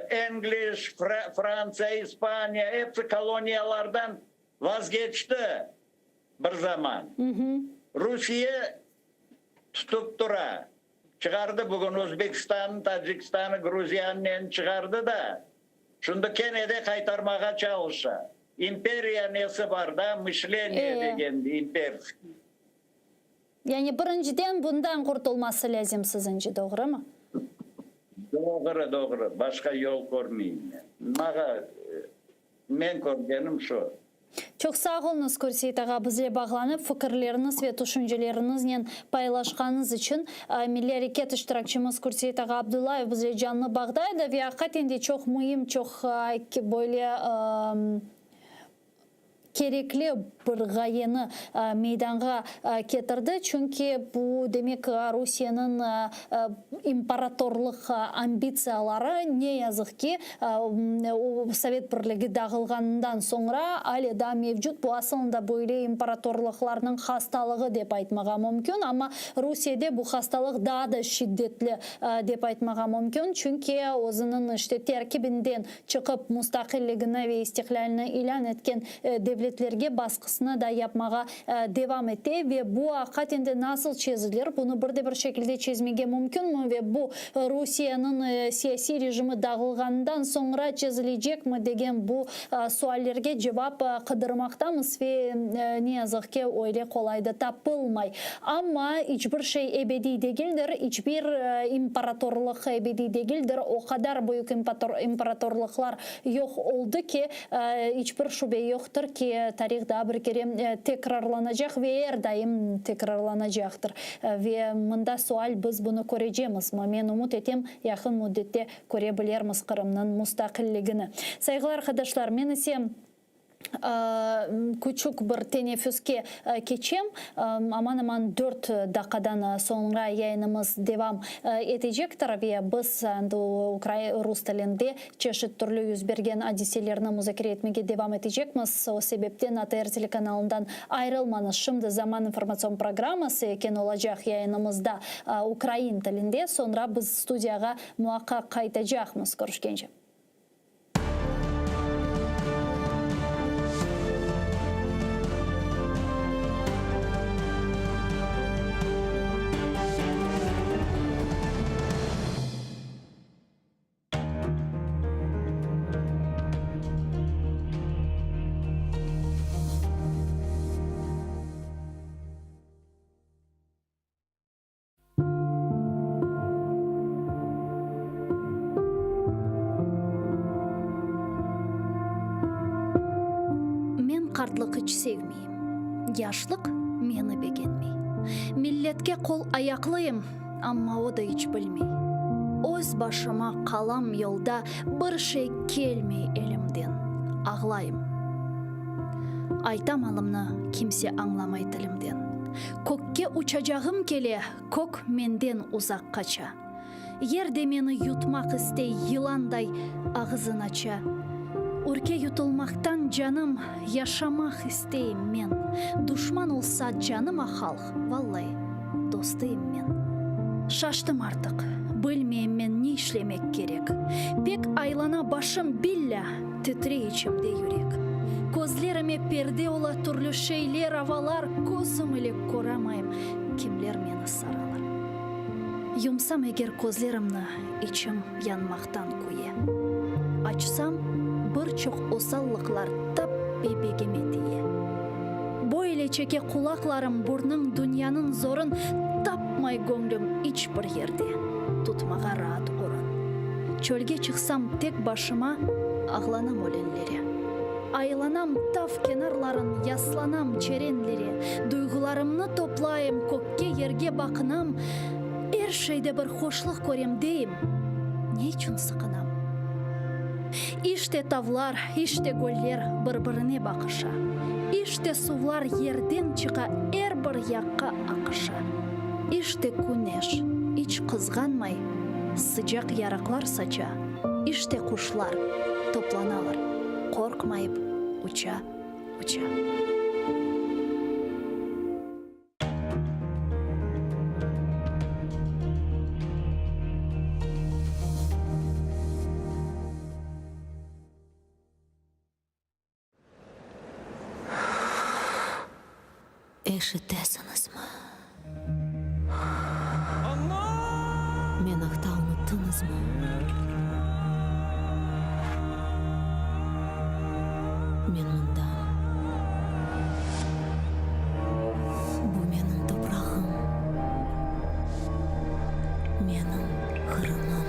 English, Frantsiya, İspaniya, episi koloniyalardan vazgeçti bir zaman. Rusiye tutıp tura. Çıqardı bugün Özbekistannı, Tacikistanı, Gruziyanınen çıqardı da, şimdi kene de qaytarmağa çalışa. İmperiya nesi bar da, mışleniye degen imperskiy. Yani birinciden bundan qurtulması lâzim siziñce, doğrumı? Doğru, doğru. Başqa yol körmeyim men. Mağa, men körgenim şu. Çoq sağ oluñız, Kürseyit ağa, bizle bağlanıp, fikirleriñiz ve tüşünceleriñiznen paylaşqanıñız içün. Milliy areket iştirakçimiz Kürseyit ağa Abdullayev bizle canlı bağda edi ve aqiqaten de çoq müim, çoq böyle kerekli bir ğayeni meydanğa ketirdi, çünki bu, demek, Rusiyeniñ imperatorlıq ambitsiyaları, ne yazıq ki, Sovet Birligi dağılğanından soñra ale daa mevcut. Bu asılında böyle imperatorlıqlarnıñ hastalığı dep aytmağa mümkün, amma Rusiyede bu hastalıq daa da şiddetli dep aytmağa mümkün, çünki özüniñ işte terkibinden çıqıp mustaqilligini ve istiqlâlini ilân etken devletlerge basqısını da yapmağa devam ete ve bu aqiqaten de nasıl çezilir, bunı bir de bir şekilde çezmege mümkünmi ve bu Rusiyeniñ siyasiy rejimi dağılğanından soñra çezilecekmi degen bu suallerge cevap qıdırmaqtamız ve ne yazıq ki öyle qolay da tapılmay. Amma iç bir şey ebediy degildir, iç bir imparatorlıq ebediy degildir, o qadar büyük imparatorlıqlar yoq oldı ki, iç bir şübe yoqtır ki, tarih daa bir kere tekrarlanacaq ve er daim tekrarlanacaqtır. Ve mında sual, biz bunı körecemizmi? Men ümüt etem, yaqın müddette köre bilermiz Qırımnıñ mustaqilligini. Sayğılı arqadaşlar, men ise. Küçük bir teneffüske keçem. Aman-aman dört daqqadan soñra yayınımız devam etecektir ve biz endi rus tilinde çeşit türlü yüz bergen adiselerni muzakere etmege devam etecekmiz. O sebepten ATR telekanalından ayrılmañız. Şimdi Zaman informatsion programması eken olacaq yayınımızda ukrain tilinde. Soñra biz studiyağa muaqqaq qaytacaqmız. Körüşkence. Men qartlıq iç sevmeyim, Yaşlıq meni begenmey. Milletke qol-ayaqlıyım, Amma o da iç bilmey. Öz başıma qalam yolda, Bir şey kelmey elimden, Ağlayım. Aytam alımnı, kimse añlamay tilimden. Kökke uçacağım kele, kök menden uzaq qaça. Yer de meni yutmaq istey, yılanday ağızın aça. Ürke yutulmaqtan canım, yaşamaq isteyim men. Duşman olsa canıma halq, vallai, dostıyım men. Şaştım artıq, bilmeyim men ne işlemek kerek. Pek aylana başım, billâ, titrey içimde yürek. Közlerime perde ola türlü şeyler, avalar, közüm ile köramayım, kimler meni saralar. Yumsam eger közlerimni, içim yanmaqtan küye. Açsam, bir çoq osallıqlar tap bebegime tiye. Böyle çeke qulaqlarım burnıñ dünyanıñ zorun tapmay göñlüm iç bir yerde tutmağa raat orun. Çölge çıqsam tek başıma ağlanam ölenlere. Aylanam tav kenarların yaslanam çerenlere duyğularımnı toplayım kökke yerge baqınam er şeyde bir hoşluq körem deyim ne içün sıqınam. İşte tavlar, işte göller bir-birine baqışa, İşte suvlar yerden çıqa er bir yaqqa aqışa. İşte küneş, iç qızğanmay, sıcaq yarıqlar saça, İşte quşlar toplanalar, qorqmayıp uça, uça. Eşitesiñizmi? Men aqta unuttıñızmı? Men mındam. Bu menim toprağım, menim Qırımım.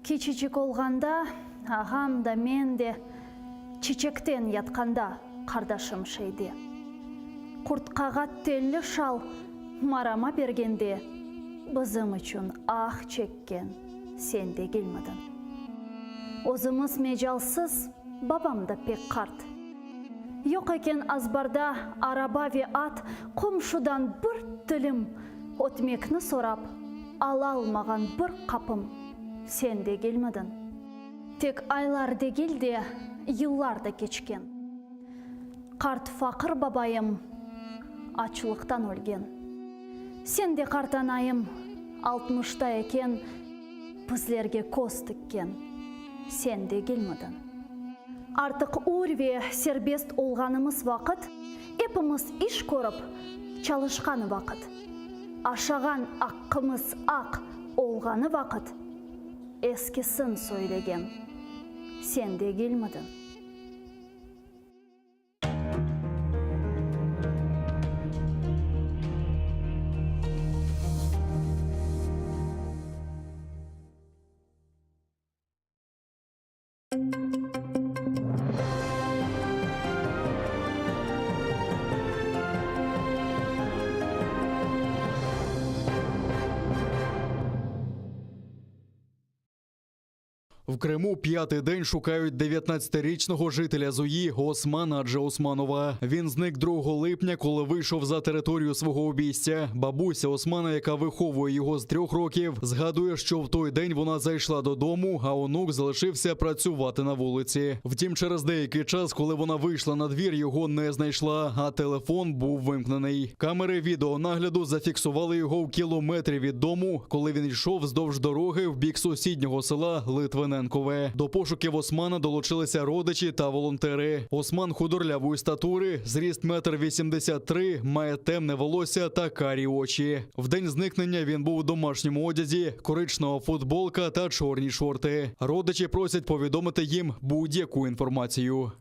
Kiçicik olğanda, ağam da, men de, Çiçekten yatqanda qardaşım şeyde. Qurtqağa telli şal marama bergende, Bizim içün ah çekken sen degilmidiñ? Özümiz mecalsız, babam da pek qart. Yoq eken azbarda araba ve at, Qomşudan bir tilim ötmekni sorap, Alalmağan bir qapım sen degilmidiñ? Tek aylar degil de, yıllar da keçken. Qart faqır babayım açlıqtan ölgen. Sen de qartanayım altmışta eken bizlerge köz tikken sen degilmidiñ? Artıq ür ve serbest olğanımız vaqıt, epimiz iş körip çalışqan vaqıt, aşağan aqqımız aq olğanı vaqıt eskisin söylegen sen degilmidiñ? В Криму п'ятий день шукають 19-річного жителя Зуї Османа Аджиосманова. Він зник 2 липня, коли вийшов за територію свого обійстя. Бабуся Османа, яка виховує його з трьох років, згадує, що в той день вона зайшла додому, а онук залишився працювати на вулиці. Втім, через деякий час, коли вона вийшла на двір, його не знайшла, а телефон був вимкнений. Камери відеонагляду зафіксували його в кілометрі від дому, коли він йшов вздовж дороги в бік сусіднього села Литвиненкове. До пошуків Османа долучилися родичі та волонтери. Осман худорлявої статури, зріст метр 83, має темне волосся та карі очі. В день зникнення він був у домашньому одязі, коричнева футболка та чорні шорти. Родичі просять повідомити їм будь-яку інформацію.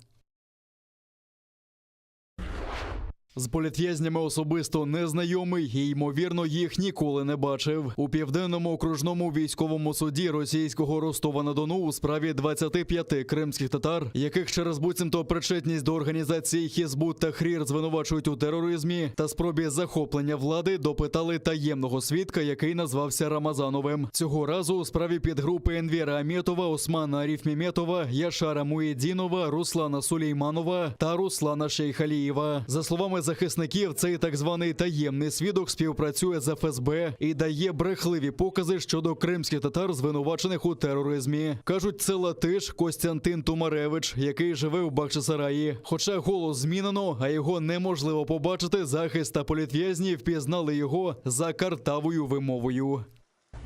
З політв'язнями особисто не знайомий і, ймовірно, їх ніколи не бачив. У південному окружному військовому суді російського Ростова-на-Дону у справі 25 кримських татар, яких через буцімто причетність до організації Хізбут Тахрір звинувачують у тероризмі та спробі захоплення влади, допитали таємного свідка, який назвався Рамазановим. Цього разу у справі підгрупи Енвера Аметова, Османа Аріфміметова, Яшара Муєдінова, Руслана Сулейманова та Руслана Шейхалієва. За словами захисників, цей так званий таємний свідок співпрацює з ФСБ і дає брехливі покази щодо кримських татар, звинувачених у тероризмі. Кажуть, це латиш Костянтин Тумаревич, який живе в Бахчисараї. Хоча голос змінено, а його неможливо побачити, захист та політв'язні впізнали його за картавою вимовою.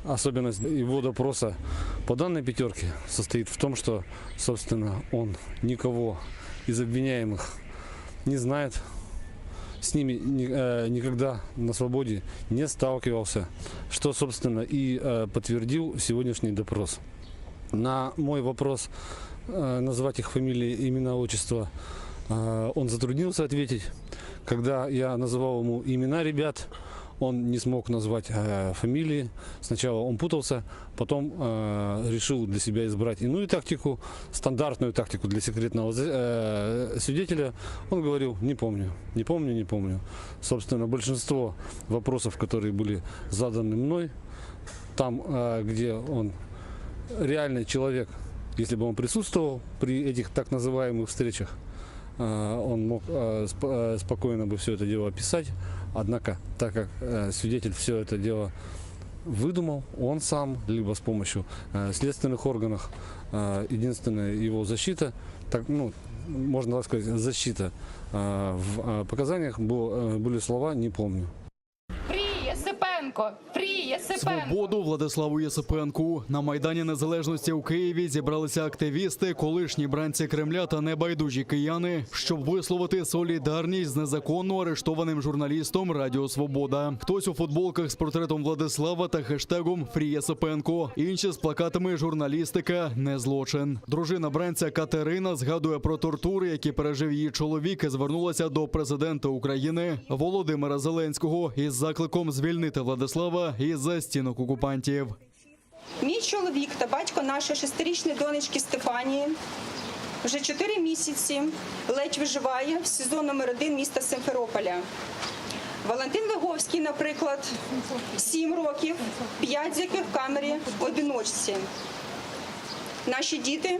Особенность его допроса по данной пятерке состоит в том, что, собственно, он никого из обвиняемых не знает, с ними ни- э, никогда на свободе не сталкивался, что, собственно, и э, подтвердил сегодняшний допрос. На мой вопрос э, назвать их фамилии, имена, отчество, э, он затруднился ответить. Когда я называл ему имена ребят, он не смог назвать э, фамилии. Сначала он путался, потом э, решил для себя избрать иную тактику, стандартную тактику для секретного за- э, свидетеля. Он говорил, не помню, не помню, не помню. Собственно, большинство вопросов, которые были заданы мной, там, э, где он реальный человек, если бы он присутствовал при этих так называемых встречах, э, он мог э, сп- э, спокойно бы все это дело описать. Однако, так как э, свидетель все это дело выдумал, он сам, либо с помощью э, следственных органов, э, единственная его защита, так, ну, можно так сказать, защита э, в э, показаниях был- э, были слова «не помню». Free Єсипенко! Free Єсипенко! Свободу Владиславу Єсипенку на майдані Незалежності у Києві зібралися активісти, колишні бранці Кремля та небайдужі кияни, щоб висловити солідарність з незаконно арештованим журналістом Радіо Свобода. Хтось у футболках з портретом Владислава та хештегом Free Єсипенко, інші з плакатами Журналістика не злочин. Дружина бранця Катерина згадує про тортури, які пережив її чоловік, і звернулася до президента України Володимира Зеленського із закликом звільнити Владислава із застінок окупантів. Мій чоловік та батько нашої шестирічної донечки Стефанії вже чотири місяці ледь виживає в СІЗО номер 1 міста Симферополя. Валентин Лиговський, наприклад, сім років, п'ять з яких в камері одиночці. Наші діти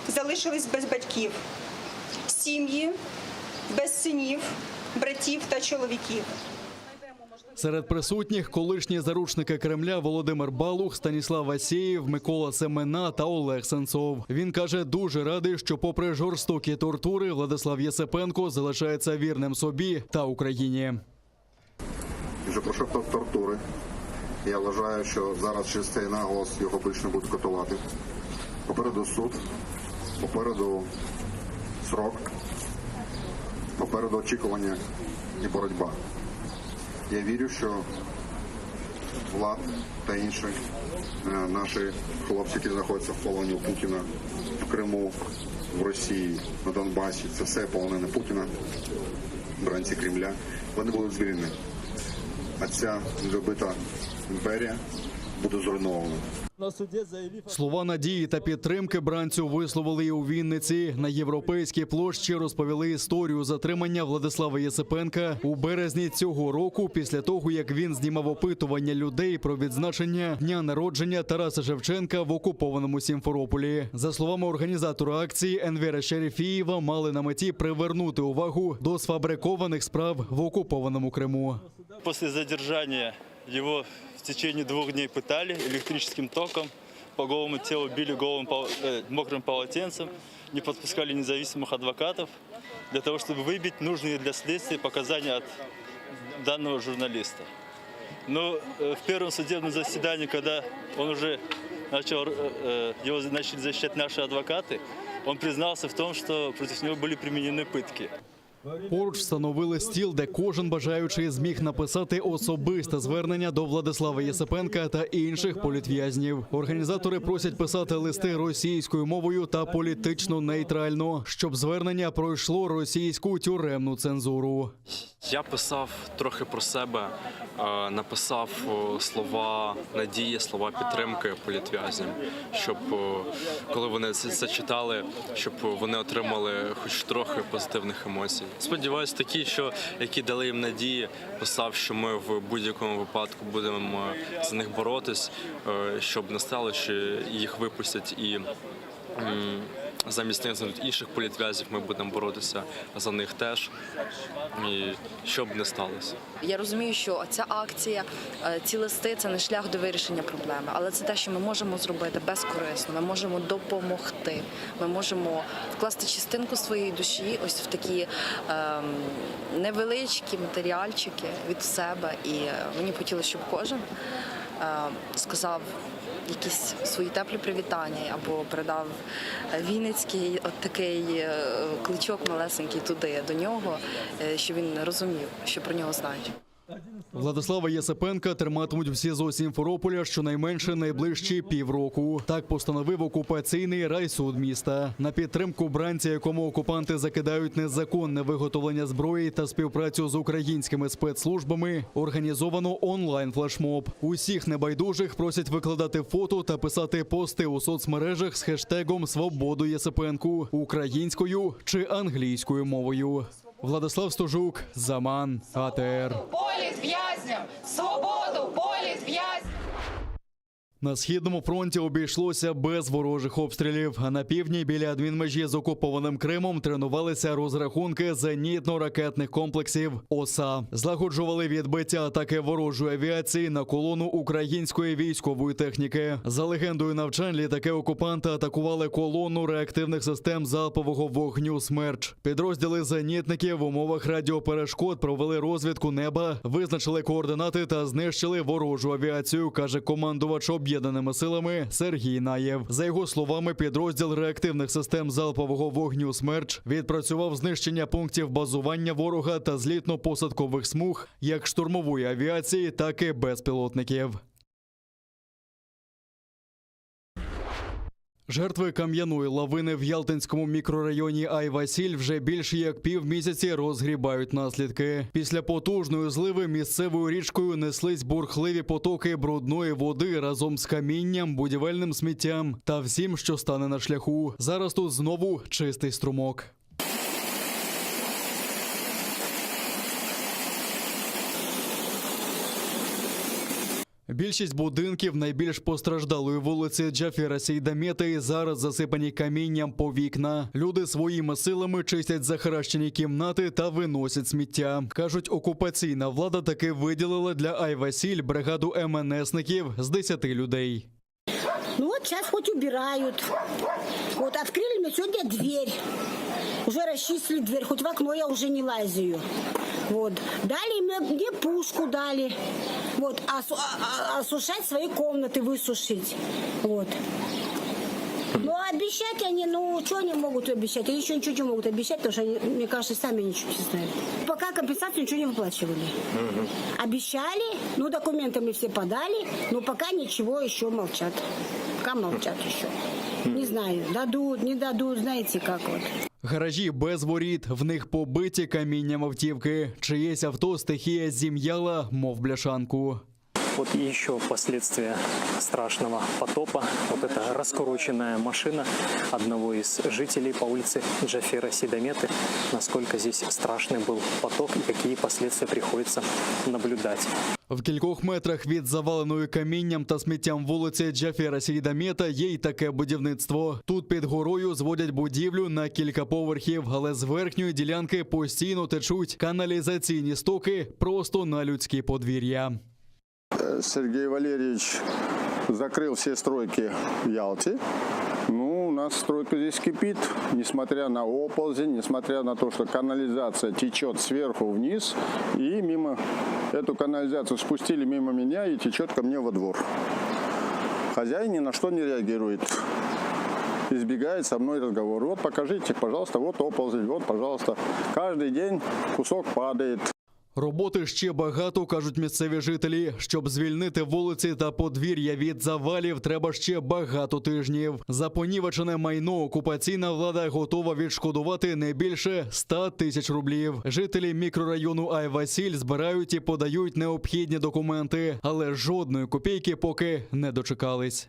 залишились без батьків, сім'ї, без синів, братів та чоловіків. Серед присутніх колишні заручники Кремля Володимир Балух, Станіслав Асєєв, Микола Семена та Олег Сенцов. Він каже, дуже радий, що, попри жорстокі тортури, Владислав Єсипенко залишається вірним собі та Україні. Він вже пройшов тор- тортури. Я вважаю, що зараз через цей наголос його більше не будуть катувати. Попереду суд, попереду срок, попереду очікування і боротьба. Я вірю, що Влад та інші е, наші хлопці, які знаходяться в полоні у Путіна, в Криму, в Росії, на Донбасі, це все полонені Путіна, бранці Кремля, вони будуть звільнені. А ця недобита імперія буде зруйнована. Слова надії та підтримки бранцю висловили і у Вінниці. На європейській площі розповіли історію затримання Владислава Єсипенка у березні цього року, після того як він знімав опитування людей про відзначення дня народження Тараса Шевченка в окупованому Сімферополі. За словами організатора акції Енвера Шерефієва, мали на меті привернути увагу до сфабрикованих справ в окупованому Криму. После задержания его в течение двух дней пытали электрическим током, по голому телу били голым, пол- э, мокрым полотенцем, не подпускали независимых адвокатов для того, чтобы выбить нужные для следствия показания от данного журналиста. Но э, в первом судебном заседании, когда он уже начал, э, э, его начали защищать наши адвокаты, он признался в том, что против него были применены пытки. Поруч встановили стіл, де кожен бажаючий зміг написати особисте звернення до Владислава Єсипенка та інших політв'язнів. Організатори просять писати листи російською мовою та політично нейтрально, щоб звернення пройшло російську тюремну цензуру. Я писав трохи про себе, е, написав е, слова надії, слова підтримки політв'язням, щоб е, коли вони це, це читали, щоб вони отримали хоч трохи позитивних емоцій. Сподіваюсь, такі, що які дали їм надії, писав, що ми в будь-якому випадку будемо за них боротись, е, щоб не стало, що їх випустять і. м, Замість них знайдуть інших політв'язів, ми будемо боротися за них теж. І що б не сталося. Я розумію, що ця акція, е, ці листи це не шлях до вирішення проблеми, але це те, що ми можемо зробити безкорисно. Ми можемо допомогти. Ми можемо вкласти частинку своєї душі ось в такі ем, невеличкі матеріальчики від себе. І е, мені б хотілося, щоб кожен е, сказав. Якісь свої теплі привітання або передав вінницький от такий е, кличок малесенький туди до нього, е, щоб він розумів, що про нього знають. Владислава Єсипенка триматимуть в СІЗО Сімферополя щонайменше найближчі півроку. Так постановив окупаційний райсуд міста. На підтримку бранця, якому окупанти закидають незаконне виготовлення зброї та співпрацю з українськими спецслужбами, організовано онлайн флешмоб. Усіх небайдужих просять викладати фото та писати пости у соцмережах з хештегом Свободу Єсипенку українською чи англійською мовою. Владислав Стожук, Заман, АТР. Політв'язням! Свободу політв'язням! На східному фронті обійшлося без ворожих обстрілів. А на півдні біля адмінмежі з окупованим Кримом тренувалися розрахунки зенітно-ракетних комплексів ОСА. Злагоджували відбиття атаки ворожої авіації на колону української військової техніки. За легендою навчань, літаки окупанта атакували колону реактивних систем залпового вогню Смерч. Підрозділи зенітників в умовах радіоперешкод провели розвідку неба, визначили координати та знищили ворожу авіацію, каже командувач об'єднаними силами Сергій Наєв. За його словами, підрозділ реактивних систем залпового вогню Смерч відпрацював знищення пунктів базування ворога та злітно-посадкових смуг як штурмової авіації, так і безпілотників. Жертви кам'яної лавини в Ялтинському мікрорайоні Айвасіль вже більше як півмісяці розгрібають наслідки. Після потужної зливи місцевою річкою неслись бурхливі потоки брудної води разом з камінням, будівельним сміттям та всім, що стане на шляху. Зараз тут знову чистий струмок. Більшість будинків найбільш постраждалої вулиці Джафера Сейдамета і зараз засипані камінням по вікна. Люди своїми силами чистять захаращені кімнати та виносять сміття. Кажуть, окупаційна влада таки виділила для Айвасіль бригаду МНСників з 10 людей. Ну вот сейчас хоть убирают. Вот открыли мне сегодня дверь. Уже расчистили дверь, хоть в окно я уже не лазю. Вот. Дали мне, мне пушку дали. Вот, осу- а- а- осушать свои комнаты, высушить. Вот. Ну, а обещать они, ну, что они могут обещать? Они еще ничего не могут обещать, потому что они, мне кажется, сами ничего не знают. Пока компенсацию ничего не выплачивали. Обещали, ну, документы мы все подали, но пока ничего еще молчат. Пока молчат еще. Не знаю, дадут, не дадут, знаете, как вот. Гаражі без воріт, в них побиті камінням автівки. Чиєсь авто стихія зім'яла, мов бляшанку. Вот еще последствия страшного потопа. Вот эта раскуроченная машина одного из жителей по улице Джафера Сейдаметы. Насколько здесь страшный был потоп и какие последствия приходится наблюдать. В кількох метрах від заваленої камінням та сміттям вулиці Джафера Сейдамета є й таке будівництво. Тут під горою зводять будівлю на кілька поверхів, але з верхньої ділянки постійно течуть каналізаційні стоки просто на людські подвір'я. Сергей Валерьевич закрыл все стройки в Ялте. Ну, у нас стройка здесь кипит, несмотря на оползень, несмотря на то, что канализация течет сверху вниз, и мимо эту канализацию спустили мимо меня и течет ко мне во двор. Хозяин ни на что не реагирует. Избегает со мной разговор. Вот покажите, пожалуйста, вот оползень, вот, пожалуйста. Каждый день кусок падает. Роботи ще багато, кажуть місцеві жителі. Щоб звільнити вулиці та подвір'я від завалів, треба ще багато тижнів. За понівечене майно окупаційна влада готова відшкодувати не більше 100 тисяч рублів. Жителі мікрорайону Айвасіль збирають і подають необхідні документи, але жодної копійки поки не дочекались.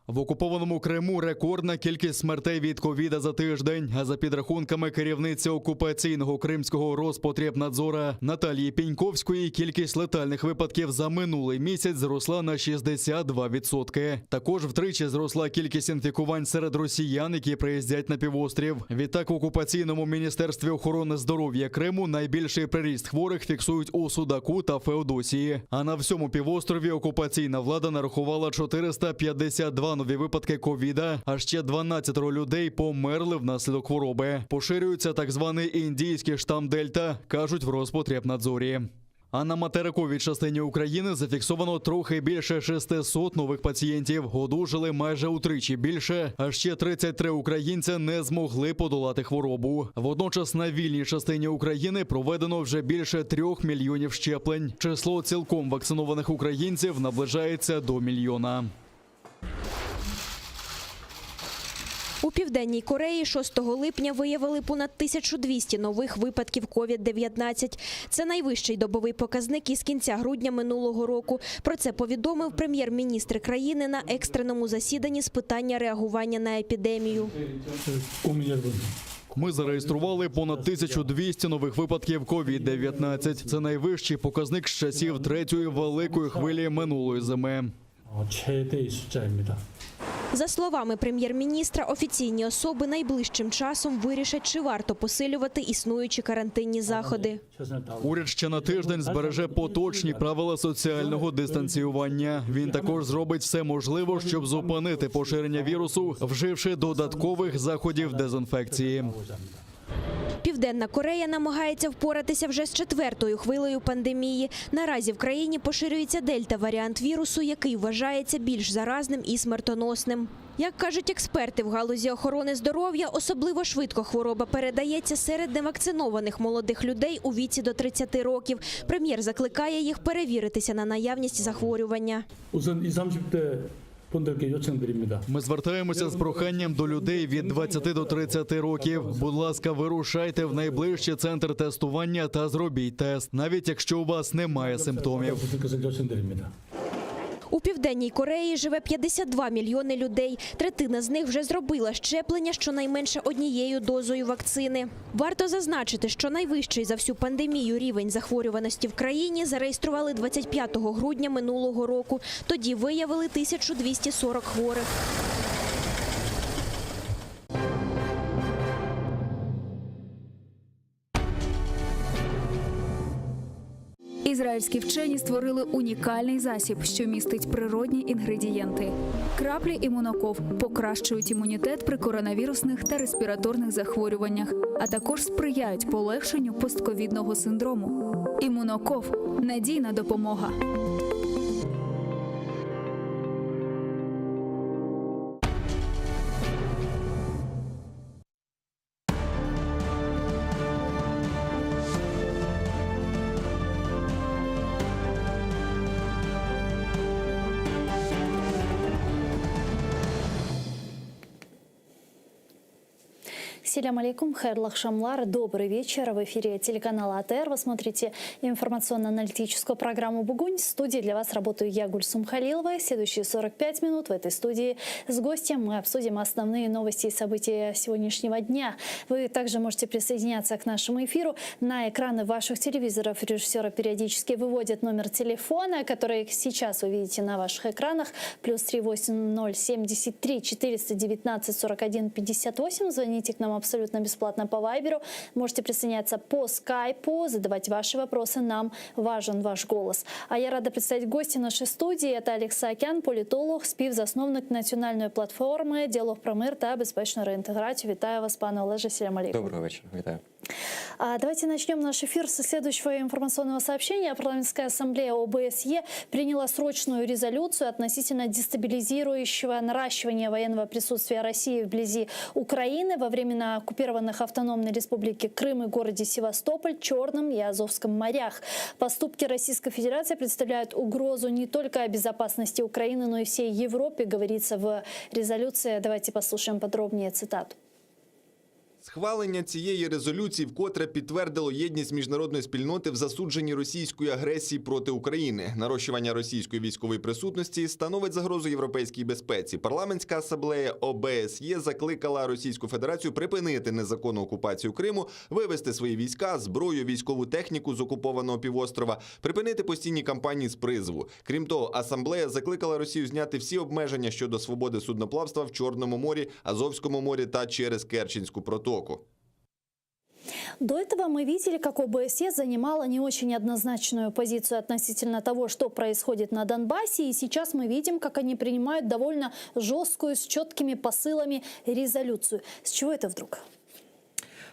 В окупованому Криму рекордна кількість смертей від ковіда за тиждень. А за підрахунками керівниці окупаційного кримського Роспотребнадзора Наталії Піньковської, кількість летальних випадків за минулий місяць зросла на 62%. Також втричі зросла кількість інфікувань серед росіян, які приїздять на півострів. Відтак в окупаційному міністерстві охорони здоров'я Криму найбільший приріст хворих фіксують у Судаку та Феодосії. А на всьому півострові окупаційна влада нарахувала 452 нові випадки ковіда, а ще 12 людей померли внаслідок хвороби. Поширюється так званий індійський штам Дельта, кажуть в Роспотребнадзорі. А на материковій частині України зафіксовано трохи більше 600 нових пацієнтів. Одужали майже утричі більше, а ще 33 українця не змогли подолати хворобу. Водночас на вільній частині України проведено вже більше трьох мільйонів щеплень. Число цілком вакцинованих українців наближається до мільйона. У Південній Кореї 6 липня виявили понад 1200 нових випадків COVID-19. Це найвищий добовий показник із кінця грудня минулого року. Про це повідомив прем'єр-міністр країни на екстреному засіданні з питання реагування на епідемію. Ми зареєстрували понад 1200 нових випадків COVID-19. Це найвищий показник з часів третьої великої хвилі минулої зими. 최대의 숫자입니다. За словами прем'єр-міністра, офіційні особи найближчим часом вирішать, чи варто посилювати існуючі карантинні заходи. Уряд ще на тиждень збереже поточні правила соціального дистанціювання. Він також зробить все можливе, щоб зупинити поширення вірусу, вживши додаткових заходів дезінфекції. Південна Корея намагається впоратися вже з четвертою хвилею пандемії. Наразі в країні поширюється дельта-варіант вірусу, який вважається більш заразним і смертоносним. Як кажуть експерти в галузі охорони здоров'я, особливо швидко хвороба передається серед невакцинованих молодих людей у віці до 30 років. Прем'єр закликає їх перевіритися на наявність захворювання. 우선 20, 30대 분들께 요청드립니다. Ми звертаємося з проханням до людей від 20 до 30 років. Будь ласка, вирушайте в найближчий центр тестування та зробіть тест, навіть якщо у вас немає симптомів. 주실 것을 요청드립니다. У Південній Кореї живе 52 мільйони людей. Третина з них вже зробила щеплення щонайменше однією дозою вакцини. Варто зазначити, що найвищий за всю пандемію рівень захворюваності в країні зареєстрували 25 грудня минулого року. Тоді виявили 1240 хворих. Ізраїльські вчені створили унікальний засіб, що містить природні інгредієнти. Краплі імуноков покращують імунітет при коронавірусних та респіраторних захворюваннях, а також сприяють полегшенню постковідного синдрому. Імуноков надійна допомога. Selâm aleyküm, hayırlı aqşamlar. Добрый вечер. В эфире телеканала АТР. Вы смотрите информационно-аналитическую программу «Бугунь». В студии для вас работаю я, Гульсум Халилова. Следующие 45 минут в этой студии с гостем мы обсудим основные новости и события сегодняшнего дня. Вы также можете присоединяться к нашему эфиру. На экраны ваших телевизоров режиссера периодически выводят номер телефона, который сейчас вы видите на ваших экранах. Плюс 380 73 419 41 58. Звоните к нам абсолютно бесплатно по Вайберу. Можете присоединяться по скайпу, задавать ваши вопросы. Нам важен ваш голос. А я рада представить гостя нашей студии. Это Олег Саакян, политолог, співзасновник національної платформи «Діалог про мир та безпечну реінтеграцію». Вітаю вас, пане Олеже. Селям алейкум. Доброго вечора, вітаю. А, Давайте начнем наш эфир со следующего информационного сообщения. Парламентская ассамблея ОБСЕ приняла срочную резолюцию относительно дестабилизирующего наращивания военного присутствия России вблизи Украины во временно оккупированных автономной республике Крым и городе Севастополь, Черном и Азовском морях. Поступки Российской Федерации представляют угрозу не только безопасности Украины, но и всей Европе, говорится в резолюции. Давайте послушаем подробнее цитату. Схвалення цієї резолюції вкотре підтвердило єдність міжнародної спільноти в засудженні російської агресії проти України. Нарощування російської військової присутності становить загрозу європейській безпеці. Парламентська асамблея ОБСЄ закликала Російську Федерацію припинити незаконну окупацію Криму, вивести свої війська, зброю, військову техніку з окупованого півострова, припинити постійні кампанії з призову. Крім того, асамблея закликала Росію зняти всі обмеження щодо свободи судноплавства в Чорному морі, Азовському морі та через Керченську протоку. До этого мы видели, как ОБСЕ занимала не очень однозначную позицию относительно того, что происходит на Донбассе. И сейчас мы видим, как они принимают довольно жесткую, с четкими посылами резолюцию. С чего это вдруг?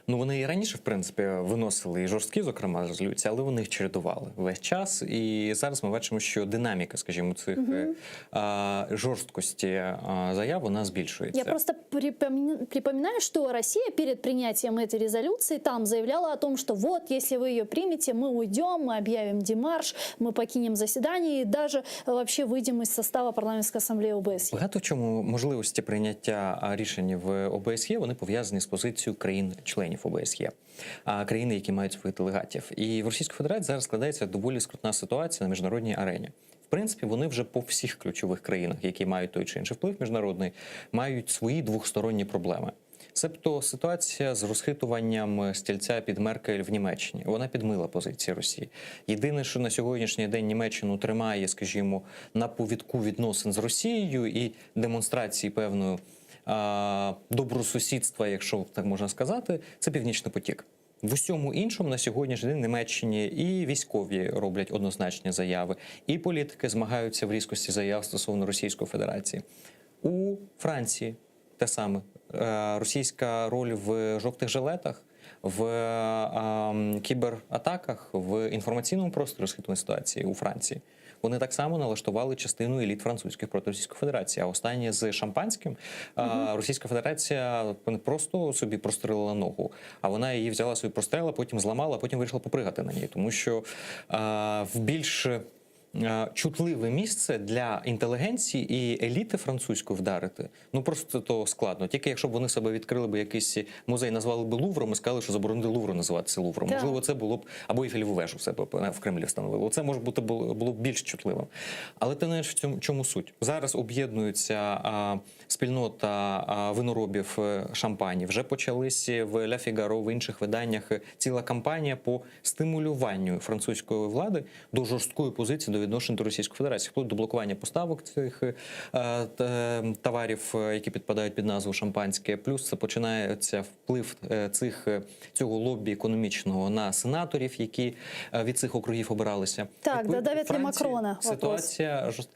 Ну вони і раніше, в принципі, виносили і жорсткі, зокрема, резолюції, але вони їх чередували весь час. І зараз ми бачимо, що динаміка, скажімо, цих Мгм. а, жорсткості а, заяв вона збільшується. Я просто припомни- припоминаю, что Россия перед принятием этой резолюции там заявляла о том, что вот, если вы ее примете, мы уйдем, мы объявим демарш, мы покинем заседание и даже вообще выйдем из состава парламентской ассамблеи ОБСЕ. Багато в чому можливості прийняття а, рішень в ОБСЄ вони пов'язані з позицією країн-членів ОБСЄ, а країни, які мають своїх делегатів. І в Російській Федерації зараз складається доволі скрутна ситуація на міжнародній арені. В принципі, вони вже по всіх ключових країнах, які мають той чи інший вплив міжнародний, мають свої двохсторонні проблеми. Себто ситуація з розхитуванням стільця під Меркель в Німеччині вона підмила позиції Росії. Єдине, що на сьогоднішній день Німеччину тримає, скажімо, на повідку відносин з Росією і демонстрації певної а, добросусідства, якщо так можна сказати, це Північний потік. В усьому іншому на сьогоднішній день Німеччині і військові роблять однозначні заяви, і політики змагаються в різкості заяв стосовно Російської Федерації. У Франції те саме Е, російська роль в жовтих жилетах, в е, кібератаках, в інформаційному просторі розхитування ситуації у Франції. Вони так само налаштували частину еліт французьких проти Російської Федерації. А останнє з шампанським е, Російська Федерація не просто собі прострелила ногу, а вона її взяла собі прострелила, потім зламала, а потім вирішила попригати на ній, тому що е, в більш. Чутливе місце для інтелігенції і еліти французької вдарити, ну просто то складно. Тільки якщо б вони себе відкрили б якийсь музей, назвали б Лувром і сказали, що заборонити Лувру називатися Лувром. Так. Можливо, це було б або Ейфелеву вежу в себе б в Кремлі встановили. Оце може бути було, було б більш чутливим. Але ти знаєш, в цьому чому суть? Зараз об'єднується а, спільнота а, виноробів е, шампані. Вже почались в Ля Фігаро, в інших виданнях е, ціла кампанія по стимулюванню французької влади до жорсткої позиції до відношень до Російської Федерації, вплоть до блокування поставок цих е, т- товарів, е, які підпадають під назву шампанське. Плюс це починається вплив е, цих е, цього лобі економічного на сенаторів, які е, від цих округів обиралися. Так, Відповідно, додавять ли Франції Макрона? Вопрос. Ситуація жорстка.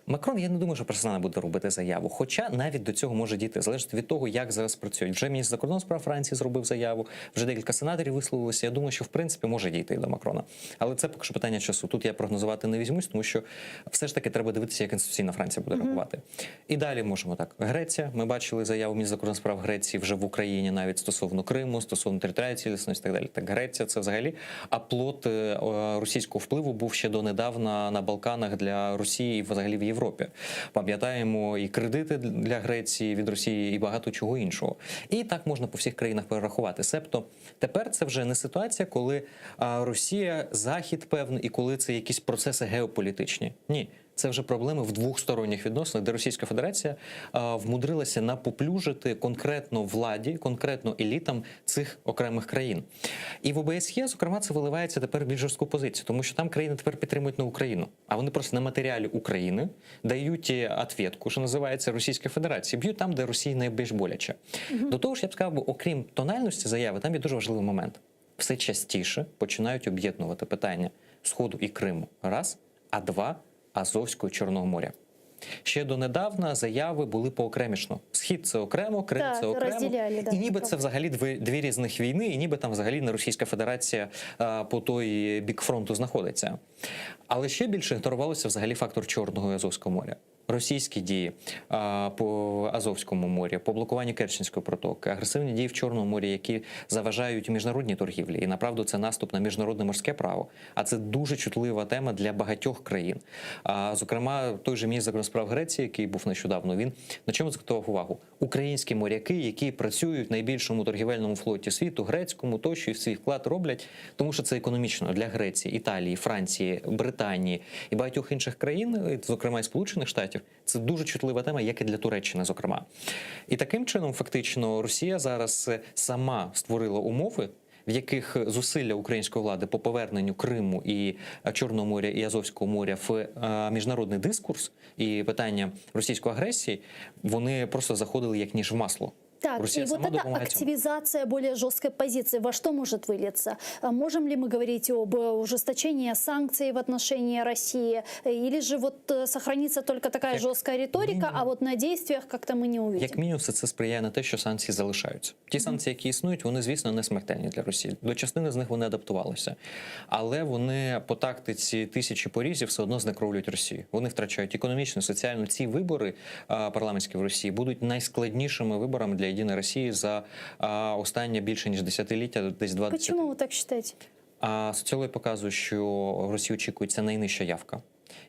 Макрон, я не думаю, що персонально буде робити заяву. Хоча навіть до цього може дійти, залежить від того, як зараз працюють. Вже міністр закордонних справ Франції зробив заяву, вже декілька сенаторів висловилися. Я думаю, що в принципі може дійти і до Макрона. Але це поки що питання часу. Тут я прогнозувати не візьмусь, тому що все ж таки треба дивитися, як інституційна Франція буде реагувати. І далі можемо так. Греція. Ми бачили заяву міністра закордонних справ Греції вже в Україні, навіть стосовно Криму, стосовно територіальної цілісності і так далі. Так, Греція це взагалі оплот е, е, російського впливу був ще донедавна на Балканах для Росії і взагалі в Європі. Пам'ятаємо і кредити для Греції від Росії, і багато чого іншого. І так можна по всіх країнах перерахувати. Себто тепер це вже не ситуація, коли а, Росія, Захід певний, і коли це якісь процеси геополітичні. Ні. Це вже проблеми в двохсторонніх відносинах, де Російська Федерація а, вмудрилася напоплюжити конкретно владі, конкретно елітам цих окремих країн. І в ОБСЄ, зокрема, це виливається тепер в більш жорстку позицію, тому що там країни тепер підтримують не Україну, а вони просто на матеріалі України дають е, ответку, що називається Російська Федерація. Б'ють там, де Росії найбільш боляче. До того ж, я б сказав, би, окрім тональності заяви, там є дуже важливий момент. Все частіше починають об'єднувати питання Сходу і Криму. Раз, а два Азовського і Чорного моря. Ще донедавна заяви були поокремішно. Схід це окремо, Крим Так, це окремо. розділяли, да. І ніби це взагалі дві, дві різних війни, і ніби там взагалі не Російська Федерація а, по той бік фронту знаходиться. Але ще більше ігнорувалося взагалі фактор Чорного і Азовського моря. Російські дії а, по Азовському морі, по блокуванню Керченської протоки, агресивні дії в Чорному морі, які заважають міжнародній торгівлі. І направду це наступ на міжнародне морське право. А це дуже чутлива тема для багатьох країн. А, зокрема, той же міністр закордонних справ Греції, який був нещодавно, він на чому закцентував увагу? Українські моряки, які працюють в найбільшому торгівельному флоті світу, грецькому тощо, і свій вклад роблять, тому що це економічно для Греції, Італії, Франції, Британії і багатьох інших країн, зокрема і Сполучених Штатів, це дуже чутлива тема, як і для Туреччини, зокрема. І таким чином, фактично, Росія зараз е, сама створила умови. В яких зусилля української влади по поверненню Криму і е, Чорного моря і Азовського моря в е, міжнародний дискурс і питання російської агресії, вони просто заходили як ніж в масло. Так, Росія и вот сама эта допомагає цьому. активизация более жесткой позиции во что может вылиться? А Можем ли мы говорить об э, ужесточении санкций в отношении России? Или же вот э, сохранится только такая Як жесткая риторика, а вот на действиях как-то мы не увидим? Як мінімум, все це сприяє на те, що санкції залишаються. Ті санкції, які існують, вони, звісно, не смертельні для Росії. До частини з них вони адаптувалися. Але вони по тактиці тисячі порізів все одно знекровлюють Росію. Вони втрачають економічну, соціальну. Ці вибори а, парламентські в Росії будуть найскладнішими виборами для єдиної Росії за а, останнє більше ніж десятиліття, десь два Почему вы так считаете? а соціологи показують, що в Росії очікується найнижча явка.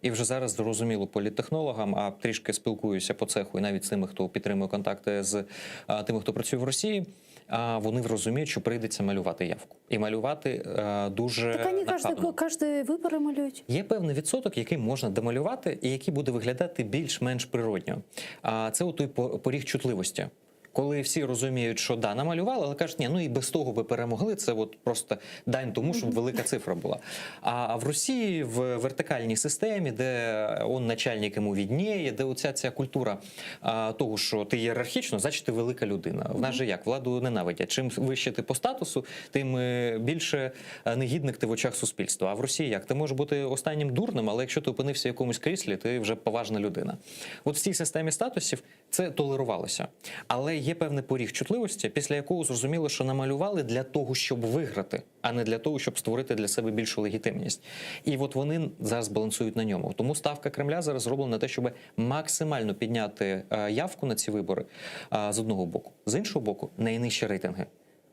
І вже зараз зрозуміло політтехнологам, а трішки спілкуюся по цеху, і навіть з тими, хто підтримує контакти з а, тими, хто працює в Росії, а, вони розуміють, що прийдеться малювати явку. І малювати е, дуже Так они каждый, нахабно. каждый выборы малюють. Є певний відсоток, який можна домалювати, і який буде виглядати більш-менш природньо. А це той поріг чутливості. Коли всі розуміють, що да, намалювали, але кажуть, ні, ну і без того би перемогли. Це от просто дань тому, щоб велика цифра була. А в Росії в вертикальній системі, де он начальник йому виднее, де оця ця культура а, того, що ти ієрархічно, значить ти велика людина. В нас же як владу ненавидять. Чим вище ти по статусу, тим е, більше е, негідник ти в очах суспільства. А в Росії як? Ти можеш бути останнім дурним, але якщо ти опинився в якомусь кріслі, ти вже поважна людина. От в цій системі статусів це толерувалося. Але є певний поріг чутливості, після якого зрозуміло, що намалювали для того, щоб виграти, а не для того, щоб створити для себе більшу легітимність. І от вони зараз балансують на ньому. Тому ставка Кремля зараз зроблена на те, щоб максимально підняти е, явку на ці вибори е, з одного боку, з іншого боку, найнижчі рейтинги.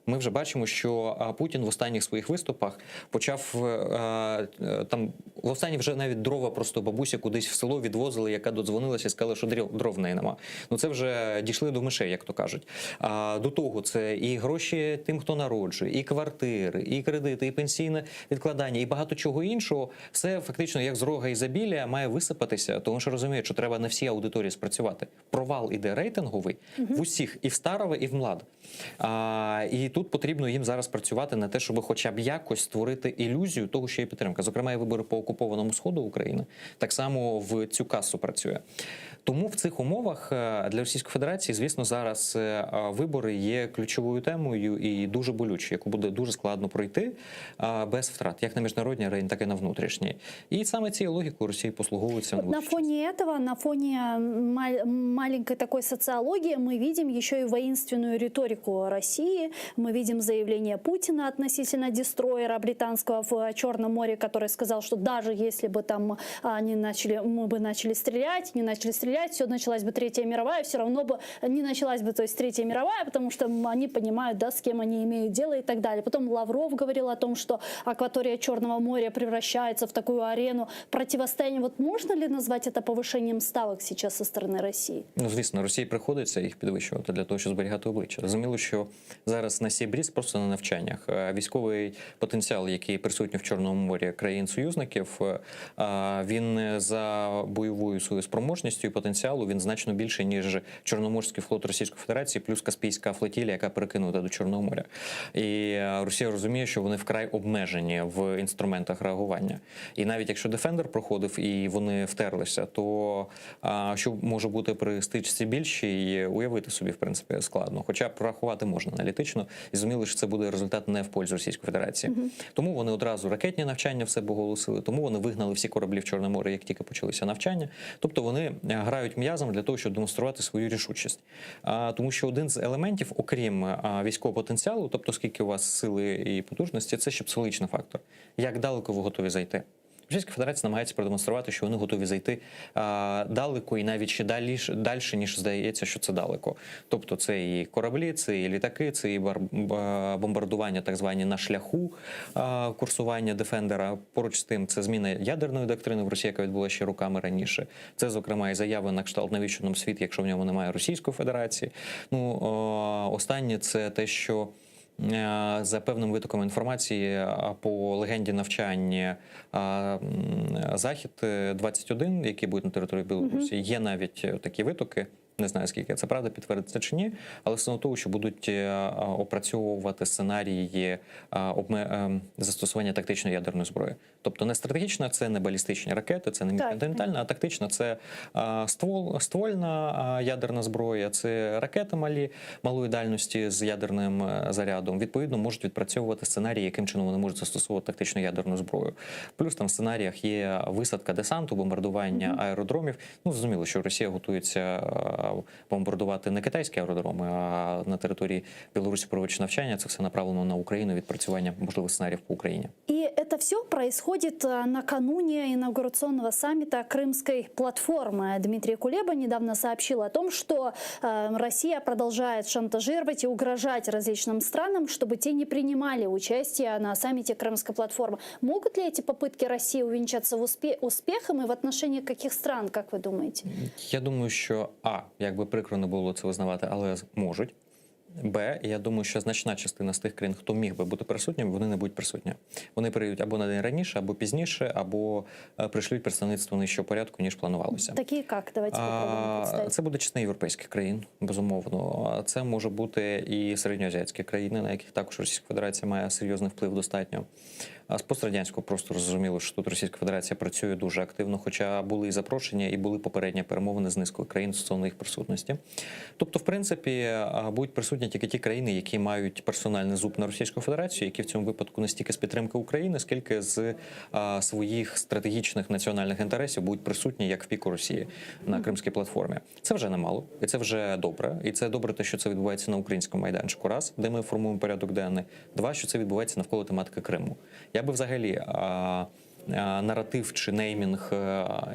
Ми вже бачимо, що а, Путін в останніх своїх виступах почав е, е, там в останні вже навіть дрова просто бабусі кудись в село відвозили, яка додзвонилася і сказала, що дрів- дров в неї нема. Ну це вже дійшли до мишей, як то кажуть. А до того це і гроші тим, хто народжує, і квартири, і кредити, і пенсійне відкладання, і багато чого іншого. Все фактично як з рога изобилия має висипатися, тому що розуміють, що треба на всій аудиторії спрацювати. Провал іде рейтинговий в усіх, і в старого, і в млад. А, і тут потрібно їм зараз працювати на те, щоб хоча б якось створити ілюзію того, що є підтримка. Зокрема, і вибори по окупованому сходу України так само в цю касу працює. Тому в цих умовах е, для Російської Федерації, звісно, зараз е, е, вибори є ключовою темою і дуже болючою, яку буде дуже складно пройти е, без втрат, як на міжнародній арені, так і на внутрішній. І саме цією логікою Росії послуговується Вот на фоне этого, на фоне мал- маленькой такой социологии мы видим еще и воинственную риторику России. Мы видим заявление Путина относительно дестроера британского в Черном море, который сказал, что даже если бы там они начали, мы бы начали стрелять, не начали стрелять, все началась бы Третья мировая, все равно бы не началась бы, то есть Третья мировая, потому что они понимают, да, с кем они имеют дело и так далее. Потом Лавров говорил о том, что акватория Черного моря превращается в такую арену противостояния. Вот можно ли назвать это повышением ставок сейчас со стороны России? Ну, звісно, Росії приходиться їх підвищувати для того, щоб зберігати обличчя. Зрозуміло, що зараз на Сі Бріз просто на навчаннях. Е, Військовий потенціал, який присутній в Чорному морі країн-союзників, е, а, він за бойовою своєю спроможністю і потенціалу він значно більший, ніж Чорноморський флот Російської Федерації, плюс Каспійська флотилія, яка перекинута до Чорного моря. І е, Росія розуміє, що вони вкрай обмежені в інструментах реагування. І навіть якщо Дефендер проходив і вони втерлися, то а, що може бути при стичці більшій, уявити собі в принципі складно. Хоча прорахувати можна аналітично, і зрозуміло, що це буде результат не в пользу Російської Федерації. Тому вони одразу ракетні навчання в себе оголосили, тому вони вигнали всі кораблі в Чорне море, як тільки почалися навчання. Тобто вони е, грають м'язом для того, щоб демонструвати свою рішучість. А, тому що один з елементів, окрім а, військового потенціалу, тобто скільки у вас сили і потужності, це ще психологічний фактор. Як далеко ви готові зайти? Російська Федерація намагається продемонструвати, що вони готові зайти а, далеко і навіть ще далі, дальше, ніж здається, що це далеко. Тобто це і кораблі, це і літаки, це і бар- ба- бомбардування, так звані на шляху а, курсування Дефендера. Поруч з тим, це зміна ядерної доктрини в Росії, яка відбулася ще роками раніше. Це, зокрема, і заяви на кшталт, навіщо нам світ, якщо в ньому немає Російської Федерації. Ну о, останнє це те, що. Е, За певним витоком інформації а, по легенді навчань а, м, Захід е, 21, який буде на території Білорусі, є навіть е, такі витоки. Не знаю, скільки це правда, підтвердиться чи ні, але стосовно того, що будуть е, а, опрацьовувати сценарії а, обме- ем, застосування тактичної ядерної зброї. Тобто не стратегічна, це не балістичні ракети, це не Так, міжконтинентальна, а тактична це а, ствол, ствольна а, ядерна зброя, це ракети малі малої дальності з ядерним е, зарядом. Відповідно, можуть відпрацьовувати сценарії, яким чином вони можуть застосовувати тактичну ядерну зброю. Плюс там в сценаріях є висадка десанту, бомбардування аеродромів. Ну зрозуміло, що Росія готується е, бомбардувати не китайські аеродроми, а на території Білорусі проводячи навчання. Це все направлено на Україну, відпрацювання можливих сценаріїв по Україні. И это все происходит э, накануне инаугурационного саммита Крымской платформы. Дмитрий Кулеба недавно сообщил о том, что э, Россия продолжает шантажировать и угрожать различным странам, чтобы те не принимали участие на саммите Крымской платформы. Могут ли эти попытки России увенчаться в успе- успехом и в отношении каких стран, как вы думаете? Я думаю, що А, як би прикро не було це визнавати, але можуть. Б, я думаю, що значна частина з тих країн, хто міг би бути присутнім, вони не будуть присутні. Вони приїдуть або на день раніше, або пізніше, або е, пришлють представництво нижчого порядку, ніж планувалося. Такие как? Давайте попробуем А, представить. Це буде частина європейських країн, безумовно. А Це може бути і середньоазіатські країни, на яких також Російська Федерація має серйозний вплив достатньо. А з пострадянського простору зрозуміло, що тут Російська Федерація працює дуже активно, хоча були і запрошення, і були попередні перемовини з низкою країн стосовно їх присутності. Тобто, в принципі, а, будуть присутні тільки ті країни, які мають персональний зуб на Російську Федерацію, які в цьому випадку не стільки з підтримки України, скільки з а, своїх стратегічних національних інтересів будуть присутні як в піку Росії на кримській платформі. Це вже немало, і це вже добре. І це добре, те, що це відбувається на українському майданчику. Раз, де ми формуємо порядок денний. Два, що це відбувається навколо тематики Криму. Я би взагалі. А, наратив чи неймінг,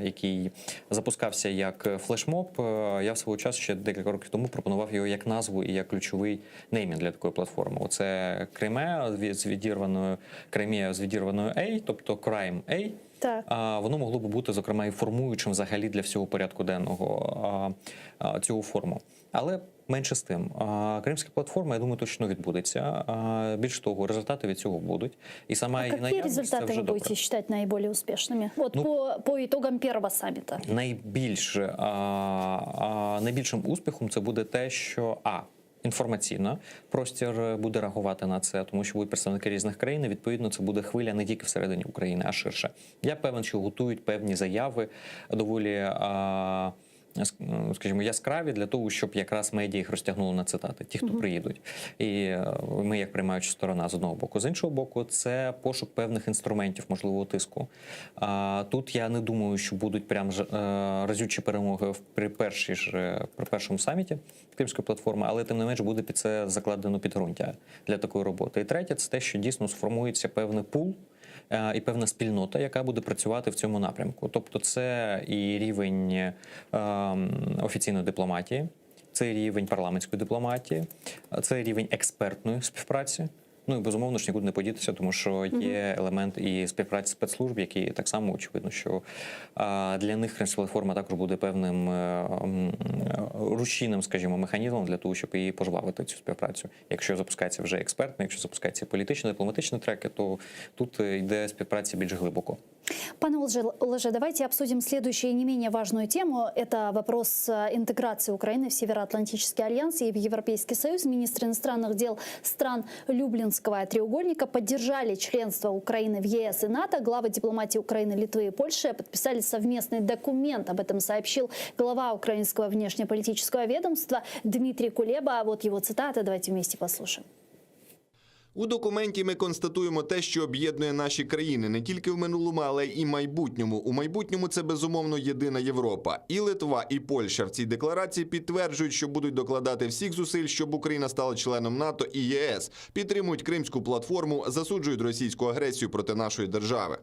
який запускався як флешмоб, я в свого часу ще декілька років тому пропонував його як назву і як ключовий неймінг для такої платформи. Оце Crimea з відірваною Crimea з відірваною A, тобто Crime A. Так. А, воно могло би бути, зокрема, і формуючим взагалі для всього порядку денного а, цього форуму. Але менше з тим, а, Кримська платформа, я думаю, точно відбудеться. А, Більш того, результати від цього будуть. І сама А її какие наявність це результаты вже вы добре. будете считать наиболее успешными? Вот Ну, по, по итогам первого саммита. Найбільш, а, а, найбільшим успіхом це буде те, що а. Інформаційно простір буде реагувати на це, тому що будуть представники різних країн. і, Відповідно, це буде хвиля не тільки всередині України, а ширше. Я певен, що готують певні заяви доволі, а, ск- скажімо, яскраві для того, щоб якраз медіа їх розтягнули на цитати, ті, хто Мгм. приїдуть. І е, ми, як приймаюча сторона, з одного боку, з іншого боку, це пошук певних інструментів, можливо, тиску. А, тут я не думаю, що будуть прям ж, е, разючі перемоги в- при першій ж е, при першому саміті Кримської платформи, але тим не менш буде під це закладено підґрунтя для такої роботи. І третє, це те, що дійсно сформується певний пул. е, І певна спільнота, яка буде працювати в цьому напрямку. Тобто, це і рівень е, м, офіційної дипломатії, це рівень парламентської дипломатії, це рівень експертної співпраці. Ну і безумовно ж нікуди не подітися, тому що є елемент і співпраці спецслужб, які так само очевидно, що а, для них Кримська платформа також буде певним е, м, рушійним, скажімо, механізмом для того, щоб її пожвавити цю співпрацю. Якщо запускається вже експертний, якщо запускаються політичні, дипломатичні треки, то тут е, йде співпраця більш глибоко. Пане Олеже, Олеже, давайте обсудим следующую не менее важную тему. Это вопрос э, интеграции Украины в Североатлантический альянс и в Европейский Союз. Министры иностранных дел стран Люблинского треугольника поддержали членство Украины в ЕС и НАТО. Главы дипломатии Украины, Литвы и Польши подписали совместный документ. Об этом сообщил глава украинского внешнеполитического ведомства Дмитрий Кулеба. Вот его цитата. Давайте вместе послушаем. У документі ми констатуємо те, що об'єднує наші країни не тільки в минулому, але й майбутньому. У майбутньому це безумовно єдина Європа. І Литва, і Польща в цій декларації підтверджують, що будуть докладати всіх зусиль, щоб Україна стала членом НАТО і ЄС. Підтримують Кримську платформу, засуджують російську агресію проти нашої держави.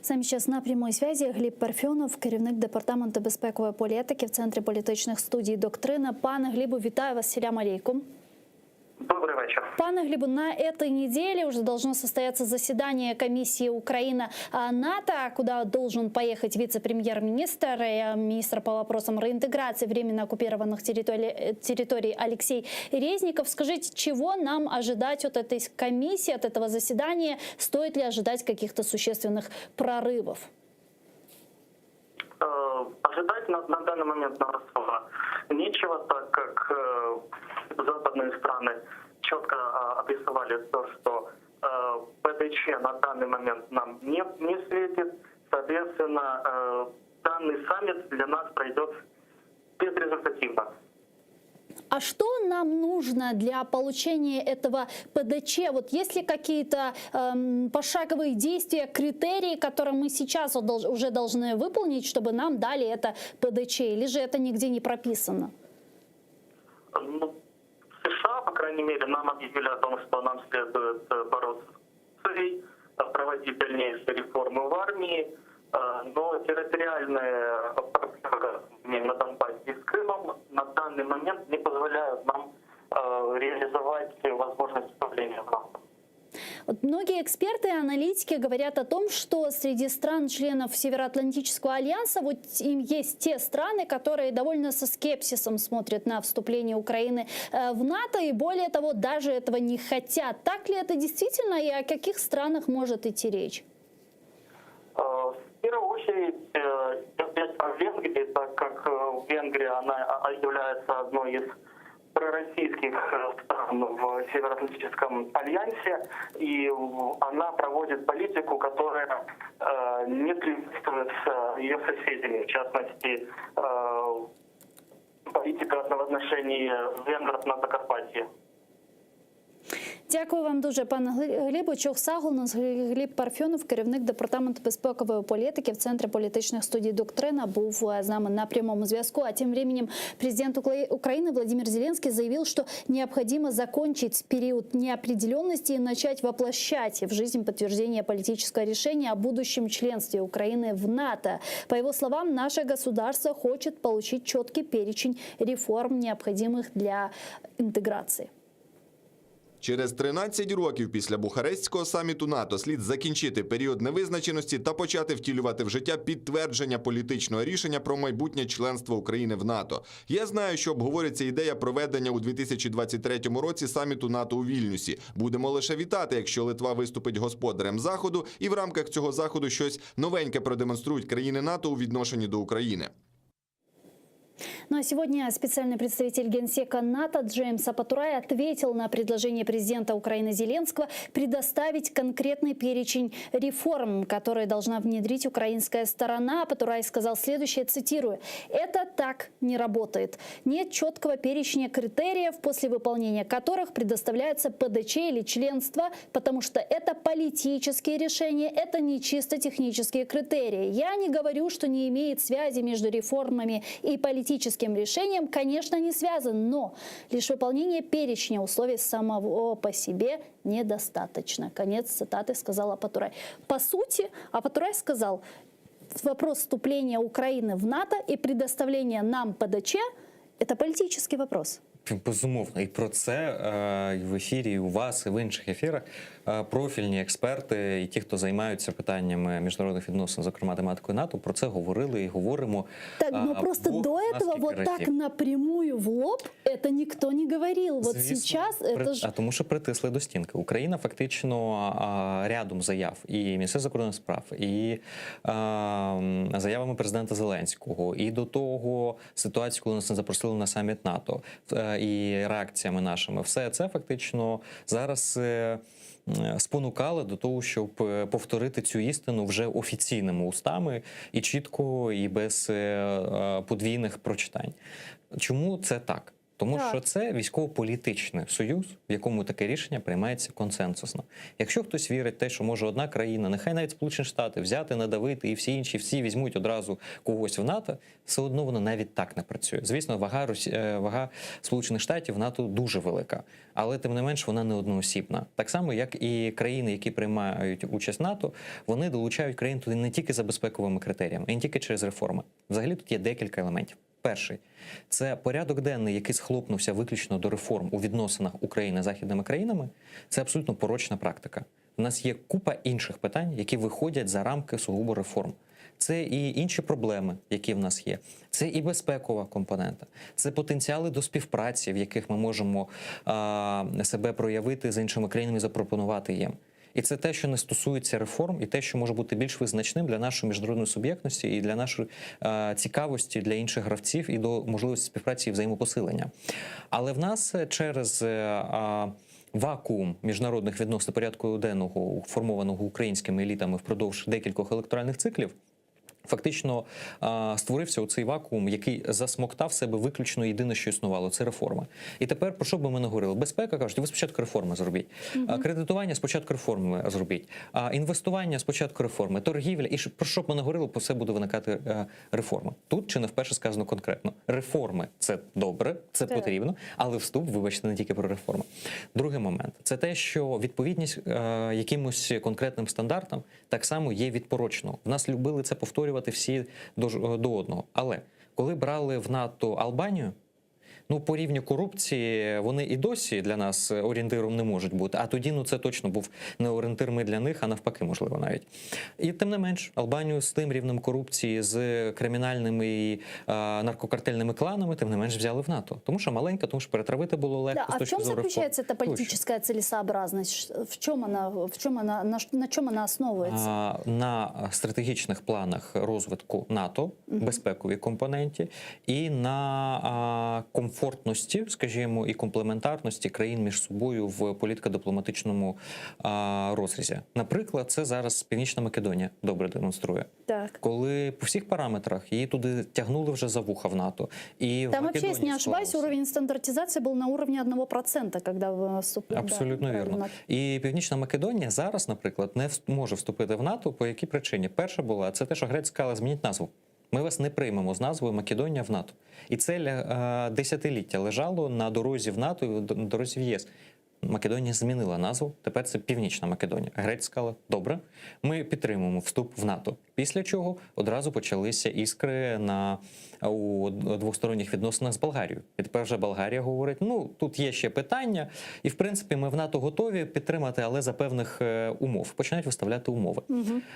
С нами сейчас на прямой связи Гліб Парфьонов, керівник департаменту безпекової політики в Центрі політичних студій Доктрина. Пане Глібу, вітаю вас. Селям алейкум. Добрый вечер. Пане Глібу, на этой неделе уже должно состояться заседание комиссии Украина-НАТО, куда должен поехать вице-премьер-министр, э, министр по вопросам реинтеграции временно оккупированных территорий, э, территорий Алексей Резников. Скажите, чего нам ожидать от этой комиссии, от этого заседания? Стоит ли ожидать каких-то существенных прорывов? Э, Ожидать на, на данный момент нам особо нечего, так как э, западные страны четко э, обрисовали то, что э, ПДЧ на данный момент нам не, не светит. Соответственно, э, данный саммит для нас пройдет безрезультативно. А что нам нужно для получения этого ПДЧ? Вот есть ли какие-то эм, пошаговые действия, критерии, которые мы сейчас вот долж- уже должны выполнить, чтобы нам дали это ПДЧ? Или же это нигде не прописано? Ну, США, по крайней мере, нам объявили о том, что нам следует э, бороться с коррупцией, э, проводить дальнейшие реформы в армии, э, но территориальные проблемы имеем на Донбассе и с Крымом на данный момент не позволяют нам э, реализовать возможность вступления в НАТО. Вот многие эксперты и аналитики говорят о том, что среди стран-членов Североатлантического альянса вот им есть те страны, которые довольно со скепсисом смотрят на вступление Украины э, в НАТО и более того, даже этого не хотят. Так ли это действительно и о каких странах может идти речь? Э, В первую очередь, э, идет речь о Венгрии, так как э, Венгрия она а, является одной из пророссийских э, стран в Североатлантическом альянсе, и в- она проводит политику, которая э, не приветствуется ее соседями, в частности, э, политика в отношении венгров на Закарпатье. Дякую вам дуже, пане Глібу. Çoq sağ oluñız. Гліб Парфьонов, керівник департаменту безпекової політики в Центрі політичних студій «Доктрина», був з нами на прямому зв'язку. А тем временем президент Украины Владимир Зеленский заявил, что необходимо закончить период неопределенности и начать воплощать в жизнь подтверждение политического решения о будущем членстве Украины в НАТО. По его словам, наше государство хочет получить четкий перечень реформ, необходимых для интеграции. Через 13 років після Бухарестського саміту НАТО слід закінчити період невизначеності та почати втілювати в життя підтвердження політичного рішення про майбутнє членство України в НАТО. Я знаю, що обговорюється ідея проведення у 2023 році саміту НАТО у Вільнюсі. Будемо лише вітати, якщо Литва виступить господарем заходу, і в рамках цього заходу щось новеньке продемонструють країни НАТО у відношенні до України. Ну а сегодня специальный представитель генсека НАТО Джеймс Аппатурай ответил на предложение президента Украины Зеленского предоставить конкретный перечень реформ, которые должна внедрить украинская сторона. Аппатурай сказал следующее, цитирую, «Это так не работает. Нет четкого перечня критериев, после выполнения которых предоставляется ПДЧ или членство, потому что это политические решения, это не чисто технические критерии. Я не говорю, что не имеет связи между реформами и политическим решением, конечно, не связан, но лишь выполнение перечня условий самого по себе недостаточно. Конец цитаты сказал Аппатурай. По сути, Аппатурай сказал, вопрос вступления Украины в НАТО и предоставления нам ПДЧ – это политический вопрос. Безумовно, і про це е, і в ефірі, і у вас, і в інших ефірах е, профільні експерти і ті, хто займаються питаннями міжнародних відносин, зокрема тематикою НАТО, про це говорили і говоримо. Так, но е, просто Бог до зна этого скільки вот так разів. напрямую в лоб это никто не говорил. Вот Звісно. сейчас При- это же... А тому, що притисли до стінки. Україна фактично а, рядом заяв і Міністерство закордонних справ, і а, м, заявами президента Зеленського, і до того ситуацію, коли нас не запросили на саміт НАТО, е, і реакціями нашими. Все це фактично зараз. е, м, Спонукало до того, щоб е, повторити цю істину вже офіційними устами і чітко, і без е, е, подвійних прочитань. Чому це так? Тому Так. що це військово-політичний союз, в якому таке рішення приймається консенсусно. Якщо хтось вірить в те, що може одна країна, нехай навіть Сполучені Штати, взяти, надавити, і всі інші всі візьмуть одразу когось в НАТО, все одно воно навіть так не працює. Звісно, вага Росі... е, вага Сполучених Штатів в НАТО дуже велика, але тим не менш вона не одноосібна. Так само, як і країни, які приймають участь в НАТО, вони долучають країн туди не тільки за безпековими критеріями, і не тільки через реформи. Взагалі тут є декілька елементів. Перший це порядок денний, який схлопнувся виключно до реформ у відносинах України з західними країнами. Це абсолютно порочна практика. У нас є купа інших питань, які виходять за рамки сугубо реформ. Це і інші проблеми, які в нас є. Це і безпекова компонента, це потенціали до співпраці, в яких ми можемо а, себе проявити з іншими країнами, і запропонувати їм. І це те, що не стосується реформ, і те, що може бути більш визначним для нашої міжнародної суб'єктності і для нашої е, цікавості для інших гравців і до можливості співпраці і взаємопосилення. Але в нас е, через е, а, вакуум міжнародних відносин порядку денного, формованого українськими елітами впродовж декількох електоральних циклів. Фактично а, створився оцей вакуум, який засмоктав в себе виключно єдине, що існувало, це реформи. І тепер про що би ми не говорили? Безпека кажуть, ви спочатку реформи зробіть, А, кредитування спочатку реформи зробіть, а інвестування спочатку реформи, торгівля. І що- про що б ми не говорили, по все буде виникати е, реформа. Тут чи не вперше сказано конкретно: реформи це добре, це Так. потрібно, але вступ, вибачте, не тільки про реформи. Другий момент це те, що відповідність е, якимось конкретним стандартам так само є відпорочно. В нас любили це повторювати всі до, ж- до одного. Але коли брали в НАТО Албанію. Ну, по рівню корупції вони і досі для нас орієнтиром не можуть бути. А тоді ну це точно був не орієнтир ми для них, а навпаки, можливо, навіть. І тим не менш, Албанію з тим рівнем корупції, з кримінальними і е, наркокартельними кланами, тим не менш взяли в НАТО. Тому що маленька, тому що перетравити було легко Да, з а в точки чем зору реформ. заключается эта Тощо. политическая целесообразность? В чем она, в чем она, на, ш- на чем она основывается? А, на стратегічних планах розвитку НАТО, безпековій компоненті, і на а, комфорті. комфортності, скажімо, і комплементарності країн між собою в політико-дипломатичному а, розрізі. Наприклад, це зараз Північна Македонія добре демонструє. Так. Коли по всіх параметрах її туди тягнули вже за вуха в НАТО, і в Там вообще, если Македонії не ошибаюсь, склалося. уровень стандартизации был на уровне 1%, когда вы вступили. Абсолютно вірно. І Північна Македонія зараз, наприклад, не вст- може вступити в НАТО. По якій причині? Перша була це те, що Греція сказала, змініть назву. Ми вас не приймемо з назвою Македонія в НАТО. І це е, десятиліття лежало на дорозі в НАТО і на дорозі в ЄС. Македонія змінила назву. Тепер це Північна Македонія. Греція сказала, добре, ми підтримуємо вступ в НАТО. Після чого одразу почалися іскри на у двосторонніх відносинах з Болгарією. І тепер вже Болгарія говорить: ну тут є ще питання, і в принципі ми в НАТО готові підтримати, але за певних е, умов. Починають виставляти умови.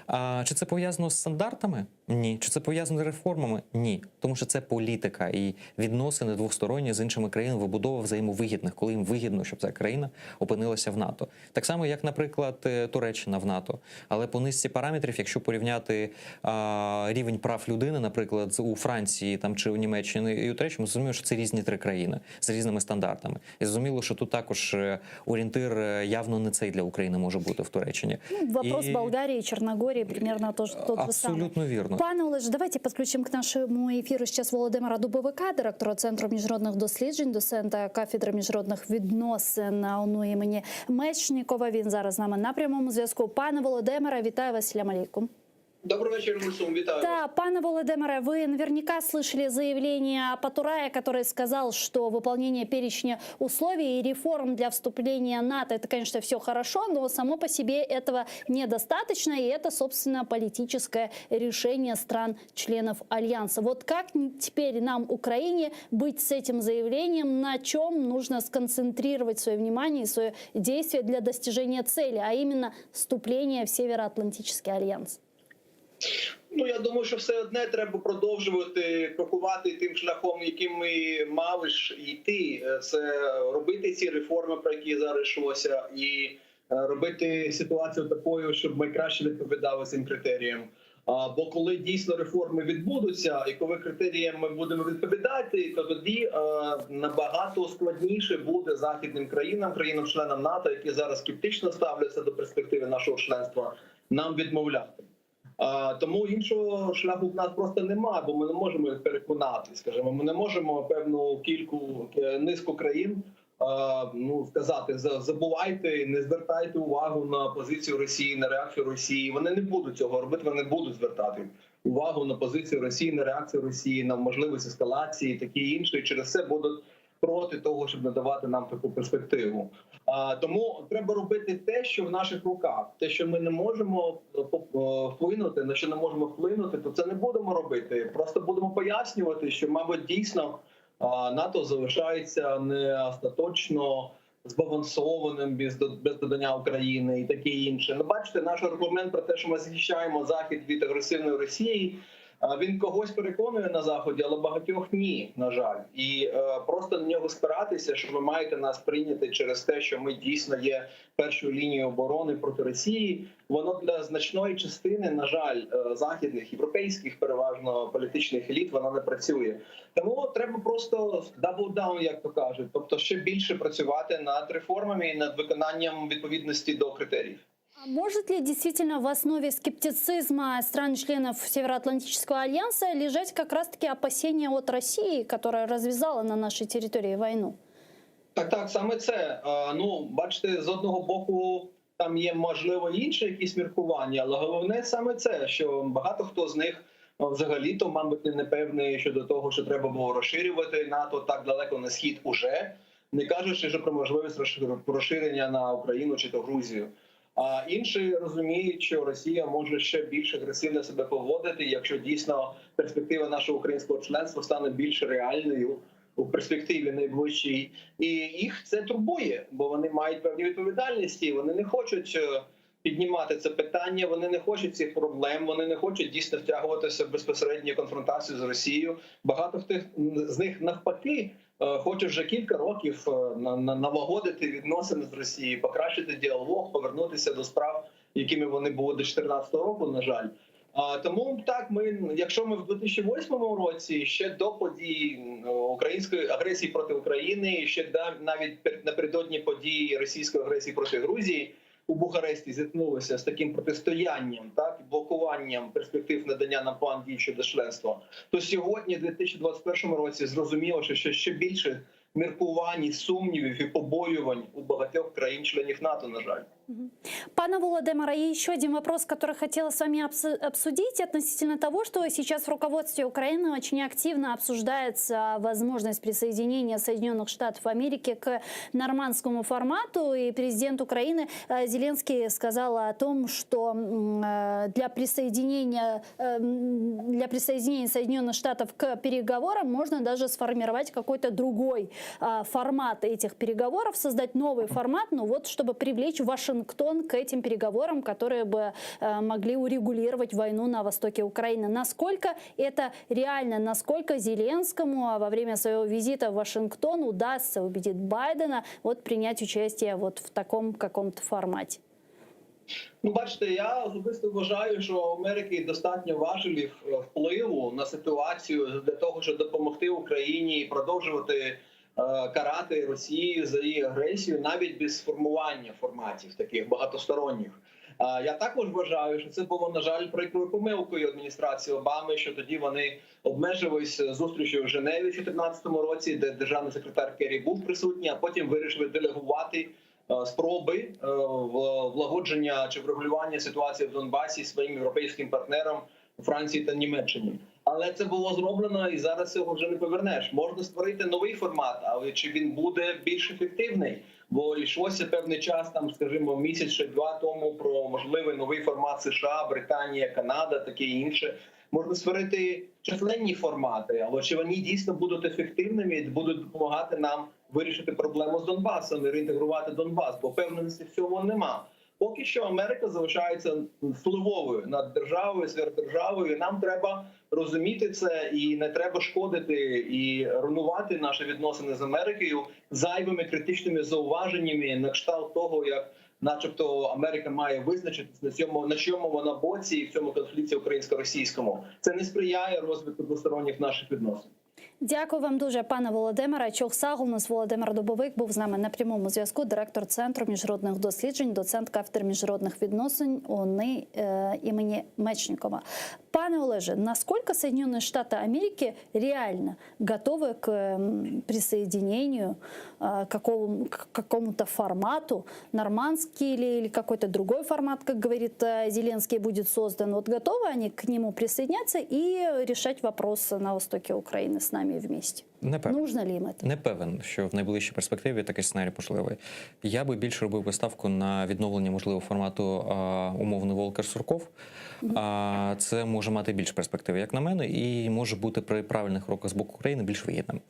А чи це пов'язано з стандартами? Ні. Чи це пов'язано з реформами? Ні. Тому що це політика і відносини двосторонні з іншими країнами, вибудова взаємовигідних, коли їм вигідно, щоб ця країна опинилася в НАТО. Так само, як, наприклад, е, Туреччина в НАТО. Але по низці параметрів, якщо порівняти а, рівень прав людини, наприклад, з- у Франції там чи у Німеччині і у Туреччині, ми зрозуміємо, що це різні три країни з різними стандартами. І зрозуміло, що тут також е, орієнтир е, явно не цей для України може бути в Туреччині. Ну, вопрос І- Болгарии и Черногории примерно тоже тот же самый. Абсолютно вірно. Пане Олеже, давайте підключимо к нашому ефіру зараз Володимира Дубовика, директора Центру міжнародних досліджень, доцента кафедри міжнародних відносин ОНУ імені Мечнікова. Він зараз з нами на прямому зв'язку. Пане Володимире, вітаю вас, Салям алейкум. Добрый вечер, Гульсум, вітаю. Да, пане Володимире, вы наверняка слышали заявление Аппатурая, который сказал, что выполнение перечня условий и реформ для вступления НАТО, это, конечно, все хорошо, но само по себе этого недостаточно, и это, собственно, политическое решение стран-членов Альянса. Вот как теперь нам, Украине, быть с этим заявлением, на чем нужно сконцентрировать свое внимание и свое действие для достижения цели, а именно вступления в Североатлантический альянс? Ну я думаю, що все одне треба продовжувати крокувати тим шляхом, яким ми мали ж йти. Це робити ці реформи, про які зараз йшлося, і е, робити ситуацію такою, щоб ми краще відповідали цим критеріям. А, Бо коли дійсно реформи відбудуться, і коли критеріям ми будемо відповідати, то тоді е, набагато складніше буде західним країнам, країнам-членам НАТО, які зараз скептично ставляться до перспективи нашого членства, нам відмовляти. А, Тому іншого шляху в нас просто немає, бо ми не можемо їх переконати. Скажімо, ми не можемо певну кільку е, низку країн а, ну сказати «За- забувайте, не звертайте увагу на позицію Росії, на реакцію Росії. Вони не будуть цього робити. Вони не будуть звертати увагу на позицію Росії, на реакцію Росії, на можливість ескалації, таке інше. І через це будуть проти того, щоб надавати нам таку перспективу. А, тому треба робити те, що в наших руках, те, що ми не можемо е, по- е, вплинути, на що не можемо вплинути, то це не будемо робити. Просто будемо пояснювати, що, мабуть, дійсно а, НАТО залишається не остаточно збалансованим без до- без додання України і таке інше. Ну, бачите, наш аргумент про те, що ми захищаємо Захід від агресивної Росії. а, Він когось переконує на заході, але багатьох ні, на жаль, і е, просто на нього спиратися, що ви маєте нас прийняти через те, що ми дійсно є першою лінією оборони проти Росії. Воно для значної частини, на жаль, е, західних європейських, переважно політичних еліт, воно не працює. Тому треба просто double down, як то кажуть, тобто ще більше працювати над реформами і над виконанням відповідності до критеріїв. А может ли действительно в основе скептицизма стран-членов Североатлантического альянса лежать как раз-таки опасения от России, которая развязала на нашей территории войну? Так, так, саме це. Е, Ну, бачите, з одного боку, там є можливо інші якісь міркування, але головне саме це, що багато хто з них е, взагалі-то, мабуть, не певний щодо того, що треба було розширювати НАТО так далеко на схід уже, не кажучи вже про можливість розшир- розширення на Україну чи то Грузію. А інші розуміють, що Росія може ще більш агресивно себе поводити, якщо дійсно перспектива нашого українського членства стане більш реальною у перспективі найближчій, і їх це турбує, бо вони мають певні відповідальності. Вони не хочуть е, піднімати це питання. Вони не хочуть цих проблем. Вони не хочуть дійсно втягуватися в безпосередню конфронтацію з Росією. Багато хто з них навпаки е, хоче вже кілька років е, на- на- налагодити відносини з Росією, покращити діалог, повернутися до справ, якими вони були до 2014 року. На жаль. А, Тому так, ми, якщо ми в 2008 році ще до подій української агресії проти України, ще навіть напередодні події російської агресії проти Грузії у Бухаресті зіткнулися з таким протистоянням, так і блокуванням перспектив надання нам план дій щодо членства, то сьогодні, в 2021 році, зрозуміло, що ще, ще більше міркувань, і сумнівів і побоювань у багатьох країн-членів НАТО, на жаль. Пане Володимире, и еще один вопрос, который хотела с вами обсудить относительно того, что сейчас в руководстве Украины очень активно обсуждается возможность присоединения Соединенных Штатов Америки к нормандскому формату. И президент Украины э, Зеленский сказал о том, что э, для присоединения, э, для присоединения Соединенных Штатов к переговорам можно даже сформировать какой-то другой формат этих переговоров, создать новый формат, ну вот, чтобы привлечь Вашингтон к этим переговорам, которые бы э, могли урегулировать войну на востоке Украины. Насколько это реально, насколько Зеленскому а, во время своего визита в Вашингтон удастся убедить Байдена вот принять участие вот в таком каком-то формате? Ну, бачите, я особисто вважаю, що у Америки достатньо важелів е, впливу на ситуацію для того, щоб допомогти Україні і продовжувати е, карати Росію за її агресію, навіть без формування форматів таких багатосторонніх. Е, Я також вважаю, що це було на жаль прикрою помилкою адміністрації Обами, що тоді вони обмежились зустрічю в Женеві в 2014 році, де державний секретар Керрі був присутній, а потім вирішили делегувати е, спроби е, влагодження чи врегулювання ситуації в Донбасі своїм європейським партнерам у Франції та Німеччині. Але це було зроблено, і зараз цього вже не повернеш. Можна створити новий формат, але чи він буде більш ефективний? Бо йшлося певний час, там, скажімо, місяць чи два тому про можливий новий формат США, Британія, Канада, таке інше. Можна створити численні формати, але чи вони дійсно будуть ефективними і будуть допомагати нам вирішити проблему з Донбасом і реінтегрувати Донбас? Бо впевненості в цьому нема. Поки що Америка залишається впливовою над державою, сверхдержавою. Нам треба розуміти це і не треба шкодити і руйнувати наші відносини з Америкою зайвими критичними зауваженнями на кшталт того, як, начебто, Америка має визначитись на цьому, на чому вона боці і в цьому конфлікті українсько-російському. Це не сприяє розвитку двосторонніх наших відносин. Дякую вам дуже, пане Володимире. Çoq sağ oluñız Володимир Дубовик був з нами на прямому зв'язку. Директор Центру міжнародних досліджень, доцент кафедри міжнародних відносин ОНИ э, імені Мечникова. Пане Олеже, насколько Соединенные Штаты Америки реально готовы к м, присоединению э, какому, к какому-то формату, нормандский или, или какой-то другой формат, как говорит э, Зеленский, будет создан? Вот готовы они к нему присоединяться и решать вопрос на востоке Украины с нами вместе? Не певен. Нужно ли им это? Не певен, що в найближчій перспективі такий сценарій можливий. Я би більше робив би ставку на відновлення можливо формату а, умовний Волкер Сурков. А, це може мати більш перспективи, як на мене, і може бути при правильних кроках з боку України більш вигідним.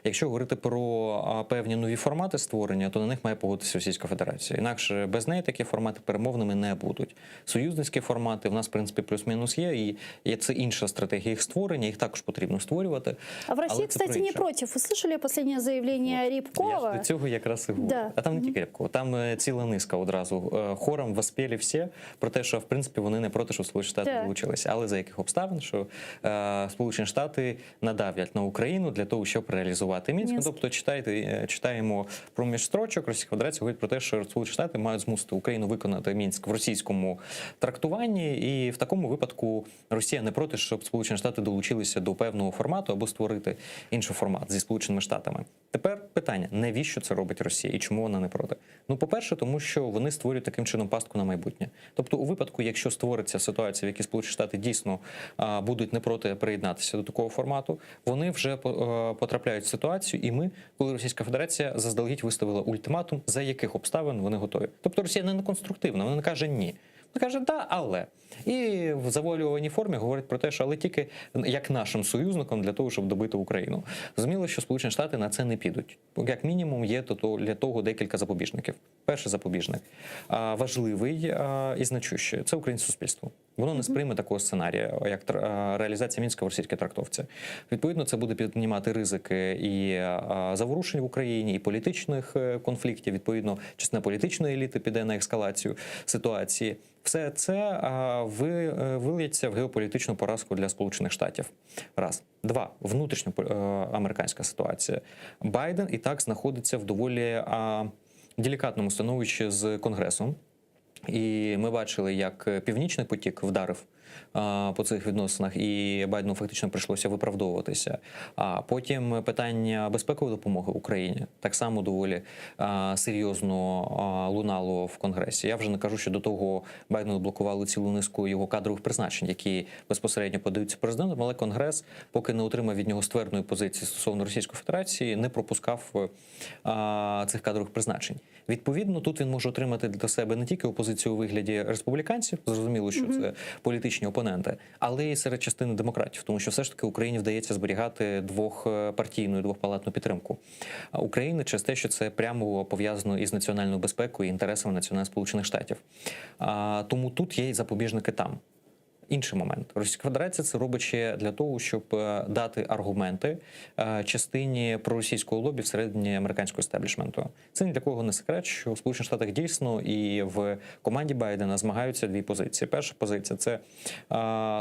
Якщо говорити про а, певні нові формати створення, то на них має погодитися Російська Федерація. Інакше без неї такі формати перемовними не будуть. Союзницькі формати в нас, в принципі, плюс-мінус є, і, і це інша стратегія їх створення, їх також потрібно створювати. А в России, Але це про кстати, не інше. против. Вы слышали последнее заявление Рябкова? Я ж до цього якраз і говорю. Да. А там не тільки Рябкова, там е, ціла низка одразу. Е, Хором воспели всі про те, що в принципі вони не проти, щоб Сполучені Штати Так. долучилися. Але за яких обставин, що е, Сполучені Штати надавлять на Україну для того, щоб реалізувати Мінськ. Ну, Мінськ. тобто читайте, е, читаємо проміж строчок, Російська Федерація говорить про те, що Сполучені Штати мають змусити Україну виконати Мінськ в російському трактуванні, і в такому випадку Росія не проти, щоб Сполучені Штати долучилися до певного формату або створити інший формат зі Сполученими Штатами. Тепер питання: навіщо це робить Росія і чому вона не проти? Ну, по-перше, тому що вони створюють таким чином пастку на майбутнє. Тобто, у випадку, якщо створиться ситуація, в якій Сполучені Штати дійсно а, будуть не проти приєднатися до такого формату, вони вже по- е, потрапляють в ситуацію, і ми, коли Російська Федерація заздалегідь виставила ультиматум, за яких обставин вони готові. Тобто Росія не конструктивна, вона не каже ні. Вона каже, да, але і в завуальованій формі говорить про те, що але тільки як нашим союзником для того, щоб добити Україну. Зрозуміло, що Сполучені Штати на це не підуть. Як мінімум, є то, то для того декілька запобіжників. Перший запобіжник а, важливий а, і значущий це українське суспільство. Воно не сприйме такого сценарія, як тр- е, реалізація Мінська в російській трактовці. Відповідно, це буде піднімати ризики і е, заворушень в Україні, і політичних е, конфліктів. Відповідно, частина політичної еліти піде на ескалацію ситуації. Все це е, ви- е, виліється в геополітичну поразку для Сполучених Штатів. Раз. Два. Внутрішньоамериканська ситуація. Байден і так знаходиться в доволі е, делікатному становищі з Конгресом. І ми бачили, як Північний потік вдарив а, по цих відносинах, і Байдену фактично прийшлося виправдовуватися. А потім питання безпекової допомоги Україні так само доволі а, серйозно а, лунало в Конгресі. Я вже не кажу, що до того Байдену блокували цілу низку його кадрових призначень, які безпосередньо подаються президентом, але Конгрес, поки не отримав від нього ствердної позиції стосовно Російської Федерації, не пропускав е, а, цих кадрових призначень. Відповідно, тут він може отримати для себе не тільки опозицію у вигляді республіканців, зрозуміло, що це політичні опоненти, але й серед частини демократів, тому що все ж таки Україні вдається зберігати двохпартійну і двохпалатну підтримку А України через те, що це прямо пов'язано із національною безпекою і інтересами національних Сполучених Штатів. А, тому тут є й запобіжники там. Інший момент. Російська Федерація це робить ще для того, щоб е, дати аргументи е, частині проросійського лобі всередині американського естеблішменту. Це ні для кого не секрет, що в Сполучених Штатах дійсно і в команді Байдена змагаються дві позиції. Перша позиція це, е,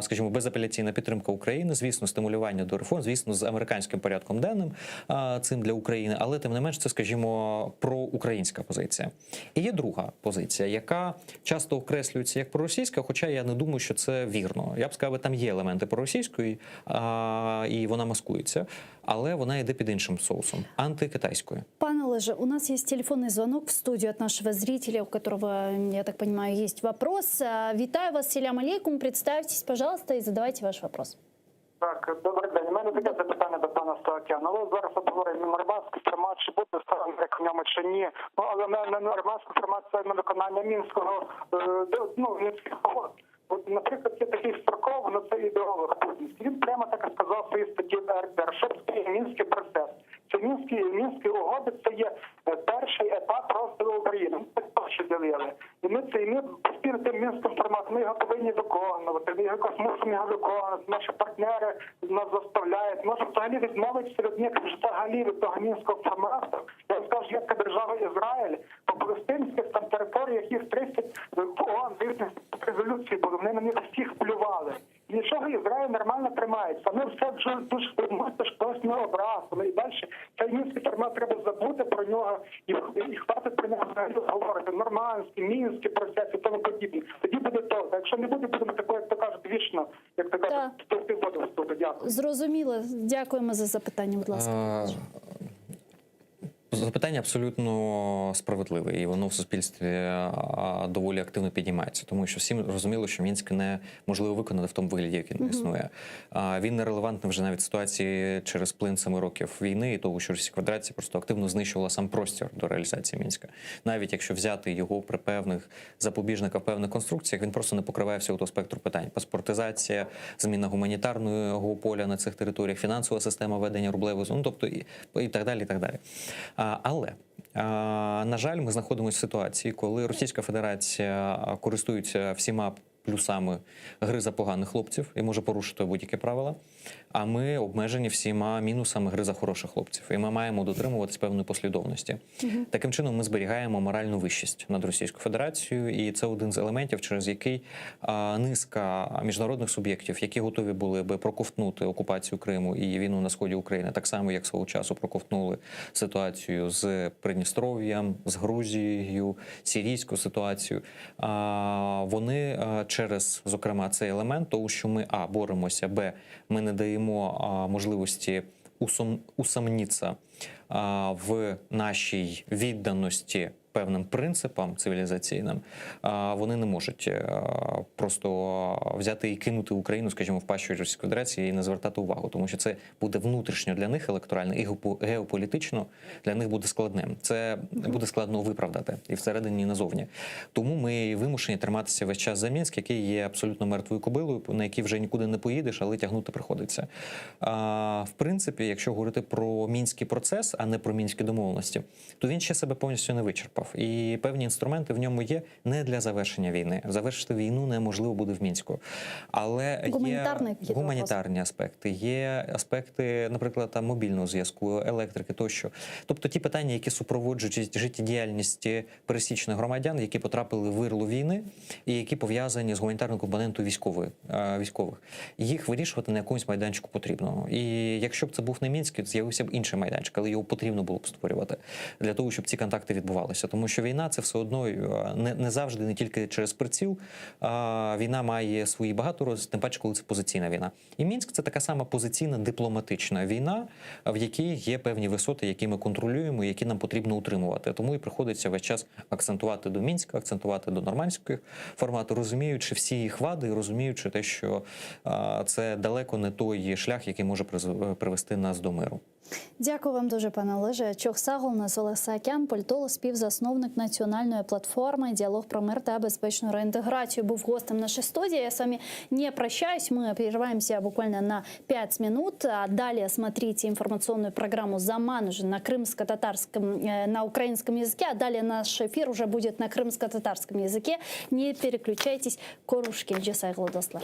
скажімо, безапеляційна підтримка України, звісно, стимулювання до реформ, звісно, з американським порядком денним е, цим для України, але тим не менш, це, скажімо, проукраїнська позиція. І є друга позиція, яка часто окреслюється як проросійська, хоча я не думаю, що це вірно. Я б сказав, там є елементи проросійської, а, і вона маскується, але вона йде під іншим соусом антикитайською. Пане Олеже, у нас есть телефонный звонок в студию от нашего зрителя, у которого, я так понимаю, есть вопрос. А, Вітаю вас, селям алейкум. Представьтесь, пожалуйста, и задавайте ваш вопрос. Так, добрий день. У мене таке запитання до пана Саакяна. Але зараз обговорюємо нормандський формат, чи буде Америка в ньому чи ні. Ну але не, не нормандський формат це на виконання мінського е, до- ну, мінських угод. От, наприклад, є такий Строков, ну це ідеолог путінський. Він прямо так і сказав в своїй статті в РДР, що таке мінський процес. Це мінські мінські угоди, це є е, перший етап розвитку України. Ми так точно ділили. І ми це і ми постійно тим мінським форматом, ми його повинні виконувати. Ми його якось мусимо його виконувати. Наші партнери нас заставляють. Може взагалі відмовитися від них взагалі від того мінського формату. Я вам скажу, є така держава Ізраїль по палестинських там територіях їх 30 в ООН визнали резолюції були. Вони на них всіх плювали. І нічого Ізраїль нормально тримається. Ми все вже дуже думаєте, що когось ми образили. І далі цей мінський формат треба забути про нього і, і хватить про нього взагалі говорити. Нормандський, мінський процес і тому подібне. Тоді буде то. А якщо не буде, будемо такою, як то кажуть, вічно, як то кажуть, товкти воду в ступі. Дякую. Зрозуміло. Дякуємо за запитання, будь ласка. Е, Запитання абсолютно справедливе, і воно в суспільстві а, доволі активно піднімається, тому що всім розуміло, що Мінськ неможливо виконати в тому вигляді, як він Мгм. існує. А, Він нерелевантний вже навіть в ситуації через плин семи років війни і того, що Російська Федерація просто активно знищувала сам простір до реалізації Мінська. Навіть якщо взяти його при певних запобіжниках, певних конструкціях, він просто не покриває всього того спектру питань: паспортизація, зміна гуманітарного поля на цих територіях, фінансова система ведення рублевої зони, ну, тобто і, і так далі. І так далі. А, але а, на жаль, ми знаходимося в ситуації, коли Російська Федерація а, користується всіма плюсами гри за поганих хлопців і може порушити будь-які правила. А ми обмежені всіма мінусами гри за хороших хлопців, і ми маємо дотримуватись певної послідовності. Мгм. Таким чином, ми зберігаємо моральну вищість над Російською Федерацією, і це один з елементів, через який а, низка міжнародних суб'єктів, які готові були би проковтнути окупацію Криму і війну на сході України, так само як свого часу проковтнули ситуацію з Придністров'ям, з Грузією, сирійську ситуацію. А, вони а, через, зокрема, цей елемент, того, що ми а боремося, б ми не даємо а, можливості усом, усомніться а, в нашій відданості певним принципам цивілізаційним, а, вони не можуть е, просто взяти і кинути Україну, скажімо, в пащу Російської Федерації і не звертати увагу, тому що це буде внутрішньо для них електорально і геопо- геополітично для них буде складним. Це буде складно виправдати і всередині, і назовні. Тому ми вимушені триматися весь час за Мінськ, який є абсолютно мертвою кобилою, на якій вже нікуди не поїдеш, але тягнути приходиться. А, в принципі, якщо говорити про мінський процес, а не про мінські домовленості, то він ще себе повністю не вичерпав. пройшов. І певні інструменти в ньому є не для завершення війни. Завершити війну неможливо буде в Мінську. Але є Гуманітарні якісь гуманітарні аспекти, є аспекти, наприклад, там, мобільного зв'язку, електрики тощо. Тобто ті питання, які супроводжують життєдіяльність пересічних громадян, які потрапили в вирло війни і які пов'язані з гуманітарною компонентою військової, е, військових. Їх вирішувати на якомусь майданчику потрібно. І якщо б це був не Мінськ, з'явився б інший майданчик, але його потрібно було б створювати для того, щоб ці контакти відбувалися. Тому що війна це все одно е, не, не завжди не тільки через приціл. А війна має свої багато роз, тим паче, коли це позиційна війна. І Мінськ це така сама позиційна дипломатична війна, в якій є певні висоти, які ми контролюємо, які нам потрібно утримувати. Тому і приходиться весь час акцентувати до Мінська, акцентувати до нормандських формату, розуміючи всі їх вади, і розуміючи те, що а, це далеко не той шлях, який може приз- привести нас до миру. Дякую вам дуже, пане Олеже. Çoq sağ oluñız Олег Саакян, політолог, співзасновник національної платформи Діалог про мир та безпечну реінтеграцію. Був гостем нашей студии. Я с вами не прощаюсь. Мы прерываемся буквально на 5 минут. А далее смотрите информационную программу «Заман» уже на крымско-татарском, э, на украинском языке. А далее наш эфир уже будет на крымско-татарском языке. Не переключайтесь. Körüşkence sayğılı dostlar.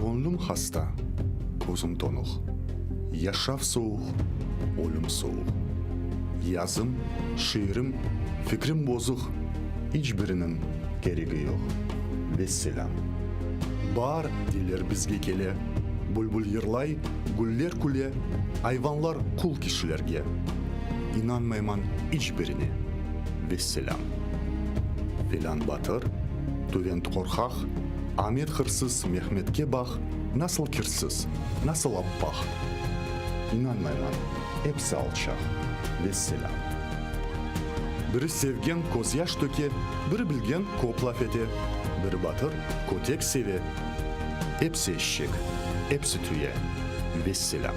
Göñlüm hasta, közüm tonuq, Yaşav sovuq, ölüm sovuq. Yazım, şiirim, fikrim bozuq, İç biriniñ keregi yoq. Vesselâm. Baar, deyler, bizge kele, Bülbül yırlay, güller küle, Ayvanlar qul kişilerge. İnanmayman iç birine. Vesselâm. Felân batır, tüvent qorqaq, Amet hırsız, Mehmetke baq, Nasıl kirsiz, nasıl appaq. İnanmayman, epsi alçaq. Vesselâm. Biri sevgen közyaş töke, Biri bilgen köp laf ete, Biri batır, kötek seve, Epsi eşek, epsi tüye. Vesselâm.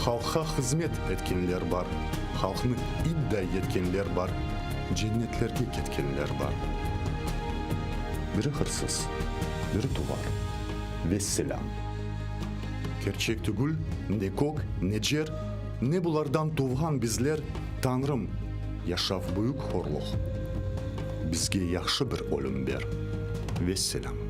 Halqqa hızmet etkenler bar, Halqnı idday etkenler bar, Cennetlerge ketkenler bar. Biri hırsız, biri tuvar. Vesselâm. Kerçek tügül, ne kök, ne cer, Ne bulardan tuvğan bizler, Tañrım, yaşav büyük horluq, Bizge yahşı bir ölüm ber. Vesselâm.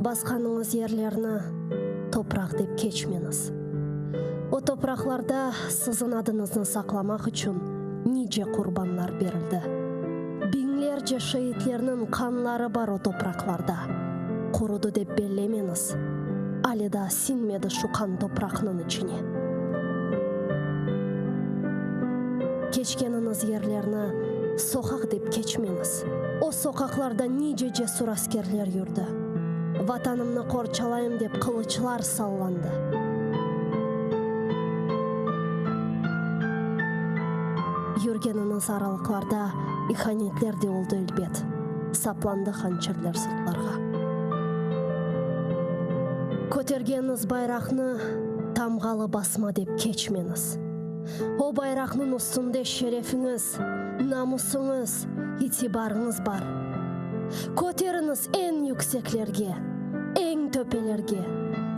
Basqanıñız yerlerni topraq dep keçmeñiz. O topraqlarda siziñ adıñıznı saqlamaq içün nice qurbanlar berildi. Biñlerce şeitlerniñ qanları bar o topraqlarda. Qurudı dep bellemeñiz. Ale daa siñmedi şu qan topraqnıñ içine. Keçkeniñiz yerlerni soqaq dep keçmeñiz. O soqaqlarda nice cesur askerler yürdi. Vatanımnı qorçalayım dep qılıçlar sallandı. Yürgeniñiz aralıqlarda ihanetler de oldı elbet, saplandı hançerler sırtlarğa. Kötergeniñiz bayraqnı tamğalı basma dep keçmeñiz. O bayraqnıñ üstünde şerefiñiz, namusıñız, itibarıñız bar. Köteriñiz eñ yükseklerge, eñ töpelerge,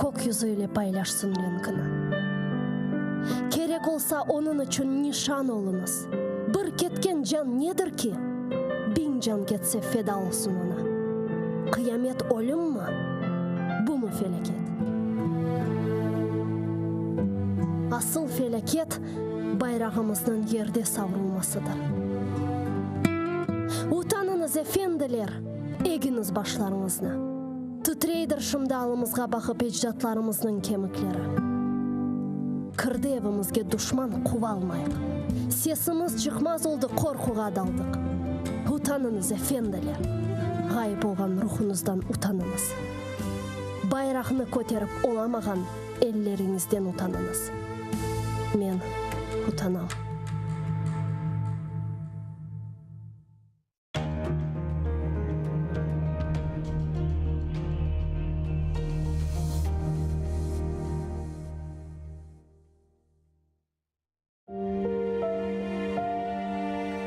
kök yüzü ile paylaşsın renkini. Kerek olsa, onıñ içün nişan oluñız. Bir ketken can nedir ki? Biñ can ketse feda olsun oña. Qıyamet ölümmi? Bumı felâket? Asıl felâket bayrağımıznıñ yerde savrulmasıdır. Utanıñız! Utanıñız, efendiler, egiñiz başlarıñıznı. Titreydir şimdi alımızğa baqıp ecdatlarımıznıñ kemikleri. Kirdi evimizge duşman quvalmayıq. Sesimiz çıqmaz oldı, qorquğa daldıq. Utanıñız, efendiler, ğayıp olğan ruhuñızdan utanıñız. Bayraqnı köterip olamağan elleriñizden utanıñız. Men utanam.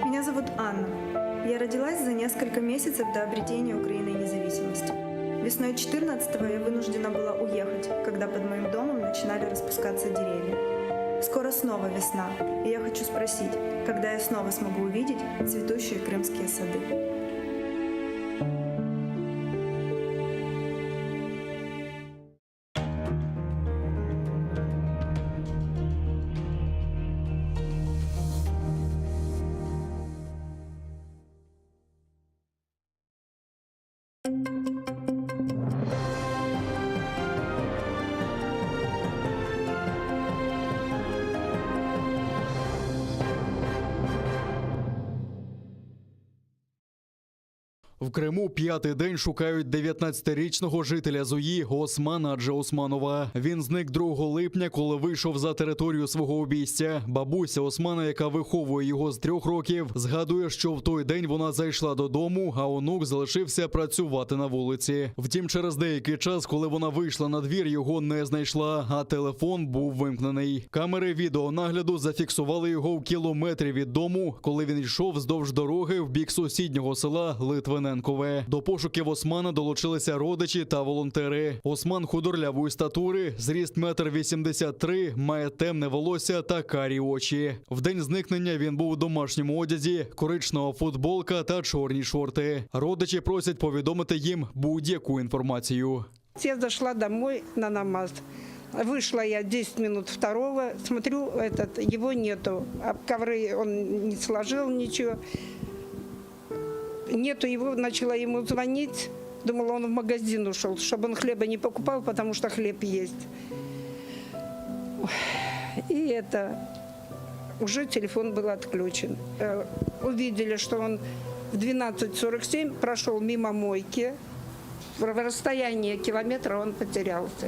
Меня зовут Анна. Я родилась за несколько месяцев до обретения Украиной независимости. Весной 14-го я вынуждена была уехать, когда под моим домом начинали распускаться деревья. Скоро снова весна, и я хочу спросить, когда я снова смогу увидеть цветущие крымские сады. В Криму п'ятий день шукають 19-річного жителя Зуї Османа Аджиосманова. Він зник 2 липня, коли вийшов за територію свого обійстя. Бабуся Османа, яка виховує його з трьох років, згадує, що в той день вона зайшла додому, а онук залишився працювати на вулиці. Втім, через деякий час, коли вона вийшла на двір, його не знайшла, а телефон був вимкнений. Камери відеонагляду зафіксували його в кілометрі від дому, коли він йшов вздовж дороги в бік сусіднього села Литвиненкове. До пошуків Османа долучилися родичі та волонтери. Осман худорлявої статури, зріст метр 83, має темне волосся та карі очі. В день зникнення він був у домашньому одязі, коричнева футболка та чорні шорти. Родичі просять повідомити їм будь-яку інформацію. Я зашла домой на намаз. Вышла я 10 минут второго, смотрю, этот, его нету. А ковры он не сложил ничего. Нету его, начала ему звонить. Думала, он в магазин ушел, чтобы он хлеба не покупал, потому что хлеб есть. Ой, И это, уже телефон был отключен. Э, Увидели, что он в 12.47 прошел мимо мойки. В расстоянии километра он потерялся.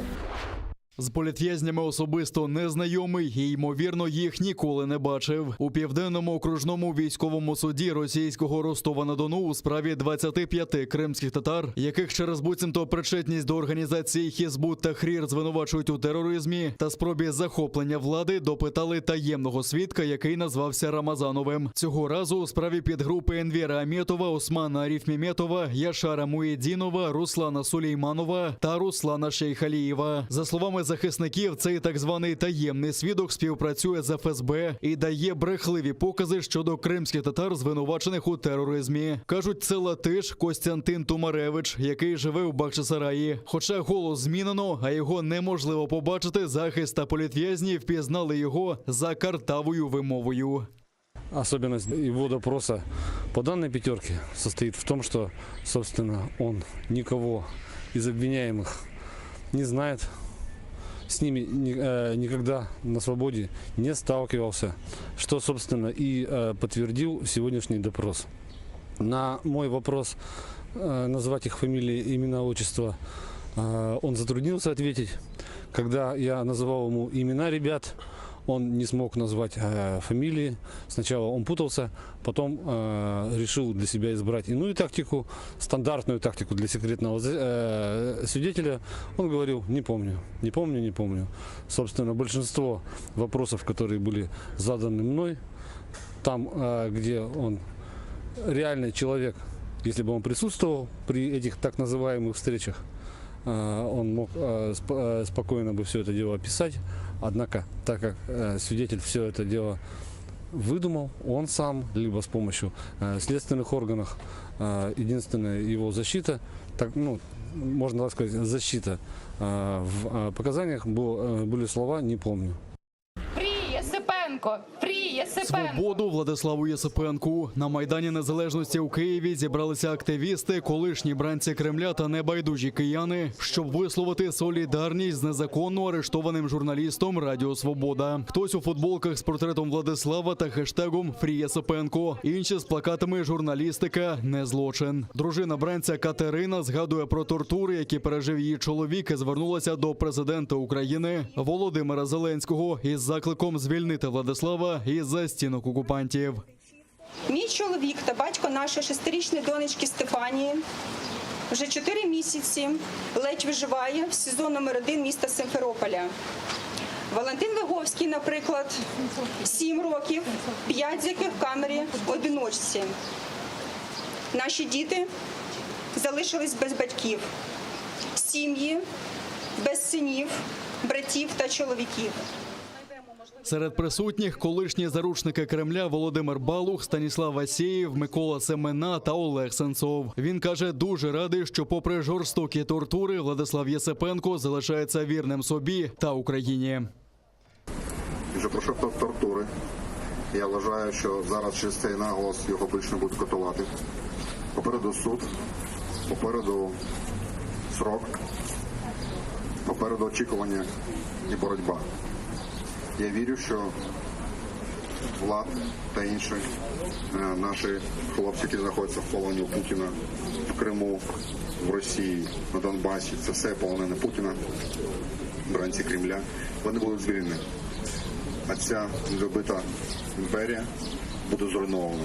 З політв'язнями особисто не знайомий і, ймовірно, їх ніколи не бачив. У південному окружному військовому суді російського Ростова-на-Дону у справі 25 кримських татар, яких через буцімто причетність до організації Хізбут Тахрір звинувачують у тероризмі та спробі захоплення влади, допитали таємного свідка, який назвався Рамазановим. Цього разу у справі підгрупи Енвера Аметова, Османа Арифмеметова, Яшара Муєдінова, Руслана Сулейманова та Руслана Шейхалієва. За словами захисників, цей так званий таємний свідок співпрацює з ФСБ і дає брехливі покази щодо кримських татар, звинувачених у тероризмі. Кажуть, це латиш Костянтин Тумаревич, який живе у Бахчисараї. Хоча голос змінено, а його неможливо побачити, захист та політв'язні впізнали його за картавою вимовою. Особенность его допроса по данной пятерке состоит в том, что, собственно, он никого из обвиняемых не знает, с ними ни- э, никогда на свободе не сталкивался, что, собственно, и э, подтвердил сегодняшний допрос. На мой вопрос э, назвать их фамилии, имена, отчество, э, он затруднился ответить. Когда я называл ему имена ребят, он не смог назвать э, фамилии. Сначала он путался, потом э, решил для себя избрать иную тактику, стандартную тактику для секретного за- э, свидетеля. Он говорил, не помню, не помню, не помню. Собственно, большинство вопросов, которые были заданы мной, там, э, где он реальный человек, если бы он присутствовал при этих так называемых встречах, э, он мог э, сп- э, спокойно бы все это дело описать. Однако, так как э, свидетель все это дело выдумал, он сам, либо с помощью э, следственных органов, э, единственная его защита, так, ну, можно так сказать, защита э, в э, показаниях был, э, были слова «не помню». При СП. Єсипенко! Фрі Єсипенко! Свободу Владиславу Єсипенку на майдані Незалежності у Києві зібралися активісти, колишні бранці Кремля та небайдужі кияни, щоб висловити солідарність з незаконно арештованим журналістом Радіо Свобода. Хтось у футболках з портретом Владислава та хештегом Фрі Єсипенко, інші з плакатами Журналістика не злочин. Дружина бранця Катерина згадує про тортури, які пережив її чоловік, і звернулася до президента України Володимира Зеленського із закликом звільнити Владислава із за стінок окупантів. Мій чоловік та батько нашої шестирічної донечки Стефанії вже чотири місяці ледь виживає в СІЗО номер 1 міста Симферополя. Валентин Виговський, наприклад, сім років, п'ять з яких в камері одиночці. Наші діти залишились без батьків, сім'ї, без синів, братів та чоловіків. Серед присутніх колишні заручники Кремля Володимир Балух, Станіслав Асєєв, Микола Семена та Олег Сенцов. Він каже, дуже радий, що, попри жорстокі тортури, Владислав Єсипенко залишається вірним собі та Україні. Він вже пройшов тор- тортури. Я вважаю, що зараз через цей наголос його більше не будуть катувати. Попереду суд, попереду срок, попереду очікування і боротьба. Я вірю, що Влад та інші е, наші хлопці, які знаходяться в полоні у Путіна, в Криму, в Росії, на Донбасі, це все полонені Путіна, бранці Кремля, вони будуть звільнені. А ця недобита імперія буде зруйнована.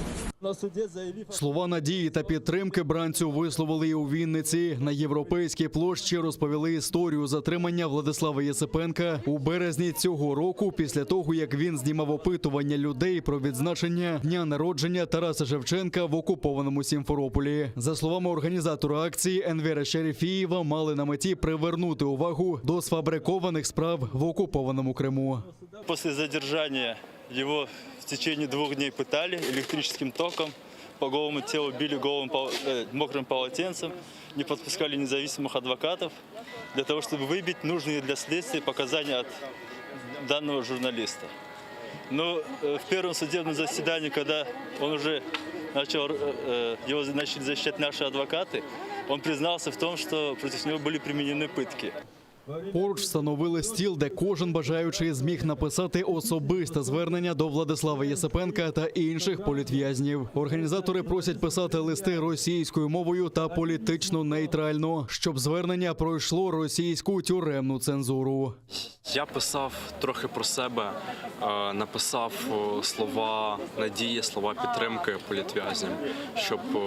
Слова надії та підтримки бранцю висловили і у Вінниці. На європейській площі розповіли історію затримання Владислава Єсипенка у березні цього року, після того як він знімав опитування людей про відзначення дня народження Тараса Шевченка в окупованому Сімферополі. За словами організатора акції Енвера Шеріфієва, мали на меті привернути увагу до сфабрикованих справ в окупованому Криму. После задержания его в течение двух дней пытали электрическим током, по голому телу били голым, пол- э, мокрым полотенцем, не подпускали независимых адвокатов для того, чтобы выбить нужные для следствия показания от данного журналиста. Но э, в первом судебном заседании, когда он уже начал, э, э, его начали защищать наши адвокаты, он признался в том, что против него были применены пытки. Поруч встановили стіл, де кожен бажаючий зміг написати особисте звернення до Владислава Єсипенка та інших політв'язнів. Організатори просять писати листи російською мовою та політично нейтрально, щоб звернення пройшло російську тюремну цензуру. Я писав трохи про себе, е, написав е, слова надії, слова підтримки політв'язням, щоб е,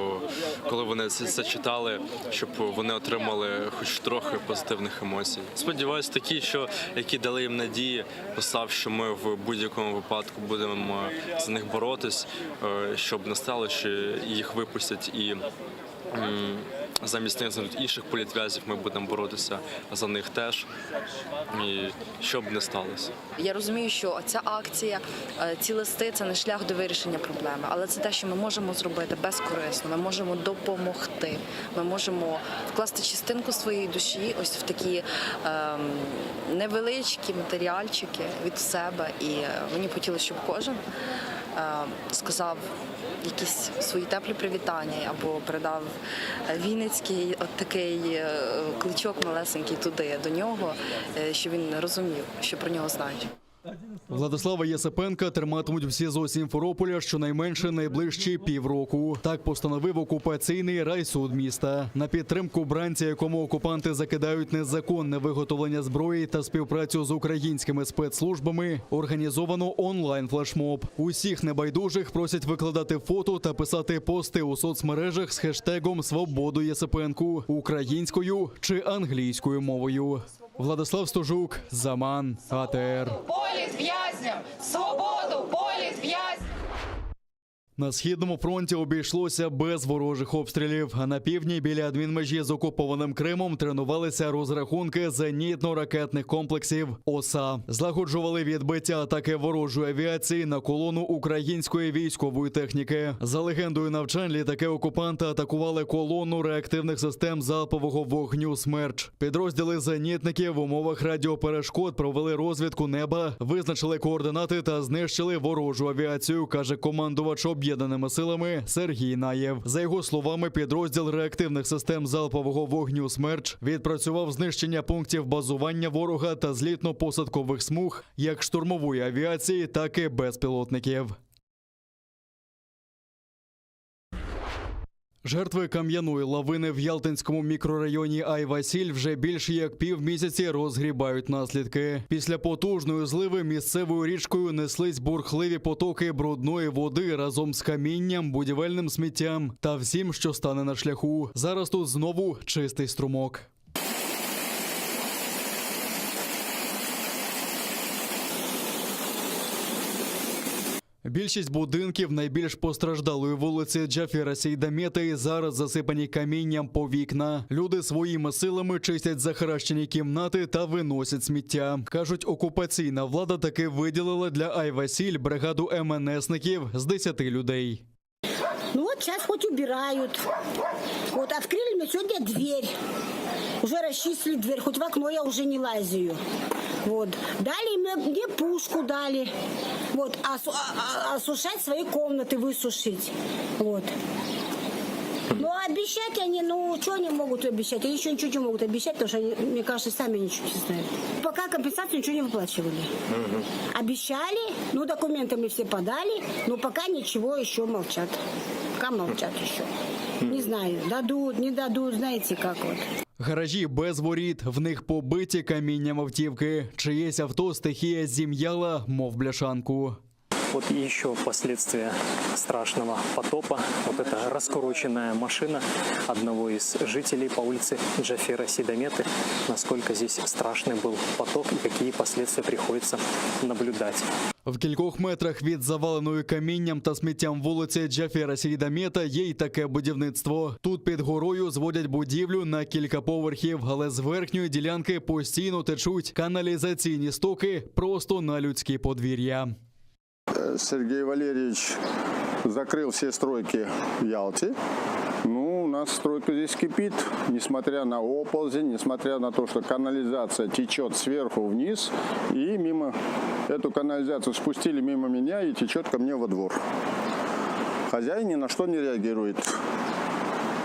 коли вони це це читали, щоб вони отримали хоч трохи позитивних емоцій. Сподіваюсь, такі, що які дали їм надії, писав, що ми в будь-якому випадку будемо за них боротись, е, щоб не стало, що їх випустять і. м, Замість них знайдуть інших політв'язів, ми будемо боротися за них теж. І що б не сталося. Я розумію, що ця акція, е, ці листи це не шлях до вирішення проблеми, але це те, що ми можемо зробити безкорисно. Ми можемо допомогти. Ми можемо вкласти частинку своєї душі ось в такі ем, невеличкі матеріальчики від себе. І е, мені б хотілося, щоб кожен е, сказав якісь свої теплі привітання або передав е, вінницький от такий е, кличок малесенький туди до нього, е, щоб він розумів, що про нього знають. Владислава Єсипенка триматимуть в СІЗО Сімферополя щонайменше найближчі півроку. Так постановив окупаційний райсуд міста. На підтримку бранця, якому окупанти закидають незаконне виготовлення зброї та співпрацю з українськими спецслужбами, організовано онлайн флешмоб. Усіх небайдужих просять викладати фото та писати пости у соцмережах з хештегом Свободу Єсипенку українською чи англійською мовою. Владислав Стожук, Заман, АТР. Політв'язням! Свободу політв'язням! На східному фронті обійшлося без ворожих обстрілів. А на півдні біля адмінмежі з окупованим Кримом тренувалися розрахунки зенітно-ракетних комплексів ОСА. Злагоджували відбиття атаки ворожої авіації на колону української військової техніки. За легендою навчань, літаки окупанта атакували колону реактивних систем залпового вогню «Смерч». Підрозділи зенітників в умовах радіоперешкод провели розвідку неба, визначили координати та знищили ворожу авіацію, каже командувач об'єднаними силами Сергій Наєв. За його словами, підрозділ реактивних систем залпового вогню «Смерч» відпрацював знищення пунктів базування ворога та злітно-посадкових смуг як штурмової авіації, так і безпілотників. Жертви кам'яної лавини в Ялтинському мікрорайоні Айвасіль вже більше як півмісяці розгрібають наслідки. Після потужної зливи місцевою річкою неслись бурхливі потоки брудної води разом з камінням, будівельним сміттям та всім, що стане на шляху. Зараз тут знову чистий струмок. Більшість будинків найбільш постраждалої вулиці Джафіра Сейдамета і зараз засипані камінням по вікна. Люди своїми силами чистять захаращені кімнати та виносять сміття. Кажуть, окупаційна влада таки виділила для Айвасіль бригаду МНСників з 10 людей. Ну вот сейчас хоть убирают. Вот открыли мне сегодня дверь. Уже расчистили дверь, хоть в окно я уже не лазию. Вот. Дали мне, мне пушку дали. Вот. Осу- а- а- осушать свои комнаты, высушить. Вот. Ну, а обещать они, ну, что они могут обещать? Они еще ничего не могут обещать, потому что они, мне кажется, сами ничего не знают. Пока компенсацию ничего не выплачивали. Обещали, ну, документы мы все подали, но пока ничего еще молчат. Пока молчат еще. Не знаю, дадут, не дадут, знаете, как вот. Гаражі без воріт, в них побиті камінням автівки. Чиєсь авто стихія зім'яла, мов бляшанку. Вот еще последствия страшного потопа. Вот эта раскуроченная машина одного из жителей по улице Джафера Сейдаметы. Насколько здесь страшный был потоп и какие последствия приходится наблюдать. В кількох метрах від заваленої камінням та сміттям вулиці Джафера Сейдамета є й таке будівництво. Тут під горою зводять будівлю на кілька поверхів, але з верхньої ділянки постійно течуть каналізаційні стоки просто на людські подвір'я. Сергей Валерьевич закрыл все стройки в Ялте. Ну, у нас стройка здесь кипит, несмотря на оползень, несмотря на то, что канализация течет сверху вниз, и мимо эту канализацию спустили мимо меня и течет ко мне во двор. Хозяин ни на что не реагирует.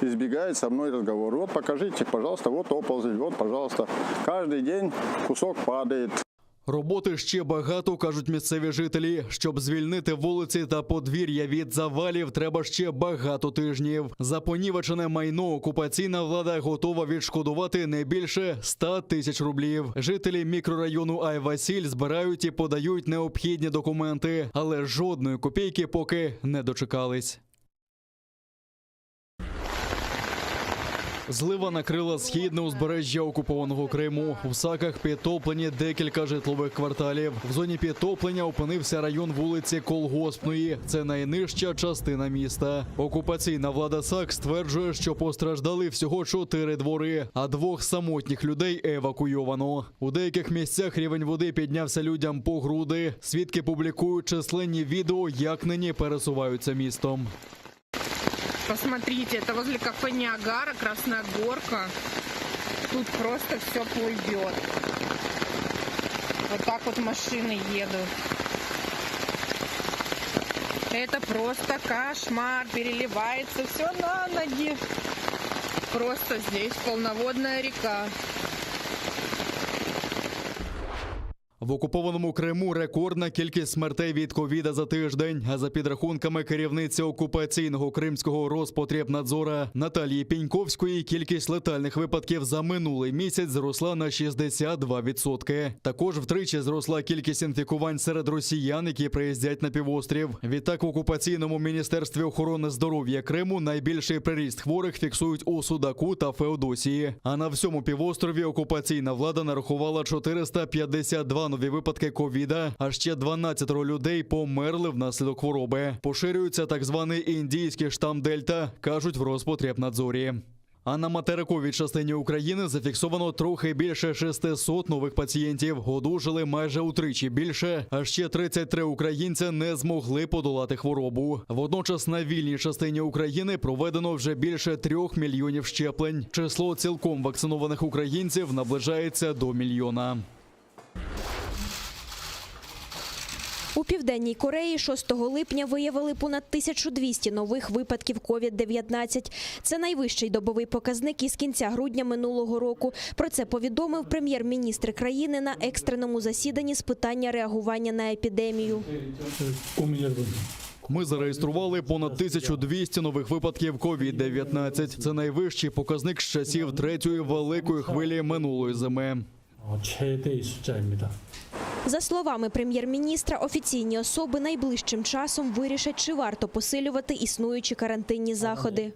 Избегает со мной разговор. Вот покажите, пожалуйста, вот оползень, вот, пожалуйста. Каждый день кусок падает. Роботи ще багато, кажуть місцеві жителі. Щоб звільнити вулиці та подвір'я від завалів, треба ще багато тижнів. За понівечене майно окупаційна влада готова відшкодувати не більше 100 тисяч рублів. Жителі мікрорайону Айвасіль збирають і подають необхідні документи, але жодної копійки поки не дочекались. Злива накрила східне узбережжя окупованого Криму. В Саках підтоплені декілька житлових кварталів. В зоні підтоплення опинився район вулиці Колгоспної. Це найнижча частина міста. Окупаційна влада Сак стверджує, що постраждали всього чотири двори, а двох самотніх людей евакуйовано. У деяких місцях рівень води піднявся людям по груди. Свідки публікують численні відео, як нині пересуваються містом. Посмотрите, это возле кафе Ниагара, Красная Горка. Тут просто все плывет. Вот так вот машины едут. Это просто кошмар. Переливается все на ноги. Просто здесь полноводная река. В окупованому Криму рекордна кількість смертей від ковіда за тиждень. А за підрахунками керівниці окупаційного кримського Роспотребнадзора Наталії Піньковської, кількість летальних випадків за минулий місяць зросла на 62%. Також втричі зросла кількість інфікувань серед росіян, які приїздять на півострів. Відтак в окупаційному міністерстві охорони здоров'я Криму найбільший приріст хворих фіксують у Судаку та Феодосії. А на всьому півострові окупаційна влада нарахувала 452 нові. нові випадки ковіда, а ще 12 людей померли внаслідок хвороби. Поширюється так званий індійський штам Дельта, кажуть в Роспотребнадзорі. А на материковій частині України зафіксовано трохи більше 600 нових пацієнтів. Одужали майже утричі більше. А ще 33 українця не змогли подолати хворобу. Водночас на вільній частині України проведено вже більше трьох мільйонів щеплень. Число цілком вакцинованих українців наближається до мільйона. У Південній Кореї 6 липня виявили понад 1200 нових випадків COVID-19. Це найвищий добовий показник із кінця грудня минулого року. Про це повідомив прем'єр-міністр країни на екстреному засіданні з питання реагування на епідемію. Ми зареєстрували понад 1200 нових випадків COVID-19. Це найвищий показник з часів третьої великої хвилі минулої зими. 최대의 숫자입니다. За словами прем'єр-міністра, офіційні особи найближчим часом вирішать, чи варто посилювати існуючі карантинні заходи.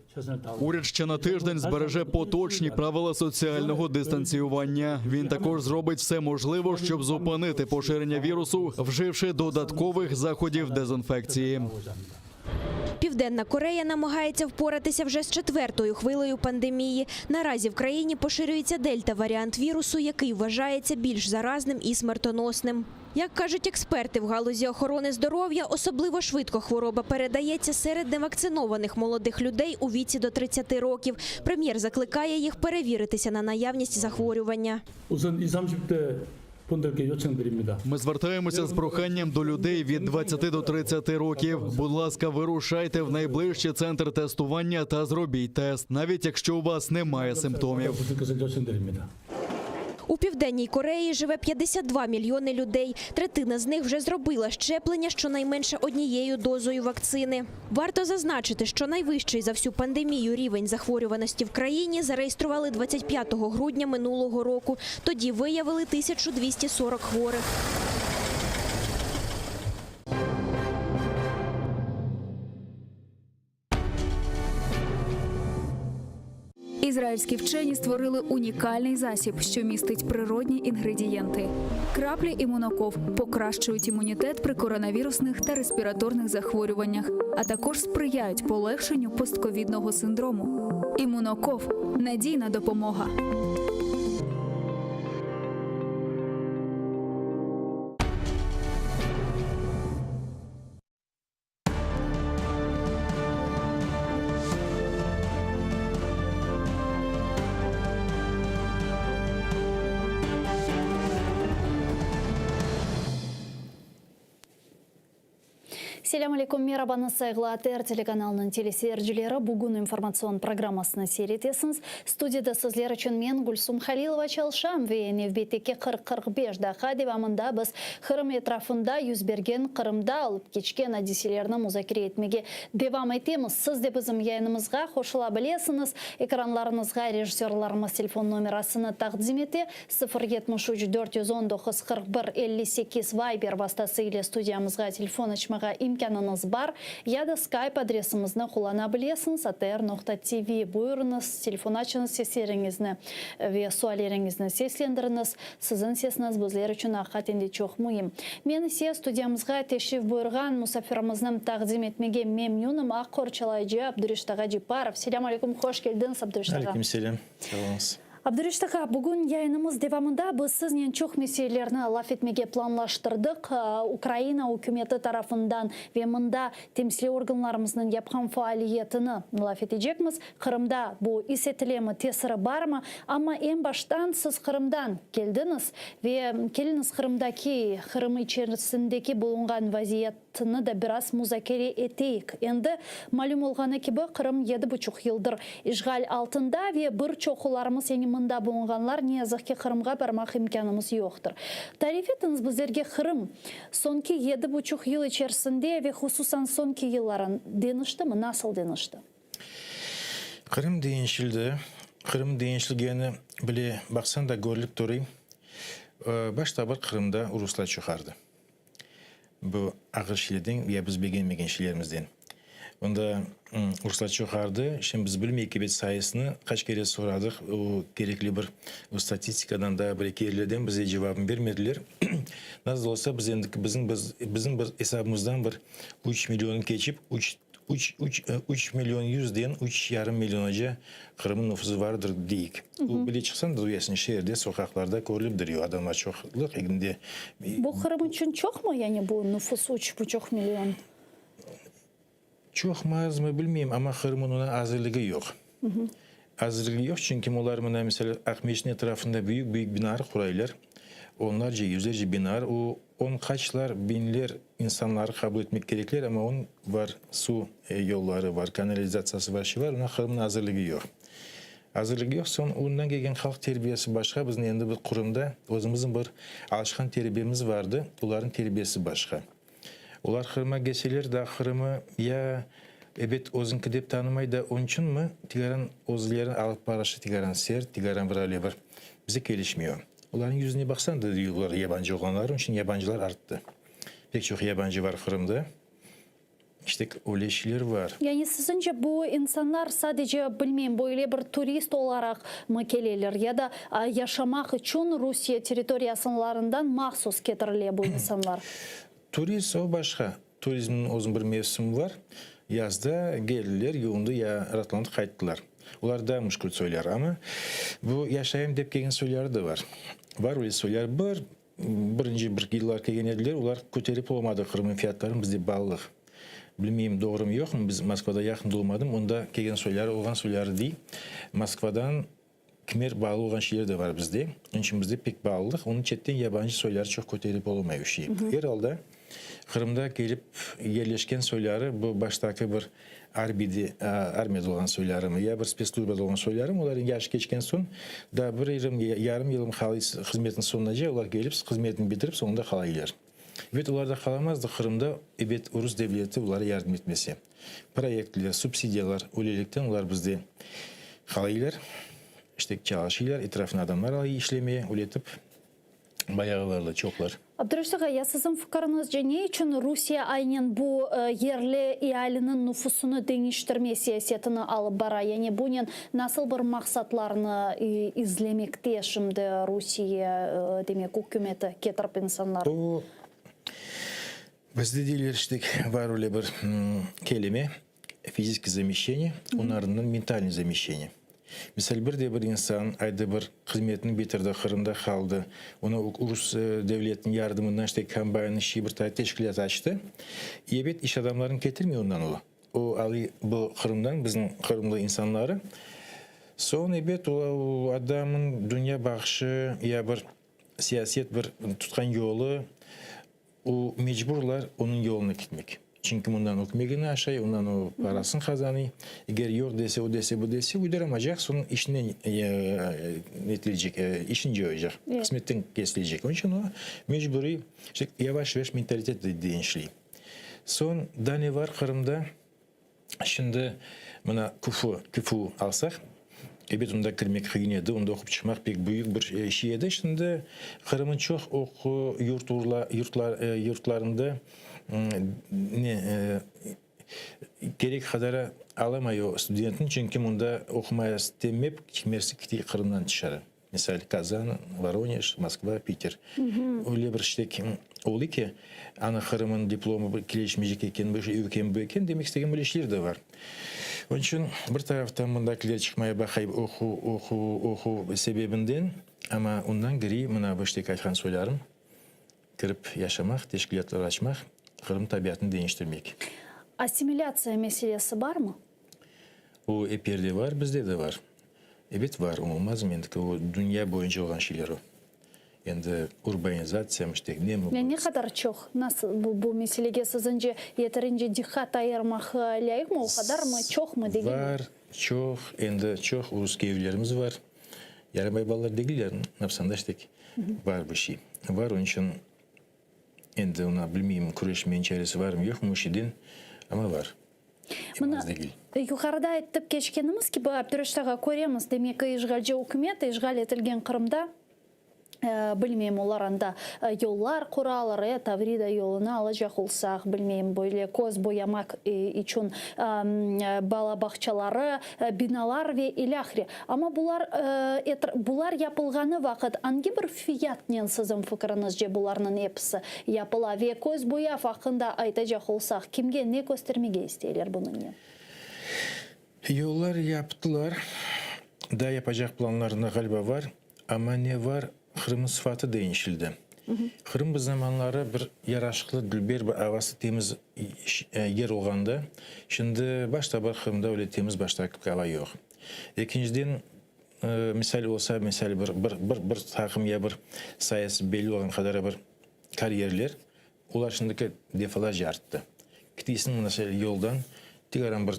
Уряд ще на тиждень збереже поточні правила соціального дистанціювання. Він також зробить все можливе, щоб зупинити поширення вірусу, вживши додаткових заходів дезінфекції. Південна Корея намагається впоратися вже з четвертою хвилею пандемії. Наразі в країні поширюється дельта-варіант вірусу, який вважається більш заразним і смертоносним. Як кажуть експерти в галузі охорони здоров'я, особливо швидко хвороба передається серед невакцинованих молодих людей у віці до 30 років. Прем'єр закликає їх перевіритися на наявність захворювання. 우선 20, 30대 분들께 요청드립니다. Ми звертаємося з проханням до людей від 20 до 30 років. Будь ласка, вирушайте в найближчий центр тестування та зробіть тест, навіть якщо у вас немає симптомів. 주실 것을 요청드립니다. У Південній Кореї живе 52 мільйони людей. Третина з них вже зробила щеплення щонайменше однією дозою вакцини. Варто зазначити, що найвищий за всю пандемію рівень захворюваності в країні зареєстрували 25 грудня минулого року. Тоді виявили 1240 хворих. Ізраїльські вчені створили унікальний засіб, що містить природні інгредієнти. Краплі імуноков покращують імунітет при коронавірусних та респіраторних захворюваннях, а також сприяють полегшенню постковідного синдрому. Імуноков надійна допомога. Selâm aleyküm, merabañız, sayğılı ATR telekanalınıñ teleseyircileri. Bugün informatsion programmasını seyir etesiñiz. Studiyada sizler içün men, Gülsum Halilova, çalışam ve nevbetteki 40-45 daqqa devamında biz Qırım etrafında yüz bergen, Qırımda olıp keçken adiselerni muzakere etmege devam etemiz. Siz de bizim yayınımızğa qoşula bilesiñiz. Ekranlarıñızğa rejissörlarımız telefon nomerasını taqdim ete, 073 419 41 58 Viber vastası ile studiyamızğa telefon açmağa imkânıñız bar, ya da Skype adresimizni qullana bilesiñiz, atr.tv. Buyurıñız, telefon açıñız, sesleriñizni ve sualleriñizni seslendiriñiz. Siziñ sesiñiz bizler içün aqiqaten de çoq müim. Men ise studiyamızğa teşrif buyurğan musafirimizni taqdim etmege memnünim, aq qorçalayıcı Abdureşit ağa Cepparov. Selâm aleyküm, hoş keldiñiz, Abdureşit ağa. Aleyküm selâm, sağ oluñız. Abdureşit ağa, bugün yayınımız devamında biz siznen çoq meselelerni laf etmege planlaştırdıq. Ukraina ükümeti tarafından ve mında temsiliy organlarımıznıñ yapqan faaliyetini laf etecekmiz. Qırımda bu is etilemi, tesiri barmı? Amma eñ baştan siz Qırımdan keldiñiz ve keliñiz Qırımdaki, Qırım içerisindeki bulunğan vaziyetni da biraz muzakere eteyik. Endi malüm olğanı kibi, Qırım yedi buçuq yıldır işğal altında ve bir çoqularımız, yani mında bulunğanlar, ne yazıq ki, Qırımğa barmaq imkânımız yoqtır. Tarif etiñiz bizlerge Qırım soñki yedi buçuq yıl içerisinde ve hususan soñki yılları deñiştimi, nasıl deñişti? Qırım deñişildi. Qırım deñişilgeni bile baqsañ da körülip turuy. Başta bir Qırımda ruslar çoğardı. Bu ağır şeylerden ya biz begenmegen şeylerimizden. Onda ruslar çoğardı. Şimdi biz bilmeyik ebet sayısını. Qaç kere soradıq, o kerekli bir o statistikadan da bir eki yerlerden bize cevabını bermediler. Nasıl da olsa biz endi bizim bizim bir esabımızdan bir üç millionnı keçip üç üç üç üç million yüzden üç yarım millionaca Qırımnıñ nüfusı vardır deyik. O bile çıqsañ da duyasıñ, şeerde, soqaqlarda körülip duruyor adamlar çoqluq endi. Bu Qırım içün çoqmı, yani bu nüfus üç buçuq million? Çoqmı, azmı bilmeyim, amma Qırımnıñ oña azırlığı yoq. Azırlığı yoq, çünki olar mına, misal, Aqmescitniñ etrafında büyük-büyük binalar quraylar, onlarca, yüzlerce binalar, o on qaçlar biñler insanları qabul etmek kerekler, amma onıñ var suv yolları var, kanalizatsiyası var, şey var, oña Qırımnıñ azırlığı yoq. Azırlığı yoq, soñ ondan kelgen halq terbiyesi başqa, bizim endi bir Qırımda özümizniñ bir alışqan terbiyemiz vardı, olarnıñ terbiyesi başqa. Olar Qırıma kelseler da Qırımı ya ebet özüñki dep tanımay da onçünmi tikaran özlerini alıp barışı tikaran sert, tikaran bir öyle bir bize kelişmiyor. Olarnıñ yüzüne baqsañ da diyor olar yabancı olğanları, onıñ içün yabancılar arttı. Pek çoq yabancı bar Qırımda. İşte öyle şeyler var. Yani siziñce bu insanlar sadece, bilmeyim, böyle bir turist olaraq mı keleler ya da yaşamaq içün Rusiye territoriyasınlarından mahsus ketirile bu insanlar? Turist o başqa. Turizmniñ özüniñ bir mevsimi var. Yazda geldiler, yuvundı ya raatlandı qayttılar. Olar da müşkül soylar. Amma bu yaşayım dep kelgen soyları da var. Var öyle soylar. Bir Birinci bir yıllar kelgen ediler, olar köterip olamadı Qırımnıñ fiyatlarını, bizde ballıq. Bilmeyim, doğrumı, yoqmı, biz Moskvada yaqın olmadım, onda kelgen soyları, olğan soyları dey, Moskvadan kimer bağlı olğan şeyler de bar bizde, onıñ içün bizde pek ballıq, onı çetten yabancı soyları çoq köterip olamay o şey. Er alda, Qırımda kelip yerleşken soyları, bu baştaki bir Arbiyde, armiyada olğan soylarım, ya bir spetsslujbada olğan soylarım, olar endi yaşı keçken soñ, daa bir yılım, yarım yılım hızmetniñ soñunace olar kelip, hızmetini bitirip, soñunda qalaylar. Ebet, olar da qalamazdı Qırımda, ebet, rus devleti olara yardım etmese. Proyektler, subsidiyalar, öylelikten olar bizde qalaylar, işte, çalışıylar, etrafına adamlar alay işlemeye, öyle etip. Bayağılarla, çoqlar. Abdureşit ağa, ya siziñ fikiriñizce, ne içün Rusiye aynen bu yerli ealiniñ nufusını deñiştirme siyasetini alıp bara? Yani bunen nasıl bir maqsatlarnı izlemekte şimdi Rusiye, demek, ükümeti ketirip insanlarnı? O, bizde deyler, işte, bar öyle bir kelime, Fiziskiy zameşçeniye, onıñ ardından mentalnıy zameşçeniye. Misal, bir de bir insan ayda bir hızmetini bitirdi, Qırımda qaldı, onı rus devletiniñ yardımından işte kombayn işi bir teşkilât açtı. Ebet, iş adamlarını ketirmey ondan o. O alıy bu Qırımdan bizim qırımlı insanları. Soñ, ebet, o adamnıñ dünya baqışı ya bir siyaset bir tutqan yolu, O, mecburlar onıñ yoluna ketmek. Çünki bundan ökmegini aşay, ondan o parasını qazanıy. Eger yoq dese, o dese, bu dese, uyduramaycaq, soñ işinden netilecek, işini coyacaq, qısmetten kesilecek. Onıñ içün o, mecburiy, işte, yavaş-yavaş mentalitet de deñişley. Soñ, daa ne bar Qırımda? Şimdi mına KFU, KFU alsaq, ebet, onda kirmek qıyın edi, onda oqup çıqmaq pek büyük bir şey edi. Şimdi Qırımnıñ çoq oqu yurtla, yurtlar, yurtlarında ne kerek qadar alamay o studentni, çünki mında oqumaya istemep, kimersi kete Qırımdan tışarı. Misal, Kazan, Voronej, Moskva, Piter. Öyle bir işte oldı ki, ana Qırım'ın diplomı kelişmeycek eken, bir şey eken, bu eken, demek istegen böyle işler de var. Onıñ içün bir taraftan mındakiler çıqmaya baqay oqu, oqu, oqu sebebinden, amma ondan geri mına bu işte aytqan soylarım, kirip yaşamaq, teşkilâtlar açmaq, Qırım tabiatını deñiştirmek. Assimilâtsiya meselesi barmı? O ep yerde var, bizde de var. Ebet var, olmazmı endi ki, o dünya boyunca olğan şeyler o. Endi urbanizatsiyamı işte, nemi Ya ne qadar çoq? Nasıl bu, bu meselege siziñce yeterince diqqat ayırmaq lâyıqmı, o qadarmı, çoqmı, degilmi? Var, çoq, endi çoq rus evlerimiz var. Yaramay balalar degiller, napsanda işte var bir şey. Var, onıñ içün endi ona bilmeyim, küreşmeñ çaresi varmı, yoqmı o şeyden, amma var. Mına, yuqarıda aytıp keçkenimiz kibi, Abdureşit ağa, köremiz, demek ki, işğalci ükümet işğal etilgen Qırımda. Bilmeyim, olar anda yollar quralar, e, Tavrida yolunı alacaq olsaq, bilmeyim, böyle köz boyamaq içün bala bağçaları, binalar ve ilâhre. Amma bular, bular yapılğanı vaqıt angi bir fiyatnen siziñ fikiriñizce bularnıñ episi yapıla ve köz boyav aqqında aytacaq olsaq, kimge ne köstermege isteyler bunıñnen? Yollar yaptılar, daa yapacaq planlarında ğaliba var. Amma ne var, Qırımnıñ sıfatı deñişildi. Qırım bir zamanları bir yaraşıqlı, dülber bir avası temiz yer olğanda, şimdi başta bir Qırımda öyle temiz baştaki ava yoq. Ekinciden, misal olsa, misal bir, bir, bir, bir taqım ya bir sayısı belli olğan qadar bir karyerler, Olar şimdiki defalarca arttı. Kitiysiñ mına şöyle yoldan, tik aran bir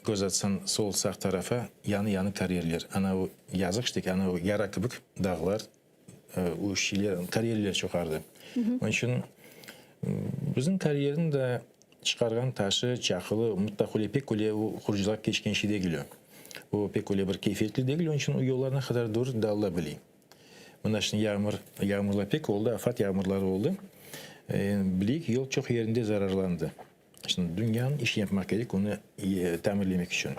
köz atsañ sol, sağ tarafa, yanı-yanı karyerler. Ana o yazıq işte ki, ana o yara kibik dağlar, o şeyler, karyerler çoqardı. Onıñ içün bizim karyerniñ de çıqarğan taşı, çaqılı mıtlaq öyle pek öyle o qurucılıq keçken şey degil o. O pek öyle bir keyfiyetli degil, onıñ içün o yollar ne qadar doğru dağıla biley. Mına şimdi yağmur, yağmurlar pek oldı, afat yağmurları oldı. Bileyik, yol çoq yerinde zararlandı. Şimdi dünyanıñ işini yapmaq kerek, onı tamirlemek içün.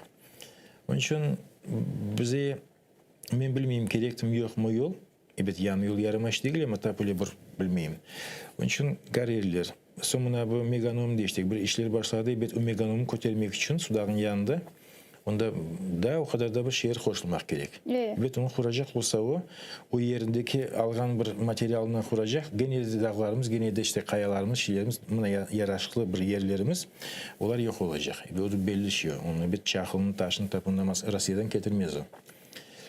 Onıñ içün bize, men bilmeyim, kerektimi, yoqmı yol. Ebet, yañı yol yaramaş degil, amma tap öyle bir bilmeyim. Onıñ içün karerler. Soñ mına bu meganom deştik, bir işler başladı, ebet, o meganomnı kötermek içün Sudaqnıñ yanında Onda daa o qadar da bir şeer qoşulmaq kerek. Ebet, onı quracaq olsa o, o yerindeki alğan bir materialını quracaq, gene de dağlarımız, gene de işte qayalarımız, şeylerimiz, mına yaraşıqlı bir yerlerimiz, olar yoq olacaq. Ebet, o da belli şey o. Onı ebet çaqılını, taşını tapınamaz, Rossiyadan ketirmez o.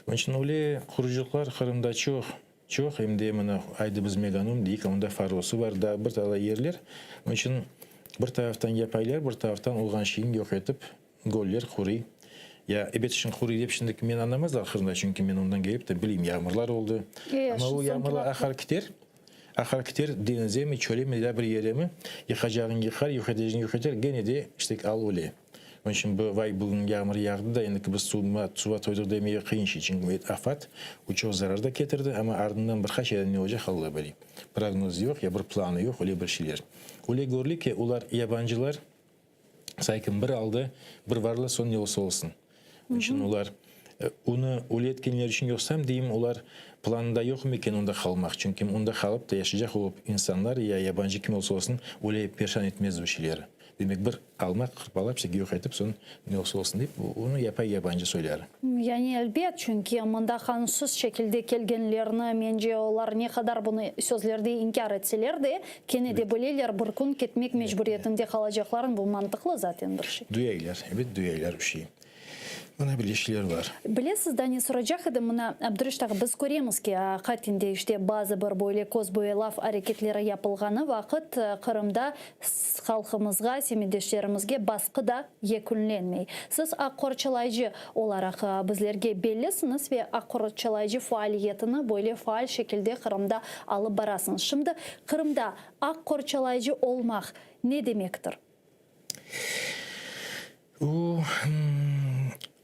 Onıñ içün öyle qurucılıqlar Qırımda çoq, çoq, em de mına aydı biz Meganom deyik, onda Farosı bar, daa bir talay yerler. Onıñ içün bir taraftan yapaylar, bir taraftan olğan şeyni yoq etip, Göller quruy. Ya, ebet, şimdi quruy dep şimdiki meni añlamazlar Qırımda, çünki men ondan kelip de bileyim, yağmurlar oldı. Amma o yağmurlar aqar kiter, aqar kiter, deñizemi, çölemi, ya bir yeremi, yıqacağın yıqar, yoq etecegin yoq eter, gene de işte al öle. Onıñ içün bu, vay, bugün yağmur yağdı da, endiki biz suvma, suvğa toydıq demege qıyın şey, çünki afat, o çoq zarar da ketirdi, amma ardından bir qaç aydan ne olacaq, Alla bile. Prognoz yoq, ya bir planı yoq, öyle bir şeyler. Öyle körüle ki, olar yabancılar, Saykim bir aldı, bir varla, soñ ne olsa olsun. Onıñ içün olar onı öyle etkenleri içün yoqsam deyim, olar planında yoqmı eken onda qalmaq? Çünki onda qalıp da yaşaycaq olıp insanlar ya yabancı kim olsa olsun öyle perşan etmez bu şeyleri. Demek bir almaq, qırpalap işte yoq etip soñ ne olsa olsun deyip onı yapay yabancı soyları. Yani elbet, çünki mında qanunsız şekilde kelgenlerni, mence, olar ne qadar bunı sözlerde inkâr etseler de, Kene de bileler, bir kün ketmek mecburiyetinde qalacaqların, bu mantıqlı zaten bir şey. Duyaylar, ebet duyaylar bir şey. Mına böyle şeyler bar. Bilesiz, daa ne soracaq edim, mına, Abdureşit ağa, biz köremiz ki, aqiqaten de işte bazı bir böyle köz boyalav areketleri yapılğanı vaqıt Qırımda halqımızğa, semetdeşlerimizge basqı da yekünlenmey. Siz aq qorçalayıcı olaraq bizlerge bellisiñiz ve aq qorçalayıcı faaliyetini böyle faal şekilde Qırımda alıp barasıñız. Şimdi Qırımda aq qorçalayıcı olmaq ne demektir? O,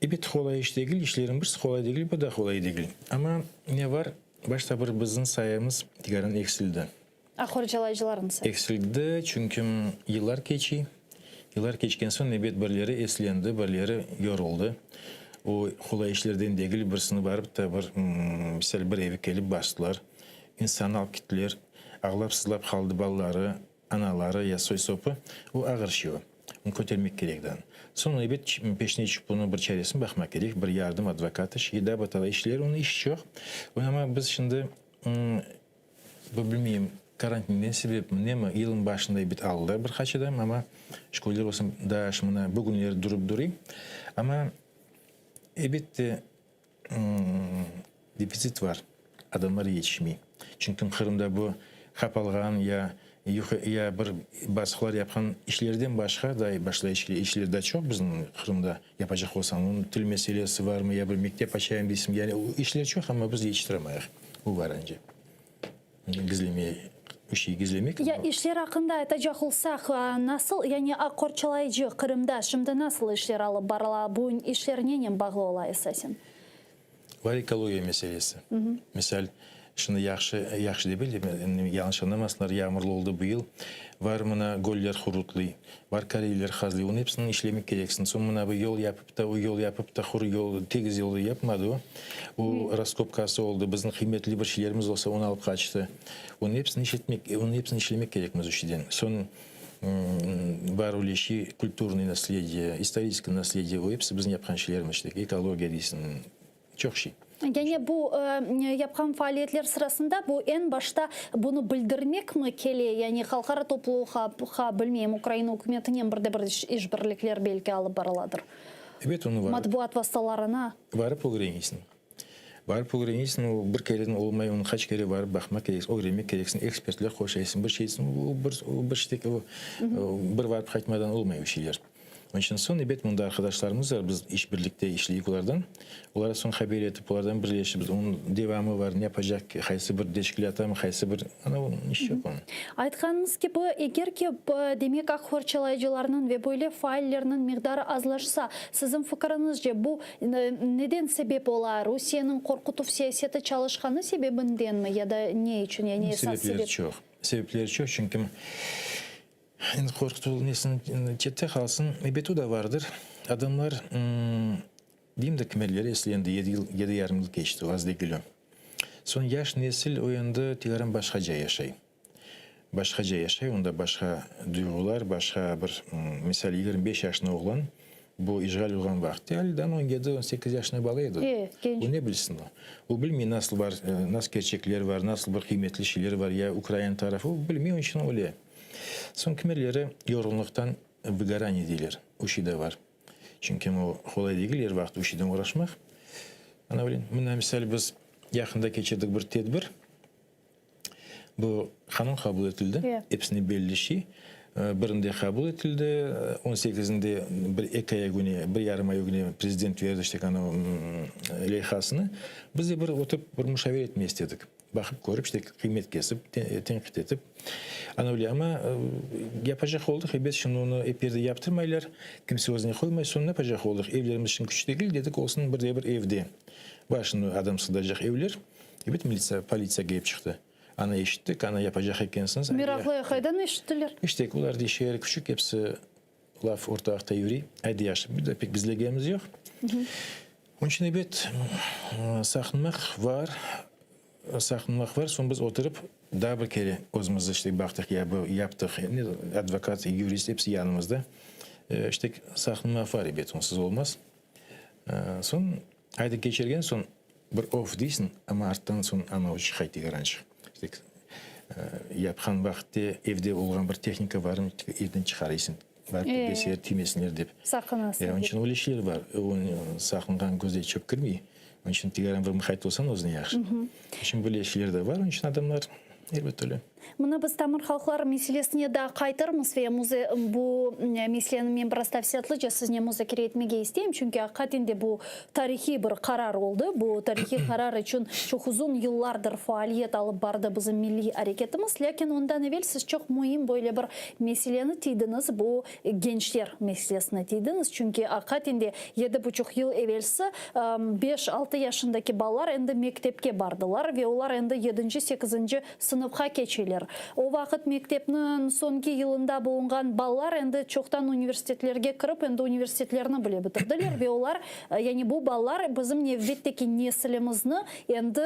ebet, qolay iş degil, işlerniñ birisi qolay degil, bu da qolay degil. Amma ne var, başta bir bizim sayımız tikaran eksildi. Aq qorçalayıcılarnıñ sayısı. Eksildi, çünki yıllar keçi. Yıllar keçken soñ, ebet, birleri eslendi, birleri yoruldı. O, qolay işlerden degil, birisini barıp da bir, misal, bir eve kelip bastılar. İnsannı alıp kettiler, ağlap-sızlap qaldı balaları, anaları ya soy-sopı. O ağır şey o. Onı kötermek kerek daa. Soñ, ebet, peşine tüşip bunıñ bir çaresini baqmaq kerek, bir yardım, advokat işi, daa bir talay işler, onıñ işi çoq. Amma biz şimdi, bu bilmeyim, karantinden sebepmi, nemi, yılın başında ebet aldılar bir qaç adam, amma şköyler olsun, daa mına bugünleri durıp duruy. Amma, ebette, Defitsit var, adamlar yetişmey. Çünki Qırımda bu qapalğan ya ya bir basqılar yapqan işlerden başqa da başqa işler da çoq bizim Qırımda yapacaq olsañ. Onıñ til meselesi varmı, ya bir mektep açayım deysiñ, yani işler çoq, amma biz yetiştiramayıq. Bu var ence. Gizlemey, bir şey gizlemek. Ya işler aqqında aytacaq olsaq, nasıl, yani aq qorçalayıcı Qırımda şimdi nasıl işler alıp barıla, bu işler nenen bağlı ola esasen? Var ekologiya meselesi. Misal, Şimdi yahşı, yahşı degil, yañlış añlamasınlar, yağmurlı oldı bu yıl. Var mına göller hurutlıy, var kareyler hazlıy, onıñ episini işlemek kereksiñ. Soñ mına bu yol yapıp ta, o yol yapıp ta, huru yol, tegiz yolı yapmadı o. O raskopkası oldı, bizim qıymetli bir şeylerimiz olsa, onı alıp qaçtı. Onıñ episini işletmek, onıñ episini işlemek kerekmiz o şeyden. Soñ bar öyle şey, kulturnıy naslediye, istoriçeskiy naslediye, o episi bizim yapqan şeylerimiz, işte, ekologiya deysiñ. Çoq şey. Yani bu yapqan faaliyetler sırasında bu eñ başta bunı bildirmekmi kele, yani halqara toplulıqqa, bilmeyim, Ukraina ükümetinen bir de bir işbirlikler belki alıp barıladır? Ebet, onı varıp. Matbuat vastalarına. Varıp ögrenesiñ. Varıp ögrenesiñ, o bir kereden olmay, onı qaç kere varıp baqmaq kereksiñ, ögrenmek kereksiñ, ekspertler qoşaysıñ, bir şeysiñ, o bir, o bir şey, o bir varıp qaytmadan olmay o şeyler. Onıñ içün soñ, ebet, mında arqadaşlarımız bar, biz iş birlikte işleyik olardan. Olara soñ haber etip, olardan birleşip, biz onıñ devamı bar, ne yapacaq, qaysı bir teşkilâtamı, qaysı bir, ana, iş yoq onıñ. Aytqanıñız kibi, eger ki, demek, aq qorçalayıcılarnıñ ve böyle faallerniñ miqdarı azlaşsa, siziñ fikiriñizce, bu neden sebep ola, Rusiyeniñ qorqutuv siyaseti çalışqanı sebebindenmi ya da ne içün, yani esas Sebepleri sebep? çoq. Sebepleri çoq, çünki. Endi qorqutuv nesin çette qalsın, ebet o da vardır. Adamlar, deyim de, kimerleri eslendi, yedi yıl, yedi yarım yıl keçti, az degil o. Soñ yaş nesil o endi tiyarım başqaca yaşay. Başqaca yaşay, onda başqa duyğular, başqa bir, misal, 25 yaşında oğlan bu işğal olğan vaqıtte aldan on yedi, on sekiz yaşında bala edi. E, genç. O ne bilsin o? O bilmey nasıl bar, nasıl kerçekler var, nasıl bir qıymetli şeyler var, ya ukrain tarafı, o bilmey, onıñ içün öyle. Soñ kimerleri yorğunlıqtan vıgoraniye deyler, o şey de bar. Çünki o qolay degil er vaqıt o şeyden oğraşmaq. Ana bilin, mına misal biz yaqında keçirdik bir tedbir. Bu qanun qabul etildi, episine belli şey. Birinde qabul etildi, on sekizinde bir eki ay ögüne, bir yarım ay ögüne prezident berdi işte anavı leyhasını. Biz de bir oturıp bir muşavere etmege istedik. Baqıp körip, işte qıymet kesip, tenqit etip. Ana öyle, amma yapacaq oldıq, ebet, şimdi onı ep yerde yaptırmaylar, kimse özüne qoymay, soñ ne yapacaq oldıq, evlerimiz şimdi küçük degil, dedik, olsun bir de bir evde. Bar şimdi adam sığdıracaq evler, ebet, militsiya, politsiya kelip çıqtı. Ana eşittik, ana yapacaq ekensiñiz. Meraqlı, qaydan eşittiler? İşte, olar dey, şeer küçük, episi laf ortaqta yürüy, aydı yahşı, bir de pek gizlegenimiz yoq. Onıñ içün, ebet, saqınmaq var, saqınmaq var. Soñ biz oturıp, daa bir kere özümiz işte baqtıq, ya bu yaptıq, advokat, yurist, episi yanımızda. İşte, saqınmaq var, ebet, onsız olmaz. Soñ, aydı keçirgen soñ, bir of deysiñ, amma arttan soñ anavı çıqa tegerançıq. İşte, yapqan vaqıtte evde olğan bir tehnika varmı, evden çıqarıysıñ. Barıp ketmeseler, tiymesinler dep. Saqınasıñ. Onıñ içün öyle şeyler bar. Saqınğan közde çöp kirmey. Onıñ içün tiyarın bir muqayt olsañ özüne yahşı. Onıñ içün böyle şeyler de var. Onıñ içün adamlar elbet öyle. Mına biz tamır halqlar meselesine daa qaytırmız ve bu meseleni men biraz tafsilâtlıca siznen muzakere etmege isteyim. Çünki aqiqaten de bu tarihiy bir qarar oldı. Bu tarihiy qarar içün çoq uzun yıllardır faaliyet alıp bardı bizim milliy areketimiz. Lâkin ondan evel siz çoq müim böyle bir Meseleni tiydiñiz, bu gençler meselesini tiydiñiz, çünki aqiqaten de yedi buçuq yıl evelsi beş-altı yaşındaki balalar endi mektepke bardılar ve olar endi yedinci, sekizinci sınıfqa keçeler. O vaqıt mektepniñ soñki yılında bulunğan balalar endi çoqtan universitetlerge kirip, endi universitetlerni bile bitirdiler ve olar, yani bu balalar bizim nevbetteki nesilimizni endi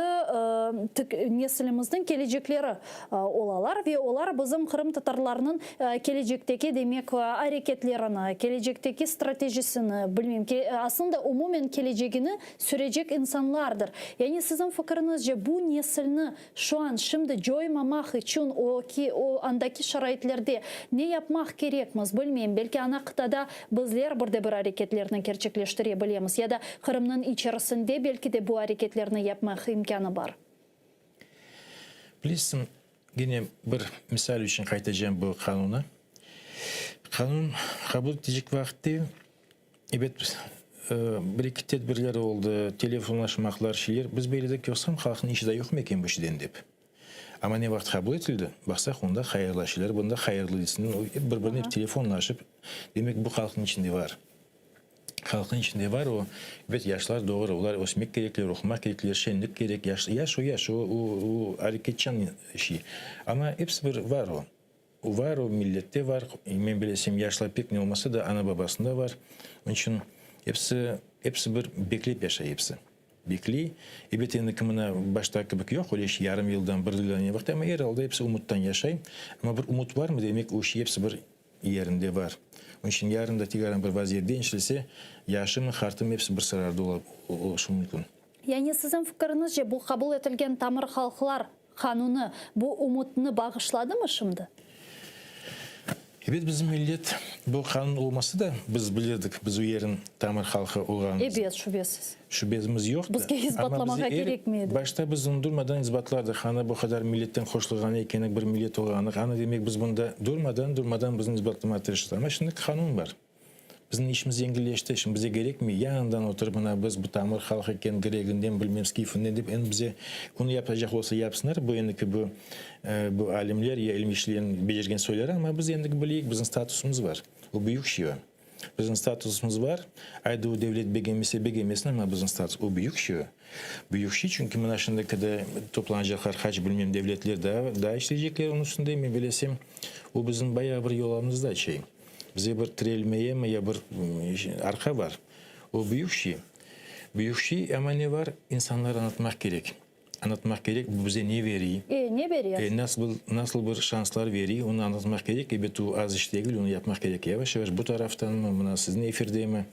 nesilimizniñ kelecekleri olalar ve olar bizim qırımtatarlarnıñ kelecekteki, demek, areketlerini, kelecekteki stratejisini, bilmeyim, aslında umumen kelecegini sürecek insanlardır. Yani siziñ fikiriñizce, bu nesilni şu an, şimdi coymamaq içün o ki, o andaki şaraitlerde ne yapmaq kerekmiz, bilmeyim, belki ana qıtada bizler bir de bir areketlerni kerçekleştire bilemiz ya da Qırımnıñ içerisinde belki de bu areketlerni yapmaq imkânı bar. Bilirsiñ, gene bir misal içün qaytacağım bu qanuna. Qanun qabul etecek vaqıtte, ebet, bir-eki tedbirler oldı, telefonlaşmaqlar, şeyler. Biz belirdik, yoqsam halqnıñ işi de yoqmı eken bu şeyden dep. Amma ne vaqıt qabul etildi, baqsaq, onda hayırlı şeyler, bunda hayırlı desin, bir-birine telefonlaşıp, demek bu halqnıñ içinde bar. Halqnıñ içinde bar o, ebet, yaşlar doğru, olar ösmek kerekler, oqumaq kerekler, şenlik kerek, yaş, yaş o yaş, o, o, o areketçan şey. Amma episi bir var o. O var, o millette var. Men bilesem, yaşlar pek ne olmasa da, ana-babasında var. Onıñ içün episi, episi bir beklep yaşay episi. Bekley. Ebet, endiki mına başta kibi yoq, öyle iş yarım yıldan, bir yıldan ne vaqıt, amma er alda episi umuttan yaşay. Amma bir umut barmı, demek, o şey episi bir yerinde bar. Onıñ içün yarın da tekaran bir vaziyet deñişilse, yaşımı, qartımı episi bir sırarda oluşı mümkün. Yani siziñ fikiriñizce, bu qabul etilgen tamır halqlar qanunı bu umutnı bağışladımı şimdi? Ebet, bizim millet bu qanun olmasa da, biz bilirdik, biz o yerin tamır halqı olğanımızı. Ebet, şübesiz. Şübemiz yoqtı. Bizge isbatlamağa kerekmey edi. Başta biz onı durmadan isbatlardıq, ana bu qadar milletten qoşulğan ekenik, bir millet olğanıq, ana demek biz bunda durmadan, durmadan bizni isbatlamağa tırıştıq. Amma şimdi qanun bar. Bizim işimiz yengilleşti, şimdi bize kerekmey yañıdan oturıp mına biz bu tamır halq eken, greginden, bilmem skifinden dep endi bize onı yapacaq olsa yapsınlar, bu endiki bu bu alimler ya ilmiy işlerin becergen soyları, amma biz endiki bileyik bizim statusımız bar, o büyük şey o. Bizim statusımız bar, aydı o devlet begenmese begenmesin, amma bizim status, o büyük şey o. Büyük şey, çünki mına şimdiki de toplanacaqlar qaç bilmem devletler daa, daa işleycekler onıñ üstünde, men bilesem, o bizim bayağı bir yolumızda şey. Bize bir tirelmeyemi ya bir arqa bar. O büyük şey. Büyük şey, amma ne bar, insanlar añlatmaq kerek. Añlatmaq kerek, bu bize ne veriy. E, ne bere? E, nasıl nasıl bir şanslar veriy, onı añlatmaq kerek. Ebet, o az iş degil, onı yapmaq kerek yavaş-yavaş. Bu taraftanmı, mına siziñ efirdemi,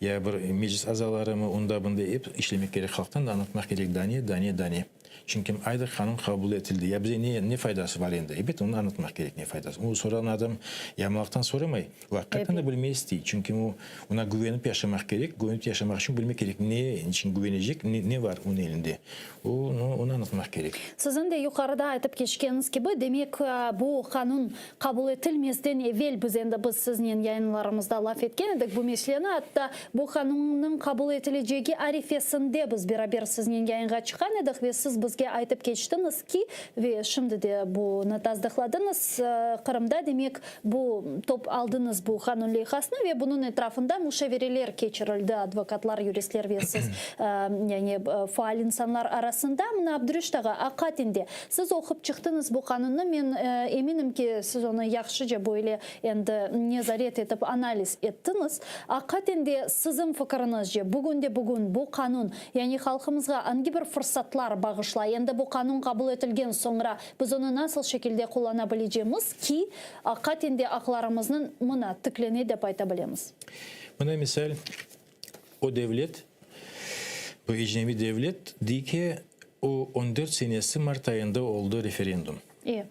ya bir meclis azalarımı, onda, bunda ep işlemek kerek halqtan da añlatmaq kerek dane, dane, dane. Çünki aydır qanun qabul etildi. Ya bize ne, ne faydası bar endi? Ebet, onı añlatmaq kerek ne faydası. O sorağan adam yamanlıqtan soramay, o aqiqaten de bilmey istey. Çünki o, oña güvenip yaşamaq kerek, güvenip yaşamaq içün bilmek kerek ne içün güvenecek, ne, ne bar onıñ elinde. O, onı añlatmaq kerek. Siziñ de yuqarıda aytıp keçkeniñiz kibi, demek, bu qanun Qabul etilmezden evel biz endi biz siznen yayınlarımızda laf etken edik bu meseleni, atta bu qanunnıñ qabul etilecegi arifesinde biz beraber siznen yayınğa çıqqan edik ve siz bizge aytıp keçtiñiz ki, ve şimdi de bunı tasdıqladıñız, Qırımda demek bu top aldıñız bu qanun leyhasını ve bunıñ etrafında muşavereler keçirildi advokatlar, yuristler ve siz yani faal insanlar arasında. Mına Abduriş ağa, aqaten de Siz oqup çıqtıñız bu qanunnı, men eminim ki, siz onı yahşıca böyle endi nezaret etip analiz ettiñiz. Aqiqaten de siziñ fikiriñizce, bugünde-bugün bu qanun, yani halqımızğa angi bir fırsatlar bağışlay? Endi bu qanun qabul etilgen soñra biz onı nasıl şekilde qullana bilecemiz ki, aqiqaten de aqlarımıznıñ mına tiklene dep ayta bilemiz? Mına misal, O devlet, bu ecnebiy devlet dey ki, o on dört senesi mart ayında oldı referendum. E.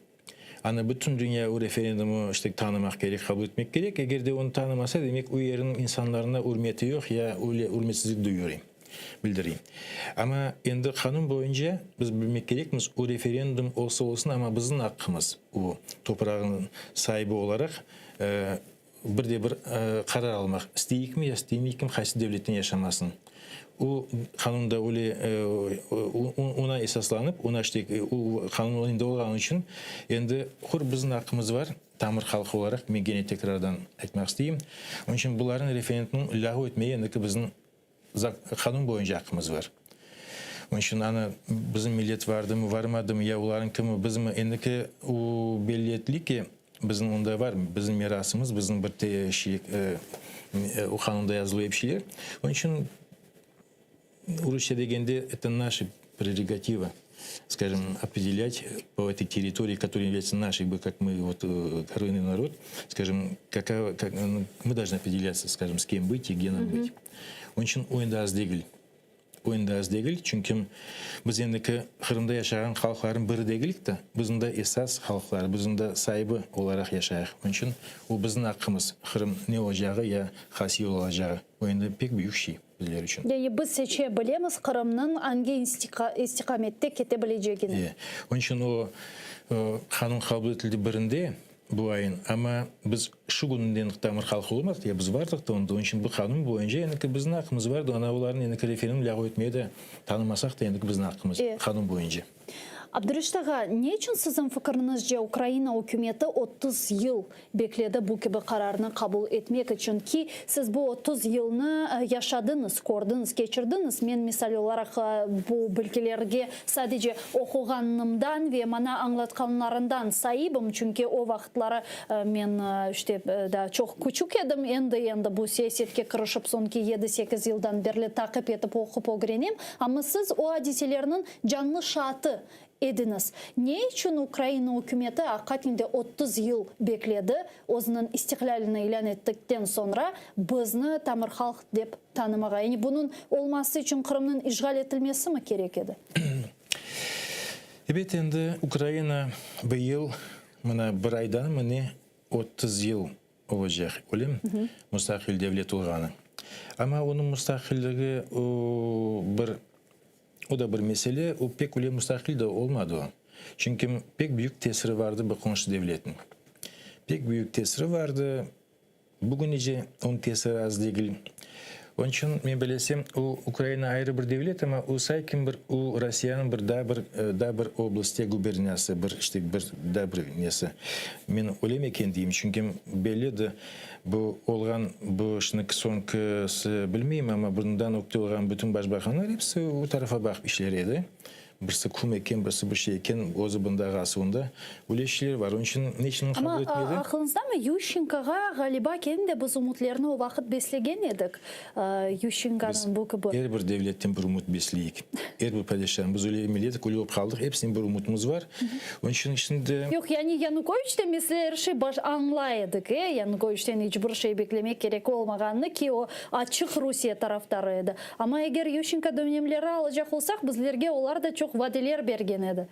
Ana bütün dünya o referendumı işte tanımaq kerek, qabul etmek kerek. Eger de onı tanımasa, demek o yerniñ insanlarına ürmeti yoq ya öyle ürmetsizlik duyurıy, bildiriy. Amma endi qanun boyunca biz bilmek kerekmiz, o referendum olsa olsun, amma bizim aqqımız o toprağınıñ saibi olaraq Bir de bir qarar almaq, isteyikmi ya istemeyikmi, qaysı devletten yaşamasın. O qanunda öyle oña esaslanıp, oña işte o qanun endi olğanı içün endi hür bizim aqqımız bar, tamır halqı olaraq, men kene tekrardan aytmaq isteyim. Onıñ içün bularnıñ referendumnıñ lâğu etmege endiki bizim qanun boyunca aqqımız bar. Onıñ içün anı bizim millet vardımı, varmadımı, ya olarıñkimi, bizmi, endiki o belli etili ki, Bizim onda bar, bizim mirasımız, bizim bir şey, o qanunda yazılı ep şeyler. Onıñ içün rusça degende, это наша prerogativa, skajom, opredelять по этой территории, которая является нашей, как мы вот коренный народ, скажем, какая, как, мы должны определяться, скажем, с кем быть и где нам быть. Onıñ içün o endi az degil. O endi az degil, çünki biz endiki Qırımda yaşağan halqlarnıñ biri degilik de, biz mında esas halqlar, biz mında saibi olaraq yaşayıq. Onıñ içün o bizim aqqımız, Qırım ne olacağı ya qaysı yol alacağı, o endi pek büyük şey bizler içün. Yani biz seçe bilemiz Qırımnıñ angi istiqamette kete bilecegini. E, onıñ içün o qanun qabul etildi birinde, Bu ayın, amma biz şu künden tamır halqı olmadıq, ya biz vardıq da onda, onıñ içün bu qanun boyunca endiki bizim aqqımız bar da, ana olarnıñ endiki referendum lâğu etmeye de tanımasaq da endiki bizim aqqımız, qanun boyunca. Abdureşit ağa, ne içün siziñ fikiriñizce Ukraina ükümeti 30 yıl bekledi bu kibi qararnı qabul etmek içün? Ki, siz bu 30 yılnı yaşadıñız, kördiñiz, keçirdiñiz. Men, misal olaraq, bu bilgilerge sadece oquğanımdan ve maña añlatqanlarından saibim, çünki o vaqıtları men, işte, daa çoq küçük edim, endi-endi bu siyasetke kirişip soñki yedi-sekiz yıldan berli taqip etip oqup ögrenem. Amma siz o adiselerniñ Canlı şaatı ediñiz. Ne içün Ukraina ükümeti aqiqaten de 30 yıl bekledi, özüniñ istiqlâlini ilân ettikten soñra bizni tamır halq dep tanımağa? Yani bunıñ olması içün Qırımnıñ işğal etilmesimi kerek edi? Ebet, endi Ukraina bıyıl, mına bir aydanmı ne, 30 yıl olacaq, öylemi? Mustaqil devlet olğanı. Amma onıñ mustaqilligi o bir O da bir mesele, o pek öyle mustaqil de olmadı o. Çünki pek büyük tesiri vardı bu qonşu devletniñ. Pek büyük tesiri vardı, bugünece onıñ tesiri az degil. Onıñ içün men bilesem, o Ukraina ayrı bir devlet, amma o saykim bir o Rossiyanıñ bir daa bir daa bir oblasti, guberniyası, bir işte bir daa bir nesi. Men öyle eken deyim, çünki bellidir, Bu olğan, bu şimdiki soñkisi bilmeyim, amma bundan ögte olğan bütün başbaqanlar episi o tarafa baqıp işler edi. Birisi kum eken, birisi bir şey eken, özü bunda, ağası onda. Öyle işler var. Onıñ içün ne içün qabul Amma etmedi? aqılıñızdamı, Yuşçenkoğa, ğaliba, kene de biz ümütlerni o vaqıt beslegen edik, Biz Yuşçenkonıñ bu kibi. er bir devletten bir ümüt besleyik. Er bir padişahtan. Biz öyle millet, öyle olıp qaldıq, episinen bir ümütimiz var. Onıñ içün şimdi. Yoq, yani Yanukoviçten mesele er şey baş añlay edik, e, Yanukoviçten iç bir şey beklemek kerek olmağanını, ki o açıq Rusiye tarafdarı edi. Amma eger Yuşçenko dönemleri alacaq olsaq, bizlerge olar da çoq vadeler bergen edi.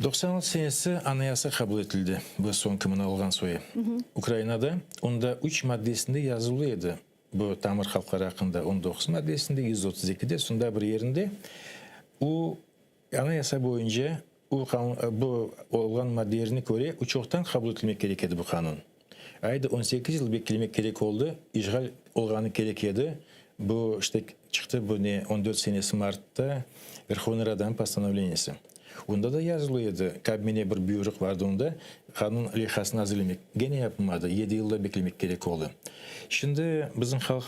96 senesi Anayasa qabul etildi, bu soñki mına olğan soyu. Ukrainada, onda üç maddesinde yazılı edi bu tamır halqları aqqında, 19 maddesinde, 132-de, sonda bir yerinde o Anayasa boyunca u qanun, bu olğan maddelerine köre, u çoqtan qabul etilmek kerek edi bu qanun. Ayda 18 yıl beklemek kerek oldı, işğal olğanı kerek edi. Bu işte çıqtı bu ne 14 senesi martta Verhovnıy Radanıñ postanovleniyesi. Onda da yazılı edi, Kabmine bir buyruq vardı onda, qanun leyhasını azırlemek. Gene yapılmadı, yedi yıl da beklemek kerek oldı. Şimdi bizim halq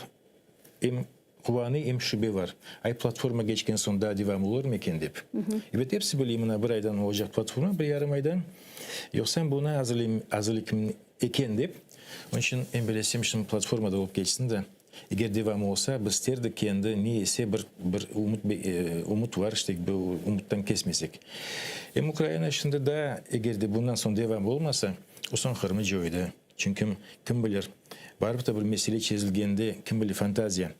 em Quvanıy, em şübe bar. Ay, platforma keçken soñ daa devam olurmı eken dep. Ebet, episi bile mına bir aydan olacaq platforma, bir yarım aydan. Yoqsa buna azırlık eken dep. Onıñ içün men bilesem, şimdi platforma da olıp keçsin de, eger devam olsa, biz isterdik ki, endi ne ise bir bir ümüt ümüt var, işte bu ümütten kesmesek. Em Ukraina şimdi daa, eger de bundan soñ devam olmasa, o soñ Qırımnı coydı. Çünki, kim bilir, barıp da bir mesele çezilgende, kim bilir, fantaziya.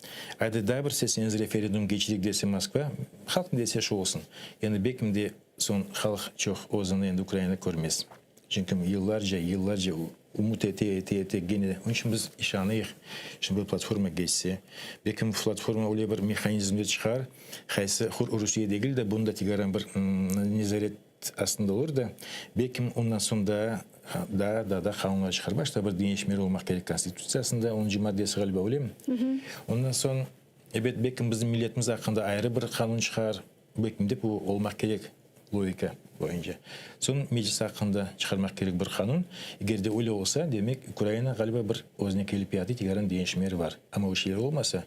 Ayda daa bir seseniz referendum keçireyik dese Moskva, halq ne dese şu olsun. Endi belkim de soñ halq çoq özüni endi Ukrainada körmez. Çünki yıllarca, yıllarca ümüt ete, ete, ete gene de. Onıñ içün biz işanayıq, şimdi bir platforma keçse, belkim bu platforma öyle bir mehanizmde çıqar, qaysı hür Rusiye degil de, bunı da tikaran bir nezaret Aslında olur da, belkim ondan soñ daa, daa, daa da qanunlar çıqar. Başta bir deñişmeler olmaq kerek Konstitutsiyasında, onuncı maddesi ğaliba, öylemi? Ondan soñ, ebet, belkim bizim milletimiz aqqında ayrı bir qanun çıqar, belkim dep o olmaq kerek logika boyunca. Soñ Meclis aqqında çıqarmaq kerek bir qanun. Eger de öyle olsa, demek, Ukraina ğaliba bir özüne kelip yatı, tikaran deñişmeler var. Amma o şeyler olmasa,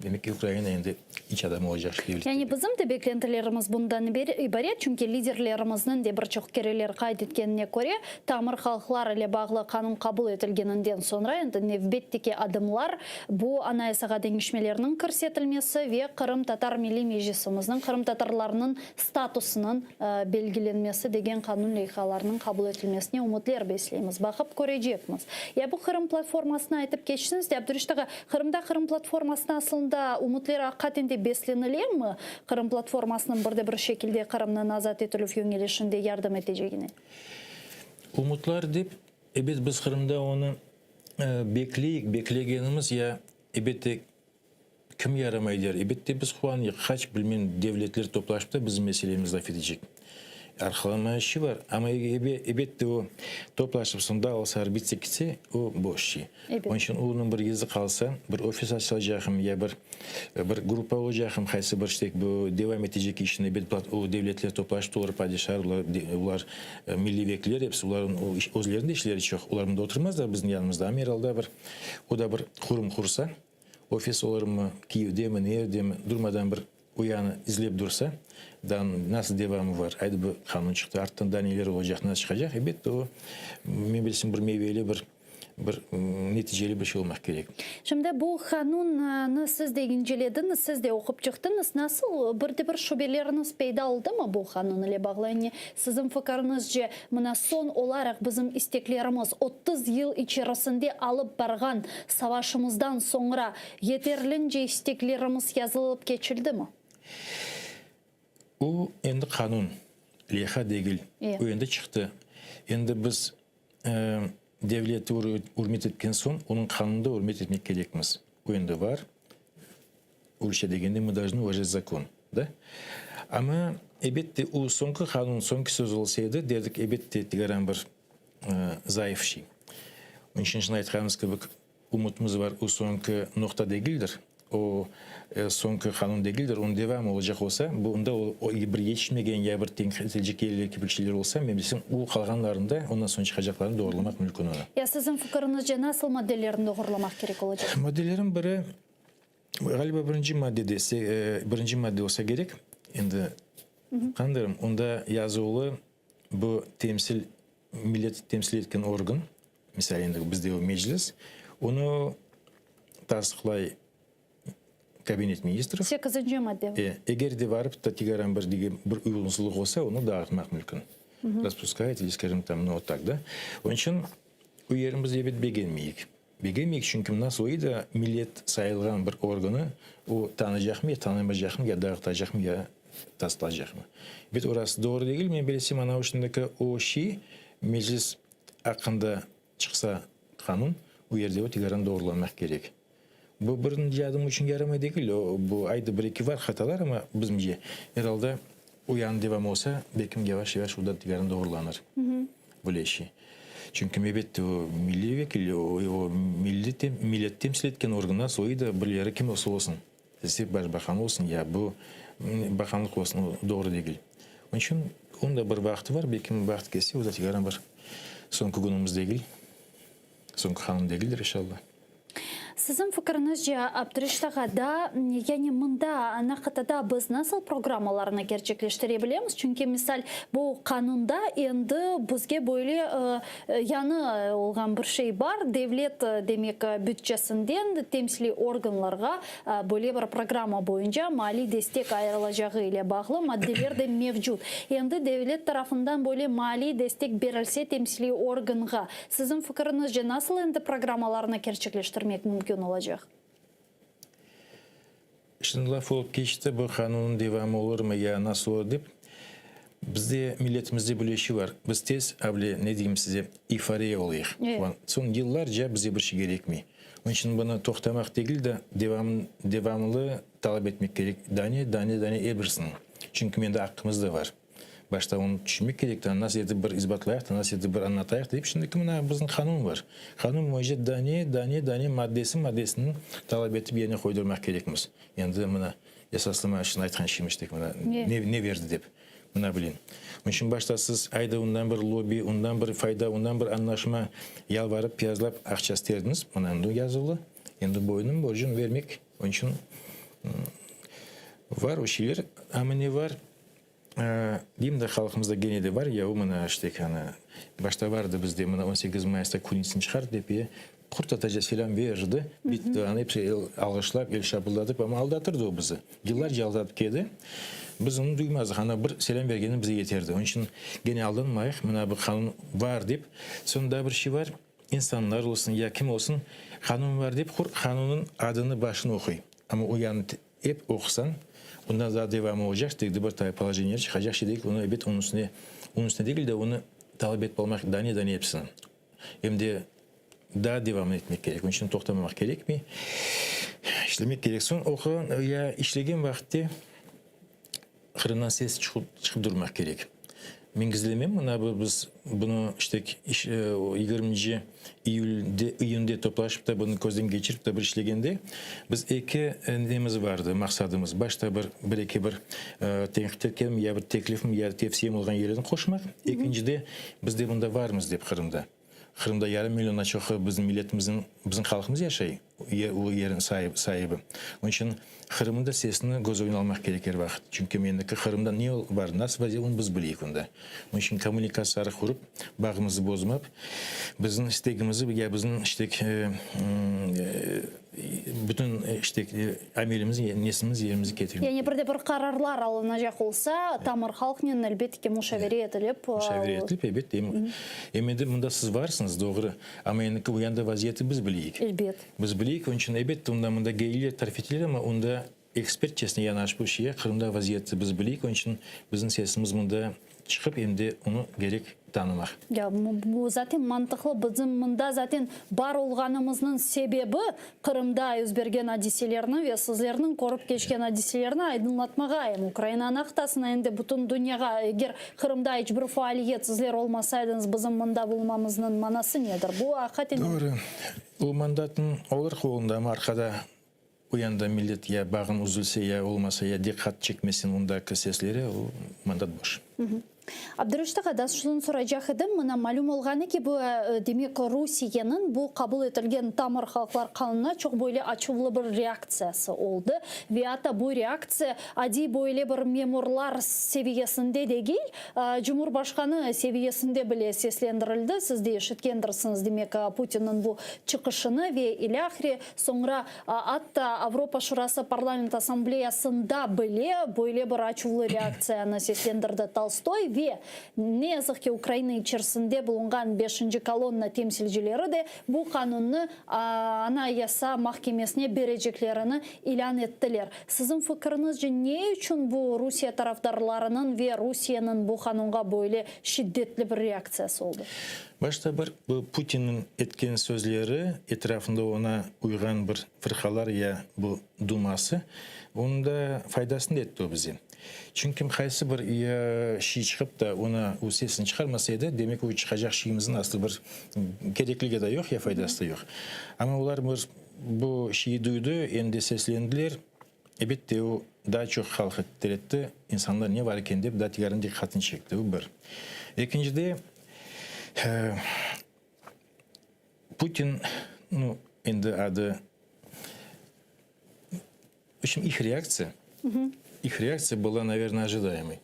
Demek ki, Ukraina endi iç adamı olacaq devlet Yani bizim de beklentilerimiz bundan ibaret, çünki liderlerimizniñ de bir çoq kereler qayd etkenine köre, tamır halqlar ile bağlı qanun qabul etilgeninden soñra endi nevbetteki adımlar bu Anayasağa deñişmelerniñ kirsetilmesi ve Qırımtatar Milliy Meclisimizniñ qırımtatarlarnıñ statusınıñ belgilenmesi degen qanun leyhalarınıñ qabul etilmesine ümütler besleymiz. Baqıp körecekmiz. Ya bu Qırım platformasını aytıp keçtiñiz de, Abdureşit ağa, Qırımda Qırım platformasına aslında ümütler aqiqaten de beslenilemi, Qırım platformasınıñ bir de bir şekilde Qırımnıñ azat etilüv yöñelişinde yardım etecegine? Ümütler dep, ebet, biz Qırımda onı bekleyik, beklegenimiz ya, ebette, Kim yaramay der? Ebette, biz quvanıyıq, qaç, bilmem, devletler toplaşıp da bizim meselemizni laf etecek. Arqalanma işi bar, amma ebet de o toplaşıp soñ dağılsa, bitse kitse, o boş şey. Onıñ içün onıñ bir izi qalsa, bir ofis açılacaqım ya bir bir gruppa olacaqım, qaysı bir işte bu devam etecek işni ebet o devletler toplaşıp olar padişalar, olar olar milliy vekiller episi, olarnıñ özleriniñ de işleri çoq, olar mında oturmazlar bizim yanımızda, amma er alda bir o da bir qurum qursa, ofis olurmı, Kiyevdemi, nerdemi, durmadan bir O yanı izlep dursa, daa nasıl devamı var, aydı bu qanun çıqtı, arttan daa neler olacaq, nasıl çıqacaq, elbette, o, men bilsem, bir meyveli, bir, bir neticeli bir şey olmaq kerek. Şimdi bu qanunnı siz de incelediñiz, siz de oqup çıqtıñız. Nasıl, bir de bir şübeleriniz peyda oldımı bu qanun ile bağlı? Yani siziñ fikiriñizce, mına soñ olaraq bizim isteklerimiz 30 yıl içerisinde alıp barğan savaşımızdan soñra Yeterlince isteklerimiz yazılıp keçildimi? O endi qanun, leyha degil. O endi çıqtı. Endi biz devleti ürmet etken soñ, onıñ qanunını da ürmet etmek kerekmiz. O endi bar. Rusça degende, mı dolžnı uvajat zakon, da? Amma, ebette, o soñki qanun, soñki söz olsa edi, derdik, ebette, tekaran bir zayıf şey. Onıñ içün, şimdi aytqanımız kibi, Ümütimiz bar, o soñki noqta degildir, o soñki qanun degildir, onıñ devamı olacaq olsa, bu onda o bir yetişmegen ya bir tenqit etilecek yerler kibi şeyler olsa, men bilsem, o qalğanlarını da, ondan soñ çıqacaqlarını doğrulamaq mümkün onı. Ya siziñ fikiriñizce nasıl maddelerni doğrulamaq kerek olacaq? Maddelerin biri, ğaliba birinci maddede, birinci madde olsa kerek, endi qandırım, onda yazılı bu temsil, millet temsil etken organ, Misal, endi bizde o Meclis, onı tasdıqlay Kabinet ministrov. Sekizinci madde. E, eger de varıp da tekaran bir degen bir uyğunsızlıq olsa, onı dağıtmaq mümkün. Raspускает ili, skajım tam, nu, vot tak, da. Onıñ içün o yerini biz ebet begenmeyik. Begenmeyik, çünki nasıl oy da millet sayılğan bir organı o tanıycaqmı ya tanımaycaqmı, ya dağıtacaqmı, ya tasdıqlaycaqmı. Ebet orası doğru degil. Men bilsem, ana şimdiki o şey Meclis aqqında çıqsa qanun, o yerde o tekaran doğrulanmaq kerek. Bu birinci adım içün yaramay degil, o, bu ayda bir-eki var hatalar, amma bizimce, er alda o yanı devam olsa, belkim yavaş-yavaş o da tekaran doğrulanır. Böyle şey. Çünki, elbette, o milliy vekil, o, o milliy millet temsil etken organlar soyu da birileri kim olsa olsun, ister başbaqan olsun ya bu baqanlıq olsun, o doğru degil. Onıñ içün onıñ da bir vaqtı var, belkim vaqtı kelse, o da tekaran bir soñki künümiz degil, soñki qanun degildir, inşallah. Siziñ fikiriñizce, Abdurişit ağa, daa, yani mında, ana qıtada biz nasıl programmalarnı kerçekleştire bilemiz? Çünki, misal, bu qanunda endi bizge böyle yañı olğan bir şey bar, devlet, demek, bütçesinden temsiliy organlarğa böyle bir programma boyunca maliy destek ayırılacağı ile bağlı maddeler de mevcut. Endi devlet tarafından böyle maliy destek berilse temsiliy organğa, Siziñ fikiriñizce, nasıl endi programmalarnı kerçekleştirmek mümkün olacaq? Şimdi laf olıp keçti, bu qanunnıñ devamı olurmı ya nasıl olur dep. Bizde, milletimizde böyle şey bar, biz tez, avle, ne deyim size, eyforiya olayıq. Soñ yıllarca bize bir şey kerekmey. Onıñ içün bunı toqtamaq degil de, devam, devamlı talap etmek kerek, dane, dane, dane er birisiniñ. Çünki mende aqqımız da bar. Başta onı tüşünmek kerek, da nasıl etip bir isbatlayıq, da nasıl etip bir añlatayıq dep, şimdiki mına bizim qanun bar. Qanun boyunca dane, dane, dane maddesi maddesini talap etip yerine qoydurmaq kerekmiz. Endi mına esaslı mına şimdi aytqan şeyim işte mına ne, ne berdi dep. Mına bilin. Onıñ içün başta siz ayda ondan bir lobbi, ondan bir fayda, ondan bir añlaşma yalvarıp, piyazlap aqça isterdiñiz. Mına endi yazılı. Endi boynum borcum vermek. Onıñ içün var o şeyler. Amma ne var? Deyim de, halqımızda gene de var, ya o mına işte ana, başta vardı bizde mına 18 mayısta Kunitsin çıqardı dep, e, Qurt ataca selâm verirdi, bitti, anı episi el alğışlap, el şapıldatıp, amma aldatırdı o bizi. Yıllarca aldatıp keldi. Biz onı duymazdıq, ana bir selâm bergeni bize yeterdi. Onıñ içün gene aldanmayıq, mına bu qanun bar dep. Soñ daa bir şey bar, insanlar olsun ya kim olsun, qanun bar dep, qur qanunnıñ adını, başını oquy. Amma o yanı Ep oqusañ, bundan daa devamı olacaq, degdi bir tay polojeniyeli çıqacaq şey degil, onı ebet onıñ üstüne, onıñ üstüne degil de, onı talap etip almaq dane-dane episini. Em de daa devamını etmek kerek, onıñ içün toqtamamaq kerekmey. İşlemek kerek. Soñ oquğan ya işlegen vaqıtte Qırımdan ses çıqıp, çıqıp durmaq kerek. Men gizlemem, mına bu biz bunı işte yigirminci iyülde, iyünde toplaşıp da bunı közden keçirip de bir işlegende, biz eki nemiz vardı, maqsadımız. Başta bir, bir-eki bir tenqit etkenim, ya bir teklifim, ya tevsiyem olğan yerlerni qoşmaq. Ekincide, biz de mında varmız dep Qırımda. Qırımda yarım milliondan çoqu bizim milletimizniñ, bizim halqımız yaşay, o yerin saibi. Onıñ içün Qırımnıñ da sesini köz ögüne almaq kerek er vaqıt. Çünki mendeki Qırımda ne bar, nasıl vaziyet, onı biz bileyik onda. Onıñ içün kommunikatsiyalar qurıp, bağımızı bozmap, bizim istegimizi ya bizim işte bütün işte amelimizni, nesimiz, yerimizi ketirmek. Yani bir de bir qararlar alınacaq olsa, tamır halqnen elbette ki muşavere etilip. Muşavere etilip, elbette. Em endi mında siz varsıñız, doğru, amma endi bu yanda vaziyeti biz bileyik. Elbet. Biz bileyik, onıñ içün elbette unda mında geyler tarif etilir, amma onda ekspertçesine yanaşıp bu şeye Qırımda vaziyeti biz bileyik, onıñ içün bizim sesimiz mında çıqıp, em de onı kerek tanımaq. Ya, bu zaten mantıqlı, bizim mında zaten bar olğanımıznıñ sebebi Qırımda yüz bergen adiselerni ve sizlerniñ körip keçken adiselerni aydınlatmağa, em Ukraina ana-qıtasına, em de bütün dünyağa. Eger Qırımda iç bir faaliyet sizler olmasaydıñız, bizim mında bulunmamıznıñ manası nedir? Bu aqiqaten. Doğru. O mandatnıñ olur qolunda, amma arqada O yanda millet ya bağın üzülse, ya olmasa, ya diqqat çekmesin ondaki seslere, o mandat boş. Abdureşit ağa, daa şunı soraycaq edim, mına malüm olğanı kibi, demek, Rusiyeniñ bu qabul etilgen tamır halqlar qanunına çoq böyle açuvlı bir reaktsiyası oldı ve atta bu reaktsiya adiy böyle bir memurlar seviyesinde degil, Cumhurbaşqanı seviyesinde bile seslendirildi, siz de eşitkendirsiñiz, demek, Putinniñ bu çıqışını ve ilâhre. Soñra, atta Avropa Şurası Parlament Assambleyasında bile böyle bir açuvlı reaktsiyanı seslendirdi Tolstoy ve, ne yazıq ki, Ukraina içerisinde bulunğan beşinci kolonna temsilcileri de bu qanunnı Anayasa mahkemesine bereceklerini ilân ettiler. Siziñ fikiriñizce, ne içün bu Rusiye tarafdarlarınıñ ve Rusiyeniñ bu qanunğa böyle şiddetli bir reaktsiyası oldı? Başta bir bu Putinniñ etken sözleri, etrafında oña uyğan bir fırqalar ya bu Duması, onıñ da faydasını da etti o bize. Çünki qaysı bir ya şiy çıqıp da oña o sesini çıqarmasa edi, demek o çıqacaq şiyimizniñ aslı bir kerekligi de yoq ya faydası da yoq. Amma olar bir bu şiyi duydı, em de seslendiler. Elbette, o daa çoq halq ettiretti, insanlar ne bar eken dep, daa tiyarın diqqatını çekti, bu bir. Ekincide, Putin, nu, endi adı, v obşem, ih reaktsiya, ih reaktsiya была, naverno, ожидаемой.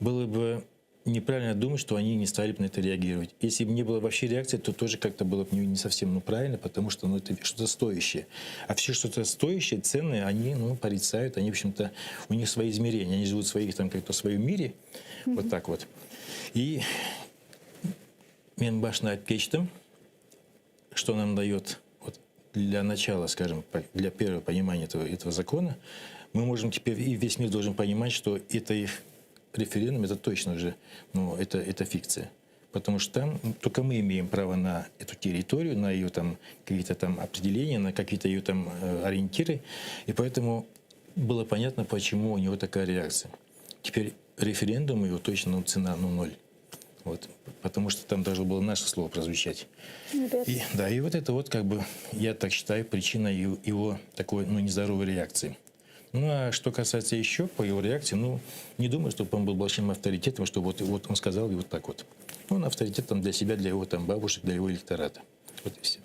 Было бы Неправильно думать, что они не стали бы на это реагировать. Если бы не было вообще реакции, то тоже как-то было бы не совсем ну, правильно, потому что ну, это что-то стоящее. А все что-то стоящее, ценное, они ну, порицают, они, в общем-то, у них свои измерения, они живут в своих, там, как-то в своем мире, mm-hmm. вот так вот. И men başına aytıp keçtim, что нам дает вот, для начала, скажем, для первого понимания этого, этого закона, мы можем теперь, и весь мир должен понимать, что это их референдум, это точно уже, ну, это, это фикция. Потому что там только мы имеем право на эту территорию, на ее там какие-то там определения, на какие-то ее там э, ориентиры. И поэтому было понятно, почему у него такая реакция. Теперь референдум его точно ну, цена ну, ноль. Вот, потому что там должно было наше слово прозвучать. И, да, и вот это вот, как бы, я так считаю, причина его, его такой, ну, нездоровой реакции. Ну, а что касается еще по его реакции, ну, не думаю, чтобы он был большим авторитетом, что вот, вот он сказал и вот так вот. Ну, он авторитет там для себя, для его там бабушек, для его электората. Вот и все.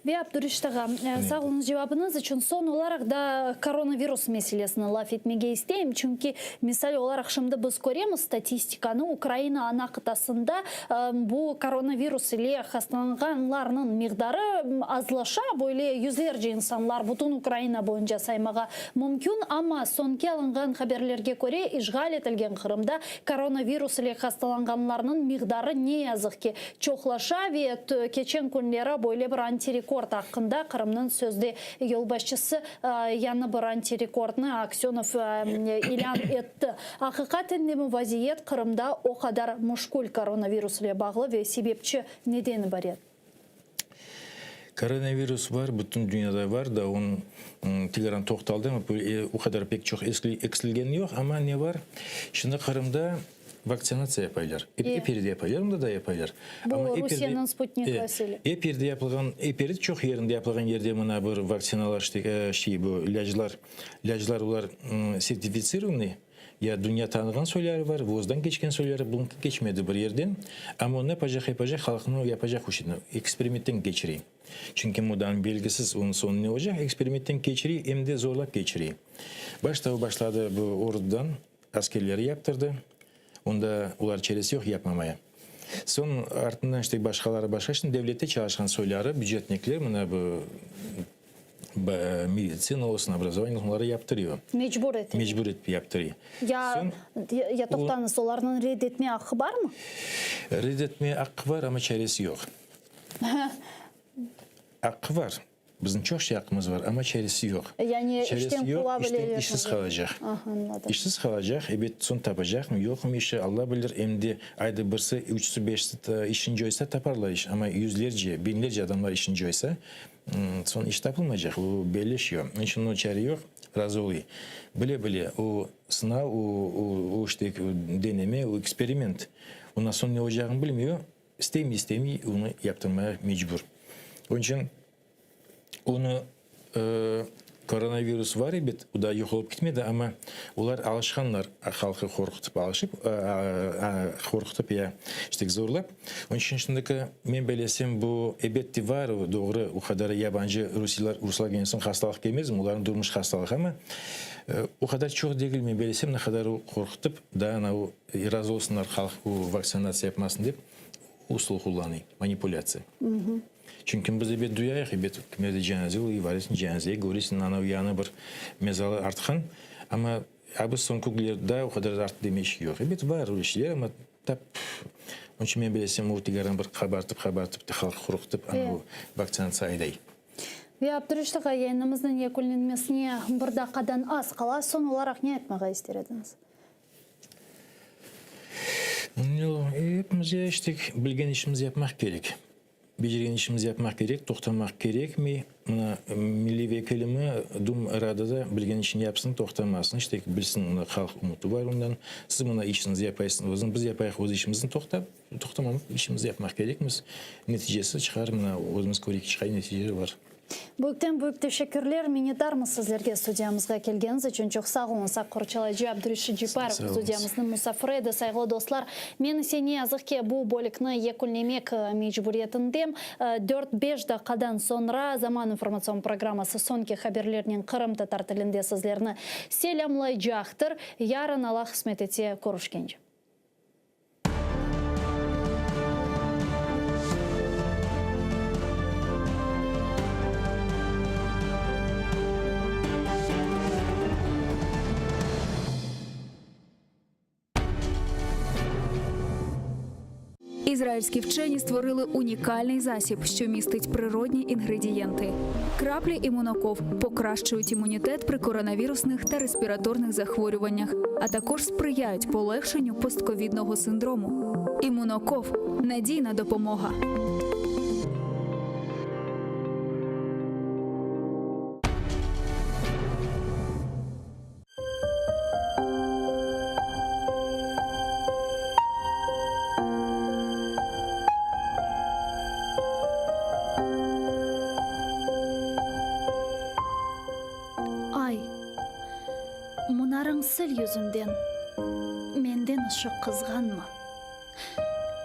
Ve Abdureşit ağa, sağ oluñız cevabıñız içün. Soñ olaraq da koronavirus meselesini laf etmege isteyim, çünki, misal olaraq, şimdi biz köremiz statistikanı, Ukraina ana qıtasında bu koronavirus ile hastalanğanlarnıñ miqdarı azlaşa, böyle yüzlerce insanlar bütün Ukraina boyunca saymağa mümkün, amma soñki alınğan haberlerge köre, işğal etilgen Qırımda koronavirus ile hastalanğanlarnıñ miqdarı ne yazıq ki, çoqlaşa ve keçen künleri böyle bir antirekord aqqında Qırımnıñ sözde yolbaşçısı yañı bir antirekordnı Aksönov ilân etti. Aqiqaten de mi vaziyet Qırımda o qadar müşkül koronavirus ile bağlı ve sebepçi neden ibaret? Koronavirus bar, bütün dünyada bar, da onıñ tekaran toqtaldı, amma o qadar pek çoq eksilgeni yoq, amma ne bar, şimdi Qırımda. Vaktsinatsiya yapaylar. Ep, ep yerde yapaylar, mında da yapaylar. Bu Amma ep yerde, Rusiyeniñ sputnik e, vasili. ep yerde yapılğan, ep yerde çoq yerinde yapılğan yerde mına bir vaktsinalar, işte, şey, bu ilâclar, ilâclar olar sertifitsirovanıy, ya dünya tanığan soyları var, vozdan keçken soyları, bunıñki keçmedi bir yerden. Amma onı yapacaq, yapacaq, halqnı yapacaq o şeyni, eksperimentten keçirey. Çünki mudan belgisiz onıñ soñu ne olacaq, eksperimentten keçirey, em de zorlap keçirey. Başta o başladı bu ordudan, Askerleri yaptırdı. Onda olar çaresi yoq yapmamaya. Soñ artından işte başqaları başqa, şimdi devlette çalışqan soyları, bücetnikler mına bu meditsina olsun, obrazovaniye olsun, oları yaptırıyor. Mecbur ete. Mecbur etip yaptırıyor. Ya, ya toqtañız, olarnıñ red etme aqqı barmı? Red etme aqqı bar, amma çaresi yoq. Aqqı bar. Bizim çoq şey aqqımız bar, amma çaresi yoq. Yani işten Çaresi yoq, quva işten bilelermi? işsiz qalacaq. Aha, añladım. İşsiz qalacaq, ebet, soñ tapacaqmı, yoqmı işi, Alla bilir. Em de ayda birsi, üçüsi, beşisi işini coysa, taparlar iş. Amma yüzlerce, biñlerce adamlar işini coysa, soñ iş tapılmaycaq, o belli şey o. Onıñ içün o çare yoq, razı olayım. Bile-bile o sınav, o, o, o işte deneme, o eksperiment. Ondan soñ ne olacağını bilmiyor. İsteymi, istemey, onı yaptırmaya mecbur. Onıñ içün onı koronavirus var ebet, o daa yoq olıp ketmedi, amma olar alışqanlar halqı qorqutıp alışıp, qorqutıp ya işte zorlap. Onıñ içün şimdiki men belesem bu ebette var, o doğru, o qadar yabancı rusiyler, ruslar kelgen soñ hastalıq kelmezmi, olarnıñ durmuş hastalığı, amma o qadar çoq degil men belesem, ne qadar o qorqutıp daa anav Razı olsunlar halq bu vaktsinatsiya yapmasın dep usul qullanıy, manipulâtsiya. Çünki biz ebet duyayıq, ebet kimerde cenaze oluy, varısıñ cenazege, köresiñ anav yañı bir mezalı artqan, amma a biz soñki künlerde daa o qadar arttı deme iş yoq. Ebet bar öyle şeyler, amma tap onıñ içün men bilesem o tikaran bir qabartıp qabartıp halqı qorqutıp anav vaktsinatsiya ayday. Ve Abdureşit ağa, yayınımıznıñ yekünlenmesine bir daqqadan az qala, soñ olaraq ne aytmağa ister ediñiz? Epimiz işte bilgen işimizi yapmaq kerek. Becergen işimizi yapmaq kerek, toqtamaq kerekmey. Mına, milliy vekilimi Dum Radada bilgen işini yapsın, toqtamasın. İşte, bilsin, mına, halq ümüti bar ondan. Siz mına işiñizni yapaysıñız, özüñ, biz yapayıq öz işimizni, toqtap, toqtamamaq, işimizni yapmaq kerekmiz. Neticesi çıqar, mına, özümiz köreyik, çıqay neticeler bar. Büyükten büyük teşekkürler, minnetdarmız sizlerge studiyamızğa kelgeniñiz içün. Çoq sağ oluñız. Aq qorçalayıcı Abdureşit Ceparov studiyamıznıñ musafiri edi. Sayğılı dostlar, men ise ne yazıq ki, bu bölükni yekünlemek mecburiyetindem. Dört-beş daqqadan soñra Zaman informatsion programması soñki haberlernen qırımtatar tilinde sizlerni selâmlaycaqtır. Yarın Alla qısmet etse körüşkence. İzraїlські вчені створили унікальний засіб, що містить природні інгредієнти. Краплі імуноков покращують імунітет при коронавірусних та респіраторних захворюваннях, а також сприяють полегшенню постковідного синдрому. Імуноков надійна допомога. Ay, munarıñ sil yüzünden, Menden ışıq qızğanma.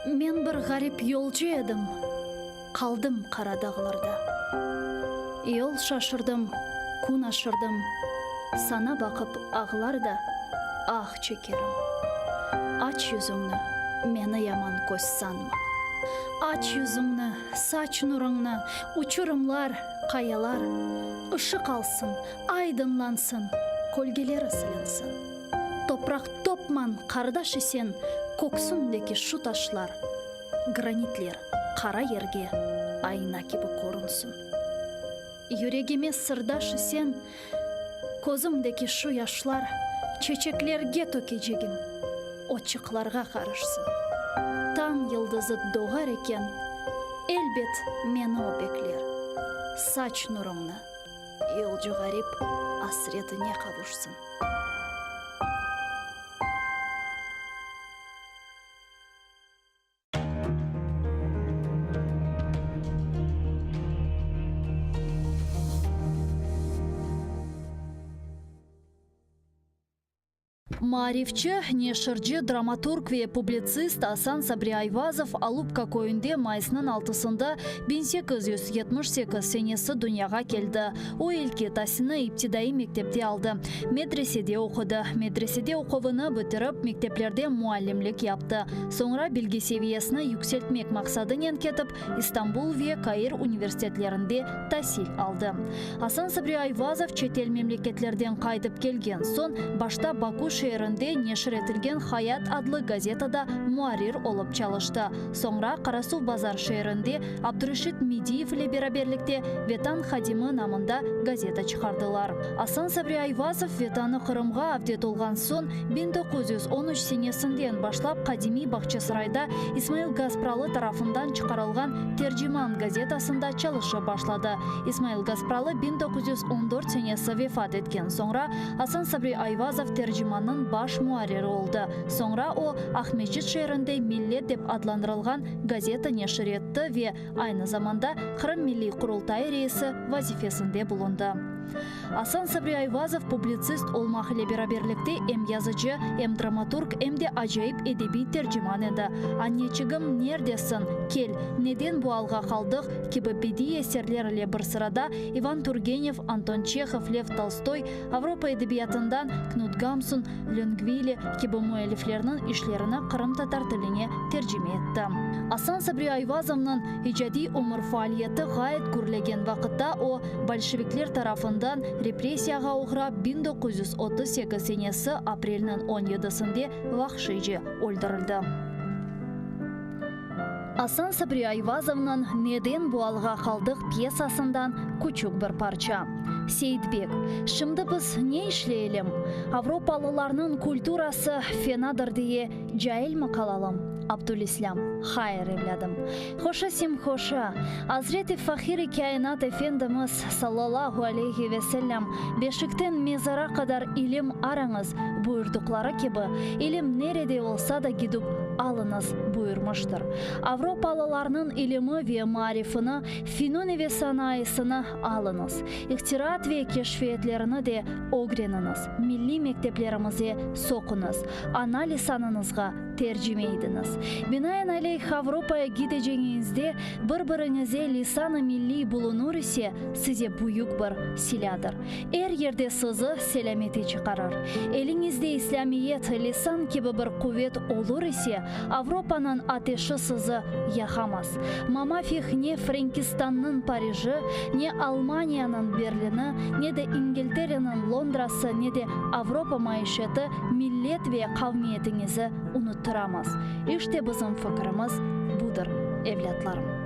Men bir ğarip yolcu edim, Qaldım qara dağlarda. Yol şaşırdım, kün aşırdım, Saña baqıp ağlar da, ah çekerim. Aç yüzüñni, meni yaman köz sanma. Aç yüzüñni, saç nurıñnı, Uçurımlar, qayalar Işıq alsın, aydınlansın, Kölgeleri silinsin. Topraq topman, qardaş isen, Köksündeki şu taşlar, Granitler qara yerge Ayna kibi körünsün. Yüregime sırdaş isen, Közümdeki şu yaşlar Çeçeklerge tökecegim, Otçıqlarğa qarışsın. Tañ yıldızı doğar eken, Elbet meni o bekler. Saç nurıñnı, yolcu ğarip Asretine qavuşsın. Maarifçi, neşirci, dramaturg ve publitsist Asan Sabri Ayvazov Alupka köyünde mayısnıñ altısında 1878 senesi dünyağa keldi. O ilki tasilni iptidaiy mektepte aldı, medresede oqudı. Medresede oquvını bitirip, mekteplerde muallimlik yaptı. Soñra bilgi seviyesini yükseltmek maqsadınen ketip, İstanbul ve Kair universitetlerinde tasil aldı. Asan Sabri Ayvazov çetel memleketlerden qaytıp kelgen soñ, başta Baku şeerinde neşir etilgen Hayat adlı gazetada muarrir olıp çalıştı. Soñra Qarasuvbazar şeerinde Abdureşit Mediyev ile beraberlikte Vetan hadimi namında gazeta çıqardılar. Asan Sabri Ayvazov Vetanı Qırımğa avdet olğan soñ, 1913 senesinden başlap qadimiy Bağçasarayda İsmail Gaspralı tarafından çıqarılğan Terciman gazetasında çalışıp başladı. İsmail Gaspralı 1914 senesi vefat etken soñra, Asan Sabri Ayvazov Tercimannıñ baş muarriri oldı. Soñra o, Aqmescit şeerinde Millet dep adlandırılğan gazeta neşir etti ve aynı zamanda Qırım Milliy Qurultayı reisi vazifesinde bulundı. Asan Sabri Ayvazov publitsist olmaq ile beraberlikte em yazıcı, em dramaturg, em de acayip edebiy terciman edi. Anneçigim, nerdesiñ? Kel, neden bu alğa qaldıq? kibi bediiy eserler ile bir sırada İvan Turgenev, Anton Çehov, Lev Tolstoy, Avropa edebiyatından Knut Gamsun, Löngvili kibi müelliflerniñ işlerini qırımtatar tiline tercime etti. Asan Sabri Ayvazovnıñ icadiy ömür faaliyeti ğayet gürlegen vaqıtta o, bolşevikler tarafından repressiyağa oğrap 1938 senesi aprelniñ on yedisinde vahşiyce öldürildi. Asan Sabri Ayvazovnıñ Neden bu alğa qaldıq pyesasından küçük bir parça. Seyitbek, Şimdi biz ne işleyelim? Avropalılarnıñ kulturası fenadır diye cailmi qalalım? Abdülislâm, Hayır, evlâdım. Hoşa sem hoşa. Azret-i Fahir-i Kâinat Efendimiz, sallallahu aleyhi ve sellem, Beşikten mezara qadar ilim arañız, buyurdıqları kibi, ilim nerede olsa da gidip alıñız, buyurmıştır. Avropalılarnıñ ilimi ve maarifini, finuni ve sanayısını alıñız. İhtiraat ve keşfiyetlerini de ögreniñiz, milliy mekteplerimize soquñız, ana lisanıñızğa tercime idiñiz. Binaenaleyh, Avropaya gidecegiñizde bir-biriñize lisan-ı milliy bulunur ise, size büyük bir silâdır. Er yerde sizi selâmete çıqarır. Eliñizde İslâmiyet, lisan kibi bir quvet olur ise, Avropanıñ ateşi sizi yaqamaz. Mamafih ne Frenkistannıñ Pariji, ne Almaniyanıñ Berlini, ne de İngiltereniñ Londrası, ne de Avropa maişeti millet ve qavmiyetiñizi unuttıramaz. İşte bizim fikirimiz budır, evlâtlarım.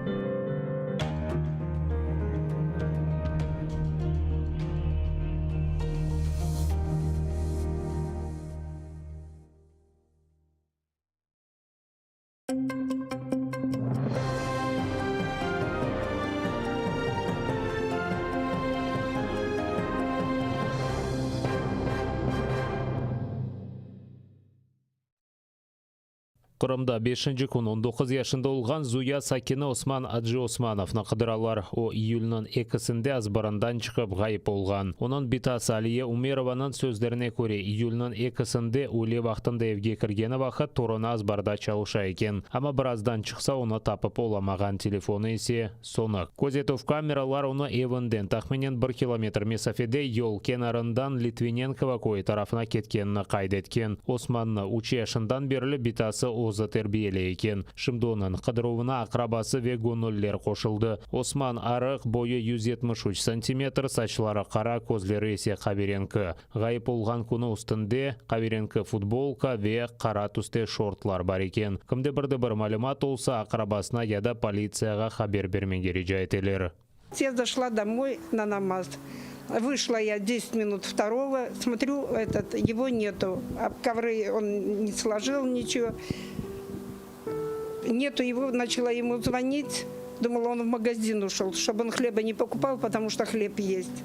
Qırımda beşinci kün on doquz yaşında olğan Zuya sakini Osman Aciosmanovnı qıdıralar. O, iyülniñ ekisinde azbarından çıqıp ğayıp olğan. Onıñ bitası Aliye Umerovanıñ sözlerine köre, iyülniñ ekisinde üyle vaqtında evge kirgeni vaqıt torunı azbarda çalışa eken. Amma birazdan çıqsa onı tapıp olamağan, telefonı ise sönük. Közetüv kameralar onı evinden tahminen bir kilometr mesafede yol kenarından Litvinenkovo köyü tarafına ketkenini qayd etken. Osmannı üç yaşından berli bitası özü terbiyeley eken. Şimdi onıñ qıdıruvına aqrabası ve göñüller qoşuldı. Osman arıq, boyu 173 santimetr, saçları qara, közleri ise qaverenki. Ğayıp olğan künü üstünde qaverenki futbolka ve qara tüste şortlar bar eken. Kimde bir de bir malümat olsa, aqrabasına ya da politsiyağa haber bermege rica eteler. Ya zaşla domoy na namaz. Vışla ya deset minut vtorogo, smotryu, etot, ego netu, kovrı on ne slojil niçego, netu ego, načala emu zvonit, dumala, on v magazin uşol, ştob on hleba ne pokupal, potomu çto hleb est.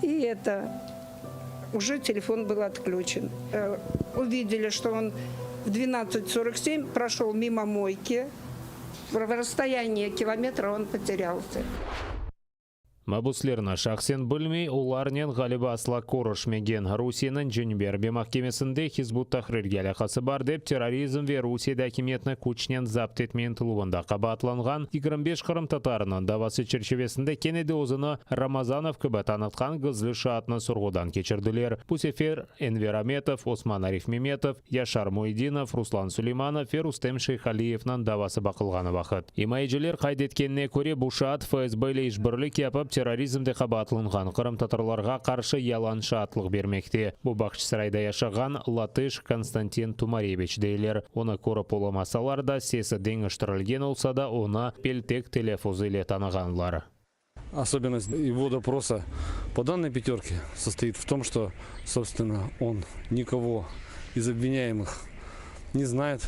I eto, uje telefon byl otklüçen. Uvideli, çto on v dvenadtsat sorok sem proşol mimo moyki, v rasstoyaniye kilometra on poterâlsâ. Mabüslerni şahsen bilmey, olarnen, ğaliba, asla körüşmegen. Rusiyeniñ Cenübiy arbiy mahkemesinde Hizb ut-Tahrirge alâqası bar dep, terrorizm ve Rusiyede akimiyetni küçnen zapt etme ıntıluvında qabaatlanğan 25 qırımtatarınıñ davası çerçivesinde kene de özüni Ramazanov kibi tanıtqan gizli şaatnı sorğudan keçirdiler. Bu sefer Enver Ametov, Osman Arifmemetov, Yaşar Muedinov, Ruslan Suleymanov ve Rustem Şeyhaliyevniñ davası baqılğanı vaqıt. İmayeciler qayd etkenine köre, bu şaat FSB ile işbirlik yapıp, terrorizmde qabaatlınğan qırımtatarlarğa qarşı yalan şaatlıq bermekte. Bu Bağçasarayda yaşağan latış Konstantin Tumareviç deyler. Onı körip olamasalar da, sesi deñiştirilgen olsa da, onı peltek telâffuzı ile tanığanlar. Особенность его допроса по данной пятерке состоит в том, что, собственно, он никого из обвиняемых не знает,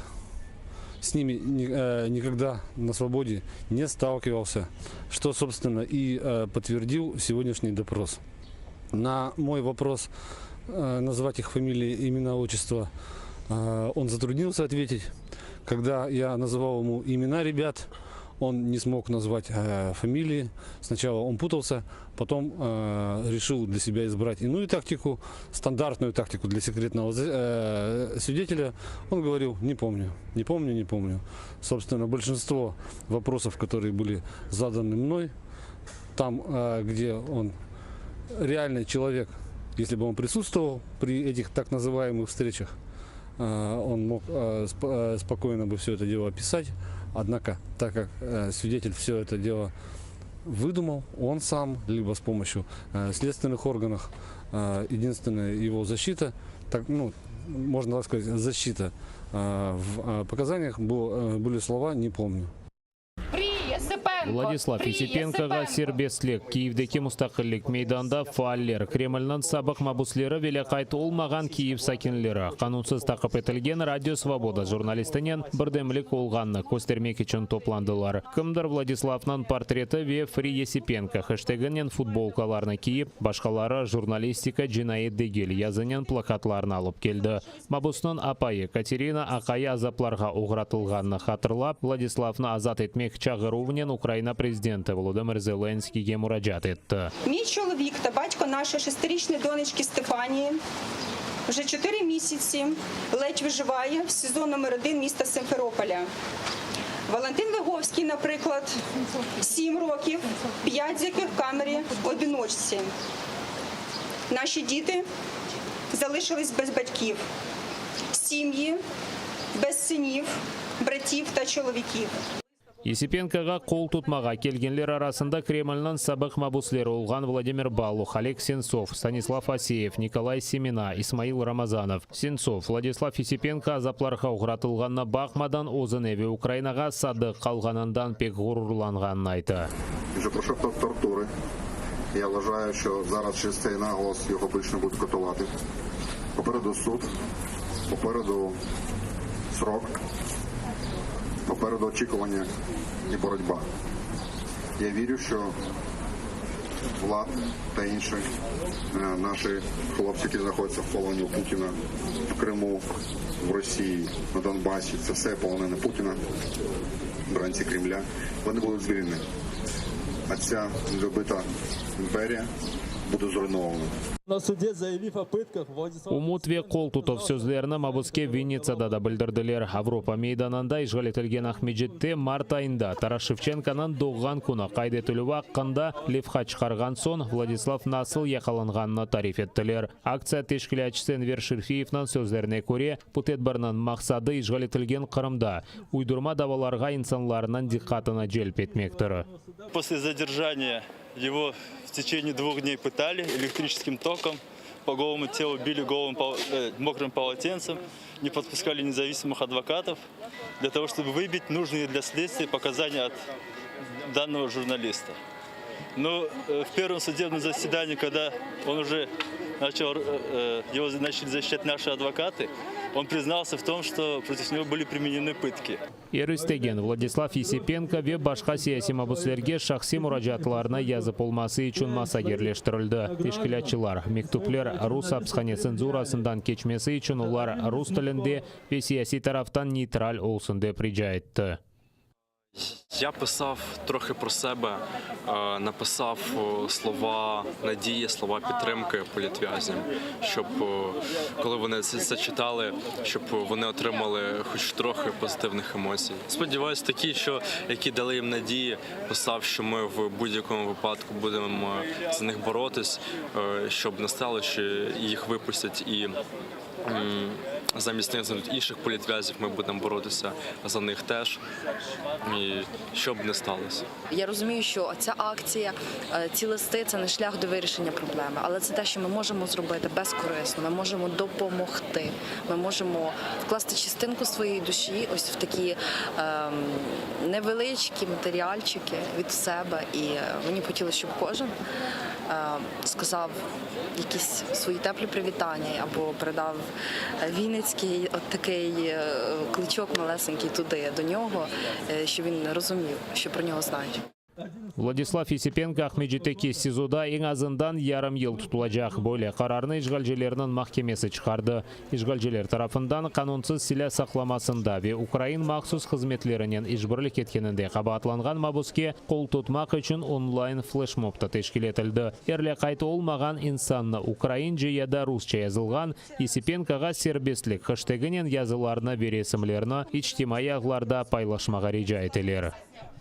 с ними э, никогда на свободе не сталкивался, что, собственно, и э, подтвердил сегодняшний допрос. На мой вопрос э, назвать их фамилии, имена, отчество он затруднился ответить. Когда я называл ему имена ребят, он не смог назвать э, фамилии. Сначала он путался, потом э, решил для себя избрать иную тактику, стандартную тактику для секретного э, свидетеля. Он говорил, не помню, не помню, не помню. Собственно, большинство вопросов, которые были заданы мной, там, э, где он реальный человек, если бы он присутствовал при этих так называемых встречах, э, он мог э, э, спокойно бы все это дело описать. Однако, так как свидетель все это дело выдумал, он сам, либо с помощью следственных органов, единственная его защита, так, ну, можно так сказать, защита в показаниях был, были слова «не помню». Vladislav Yesipenkoğa serbestlik, Kiyevdeki Mustaqillik meydanında faaller, Kremlniñ sabıq mabüsleri ve lâqayt olmağan Kiyev sakinleri, qanunsız taqip etilgen Radio Svoboda jurnalistinen birdemlik olğanını köstermek içün toplandılar. Kimdir Vladislavnıñ portreti ve FreeYesipenko heşteginen futbolkalarnı kiyip, başqaları Jurnalistika cinayet degil yazınen plakatlarnı alıp keldi. Mabusnıñ apayı Katerina aqayı azaplarğa oğratılğanını hatırlap, Vladislavnı azat etmek çağıruvnen Ukraina prezidenti Volodımır Zelenskiyge muracaat etti. Miy çoluvik ta batko naşoyi şestiriçnoyi doneçki Stefaniyi vje çotiri misyatsі led vıjıvaye v SİZO nomer odin mista Simferopolya. Valentin Vygovskiy, napriklad, sim rokiv, p'yat z yakih v kamері odinoçtsі. Naşi dіti залишились без батьків, сім'ї без синів, братів та чоловіків. Yesipenkoğa qol tutmağa kelgenler arasında Kremlniñ sabıq mabusleri olğan Vladimir Baluh, Oleg Sentsov, Stanislav Aseyev, Nikolay Semena, İsmail Ramazanov. Sentsov, Vladislav Yesipenko azaplarğa oğratılğanına baqmadan, özüne ve Ukrainağa sadıq qalğanından pek ğururlanğanını ayta. Вже пройшов тортури. Я вважаю, що зараз через цей наголос його більше не будуть катувати. Попереду суд, попереду срок, попереду очікування і боротьба. Я вірю, що Влад та інші наші хлопці, які знаходяться в полоні у Путіна, в Криму, в Росії, на Донбасі, це все полонені Путіна, бранці Кремля, вони будуть звільнені. А ця недобита імперія буде зруйнована. На суде заявив о пытках, Владислав Ümüt ve qol tutuv sözlerini mabüske Vinnitsada da bildirdiler. Avropa meydanında işğal etilgen Aqmescitte mart ayında Taras Şevçenkonıñ doğğan künü qayd etilüvi aqqında levha çıqarğan soñ Vladislav nasıl yaqalanğanını tarif ettiler. Aktsiya teşkilâtçısı Enver Şerfiyevniñ sözlerine köre, bu tedbirniñ maqsadı işğal etilgen Qırımda uydurma davalarğa insanlarnıñ diqqatını celp etmektir. После задержания его в течение двух дней пытали электрическим током, по голому телу били голым э, мокрым полотенцем, не подпускали независимых адвокатов для того, чтобы выбить нужные для следствия показания от данного журналиста. Но э, в первом судебном заседании, когда он уже начал, э, его начали защищать наши адвокаты, он признался в том, что против него были применены пытки. Er istegen Vladislav Yesipenko ve başqa siyasiy mabüslerge şahsiy muracaatlarını yazıp olması içün masa yerleştirildi. Teşkilâtçılar, mektüpler rus apishane tsenzurasından keçmesi içün olar rus tilinde ve siyasiy taraftan neytral olsun dep rica etti. Я писав трохи про себе, е, написав е, слова надії, слова підтримки політв'язням, щоб е, коли вони це, це читали, щоб вони отримали хоч трохи позитивних емоцій. Сподіваюсь, такі, що які дали їм надії, писав, що ми в будь-якому випадку будемо за них боротись, е, щоб не стало, що їх випустять і. м, Замість них знайдуть інших політв'язів, ми будемо боротися за них теж. І що б не сталося. Я розумію, що ця акція, е, ці листи це не шлях до вирішення проблеми, але це те, що ми можемо зробити безкорисно. Ми можемо допомогти. Ми можемо вкласти частинку своєї душі ось в такі ем, невеличкі матеріальчики від себе. І е, мені б хотілося, щоб кожен е, сказав якісь свої теплі привітання або передав е, вінницький от такий е, кличок малесенький туди до нього, е, щоб він розумів, що про нього знають. Владислав Есипенко Aqmescitteki SİZOda eñ azından yarım yıl tutulacaq. Böyle qararnı işğalcilerniñ mahkemesi çıqardı. İşğalciler tarafından qanunsız silâ saqlamasında ve ukrain mahsus hızmetlerinen işbirlik etkeninde qabaatlanğan mabuske qol tutmaq içün online fleşmob da teşkil etildi. Er lâqayt olmağan insannı ukraince ya da rusça yazılğan Yesipenkoğa serbestlik heşteginen yazılarnı ve resimlerni içtimaiy ağlarda paylaşmağa rica eteler.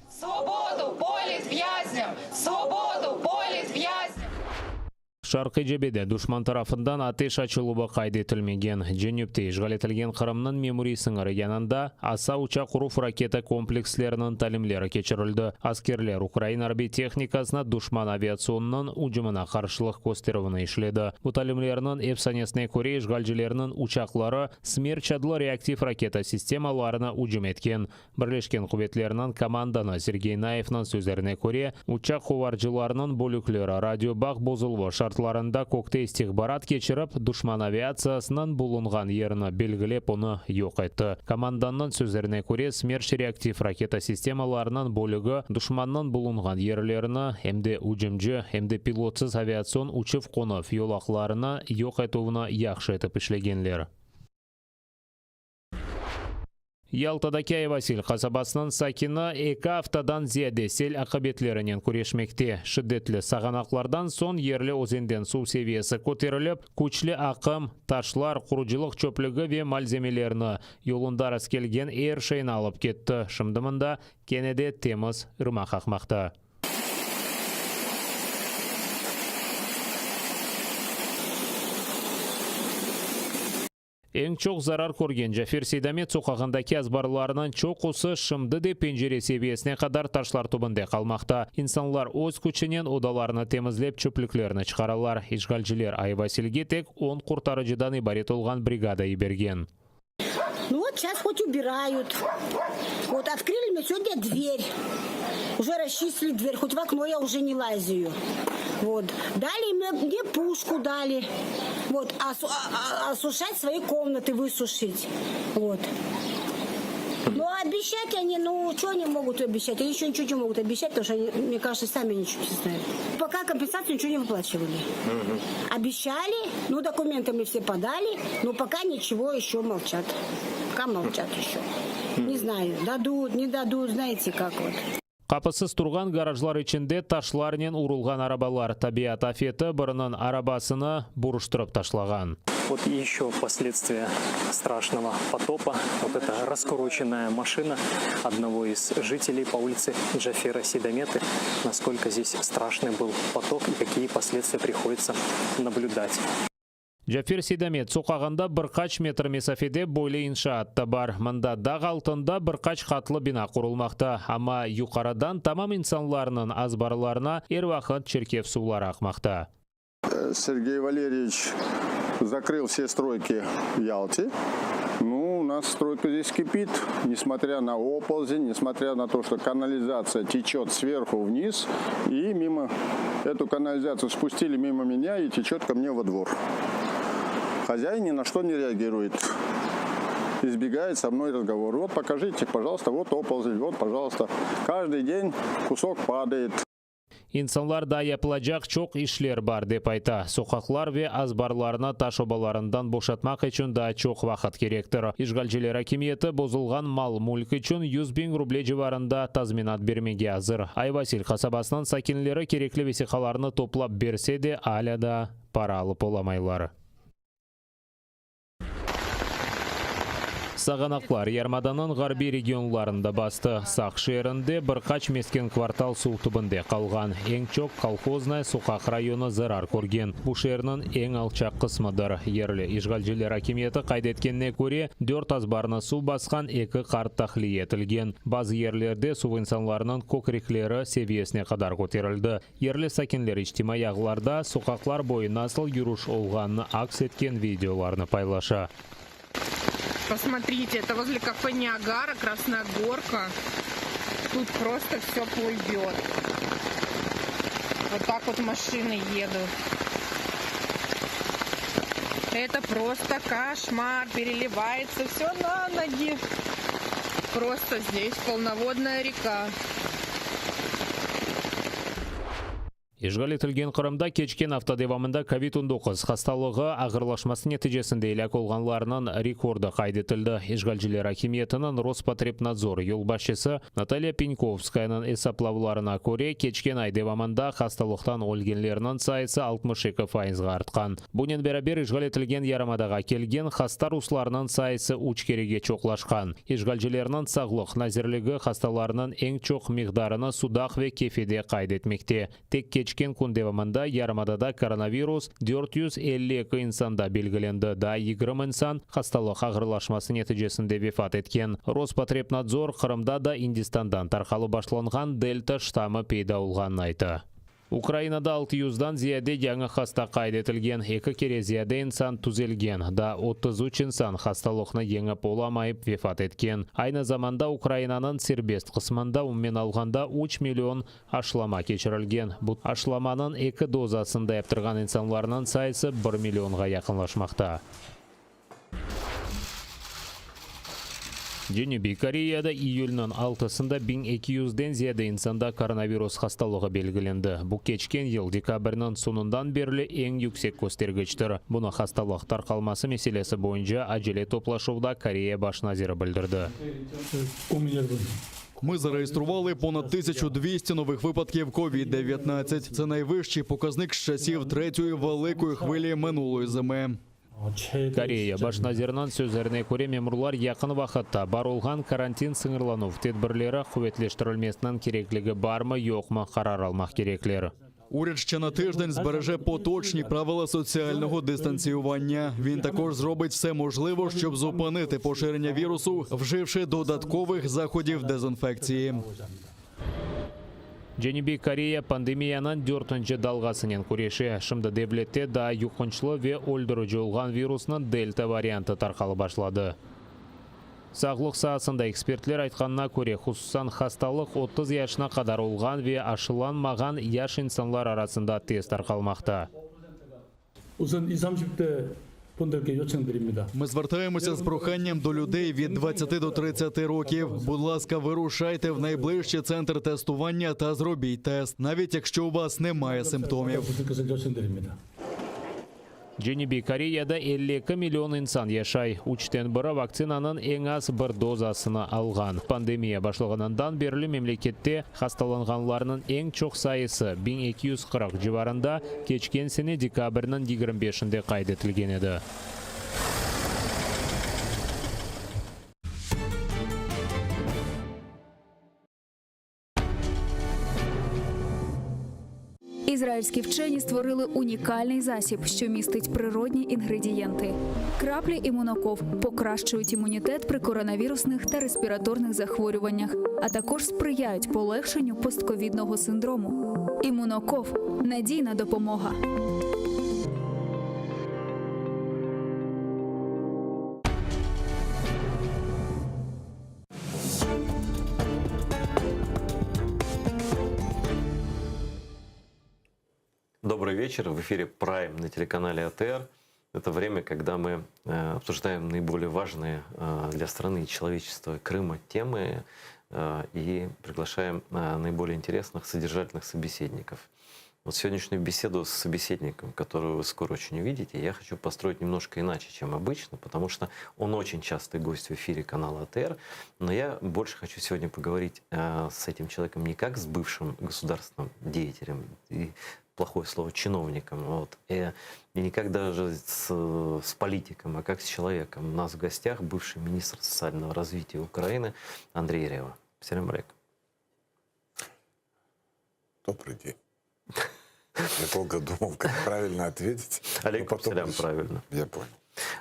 Svobodu politvyaznyam! Svobodu politvyaznyam! Şarqiy cebede duşman tarafından ateş açıluvı qayd etilmegen. Cenüpte işğal etilgen Qırımnıñ memuriy sıñırı yanında ASA uçaq uruv raketa kompleksleriniñ talimleri keçirildi. Askerler ukrain arbiy tehnikasına duşman aviatsionınıñ ücümine qarşılıq kösterüvini işledi. Bu talimlerniñ efsanesine köre, işğalcilerniñ uçaqları Smerç adlı reaktiv raketa sistemalarına ücüm etken. Birleşken quvetlerniñ komandanı Sergey Nayevniñ sözlerine köre, uçaq quvarcılarınıñ bölükleri radio bağ bozuluvı şartlarında kökte istihbarat keçirip, duşman aviatsiyasınıñ bulunğan yerini belgilep onı yoq etti. Komandannıñ sözlerine köre, Smerç reaktiv raketa sistemalarınıñ bölügi duşmannıñ bulunğan yerlerini, em de ücümci, em de pilotsız aviatsion uçuv-qonuv yolaqlarını yoq etüvni yahşı etip işlegenler. Yaltadaki Ayvasil qasabasınıñ sakini eki aftadan ziyade sel aqibetlerinen küreşmekte. Şiddetli sağanaqlardan soñ yerli özenden suv seviyesi köterilip, küçlü aqım, taşlar, qurucılıq çöplügi ve malzemelerni, yolunda rastkelgen er şeyni alıp ketti. Şimdi mında kene de temiz irmaq aqmaqta. Eñ çoq zarar körgen Cafer Seydamet soqağındaki azbarlarnıñ çoqusı şimdi de pencere seviyesine qadar taşlar tübünde qalmaqta. İnsanlar öz küçünen odalarnı temizlep, çöplüklerni çıqaralar. İşğalciler Ayvasilge tek on qurtarıcıdan ibaret olğan brigada yibergen. Nu vot seyças hot ubirayut. Vot otkrıli mne segodnâ dver. Uje rasçistili dver, hot v okno ya uje ne laziyu. Vot. Dali mne mne puşku dali. Vot, osuşat svoi komnatı, vısuşit. Vot. Nu, obeşçat oni, nu, ço oni mogut obeşçat? Oni eşço niçego ne mogut obeşçat, potomu çto oni, mne kažetsâ, sami niçego ne znayut. Poka kompensatsiyu niçego ne vıplaçivali. Obeşçali, nu, dokumentı mı vse podali, no poka niçego eşço molçat. Poka molçat eşço. Ne znayu, dadut, ne dadut, znayete, kak vot. Qapısız turğan garajlar içinde taşlarnen urulğan arabalar, tabiat afeti biriniñ arabasını buruştırıp taşlağan. Vot eşço posledstviya straşnogo potopa, vot eto raskoroçennaya maşina odnogo iz jiteley po ulitse Džafera Seydametı, naskolko zdes straşnıy byl potop i kakiye posledstviya prihoditsâ nablüdat. Cafer Seydamet soqağında bir qaç metr mesafede böyle inşaat da bar. Mında dağ altında bir qaç qatlı bina qurulmaqta, amma yuqarıdan tamam insanlarnıñ azbarlarına er vaqıt çirkef suvları aqmaqta. Sergey Valeryeviç zakrıl vse stroyki v Yalte. Nu, u nas stroyka zdes kipit, nesmotrâ na opolizen, nesmotrâ na to, çto kanalizatsiya teçet sverhu vniz i mimo etu kanalizatsiyu spustili mimo menya i teçet ko mne vo dvor. Hozâin ni na çto ne reagiruet, izbegaet so mnoy razgovor. Vot pokajite, pojalsta, vot opolizen, vot, pojalsta. Každıy den kusok padaet. İnsanlar daa yapılacaq çoq işler bar, dep ayta. Soqaqlar ve azbarlarnı taş obalarından boşatmaq içün daa çoq vaqıt kerektir. İşğalciler akimiyeti bozulğan mal-mülk içün 100.000 ruble civarında tazminat bermege azır. Ayvasil qasabasınıñ sakinleri kerekli vesiqalarnı toplap berse de, alâ daa para alıp olamaylar. Sağanaqlar yarımadanıñ ğarbiy regionlarını da bastı. Saq şeerinde bir qaç mesken kvartal suv tübünde qalğan. Eñ çoq Kolhoznaya soqaq rayonı zarar körgen. Bu şeerniñ eñ alçaq qısmıdır. Yerli işğalciler akimiyeti qayd etkenine köre, dört azbarnı suv basqan, eki qart tahliye etilgen. Bazı yerlerde suv insanlarnıñ kökrekleri seviyesine qadar köterildi. Yerli sakinler içtimaiy ağlarda soqaqlar boyu nasıl yürüş olğanını aks etken videolarnı paylaşa. Posmotrite, eto vozle kafe Niagara, Krasnaya Gorka. Tut prosto vsё plıvёt. Vot tak vot maşiny edut. Eto prosto koşmar, perelivaetsya vsё na nogi. Prosto zdes polnovodnaya reka. İşğal etilgen Qırımda keçken afta devamında kovid 19 hastalığı ağırlaşması neticesinde elâk olğanlarnıñ rekordı qayd etildi. İşğalciler akimiyetiniñ Rospotrebnadzor yolbaşçısı Natalya Penkovskayanıñ esaplavlarına köre, keçken ay devamında hastalıqtan ölgenlerniñ sayısı 62 fayızğa artqan. Bunen beraber, işğal etilgen yarımadağa kelgen hasta ruslarnıñ sayısı üç kerege çoqlaşqan. İşğalcilerniñ Sağlıq nazirligi hastalarnıñ eñ çoq miqdarını Sudaq ve Kefede qayd etmekte. Tek keçken kün devamında yarımadada koronavirus 452 insanda belgilendi, daa 20 insan hastalıq ağırlaşması neticesinde vefat etken. Rospotrebnadzor Qırımda da Indistandan tarqalıp başlanğan Delta ştammı peyda olğanını ayta. Ukrainada altı yüzdan ziyade yañı hasta qayd etilgen, eki kere ziyade insan tüzelgen, daa 33 insan hastalıqnı yeñip olamayıp vefat etken. Aynı zamanda Ukrainanıñ serbest qısmında umumen alğanda üç million aşılama keçirilgen. Bu aşılamanıñ eki dozasını da yaptırğan insanlarnıñ sayısı bir millionğa yaqınlaşmaqta. Cenübiy Koreyada iyülniñ altısında 1200 yüzden ziyade insanda koronavirus hastalığı belgilendi. Bu, keçken yıl dekabrniñ soñundan berli eñ yüksek köstergiçtir. Bunı hastalıq tarqalması meselesi boyunca acele toplaşuvda Koreya baş naziri bildirdi. Ми зареєстрували понад 1200 нових випадків COVID-19. Це найвищий показник з часів третьої великої хвилі минулої зими. Koreya baş naziriniñ sözlerine köre, memurlar yaqın vaqıtta bar olğan karantin sıñırlanuv tedbirleri quvetleştirilmesiniñ kerekligi barmı-yoqmı qarar almaq kerekler. Уряд ще на тиждень збереже поточні правила соціального дистанціювання. Він також зробить все можливе, щоб зупинити поширення вірусу, вживши додаткових заходів дезінфекції. Cenübiy Koreya pandemiyanıñ dörtünci dalğasınen küreşe. Şimdi devlette daa yuqunçlı ve öldürici olğan virusnıñ delta variantı tarqalıp başladı. Sağlıq saasında ekspertler aytqanına köre, hususan hastalıq 30 yaşına qadar olğan ve aşılanmağan yaş insanlar arasında tez tarqalmaqta. Usen 20, 30대 분들께 요청드립니다. Ми звертаємося з проханням до людей від 20 до 30 років. Будь ласка, вирушайте в найближчий центр тестування та зробіть тест, навіть якщо у вас немає симптомів. 주실 것을 요청드립니다. Cenübiy Koreyada 52 million insan yaşay, üçten biri vaktsinanıñ eñ az bir dozasını alğan. Pandemiya başlağanından berli memlekette hastalanğanlarnıñ eñ çoq sayısı, 1240 civarında, keçken sene dekabrniñ 25-inde qayd etilgen edi. Ізраїльські вчені створили унікальний засіб, що містить природні інгредієнти. Краплі імуноков покращують імунітет при коронавірусних та респіраторних захворюваннях, а також сприяють полегшенню постковідного синдрому. Імуноков надійна допомога. Добрый вечер. В эфире Prime на телеканале АТР. Это время, когда мы э, обсуждаем наиболее важные э, для страны и человечества Крыма темы. и приглашаем наиболее интересных, содержательных собеседников. Вот сегодняшнюю беседу с собеседником, которую вы скоро очень увидите, я хочу построить немножко иначе, чем обычно, потому что он очень частый гость в эфире канала АТР, но я больше хочу сегодня поговорить э, с этим человеком не как с бывшим государственным деятелем и плохое слово чиновником, вот, и, и не как даже с, с политиком, а как с человеком. У нас в гостях бывший министр социального развития Украины Андрей Рева. Селям алейкум. Добрый день. Я долго думал, как правильно ответить. Алейкум салям, правильно. Я понял.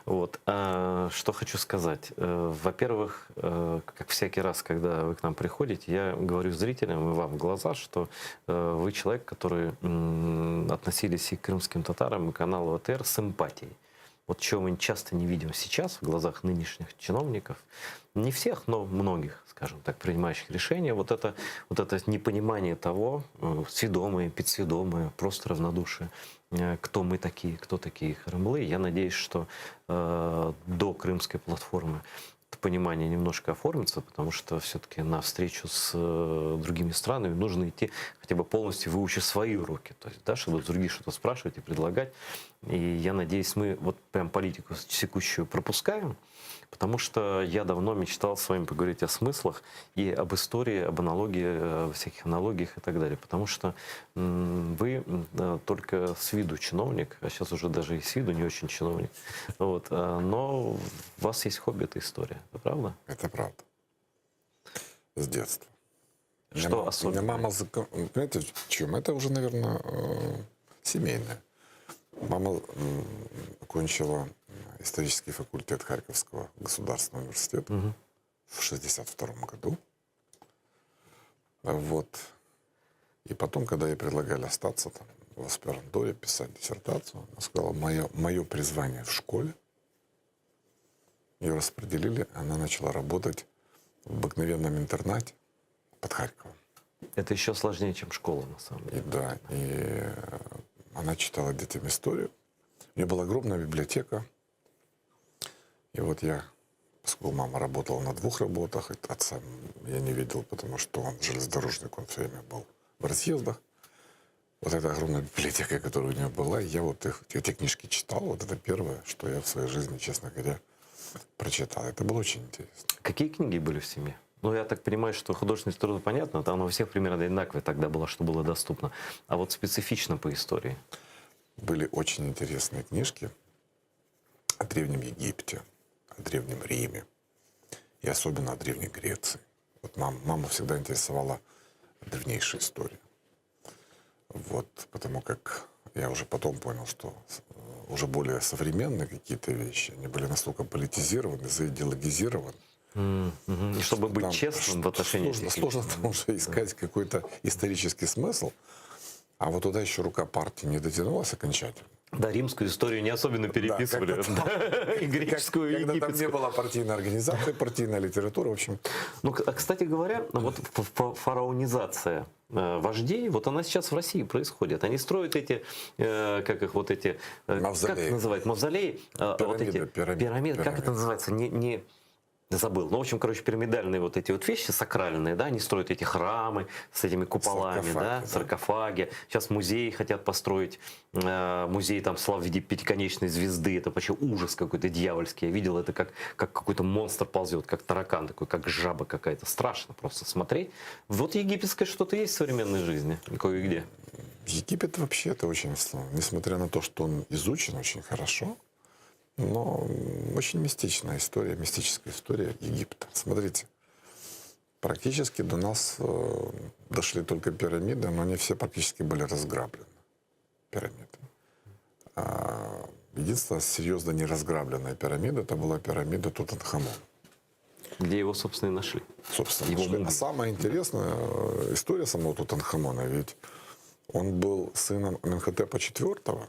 Вот. А, что хочу сказать. Э, во-первых, э, как всякий раз, когда вы к нам приходите, я говорю зрителям и вам в глаза, что э, вы человек, который относились и к крымским татарам, и каналу АТР с эмпатией. Вот чего мы часто не видим сейчас в глазах нынешних чиновников, не всех, но многих, скажем так, принимающих решения, вот это, вот это непонимание того, сведомое, підсвідоме, просто равнодушие, кто мы такие, кто такие qırımlı. Я надеюсь, что э, до крымской платформы это понимание немножко оформится, потому что все-таки на встречу с э, другими странами нужно идти хотя бы полностью выучив свои уроки, то есть, да, чтобы других что-то спрашивать и предлагать. И я надеюсь, мы вот прям политику текущую пропускаем, потому что я давно мечтал с вами поговорить о смыслах и об истории, об аналогии, о всяких аналогиях и так далее. Потому что вы только с виду чиновник, а сейчас уже даже и с виду не очень чиновник. Вот, а, но у вас есть хобби, это история. Это правда? Это правда. С детства. Что меня, особенно? Меня мама, понимаете, в чем? Это уже, наверное, семейное. Мама окончила исторический факультет Харьковского государственного университета угу. в 62 году. Вот. И потом, когда ей предлагали остаться там в аспирантуре, писать диссертацию, она сказала, мое, мое призвание в школе. Ее распределили, она начала работать в обыкновенном интернате под Харьковом. Это еще сложнее, чем школа, на самом деле. И, да, и она читала детям историю. У нее была огромная библиотека. И вот я, поскольку мама работала на двух работах, отца я не видел, потому что он железнодорожник, он все время был в разъездах. Вот эта огромная библиотека, которая у нее была, я вот их, эти книжки читал. Вот это первое, что я в своей жизни, честно говоря, прочитал. Это было очень интересно. Какие книги были в семье? Ну, я так понимаю, что художественная литература понятно, она у всех примерно одинаковая тогда была, что было доступно. А вот специфично по истории? Были очень интересные книжки о Древнем Египте, о Древнем Риме и особенно о Древней Греции. Вот мам, маму всегда интересовала древнейшая история. Вот, потому как я уже потом понял, что уже более современные какие-то вещи, они были настолько политизированы, заидеологизированы, Mm-hmm. И чтобы быть там, честным в отношении... Сложно, сложно там уже искать какой-то исторический смысл. А вот туда еще рука партии не дотянулась окончательно. Да, римскую историю не особенно переписывали. Да, да. И греческую, и Когда там не египетскую. было партийной организации, партийная литература, в общем. Ну, а, кстати говоря, вот фараонизация вождей, вот она сейчас в России происходит. Они строят эти, как их вот эти... Мавзолеи. Как называют? Мавзолеи. Пирамиды, вот эти, пирамиды, пирамиды. Как это называется? Не, не, забыл. Ну, в общем, короче, пирамидальные вот эти вот вещи сакральные, да, они строят эти храмы с этими куполами, саркофаги, да, да, саркофаги. Сейчас музей хотят построить, э, музей там слав в виде пятиконечной звезды. Это вообще ужас какой-то дьявольский. Я видел это, как, как какой-то монстр ползет, как таракан такой, как жаба какая-то. Страшно просто смотреть. Вот египетское что-то есть в современной жизни, кое-где. Египет вообще это очень, несмотря на то, что он изучен очень хорошо, но очень мистичная история, мистическая история Египта. Смотрите, практически до нас дошли только пирамиды, но они все практически были разграблены. Пирамиды. Единственная серьезно не разграбленная пирамида, это была пирамида Тутанхамона. Где его, собственно, и нашли. Собственно, его нашли. А самая интересная история самого Тутанхамона, ведь он был сыном Аменхотепа IV,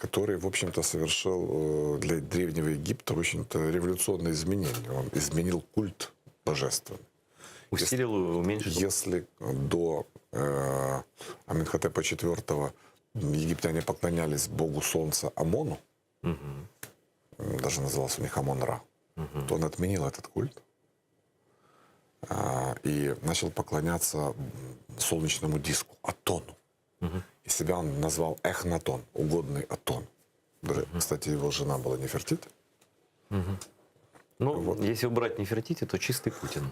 который, в общем-то, совершил для Древнего Египта, в общем-то, революционные изменения. Он изменил культ божественный. Усилил, уменьшил. Если до э, Аменхотепа IV египтяне поклонялись богу солнца Амону, угу. даже назывался у них Амон-Ра, Угу. то он отменил этот культ. И начал поклоняться солнечному диску, Атону. И себя он назвал Эхнатон, угодный Атон. Кстати, его жена была Нефертити. Ну, вот. если убрать Нефертити, то чистый Путин.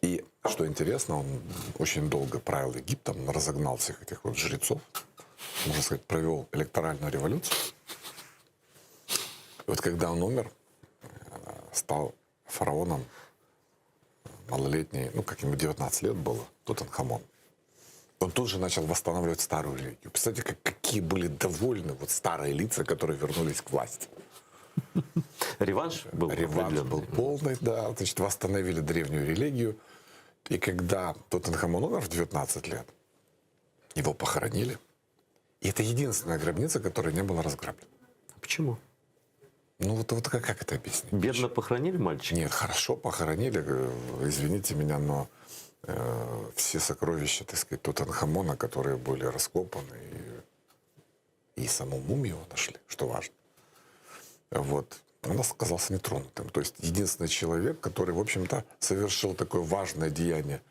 И, что интересно, он очень долго правил Египтом, разогнал всех этих вот жрецов, можно сказать, провел электоральную революцию. И вот когда он умер, э, стал фараоном малолетний, ну, как ему 19 лет было, Тутанхамон. Он тут же начал восстанавливать старую религию. Представляете, как, какие были довольны вот старые лица, которые вернулись к власти. Реванш был Реванш был полный, да. Значит, восстановили древнюю религию. И когда Тутанхамон умер в 19 лет, его похоронили. И это единственная гробница, которая не была разграблена. Почему? Ну вот, вот как, как это объяснить? Бедно похоронили мальчика? Нет, хорошо похоронили, э, извините меня, но э, все сокровища, так сказать, Тутанхамона, которые были раскопаны, и, и саму мумию нашли, что важно. Вот. Он оказался нетронутым. То есть единственный человек, который, в общем-то, совершил такое важное деяние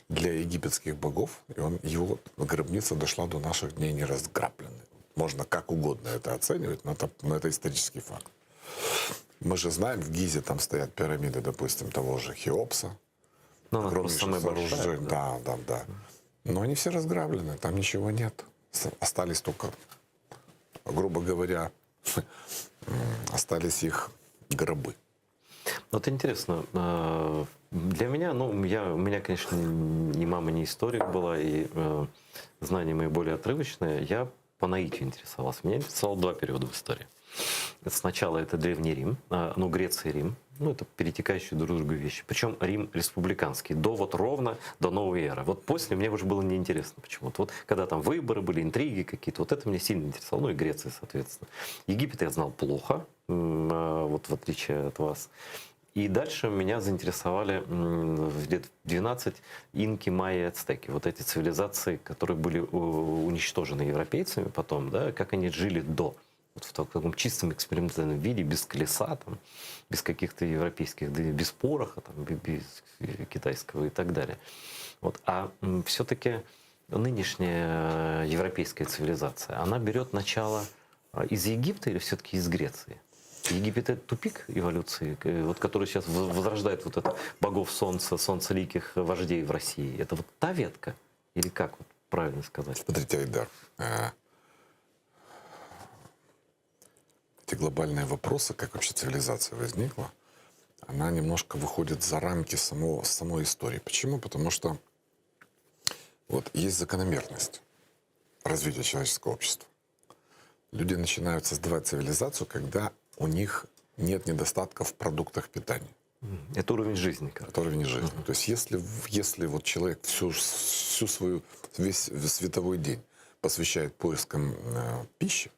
для египетских богов, и он, его гробница дошла до наших дней неразграбленной. Можно как угодно это оценивать, но это, но это исторический факт. Мы же знаем, в Гизе там стоят пирамиды, допустим, того же Хеопса. Ну, она просто самая большая, да. да, да, да. Но они все разграблены, там ничего нет. Остались только, грубо говоря, остались их гробы. Вот интересно, э, для меня, ну, я, у меня, конечно, ни мама, ни историк была, и э, знания мои более отрывочные. Я по наитию интересовался. Меня интересовало два периода в истории. Сначала это Древний Рим, э, ну, Греция и Рим, ну, это перетекающие друг друга вещи. Причем Рим республиканский, до вот ровно до новой эры. Вот после мне уже было неинтересно почему-то. Вот когда там выборы были, интриги какие-то, вот это меня сильно интересовало. Ну и Греция, соответственно. Египет я знал плохо, а, вот в отличие от вас. И дальше меня заинтересовали в лет 12 инки, майя и ацтеки. Вот эти цивилизации, которые были э, уничтожены европейцами потом, да, как они жили до. Вот в таком чистом экспериментальном виде, без колеса, там, без каких-то европейских, да, без пороха, там, без китайского и так далее. Вот. А все-таки нынешняя европейская цивилизация, она берет начало а, из Египта или все-таки из Греции? Египет это тупик эволюции, вот, который сейчас возрождает вот это богов солнца, солнцеликих вождей в России. Это вот та ветка? Или как вот правильно сказать? Смотрите, Айдар, э, эти глобальные вопросы, как вообще цивилизация возникла, она немножко выходит за рамки самого, самой истории. Почему? Потому что вот есть закономерность развития человеческого общества. Люди начинают создавать цивилизацию, когда у них нет недостатков в продуктах питания. Это уровень жизни. Короче. Это уровень жизни. Uh-huh. То есть если, если вот человек всю, всю свою, весь световой день посвящает поискам э, пищи,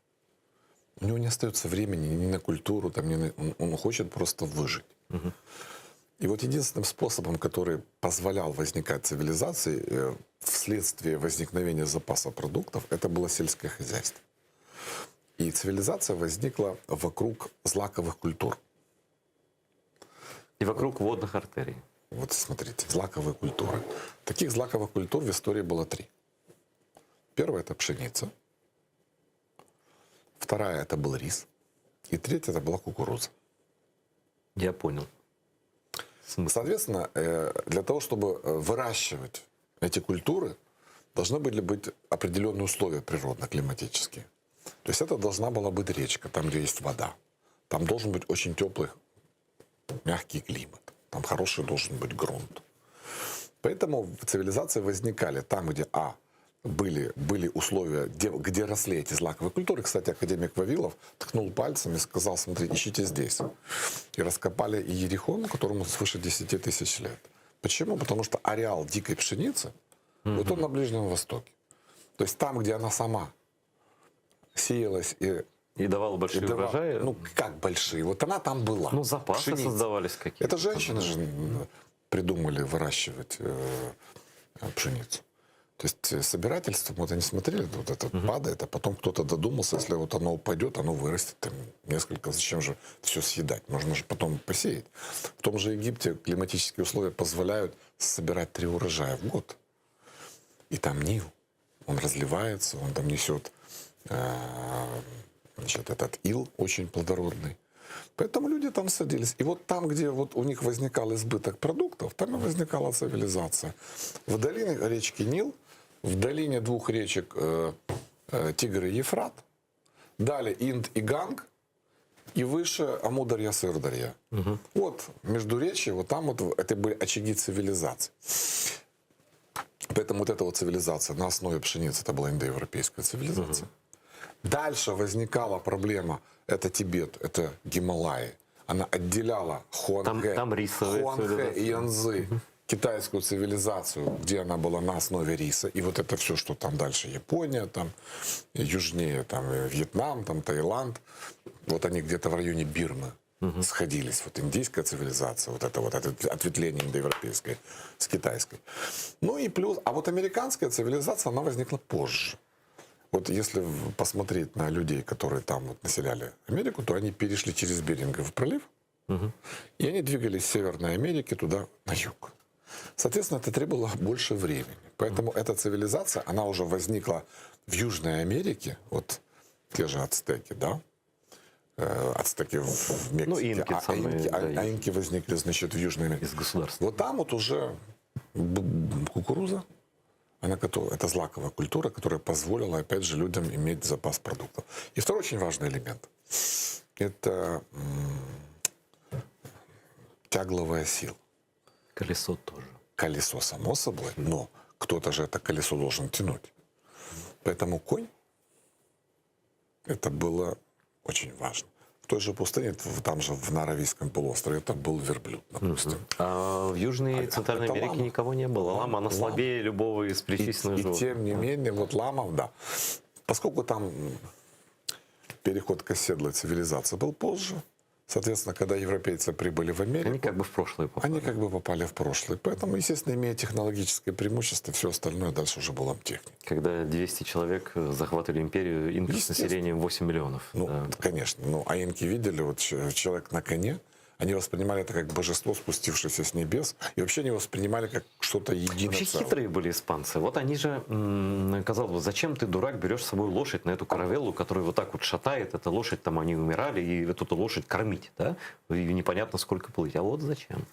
у него не остается времени ни на культуру, там, ни на, он, он хочет просто выжить. Uh-huh. И вот единственным способом, который позволял возникать цивилизации э, вследствие возникновения запаса продуктов, это было сельское хозяйство. И цивилизация возникла вокруг злаковых культур. И вокруг водных артерий. Вот смотрите, злаковые культуры. Таких злаковых культур в истории было три. Первая – это пшеница. Вторая – это был рис. И третья – это была кукуруза. Я понял. Смысл. Соответственно, э, для того, чтобы э, выращивать эти культуры, должны были быть определенные условия природно-климатические. То есть это должна была быть речка, там, где есть вода. Там должен быть очень теплый, мягкий климат. Там хороший должен быть грунт. Поэтому цивилизации возникали там, где, а, были, были условия, где, где росли эти злаковые культуры. Кстати, академик Вавилов ткнул пальцем и сказал, смотри, ищите здесь. И раскопали Иерихон, которому свыше 10 тысяч лет. Почему? Потому что ареал дикой пшеницы, mm-hmm. вот он на Ближнем Востоке. То есть там, где она сама сеялась и и давала большие и давала, урожаи? Ну, как большие? Вот она там была. Ну, запасы пшеница. создавались какие-то. Это женщины же придумали выращивать э, пшеницу. То есть э, собирательство, вот они смотрели, вот это угу. падает, а потом кто-то додумался, если вот оно упадет, оно вырастет там несколько, зачем же все съедать? Можно же потом посеять. В том же Египте климатические условия позволяют собирать три урожая в год. И там Нил, он разливается, он там несет э, значит, этот ил очень плодородный. Поэтому люди там садились. И вот там, где вот у них возникал избыток продуктов, там и возникала цивилизация. В долине речки Нил, в долине двух речек э, э, Тигр и Ефрат, далее Инд и Ганг, и выше Амударья, Сырдарья. Угу. Вот междуречье, вот там вот это были очаги цивилизации. Поэтому вот эта вот цивилизация на основе пшеницы, это была индоевропейская цивилизация. Угу. Дальше возникала проблема, это Тибет, это Гималаи. Она отделяла Хуанхэ, там, там Хуанхэ и Янзы, угу. китайскую цивилизацию, где она была на основе риса. И вот это все, что там дальше Япония, там южнее, там Вьетнам, там Таиланд. Вот они где-то в районе Бирмы угу. сходились. Вот индийская цивилизация, вот это вот ответвление индоевропейской с китайской. Ну и плюс, а вот американская цивилизация, она возникла позже. Вот если посмотреть на людей, которые там вот населяли Америку, то они перешли через Берингов пролив, угу. и они двигались с Северной Америки туда, на юг. Соответственно, это требовало больше времени. Поэтому угу. эта цивилизация, она уже возникла в Южной Америке, вот те же ацтеки, да, э, ацтеки в Мексике, ну, инки, а, самые, инки, а, да, а инки возникли, значит, в Южной Америке. Из государства. Вот там вот уже кукуруза, она, это злаковая культура, которая позволила, опять же, людям иметь запас продуктов. И второй очень важный элемент – это тягловая сила. Колесо тоже. Колесо, само собой, но кто-то же это колесо должен тянуть. Поэтому конь – это было очень важно. В той же пустыне, там же в Наравийском полуострове, это был верблюд, допустим. Угу. А в Южной и Центральной это Америке лама. никого не было. Лама, она Лама. слабее любого из перечисленных И, и животных. тем не менее, вот ламов, да. Поскольку там переход к оседлой цивилизации был позже, соответственно, когда европейцы прибыли в Америку... Они как бы в прошлое попали. Они как бы попали в прошлое. Поэтому, естественно, имея технологическое преимущество, все остальное дальше уже было техника. Когда 200 человек э, захватывали империю, инки с населением 8 миллионов. Ну, да. конечно. Ну, а инки видели, вот человек на коне, они воспринимали это как божество, спустившееся с небес, и вообще не воспринимали как что-то единое Вообще целое. хитрые были испанцы. Вот они же, казалось бы, зачем ты, дурак, берешь с собой лошадь на эту каравеллу, которая вот так вот шатает, эта лошадь, там они умирали, и эту лошадь кормить, да? И непонятно, сколько плыть. А вот зачем?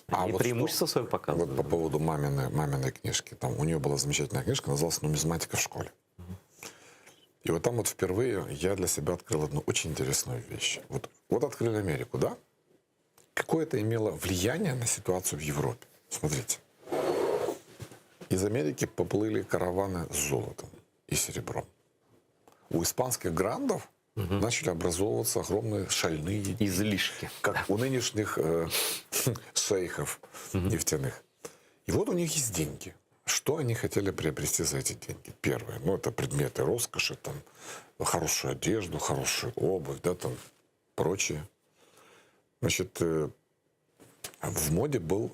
А Они вот преимущество что, свое показывают. Вот по поводу маминой, маминой книжки. Там у нее была замечательная книжка, называлась «Нумизматика в школе». И вот там вот впервые я для себя открыл одну очень интересную вещь. Вот, вот открыли Америку, да? Какое это имело влияние на ситуацию в Европе? Смотрите. Из Америки поплыли караваны с золотом и серебром. У испанских грандов угу. начали образовываться огромные шальные... Излишки. Как у нынешних э, шейхов угу. нефтяных. И вот у них есть деньги. Что они хотели приобрести за эти деньги? Первое, ну это предметы роскоши, там, хорошую одежду, хорошую обувь, да, там, прочее. Значит, в моде был,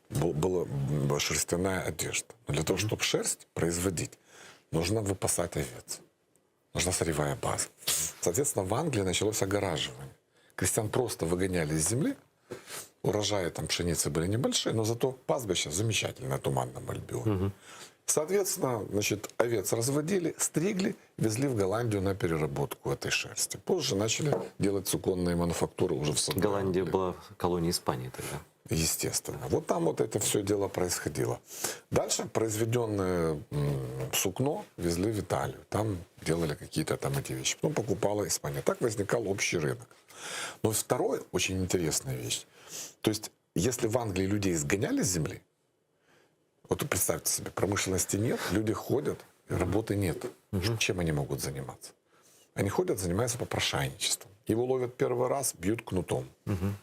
был, была шерстяная одежда. Но для того, чтобы шерсть производить, нужно выпасать овец. Нужна сырьевая база. Соответственно, в Англии началось огораживание. Крестьян просто выгоняли из земли. Урожаи там пшеницы были небольшие, но зато пастбище замечательное, туманном Альбионе. Угу. Соответственно, значит, овец разводили, стригли, везли в Голландию на переработку этой шерсти. Позже начали делать суконные мануфактуры уже в Саудовской Голландия была колонией Испании тогда. Естественно. Вот там вот это все дело происходило. Дальше произведенное сукно везли в Италию. Там делали какие-то там эти вещи. Потом покупала Испания. Так возникал общий рынок. Но второй очень интересная вещь. То есть, если в Англии людей изгоняли с земли, вот представьте себе, промышленности нет, люди ходят, работы нет. Угу. Чем они могут заниматься? Они ходят, занимаются попрошайничеством. Его ловят первый раз, бьют кнутом. Угу.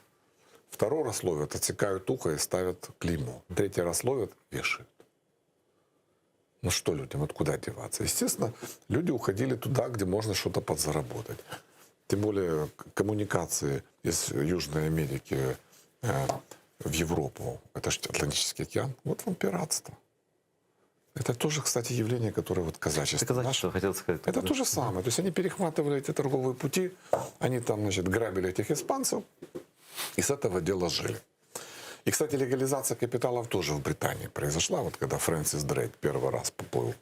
Второй раз ловят, отсекают ухо и ставят клеймо. Третий раз ловят, вешают. Ну что людям, вот куда деваться? Естественно, люди уходили туда, где можно что-то подзаработать. Тем более коммуникации из Южной Америки э, в Европу, это же Атлантический океан, вот вам пиратство. Это тоже, кстати, явление, которое вот казачество. Это казачество, хотел сказать. Это то же самое. То есть они перехватывали эти торговые пути, они там, значит, грабили этих испанцев, и с этого дела жили. И, кстати, легализация капиталов тоже в Британии произошла. Вот когда Фрэнсис Дрейк первый раз поплыл,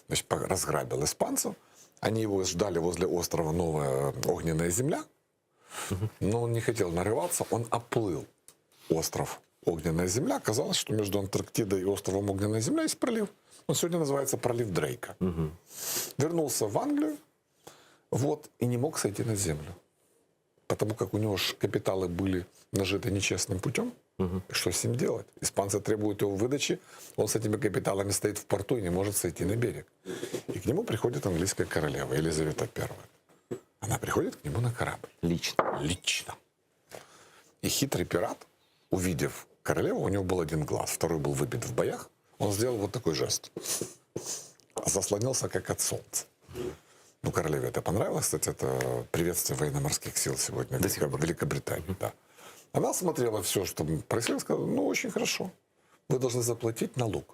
значит, разграбил испанцев, они его ждали возле острова Новая Огненная Земля, но он не хотел нарываться, он оплыл остров Огненная Земля. Оказалось, что между Антарктидой и островом Огненная Земля есть пролив. Он сегодня называется пролив Дрейка. Вернулся в Англию, вот, и не мог сойти на землю. Потому как у него ж капиталы были нажиты нечестным путем. Что с ним делать? Испанцы требуют его выдачи, он с этими капиталами стоит в порту и не может сойти на берег. И к нему приходит английская королева Елизавета I. Она приходит к нему на корабль. Лично. Лично. И хитрый пират, увидев королеву, у него был один глаз, второй был выбит в боях, он сделал вот такой жест. Заслонился, как от солнца. Ну, королеве это понравилось. Кстати, это приветствие военно-морских сил сегодня в Велико- Великобритании. Да. Она смотрела все, что происходило, сказала, ну, очень хорошо. Вы должны заплатить налог.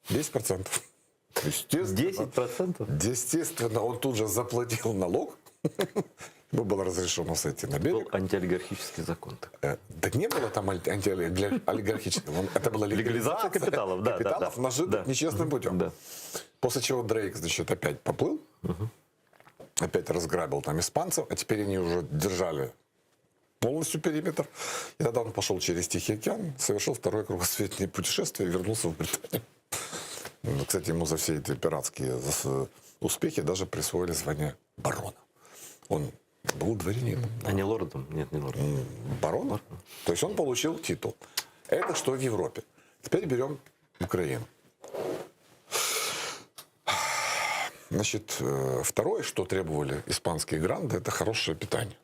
10%. Естественно. 10%? Естественно, он тут же заплатил налог. Ему было разрешено сойти на берег. Был антиолигархический закон. Э, Так не было там антиолигархического. Это была Легализация легализация капиталов, да, да, капиталов, да. нажитых Да. нечестным путем. После чего Дрейк, значит, опять поплыл, опять разграбил там испанцев, а теперь они уже держали полностью периметр. И тогда он пошел через Тихий океан, совершил второе кругосветное путешествие и вернулся в Британию. Ну, кстати, ему за все эти пиратские зас- успехи даже присвоили звание барона. Он был дворянином. А не лордом? Нет, не лордом. Барон. То есть он получил титул. Это что в Европе. Теперь берем Украину. Значит, э, второе, что требовали испанские гранды, это хорошее питание.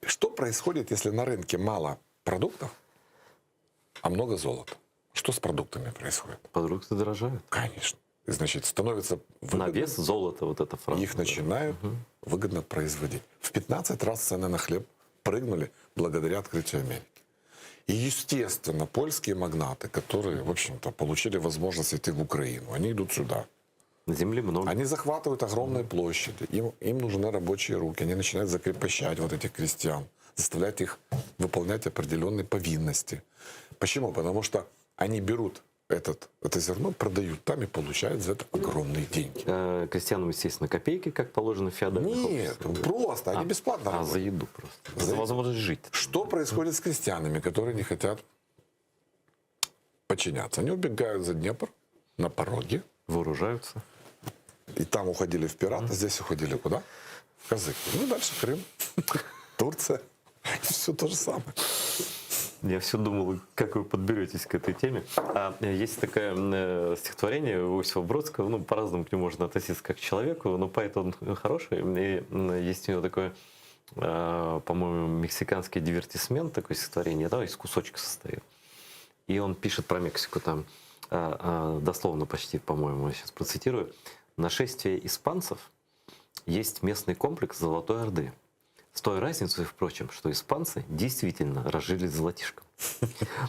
Что происходит, если на рынке мало продуктов, а много золота? Что с продуктами происходит? Продукты дорожают. Конечно. Значит, становится На вес золота вот эта фраза. Их начинают выгодно производить. В 15 раз цены на хлеб прыгнули благодаря открытию Америки. И, естественно, польские магнаты, которые, в общем-то, получили возможность идти в Украину, они идут сюда. Земли много. Они захватывают огромные площади. Им, им нужны рабочие руки. Они начинают закрепощать вот этих крестьян, заставлять их выполнять определенные повинности. Почему? Потому что они берут этот, это зерно, продают там и получают за это огромные деньги. Э, Крестьянам, естественно, копейки, как положено в феодальных Нет, обществах. просто, они А, бесплатно А, работают. за еду просто. За, За- возможность жить. Что происходит с крестьянами, которые не хотят подчиняться? Они убегают за Днепр на пороге. Вооружаются. И там уходили в пираты, здесь уходили куда? В казыки. Ну, дальше Крым, Турция. Все то же самое. Я все думал, как вы подберетесь к этой теме. А, э, есть такое э, стихотворение у Иосифа Бродского, ну, по-разному к нему можно относиться как к человеку, но поэт он хороший, и м, есть у него такое, э, по-моему, мексиканский дивертисмент, такое стихотворение, да, из кусочка состоит. И он пишет про Мексику там, э, э, дословно почти, по-моему, я сейчас процитирую. «Нашествие испанцев есть местный комплекс Золотой Орды. С той разницей, впрочем, что испанцы действительно разжились золотишком.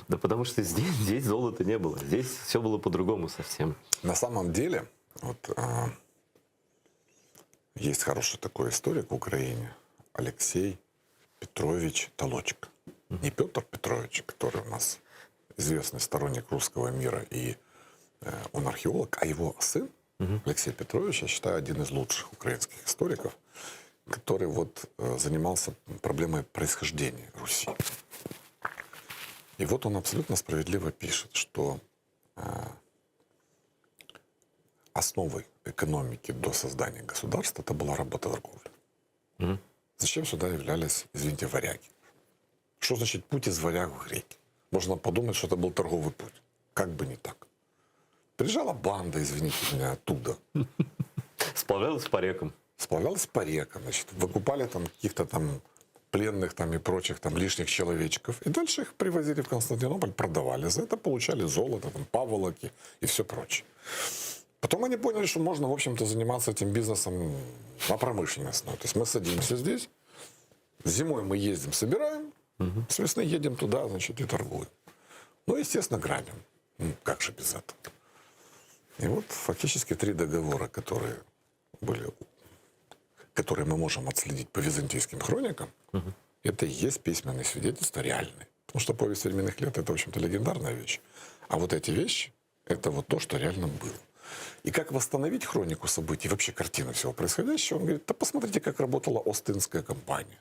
Да потому что здесь, здесь золота не было, здесь все было по-другому совсем. На самом деле, вот а, есть хороший такой историк в Украине, Алексей Петрович Толочко. Не Петр Петрович, который у нас известный сторонник русского мира и э, он археолог, а его сын Алексей Петрович, я считаю, один из лучших украинских историков, который вот э, занимался проблемой происхождения Руси. И вот он абсолютно справедливо пишет, что э, основой экономики до создания государства это была работорговля. Зачем сюда являлись, извините, варяги? Что значит путь из варяг в греки? Можно подумать, что это был торговый путь. Как бы не так. Приезжала банда, извините меня, оттуда. Сплавлялась по рекам. Сплавлялась по рекам, значит, выкупали там каких-то там пленных там и прочих там лишних человечков. И дальше их привозили в Константинополь, продавали. За это получали золото, там, паволоки и все прочее. Потом они поняли, что можно, в общем-то, заниматься этим бизнесом на промышленной основе. То есть мы садимся здесь, зимой мы ездим, собираем, с весны едем туда, значит, и торгуем. Ну, естественно, грабим. Ну, как же без этого? И вот фактически три договора, которые были, которые мы можем отследить по византийским хроникам, угу. это и есть письменные свидетельства реальные. Потому что повесть временных лет это, в общем-то, легендарная вещь. А вот эти вещи, это вот то, что реально было. И как восстановить хронику событий, вообще картину всего происходящего, он говорит, да посмотрите, как работала Остинская компания,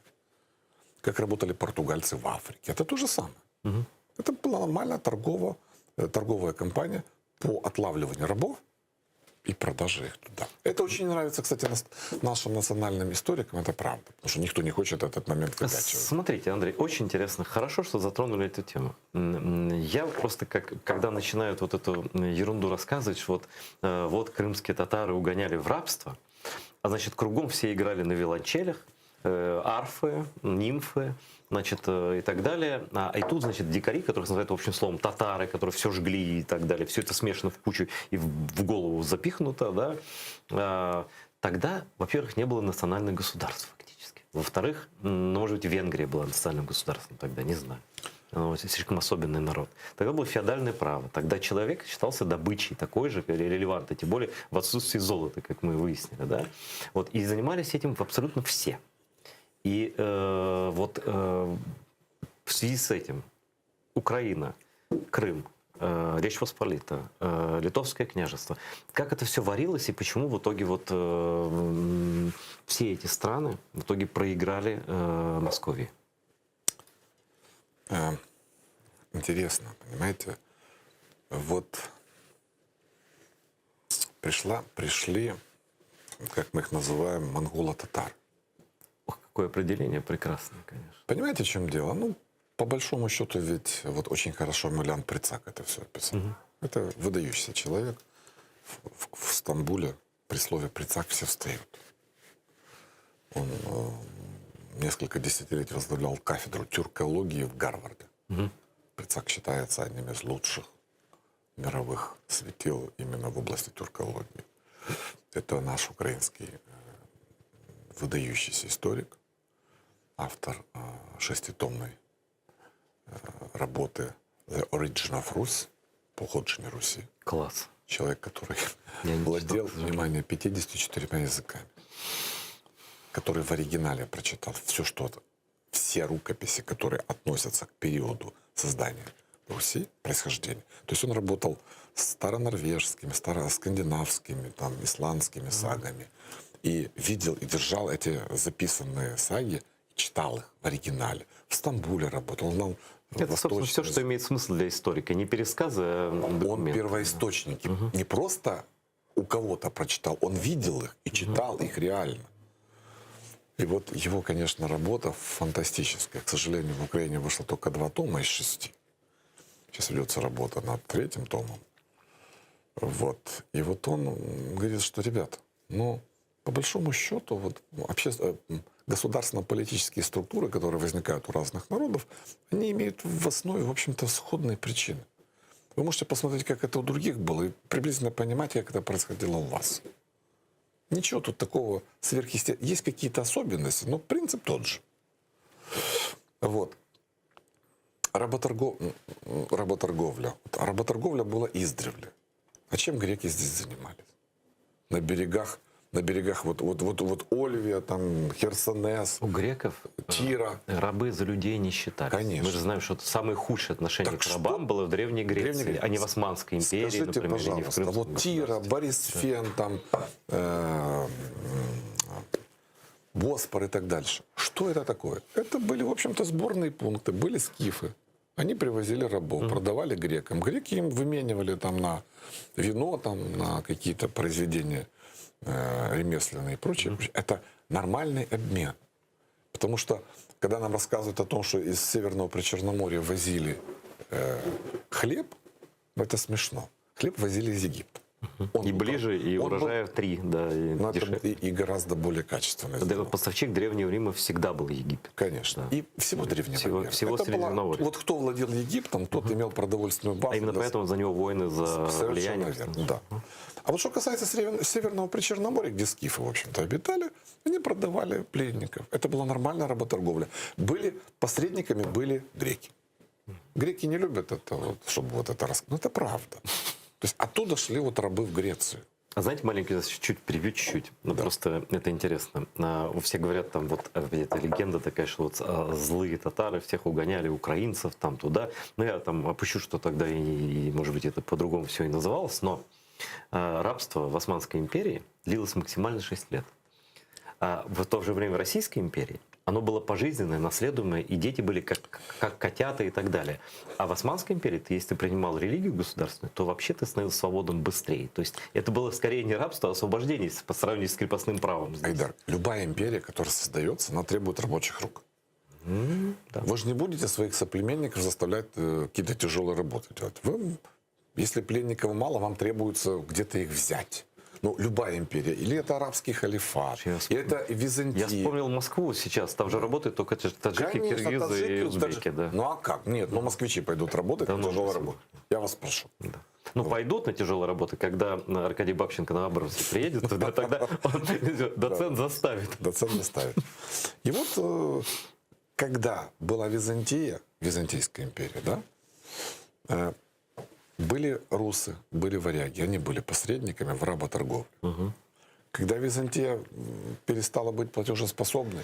как работали португальцы в Африке. Это то же самое. Угу. Это была нормальная торговая, э, торговая компания по отлавливанию рабов и продаже их туда. Это очень нравится, кстати, нашим национальным историкам, это правда, потому что никто не хочет этот момент выпячивать. Смотрите, Андрей, очень интересно, хорошо, что затронули эту тему. Я просто, как, когда начинают вот эту ерунду рассказывать, что вот, э, вот крымские татары угоняли в рабство, а значит, кругом все играли на виолончелях, э, арфы, нимфы, значит, э, и так далее. А, и тут, значит, дикари, которых называют общим словом татары, которые все жгли и так далее, все это смешано в кучу и в, в голову запихнуто, да. А, тогда, во-первых, не было национальных государств фактически. Во-вторых, ну, может быть, Венгрия была национальным государством тогда, не знаю. Ну, слишком особенный народ. Тогда было феодальное право. Тогда человек считался добычей такой же, релевантной, тем более в отсутствии золота, как мы выяснили. Да? Вот, и занимались этим абсолютно все. И э, вот э, в связи с этим Украина, Крым, э, Речь Посполита, э, Литовское княжество. Как это все варилось и почему в итоге вот э, все эти страны в итоге проиграли э, Московии? Э, интересно, понимаете, вот пришла, пришли, как мы их называем, монголо-татар. Ох, какое определение прекрасное, конечно. Понимаете, в чем дело? Ну, по большому счету, ведь вот очень хорошо Милян Прицак это все описал. Угу. Это выдающийся человек. В, в, в Стамбуле при слове «Прицак» все встают. Он э, несколько десятилетий возглавлял кафедру тюркологии в Гарварде. Угу. Прицак считается одним из лучших мировых светил именно в области тюркологии. Это наш украинский э, выдающийся историк, автор э, шеститомной э, работы The Origin of Rus, Походження Руси. Класс. Человек, который Я владел, читал, внимание, 54 языками, который в оригинале прочитал все, что все рукописи, которые относятся к периоду создания Руси, происхождения. То есть он работал с старонорвежскими, староскандинавскими, там, исландскими сагами. И видел и держал эти записанные саги, читал их в оригинале. В Стамбуле работал. Он знал Это, собственно, все, что имеет смысл для историка. Не пересказы, а Он первоисточники. Угу. Не просто у кого-то прочитал, он видел их и читал угу. их реально. И вот его, конечно, работа фантастическая. К сожалению, в Украине вышло только два тома из шести. Сейчас ведется работа над третьим томом. Вот. И вот он говорит, что, ребята, ну, по большому счету, вот, обще... Э, государственно-политические структуры, которые возникают у разных народов, они имеют в основе, в общем-то, сходные причины. Вы можете посмотреть, как это у других было, и приблизительно понимать, как это происходило у вас. Ничего тут такого сверхъестественного. Есть какие-то особенности, но принцип тот же. Вот. Работоргов... Работорговля. Работорговля была издревле. А чем греки здесь занимались? На берегах, на берегах вот, вот, вот, вот Ольвия, там, Херсонес. У греков э, Тира. Рабы за людей не считались. Конечно. Мы же знаем, что самое худшее отношение так к рабам что? было в Древней Греции, Древней Греции. а не в Османской империи, Скажите, например, пожалуйста, или не в вот Тира, Борисфен, там, э, Боспор и так дальше. Что это такое? Это были, в общем-то, сборные пункты, были скифы. Они привозили рабов, mm. продавали грекам. Греки им выменивали там на вино, там, на какие-то произведения э, ремесленные и прочее. Mm. Это нормальный обмен. Потому что, когда нам рассказывают о том, что из Северного Причерноморья возили э, хлеб, это смешно. Хлеб возили из Египта. Он и был, ближе, и урожаев три, да, и, ну, это, и, и гораздо более качественный. Поставщик Древнего Рима всегда был Египет. Конечно. Да. И всего Древнего всего, мира. Всего это была, вот кто владел Египтом, тот угу. имел продовольственную базу. А именно для... поэтому за него войны за Совершенно влияние. Верно, да. А вот что касается Северного Причерноморья, где скифы, в общем-то, обитали, они продавали пленников. Это была нормальная работорговля. Были, посредниками были греки. Греки не любят это, вот, чтобы вот это рассказать. Но это правда. То есть оттуда шли вот рабы в Грецию. А знаете, маленький, чуть-чуть перебью, чуть-чуть. Ну, да. просто это интересно. А, все говорят, там вот э, эта легенда такая, что вот а, злые татары всех угоняли, украинцев там туда. Ну, я там опущу, что тогда и, и может быть, это по-другому все и называлось, но а, рабство в Османской империи длилось максимально 6 лет. А в то же время в Российской империи оно было пожизненное, наследуемое, и дети были как, как котята и так далее. А в Османской империи, ты, если ты принимал религию государственную, то вообще ты становился свободным быстрее. То есть это было скорее не рабство, а освобождение по сравнению с крепостным правом. Здесь. Айдар, любая империя, которая создается, она требует рабочих рук. Mm, да. Вы же не будете своих соплеменников заставлять э, какие-то тяжелые работы делать. Вы, если пленников мало, вам требуется где-то их взять. Ну, любая империя. Или это арабский халифат, я или это Византия. Я вспомнил Москву сейчас. Там же работают только таджики, Конечно, киргизы таджики, и узбеки. Таджи... Да. Ну а как? Нет, ну москвичи пойдут работать да, на тяжелую работу. Я вас прошу. Да. Ну, вот. пойдут на тяжелые работы, когда Аркадий Бабченко на Абрамсе приедет, тогда, тогда он, доцент заставит. Доцент заставит. И вот э, когда была Византия, Византийская империя, да, э, были русы, были варяги, они были посредниками в работорговле. Угу. Когда Византия перестала быть платежеспособной,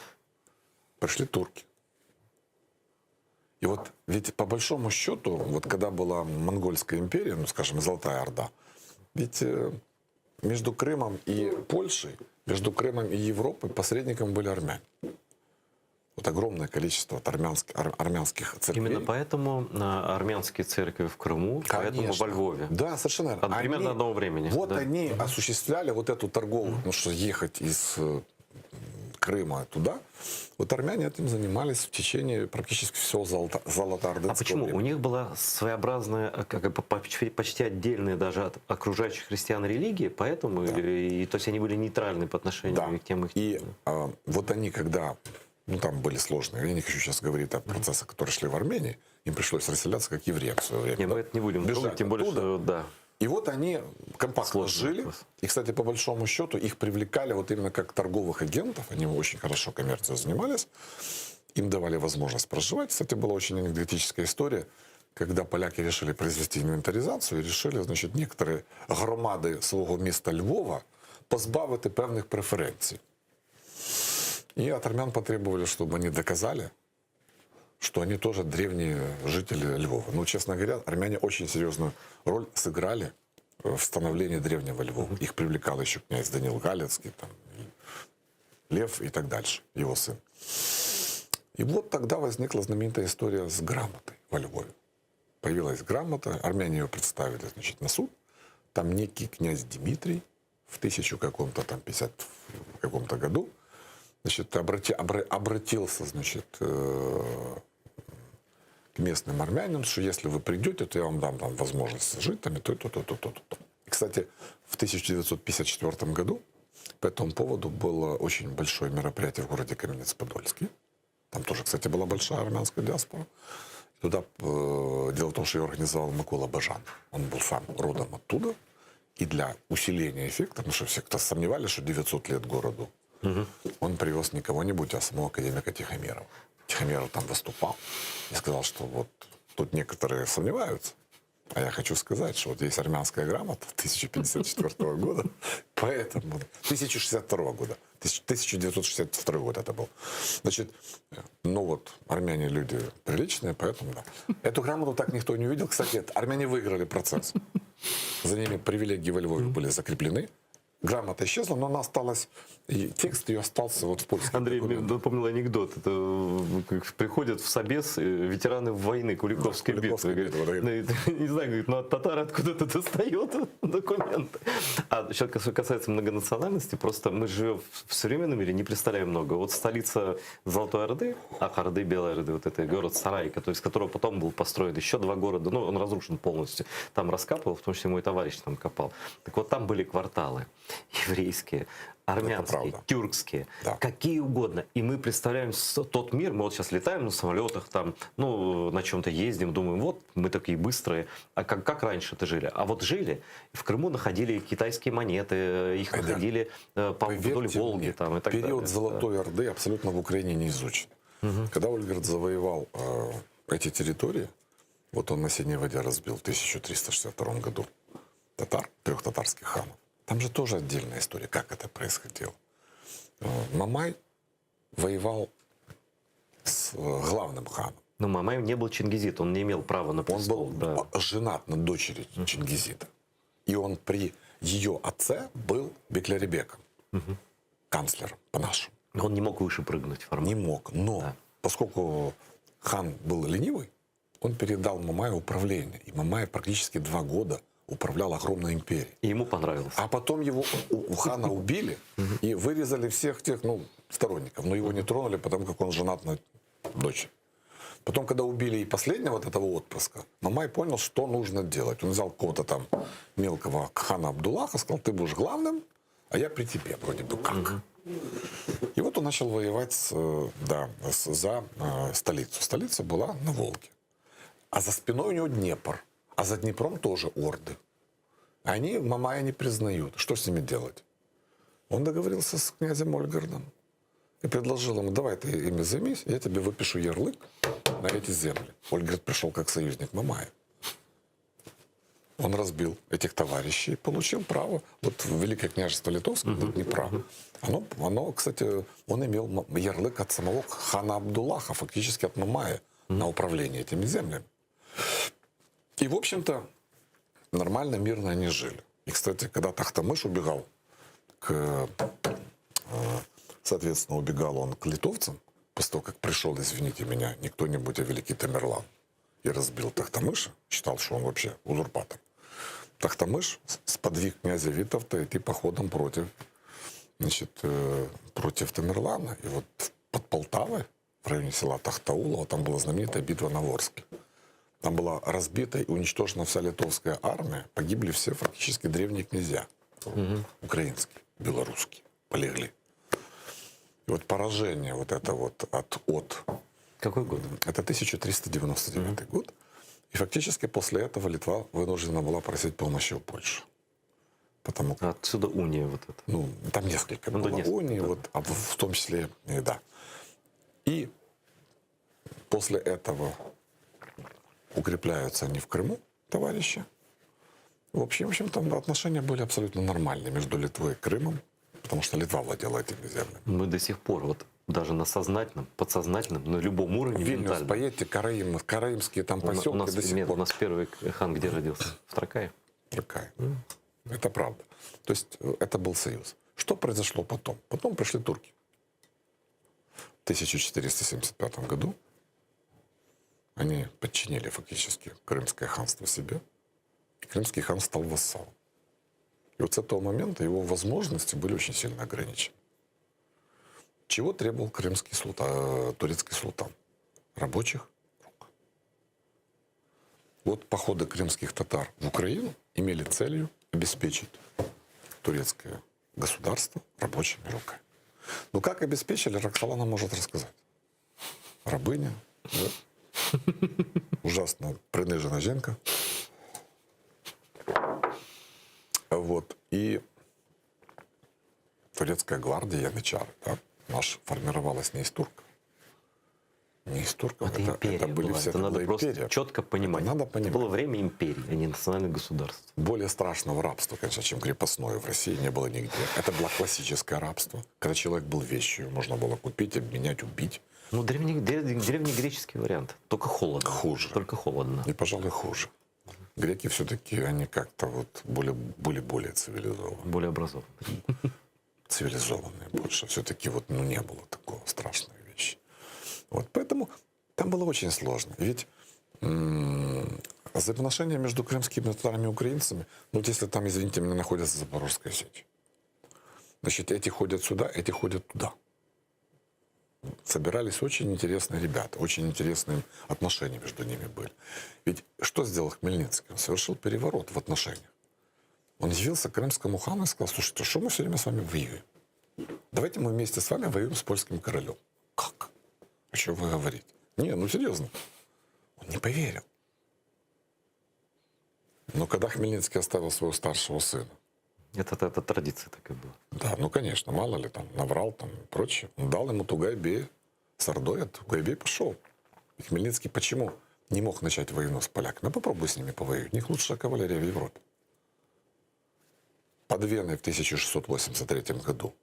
пришли турки. И вот ведь по большому счету, вот когда была Монгольская империя, ну скажем, Золотая Орда, ведь э, между Крымом и Польшей, между Крымом и Европой посредником были армяне. Вот огромное количество вот армянских, ар, армянских церквей. Именно поэтому а, армянские церкви в Крыму, Конечно. поэтому во Львове. Да, совершенно верно. От примерно они, одного времени. Вот да. они осуществляли вот эту торговлю, ну что ехать из э, Крыма туда, вот армяне этим занимались в течение практически всего золото, золотоордынского А почему? Времени. У них была своеобразная, э, как бы почти, почти отдельная даже от окружающих христиан религии, поэтому, да. и, и, то есть они были нейтральны по отношению да. к тем их. И а, вот они, когда ну, там были сложные. Я не хочу сейчас говорить о процессах, которые шли в Армении. Им пришлось расселяться, как евреям в свое время. Не, да? мы это не будем Бежать трогать, тем более, оттуда. что да. И вот они компактно Сложный жили. вопрос. И, кстати, по большому счету, их привлекали вот именно как торговых агентов. Они очень хорошо коммерцией занимались. Им давали возможность проживать. Кстати, была очень анекдотическая история, когда поляки решили произвести инвентаризацию и решили, значит, некоторые громады свого міста Львова позбавити певних преференцій. И от армян потребовали, чтобы они доказали, что они тоже древние жители Львова. Ну, честно говоря, армяне очень серьезную роль сыграли в становлении древнего Львова. Их привлекал еще князь Данил Галицкий, там, и Лев и так дальше, его сын. И вот тогда возникла знаменитая история с грамотой во Львове. Появилась грамота, армяне ее представили, значит, на суд. Там некий князь Дмитрий в тысячу каком-то там 50 каком-то году значит, обрати, обра, обратился, значит, э, к местным армянам, что если вы придете, то я вам дам там возможность жить там и то, и то, то, то, то, то. И, кстати, в 1954 году по этому поводу было очень большое мероприятие в городе Каменец-Подольский. Там тоже, кстати, была большая армянская диаспора. Туда, э, дело в том, что ее организовал Микола Бажан. Он был сам родом оттуда. И для усиления эффекта, потому что все кто сомневались, что 900 лет городу, угу. он привез не кого-нибудь, а самого академика Тихомирова. Тихомиров там выступал и сказал, что вот тут некоторые сомневаются. А я хочу сказать, что вот есть армянская грамота 1054 года, поэтому 1062 года, 1962 год это был. Значит, ну вот, армяне люди приличные, поэтому да. Эту грамоту так никто не увидел. Кстати, армяне выиграли процесс. За ними привилегии во Львове были закреплены. Грамота исчезла, но она осталась, и текст ее остался вот в польском. Андрей мне напомнил анекдот. Это э, как приходят в собес э, ветераны войны Куликовской, да, битвы. Куликовской Говорит, битвы, ну, не знаю, говорит, ну от татар откуда-то достает документы. А что касается многонациональности, просто мы живем в современном мире, не представляем много. Вот столица Золотой Орды, Ах, Орды, Белой Орды, вот это город Сарай, который, из которого потом был построен еще два города, ну он разрушен полностью. Там раскапывал, в том числе мой товарищ там копал. Так вот там были кварталы еврейские, армянские, тюркские, да. какие угодно. И мы представляем тот мир, мы вот сейчас летаем на самолетах, там, ну, на чем-то ездим, думаем, вот мы такие быстрые. А как, как раньше это жили? А вот жили, в Крыму находили китайские монеты, их Айдар, находили э, по, вдоль Волги мне, там, и так период далее. Золотой да. Орды абсолютно в Украине не изучен. Угу. Когда Ольгерд завоевал э, эти территории, Вот он на Синей воде разбил в 1362 году татар, трех татарских ханов. Там же тоже отдельная история, как это происходило. Э, Мамай воевал с э, главным ханом. Но Мамай не был чингизид, он не имел права на престол. Он был да. женат на дочери Чингизида. И он при ее отце был беклярибеком, угу. канцлером по-нашему. Но он не мог выше прыгнуть формально. Не мог, но да. поскольку хан был ленивый, он передал Мамаю управление. И Мамай практически два года управлял огромной империей. И ему понравилось. А потом его у, у хана убили и вырезали всех тех, ну, сторонников. Но его не тронули, потому как он женат на дочери. Потом, когда убили и последнего вот этого отпрыска, Мамай понял, что нужно делать. Он взял какого-то там мелкого хана Абдуллаха, сказал, ты будешь главным, а я при тебе вроде бы как. И вот он начал воевать с, э, да, с, за э, столицу. Столица была на Волге. А за спиной у него Днепр. А за Днепром тоже орды. Они Мамая не признают. Что с ними делать? Он договорился с князем Ольгердом и предложил ему, давай ты ими займись, я тебе выпишу ярлык на эти земли. Ольгерд пришел как союзник Мамая. Он разбил этих товарищей, получил право. Вот Великое княжество Литовское, до Днепра, оно, оно, кстати, он имел ярлык от самого хана Абдуллаха, фактически от Мамая, на управление этими землями. И, в общем-то, нормально, мирно они жили. И, кстати, когда Тахтамыш убегал к, э, соответственно, убегал он к литовцам, после того, как пришел, извините меня, не кто-нибудь, а великий Тамерлан, и разбил Тахтамыша, считал, что он вообще узурпатор. Тахтамыш сподвиг князя Витовта идти походом против, значит, э, против Тамерлана. И вот под Полтавой, в районе села Тахтаулова, там была знаменитая битва на Ворске. Там была разбита и уничтожена вся литовская армия. Погибли все фактически древние князья. Угу. Украинские, белорусские. Полегли. И вот поражение вот это вот от... от Какой год? Это 1399 угу. год. И фактически после этого Литва вынуждена была просить помощи у Польши. Потому как... Отсюда уния вот это. Ну, там несколько ну, было несколько, уний, да. вот, а в, в том числе, и, да. И после этого укрепляются они в Крыму, товарищи. В общем, в общем, там отношения были абсолютно нормальные между Литвой и Крымом, потому что Литва владела этими землями. Мы до сих пор, вот даже на сознательном, подсознательном, на любом уровне. В Вильнюс поедьте, Караим, караимские там поселки у нас, до сих нет, пор. У нас первый хан где родился? В Тракае. Тракае. Mm. Это правда. То есть э, это был союз. Что произошло потом? Потом пришли турки. В 1475 году они подчинили фактически Крымское ханство себе. И Крымский хан стал вассалом. И вот с этого момента его возможности были очень сильно ограничены. Чего требовал крымский султан, э, турецкий султан? Рабочих рук. Вот походы крымских татар в Украину имели целью обеспечить турецкое государство рабочими руками. Но как обеспечили, Роксолана может рассказать. Рабыня, да? ужасно принижена жінка. Вот. И турецкая гвардия янычары, да, наша формировалась не из турков. Не из турков, это, это, империя это были была. все, Это это надо была просто империя. четко понимать. Это надо понимать. Это было время империи, а не национальных государств. Более страшного рабства, конечно, чем крепостное в России не было нигде. Это было классическое рабство, когда человек был вещью, можно было купить, обменять, убить. Ну, древний, древнегреческий вариант. Только холодно. Хуже. Только холодно. И, пожалуй, хуже. Греки все-таки, они как-то вот более, были более цивилизованы. Более образованные. Цивилизованные больше. Все-таки вот, ну, не было такого страшной вещи. Вот, поэтому там было очень сложно. Ведь взаимоотношения между крымскими татарами и украинцами, ну, вот если там, извините меня, находится Запорожская сеть. Значит, эти ходят сюда, эти ходят туда. Собирались очень интересные ребята, очень интересные отношения между ними были. Ведь что сделал Хмельницкий? Он совершил переворот в отношениях. Он явился к крымскому хану и сказал, слушайте, что мы все время с вами воюем? Давайте мы вместе с вами воюем с польским королем. Как? О чем вы говорите? Не, ну серьезно. Он не поверил. Но когда Хмельницкий оставил своего старшего сына, Это, это, это традиция такая была. Да, ну конечно, мало ли там, наврал там и прочее. Он дал ему Тугайбея с Ордой, а Тугайбей пошел. И Хмельницкий почему? Не мог начать войну с поляками. Ну, попробуй с ними повоювать. У них лучшая кавалерия в Европе. Под Веной в 1683 году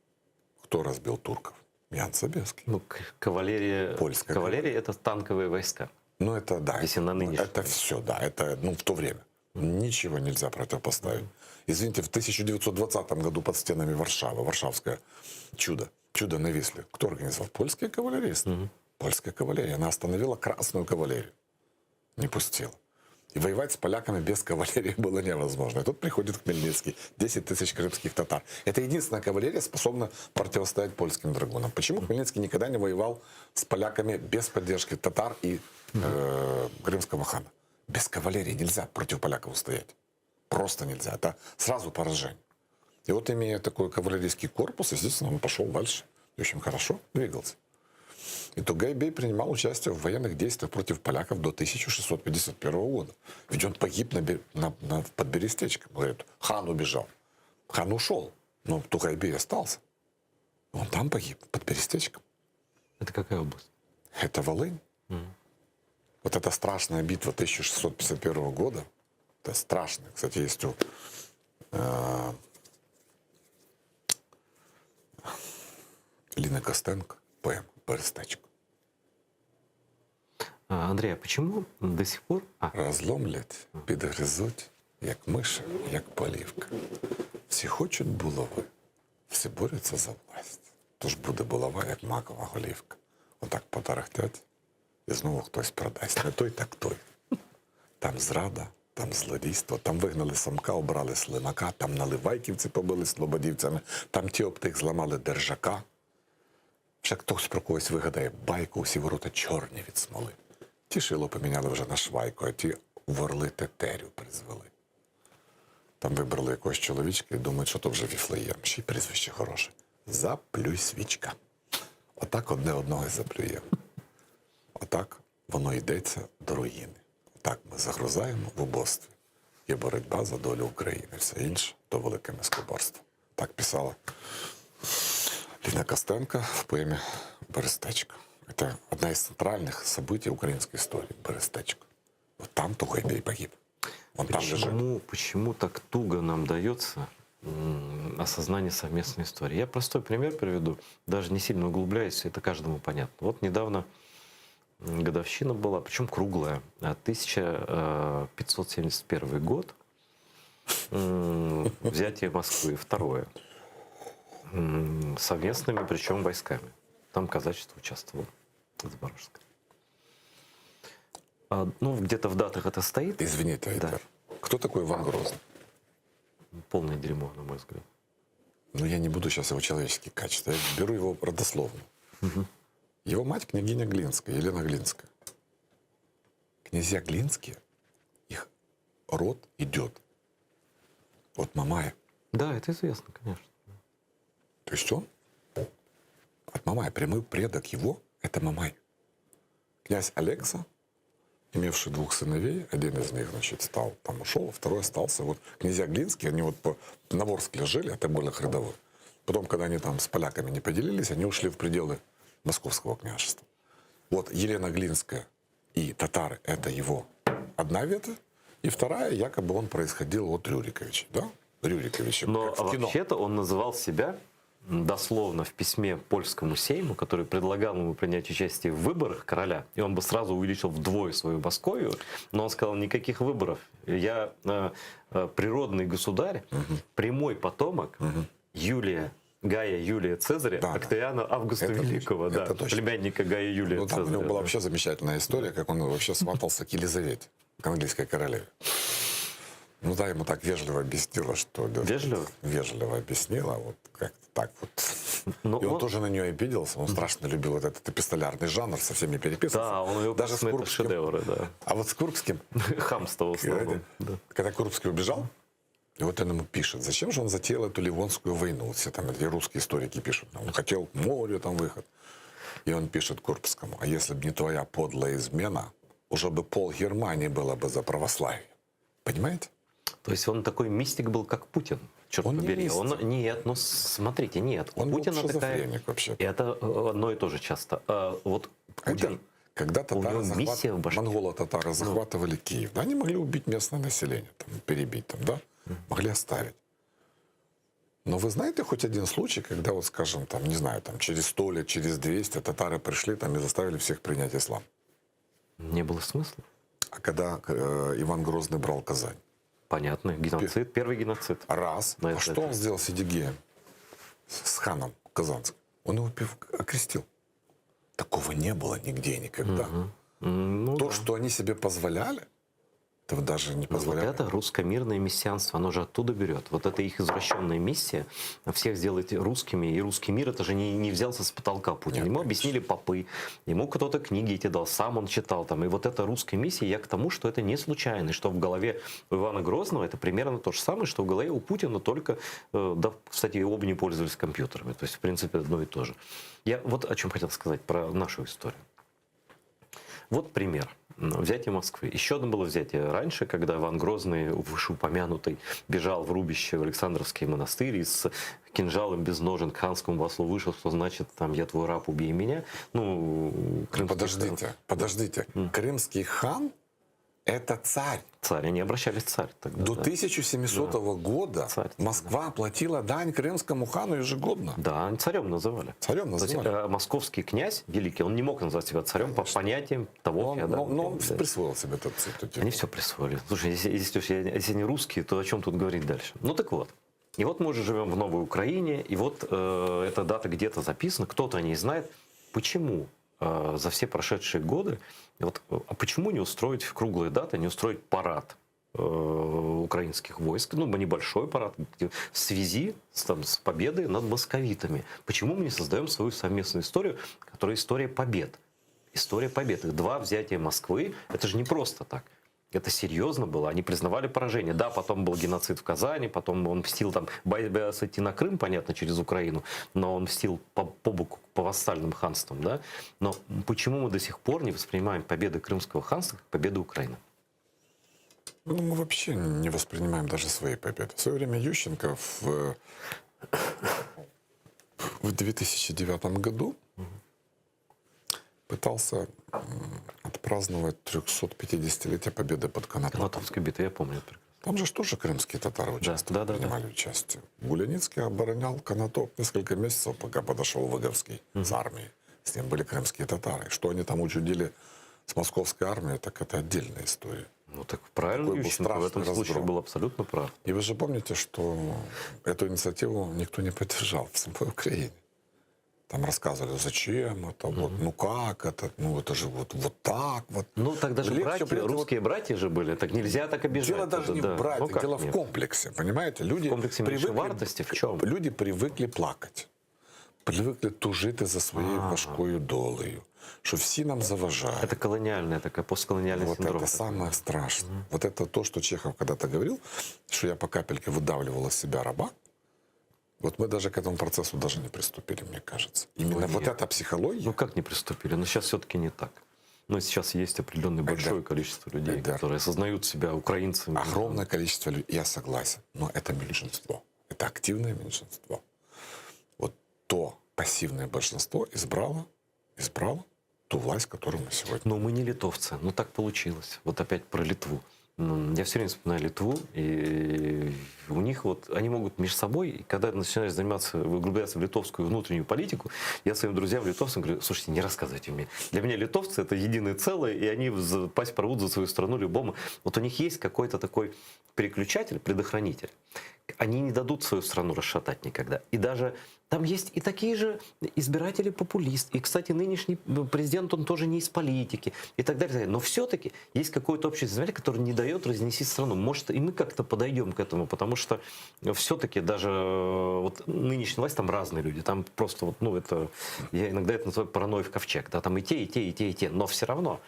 кто разбил турков? Ян Собеский. Ну, кавалерия, Польская кавалерия это танковые войска. Ну, это да. Если на нынешний. Это все, да. Это, ну, в то время. Ничего нельзя противопоставить. Извините, в 1920 году под стенами Варшавы, Варшавское чудо, чудо на Висле. Кто организовал? Польские кавалеристы. Польская кавалерия. Она остановила красную кавалерию. Не пустила. И воевать с поляками без кавалерии было невозможно. И тут приходит Хмельницкий, 10 тысяч крымских татар. Это единственная кавалерия, способна противостоять польским драгунам. Почему Хмельницкий никогда не воевал с поляками без поддержки татар и э, крымского хана? Без кавалерии нельзя против поляков устоять. Просто нельзя. Это сразу поражение. И вот, имея такой кавалерийский корпус, естественно, он пошел дальше. И очень хорошо двигался. И Тугай-бей принимал участие в военных действиях против поляков до 1651 года. Ведь он погиб на, на, на, под Берестечком. Говорят, хан убежал. Хан ушел, но Тугай-бей остался. Он там погиб, под Берестечком. Это какая область? Это Волынь. Mm. Вот эта страшная битва 1651 года, это страшная, кстати, есть у э, Лины Костенко поэма «Берестечко». А, Андрей, а почему до сих пор... А. Розломлять, підгризуть, як миша, як полівка. Всі хочуть булави, всі борються за власть. Тож буде булава, як макова голівка. Отак потарахтять, і знову хтось продасть. Не той, так той. Там зрада, там злодійство, там вигнали самка, обрали слимака, там наливайківці побили слободівцями, там ті об тих зламали держака. Вже хтось про когось вигадає байку, усі ворота чорні від смоли. Ті шило поміняли вже на швайку, а ті ворли тетерю призвели. Там вибрали якогось чоловічка і думають, що то вже Віфлеєм. Ще й прізвище хороше. Заплюй свічка. Отак одне одного і заплює. Отак воно йдеться до руїни. Отак ми загрузаємо в убостві. Є боротьба за долю України. Все інше то велике мискоборство. Так писала Лина Костенко в поэме «Берестечко». Это одна из центральных событий украинской истории – Берестечко. Вот там Тугай-бей погиб. Он там лежит. Почему, почему так туго нам дается осознание совместной истории? Я простой пример приведу, даже не сильно углубляюсь, это каждому понятно. Вот недавно годовщина была, причем круглая, 1571 год, взятие Москвы, второе, совместными, причем войсками. Там казачество участвовало, Запорожское. А, ну, где-то в датах это стоит. Извините, Айтер. Да. Кто такой Иван Грозный? Полное дерьмо, на мой взгляд. Ну, я не буду сейчас его человеческие качества. Я беру его родословно. Угу. Его мать княгиня Глинская, Елена Глинская. Князья Глинские, их род идет от Мамая. Да, это известно, конечно. То есть он от Мамая, прямой предок его – это Мамай. Князь Алекса, имевший двух сыновей, один из них, значит, стал, там ушел, а второй остался. Вот князья Глинские, они вот по, на Ворскле жили, это был их рядовой. Потом, когда они там с поляками не поделились, они ушли в пределы Московского княжества. Вот Елена Глинская и татары – это его одна ветвь, и вторая, якобы он происходил от Рюриковича, да? Рюриковича, Но как в кино. вообще-то он называл себя дословно в письме польскому сейму, который предлагал ему принять участие в выборах короля, и он бы сразу увеличил вдвое свою Московию, но он сказал, никаких выборов. Я э, э, природный государь, угу. прямой потомок угу. Юлия Гая Юлия Цезаря, да, Октавиана Августа это Великого, точно, да, это точно. племянника Гая Юлия ну, там Цезаря. у него была да. вообще замечательная история, как он вообще сватался к Елизавете, к английской королеве. Ну да, ему так вежливо объяснила, что... Вежливо? Вежливо объяснила, вот как-то так вот. Но И он, он тоже на нее обиделся, он страшно любил вот этот эпистолярный жанр, со всеми переписывался. Да, он его Даже с это Курбским. шедевры, да. А вот с Курбским... Хамство в основном. Когда, когда Курбский убежал, и вот он ему пишет, зачем же он затеял эту Ливонскую войну? Вот все там эти русские историки пишут, он хотел к морю там выход. И он пишет Курбскому, а если бы не твоя подлая измена, уже бы пол Германии было бы за православие. Понимаете? То есть он такой мистик был, как Путин, черт Он не побери. мистик. Он, нет, ну смотрите, нет. Он У был Путина такая... шизофреник вообще. Это э, одно и то же часто. А, вот Путин... Айдар, Когда татары него миссия в башке. монголо-татары захватывали Киев, да, они могли убить местное население, там, перебить там, да, могли оставить. Но вы знаете хоть один случай, когда, вот, скажем, там, не знаю, там, через 100 лет, через 200 татары пришли там и заставили всех принять ислам? Не было смысла. А когда э, Иван Грозный брал Казань? Понятно. Геноцид, первый геноцид. Раз. На а это- что он сделал с Едигеем? С, с ханом казанским? Он его пив- окрестил. Такого не было нигде и никогда. Ну То, что они себе позволяли, этого даже не Но вот позволяли. это русско-мирное мессианство, оно же оттуда берет. Вот это их извращенная миссия, всех сделать русскими. И русский мир это же не, не взялся с потолка Путин. Ему объяснили попы, ему кто-то книги эти дал, сам он читал там. И вот эта русская миссия, я к тому, что это не случайно, и что в голове у Ивана Грозного это примерно то же самое, что в голове у Путина, только, э, да, кстати, и оба не пользовались компьютерами. То есть, в принципе, одно и то же. Я вот о чем хотел сказать про нашу историю. Вот пример. Взятие Москвы. Еще одно было взятие раньше, когда Иван Грозный, вышеупомянутый, бежал в рубище в Александровский монастырь и с кинжалом без ножен к ханскому послу вышел, что значит там я твой раб, убей меня. Ну, крымский Подождите, подождите. Крымский хан это царь. Царь, они обращались царь тогда. До да. 1700 года Москва платила дань крымскому хану ежегодно. Да, царем называли. Царем То есть, называли. э, московский князь великий, он не мог назвать себя царем по понятиям того Но, феодального но он да. присвоил себе этот титул. Они все присвоили. Слушай, если, если, уж я- если они русские, то о чем тут говорить дальше? Ну так вот. И вот мы уже живем в новой Украине, и вот э, эта дата где-то записана, кто-то о ней знает. Почему э, за все прошедшие годы, вот, э, а почему не устроить круглые даты, не устроить парад э, украинских войск, ну, небольшой парад, где- в связи с, там, с победой над московитами? Почему мы не создаем свою совместную историю, которая история побед? История побед. Их два взятия Москвы, это же не просто так. Это серьезно было, они признавали поражение. Да, потом был геноцид в Казани, потом он мстил там, боялся идти на Крым, понятно, через Украину, но он мстил по, по боку, по вассальным ханствам, да. Но почему мы до сих пор не воспринимаем победы Крымского ханства как победу Украины? Ну, мы вообще не воспринимаем даже свои победы. В свое время Ющенко в, в 2009 году пытался м, отпраздновать 350-летие победы под Конотопом. Конотопской битвы, я помню. это Там же ж тоже крымские татары участвовали, да, да, да. принимали участие. Гуляницкий оборонял Конотоп несколько месяцев, пока подошел Выговский с армией. С ним были крымские татары. Что они там учудили с московской армией, так это отдельная история. Ну так правильно, Такой был Ющенко в этом страшный случае разгром. был абсолютно прав. И вы же помните, что эту инициативу никто не поддержал в самой Украине. Там рассказывали, зачем это, вот, ну как это, ну это же вот, вот так вот. Ну тогда же Легче братья, придет вот- русские братья же были, так нельзя так обижать. Дело даже Это не да. в братьях, Ну как дело в нет? комплексе, понимаете? Люди В комплексе меньшей привыкли, вартости в чем? Люди привыкли плакать, привыкли тужити за своєю важкою долею, що всі нам заважають. Это колониальная такая, постколониальный Вот синдром. это самое страшное. Вот это то, что Чехов когда-то говорил, что я по капельке выдавливал из себя раба. Вот мы даже к этому процессу даже не приступили, мне кажется. Именно Ой, вот нет. эта психология. Ну как не приступили? Но сейчас все-таки не так. Но сейчас есть определенное большое количество людей, которые осознают себя украинцами. Огромное количество людей. Я согласен, но это меньшинство. Это активное меньшинство. Вот то пассивное большинство избрало, избрало ту власть, которую мы сегодня. Но мы не литовцы. Ну так получилось. Вот опять про Литву. М, Я все время вспоминаю Литву, и у них вот, они могут между собой, и когда начинаешь заниматься, углубляться в литовскую внутреннюю политику, я своим друзьям литовцам говорю, слушайте, не рассказывайте мне. Для меня литовцы это единое целое, и они в- пасть порвут за свою страну любому. Вот у них есть какой-то такой переключатель, предохранитель. Они не дадут свою страну расшатать никогда. И даже там есть и такие же избиратели-популисты. И, кстати, нынешний президент, он тоже не из политики и так далее. Но все-таки есть какой-то общий знаменатель, который не дает разнести страну. Может, и мы как-то подойдем к этому, потому что все-таки даже э, вот нынешняя власть, там разные люди. Там просто вот, ну, это, я иногда это называю паранойя в ковчег. Да, там и те, и те, и те, и те. Но все равно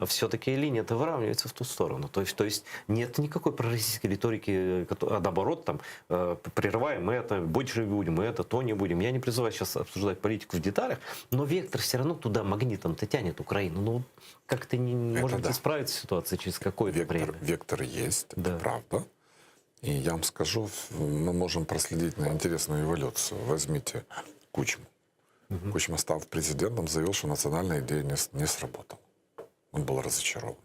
все-таки линия-то выравнивается в ту сторону. То есть, то есть нет никакой пророссийской риторики, кото- а наоборот, там, э, прерываем это, больше будем, это, то не будем. Я не призываю сейчас обсуждать политику в деталях, но вектор все равно туда магнитом-то тянет Украину. Ну, как-то не, Это может быть, да. исправится ситуация через какое-то Вектор, время. вектор есть, это правда. И я вам скажу, мы можем проследить на интересную эволюцию. Возьмите Кучму. Кучма, став президентом, заявил, что национальная идея не, с- не сработала. Он был разочарован.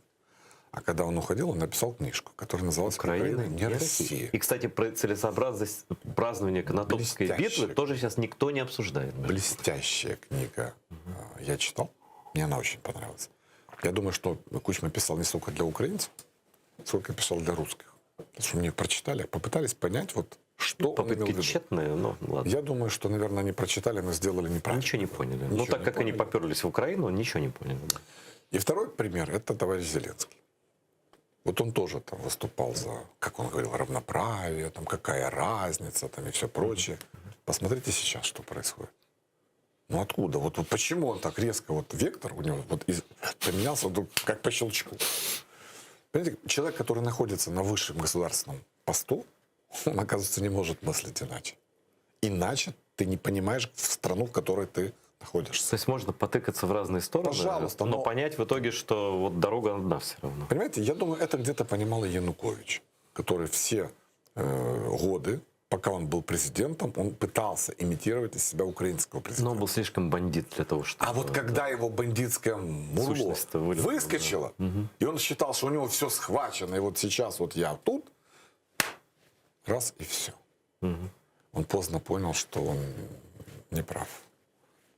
А когда он уходил, он написал книжку, которая называлась Украина, «Украина не Россия». И, кстати, про целесообразность празднования Конотопской битвы тоже сейчас никто не обсуждает. Блестящая книга. Я читал, мне она очень понравилась. Я думаю, что Кучма писал не столько для украинцев, сколько писал для русских. Потому что мне прочитали, попытались понять, вот, что он Попытки имел в виду. тщетные, но ладно. Я думаю, что, наверное, они прочитали, но сделали неправильно. Ничего не поняли. Но Ничего так не как они поняли. поперлись в Украину, ничего не поняли. да. И второй пример – это товарищ Зеленский. Вот он тоже там выступал за, как он говорил, равноправие, там какая разница, там и все прочее. Посмотрите сейчас, что происходит. Ну откуда? Вот, вот почему он так резко, вот вектор у него вот из- поменялся вдруг, как по щелчку. Понимаете, человек, который находится на высшем государственном посту, он, оказывается, не может мыслить иначе. Иначе ты не понимаешь страну, в которой ты находишься. То есть можно потыкаться в разные стороны, Пожалуйста, но, но- понять в итоге, что вот дорога одна все равно. Понимаете, я думаю, это где-то понимал и Янукович, который все э, годы, пока он был президентом, он пытался имитировать из себя украинского президента. Но он был слишком бандит для того, чтобы... А вот когда его бандитское мурло Сущность-то вылезла, выскочила, и он считал, что у него все схвачено, и вот сейчас вот я тут, раз и все. Он поздно понял, что он не прав.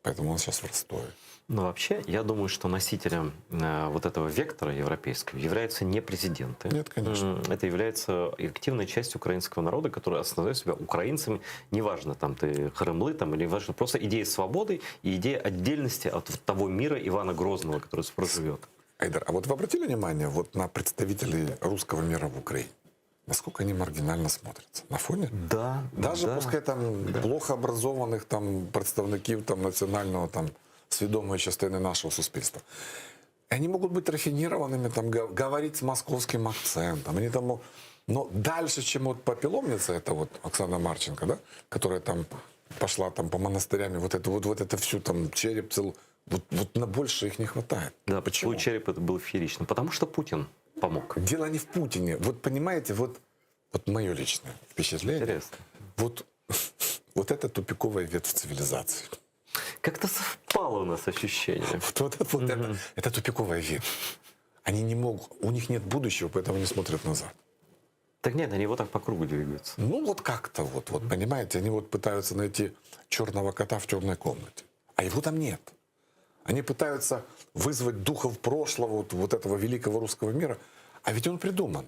Поэтому он сейчас в Ростове. Но вообще, я думаю, что носителем э, вот этого вектора европейского являются не президенты. Нет, конечно. Это является активной частью украинского народа, который осознает себя украинцами. Неважно, там ты хрымлы там, или важно, просто идея свободы и идея отдельности от того мира Ивана Грозного, который проживет. Айдар, а вот вы обратили внимание вот на представителей русского мира в Украине? Насколько они маргинально смотрятся? На фоне? Да. Даже да. пускай там плохо образованных там представників там національного там свідомої частини нашого суспільства. Они могут быть рафинированными, там, го- говорить с московским акцентом. Они там, мо- но дальше, чем вот попеломница, это вот Оксана Марченко, да, которая там пошла там по монастырям, и вот это вот, вот это всю там череп цел, вот, вот на больше их не хватает. Да, почему? череп это был феерично. Потому что Путин помог. Дело не в Путине. Вот понимаете, вот, вот мое личное впечатление. Интересно. Вот, вот это тупиковая ветвь цивилизации. Как-то совпало у нас ощущение. Вот, вот, вот это, это тупиковая ветвь. Они не могут, у них нет будущего, поэтому они смотрят назад. Так нет, они вот так по кругу двигаются. Ну вот как-то вот, вот, понимаете, они вот пытаются найти черного кота в темной комнате, а его там нет. Они пытаются вызвать духов прошлого, вот, вот этого великого русского мира, а ведь он придуман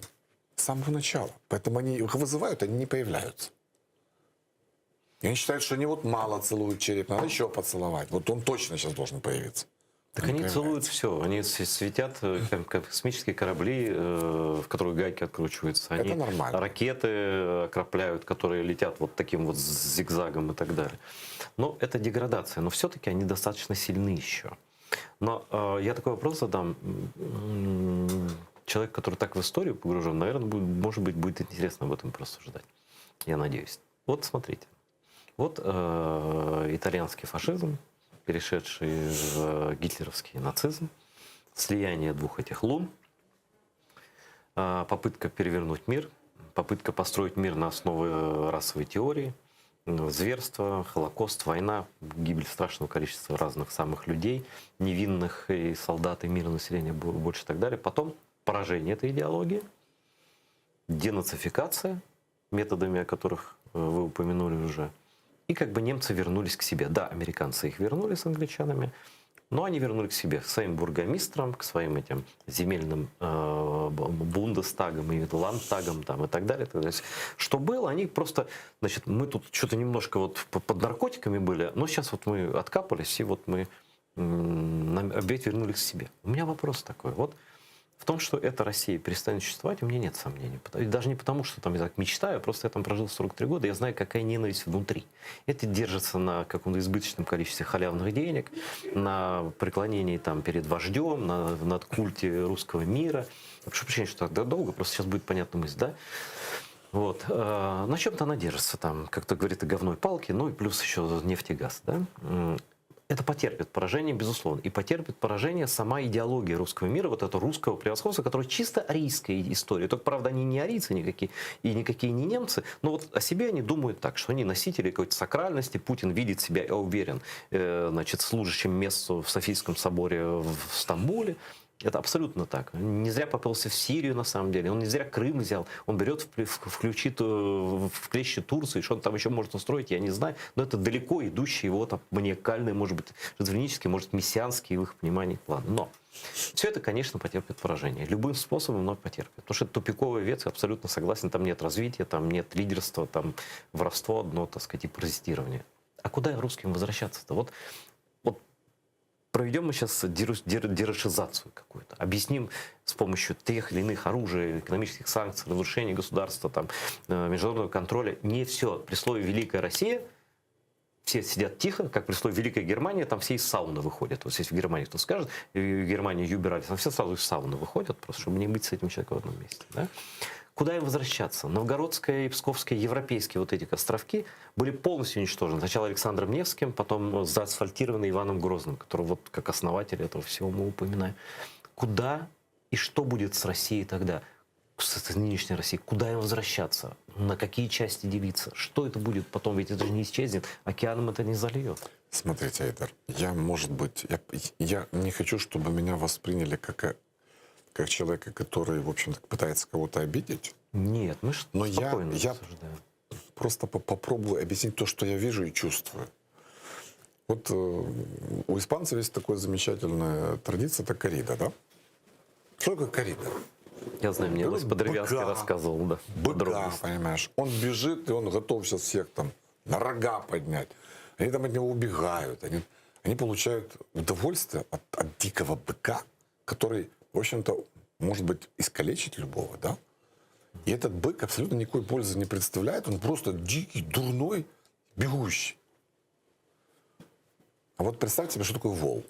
с самого начала. Поэтому они их вызывают, они не появляются. И они считают, что они вот мало целуют череп, надо еще поцеловать. Вот он точно сейчас должен появиться. Так Он они появляется. целуют все. Они с- светят э, ком- космические корабли, э, в которых гайки откручиваются. Они Это нормально. Ракеты э, окропляют, которые летят вот таким вот зигзагом и так далее. Но это деградация. Но все-таки они достаточно сильны еще. Но э, я такой вопрос задам. М, Человек, который так в историю погружен, наверное, будет, может быть, будет интересно об этом порассуждать. Я надеюсь. Вот смотрите. Вот э, итальянский фашизм, перешедший в гитлеровский нацизм, слияние двух этих лун, э, попытка перевернуть мир, попытка построить мир на основе расовой теории, м, зверство, Холокост, война, гибель страшного количества разных самых людей, невинных и солдат, и мирного населения бо- больше и так далее. Потом поражение этой идеологии, денацификация, методами, о которых э, вы упомянули уже. И как бы немцы вернулись к себе. Да, американцы их вернули с англичанами, но они вернули к себе, к своим бургомистрам, к своим этим земельным э, б- бундестагам и ландтагам там, и так далее. То есть, что было, они просто, значит, мы тут что-то немножко вот по- под наркотиками были, но сейчас вот мы откапались, и вот мы м, нам опять вернулись к себе. У меня вопрос такой. Вот в том, что эта Россия перестанет существовать, у меня нет сомнений. Пото- И даже не потому, что там я так мечтаю, просто я там прожил 43 года, я знаю, какая ненависть внутри. Это держится на каком-то избыточном количестве халявных денег, на преклонении там перед вождем, на, на культе русского мира. Я прошу прощения, что так долго, просто сейчас будет понятна мысль, да? Вот. э, На чем-то она держится там, как то говорит, и говной палки, ну и плюс еще нефть и газ, да? М, Это потерпит поражение, безусловно. И потерпит поражение сама идеология русского мира, вот это русского превосходства, которое чисто арийская история. Только, правда, они не арийцы никакие и никакие не немцы, но вот о себе они думают так, что они носители какой-то сакральности. Путин видит себя, я уверен, э, значит, служащим месту в Софийском соборе в Стамбуле. Это абсолютно так. Не зря попался в Сирию, на самом деле. Он не зря Крым взял. Он берет, включит э, в клещи Турцию, что он там еще может устроить, я не знаю. Но это далеко идущие его там маниакальные, может быть, шизофренические, может, мессианские в их понимании планы. Но все это, конечно, потерпит поражение. Любым способом, но потерпит. Потому что это тупиковая ветвь, абсолютно согласен. Там нет развития, там нет лидерства, там воровство одно, так сказать, и паразитирование. А куда русским возвращаться-то? Вот, вот проведем мы сейчас дерошизацию какую-то, объясним с помощью тех или иных оружий, экономических санкций, разрушения государства, там, э, международного контроля. Не все. При слове «Великая Россия» все сидят тихо, как при слове «Великая Германия», там все из сауны выходят. Вот здесь в Германии кто скажет, э, Германия юбералис, там все сразу из сауны выходят, просто чтобы не быть с этим человеком в одном месте. Да? Куда им возвращаться? Новгородская и Псковская, европейские вот эти островки были полностью уничтожены. Сначала Александром Невским, потом заасфальтированы Иваном Грозным, которого вот как основатель этого всего мы упоминаем. Куда и что будет с Россией тогда? С нынешней Россией? Куда им возвращаться? На какие части делиться? Что это будет потом? Ведь это же не исчезнет. Океаном это не зальет. Смотрите, Айдар, я, может быть, я, я не хочу, чтобы меня восприняли как, э, как человека, который, в общем-то, пытается кого-то обидеть. Нет, мы же Но я, спокойно я рассуждаем. просто по- попробую объяснить то, что я вижу и чувствую. Вот э, у испанцев есть такая замечательная традиция, это коррида, да? Что такое коррида? Я знаю, мне Берут Лось Подервянский быка, рассказывал, да. Быка, подробности. понимаешь. Он бежит, и он готов сейчас всех там на рога поднять. Они там от него убегают. Они, они получают удовольствие от, от дикого быка, который, в общем-то, может быть, искалечить любого, да? И этот бык абсолютно никакой пользы не представляет. Он просто дикий, дурной, бегущий. А вот представьте себе, что такое вол.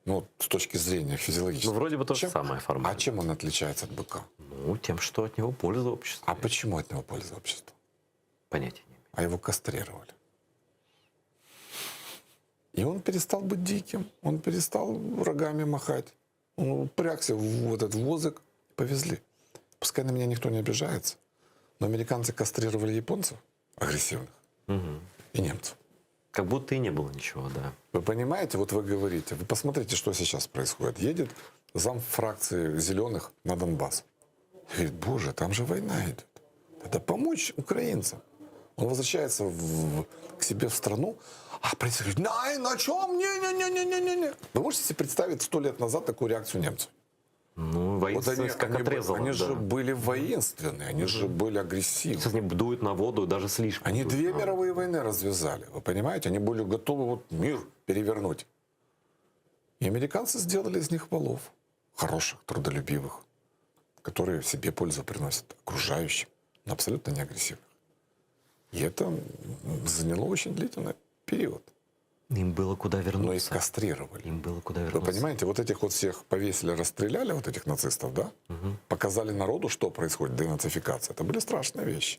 Ну, вот с точки зрения физиологической. Ну, вроде бы то же Чем- самое формально. А чем он отличается от быка? Ну, тем, что от него польза обществу. А почему от него польза обществу? Понятия не А его кастрировали. И он перестал быть диким, он перестал рогами махать. Он упрягся в этот возок, повезли. Пускай на меня никто не обижается, но американцы кастрировали японцев агрессивных имею. и немцев. Как будто и не было ничего, да. Вы понимаете, вот вы говорите, вы посмотрите, что сейчас происходит. Едет зам фракции зеленых на Донбасс. И говорит, боже, там же война идет. Надо помочь украинцам. Он возвращается в- к себе в страну, а правительство говорит, на, на чем? Не-не-не-не-не-не. Вы можете себе представить сто лет назад такую реакцию немцев? Ну, Вот они, воинственность как они, отрезала. они да. же были воинственные, они же были агрессивны. Сейчас они дуют на воду, даже слишком. Они дуют две на воду. мировые войны развязали, вы понимаете? Они были готовы вот мир перевернуть. И американцы сделали из них волов. Хороших, трудолюбивых, которые себе пользу приносят окружающим, но абсолютно не агрессивных. И это м, заняло очень длительный период. Им было куда вернуться. Но их кастрировали. Им было куда Вы вернуться. понимаете, вот этих вот всех повесили, расстреляли, вот этих нацистов, да? Показали народу, что происходит, денацификация. Это были страшные вещи.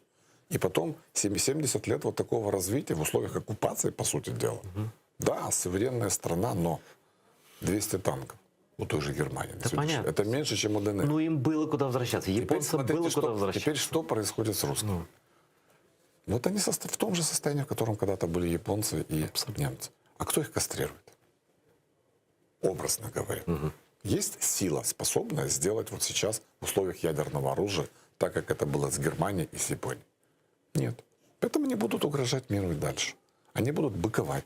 И потом 70 лет вот такого развития в условиях оккупации, по сути дела. Да, суверенная страна, но 200 танков у той же Германии. на Да сегодняшний- понятно. Это меньше, чем у ДНР. Ну, им было куда возвращаться. Теперь Японцам смотрите, было что, куда возвращаться. Теперь что происходит с русскими? Ну. Вот они состо- в том же состоянии, в котором когда-то были японцы и немцы. А кто их кастрирует? Образно говоря. Есть сила, способная сделать вот сейчас в условиях ядерного оружия, так как это было с Германией и с Японией? Нет. Поэтому они будут угрожать миру и дальше. Они будут быковать.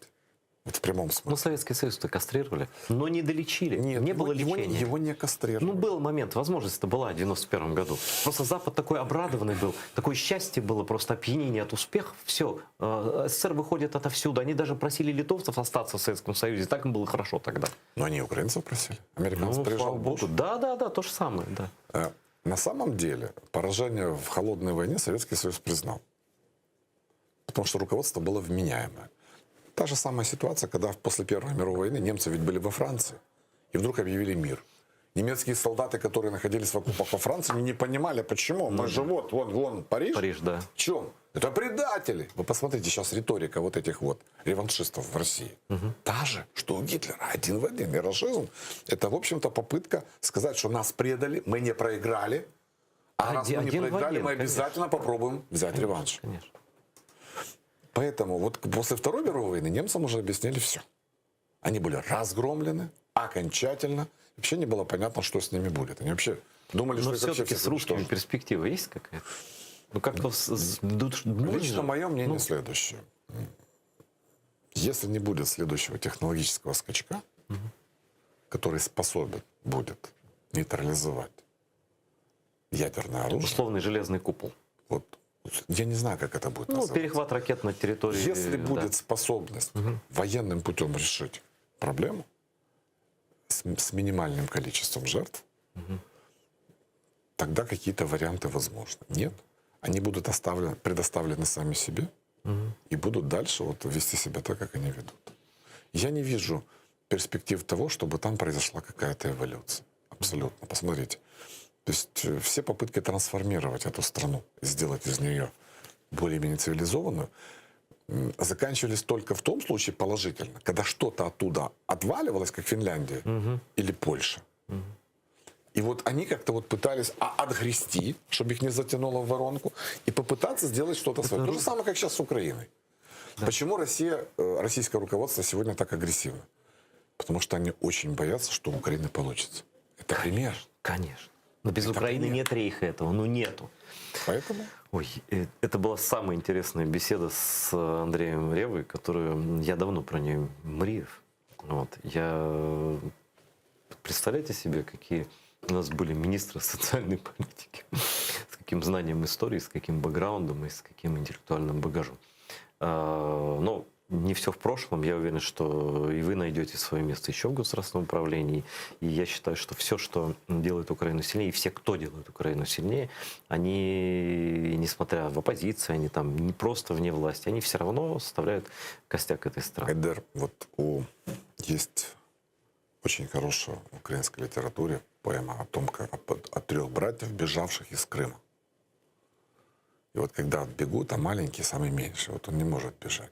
Вот в прямом смысле. Ну, Советский Союз-то кастрировали, но не долечили. Нет, не его- было его- лечения. его не кастрировали. Ну, был момент, возможность-то была в 91 году. Просто Запад такой обрадованный был, такое счастье было, просто опьянение от успехов. Все, СССР выходит отовсюду. Они даже просили литовцев остаться в Советском Союзе. Так им было хорошо тогда. Но они украинцев просили. Американцы Ну, приезжал слава Буш. богу. Да, да, да, то же самое, да. Э, На самом деле поражение в холодной войне Советский Союз признал. Потому что руководство было вменяемое. Та же самая ситуация, когда после Первой мировой войны немцы ведь были во Франции. И вдруг объявили мир. Немецкие солдаты, которые находились в окопах во Франции, они не понимали, почему. Мы же вот, вон, вон, Париж. Париж, да. В чем? Это предатели. Вы посмотрите, сейчас риторика вот этих вот реваншистов в России. Та же, что у Гитлера, один в один. И рашизм – это, в общем-то, попытка сказать, что нас предали, мы не проиграли. А раз Один- мы не один в проиграли, один, мы конечно. обязательно попробуем взять реванш. Конечно. Поэтому вот после Второй мировой войны немцам уже объяснили все. Они были разгромлены, окончательно. Вообще не было понятно, что с ними будет. Они вообще думали, Но что их вообще все-таки всех с русскими уничтожат. перспектива есть какая-то? Ну как-то с- с- душ- Лично мое мнение Ну. следующее. Если не будет следующего технологического скачка, который способен будет нейтрализовать ядерное оружие. Условный железный купол. Вот. Я не знаю, как это будет Ну, называться. перехват ракет на территории... Если да. будет способность военным путем решить проблему с, с минимальным количеством жертв, тогда какие-то варианты возможны. Нет, они будут оставлены, предоставлены сами себе Мгм. и будут дальше вот вести себя так, как они ведут. Я не вижу перспектив того, чтобы там произошла какая-то эволюция. Абсолютно. Посмотрите. То есть э, все попытки трансформировать эту страну, сделать из нее более-менее цивилизованную, м, заканчивались только в том случае положительно, когда что-то оттуда отваливалось, как Финляндия или Польша. И вот они как-то вот пытались а, отгрести, чтобы их не затянуло в воронку, и попытаться сделать что-то свое. То же самое, как сейчас с Украиной. Почему Россия, э, российское руководство сегодня так агрессивно? Потому что они очень боятся, что у Украины получится. Это пример. Конечно. Но без Это Украины пример. нет рейха этого, ну нету. Поэтому? Ой, э, это была самая интересная беседа с э, Андреем Ревой, которую я давно про нее мриев. Вот. Я... э, Представляете себе, какие у нас были министры социальной политики, с каким знанием истории, с каким бэкграундом и с каким интеллектуальным багажом. А, Но не все в прошлом. Я уверен, что и вы найдете свое место еще в государственном управлении. И я считаю, что все, что делает Украину сильнее, и все, кто делает Украину сильнее, они, несмотря в оппозиции, они там не просто вне власти, они все равно составляют костяк этой страны. Эдер, вот у, есть очень хорошая в украинской литературе поэма о том, как, о, о трех братьев, бежавших из Крыма. И вот когда бегут, а маленький самый меньший, вот он не может бежать.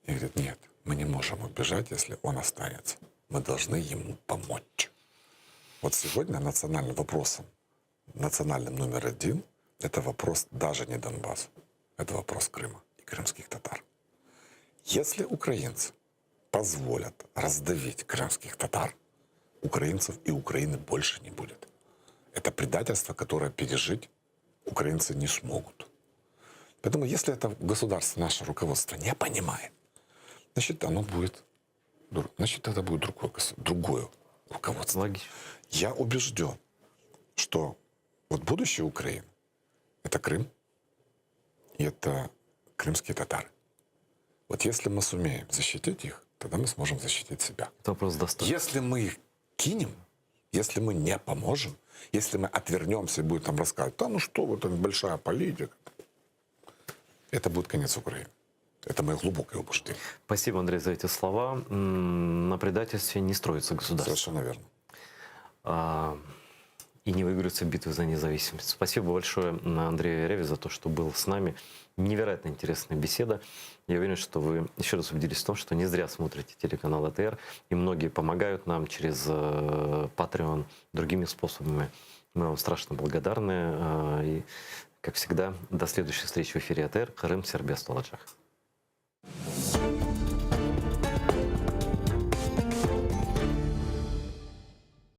И говорит, нет, мы не можем убежать, если он останется. Мы должны ему помочь. Вот сегодня национальным вопросом, национальным номер один, это вопрос даже не Донбасса, это вопрос Крыма и крымских татар. Если украинцы позволят раздавить крымских татар, украинцев и Украины больше не будет. Это предательство, которое пережить украинцы не смогут. Поэтому если это государство, наше руководство не понимает, значит, оно будет, дру- значит, это будет другое, госу- другое руководство. Логично. Я убежден, что вот будущее Украины – это Крым и это крымские татары. Вот если мы сумеем защитить их, тогда мы сможем защитить себя. Это вопрос достоинства. Если мы их кинем, если мы не поможем, если мы отвернемся и будем там рассказывать, да ну что вы, там большая политика, это будет конец Украины. Это мое глубокое убеждение. Спасибо, Андрей, за эти слова. М, На предательстве не строится государство. Совершенно верно. А, И не выиграются битвы за независимость. Спасибо большое Андрею Реве за то, что был с нами. Невероятно интересная беседа. Я уверен, что вы еще раз убедились в том, что не зря смотрите телеканал АТР. И многие помогают нам через э, Patreon, другими способами. Мы вам страшно благодарны. Э, И, как всегда, до следующей встречи в эфире АТР. Qırım serbest olacaq.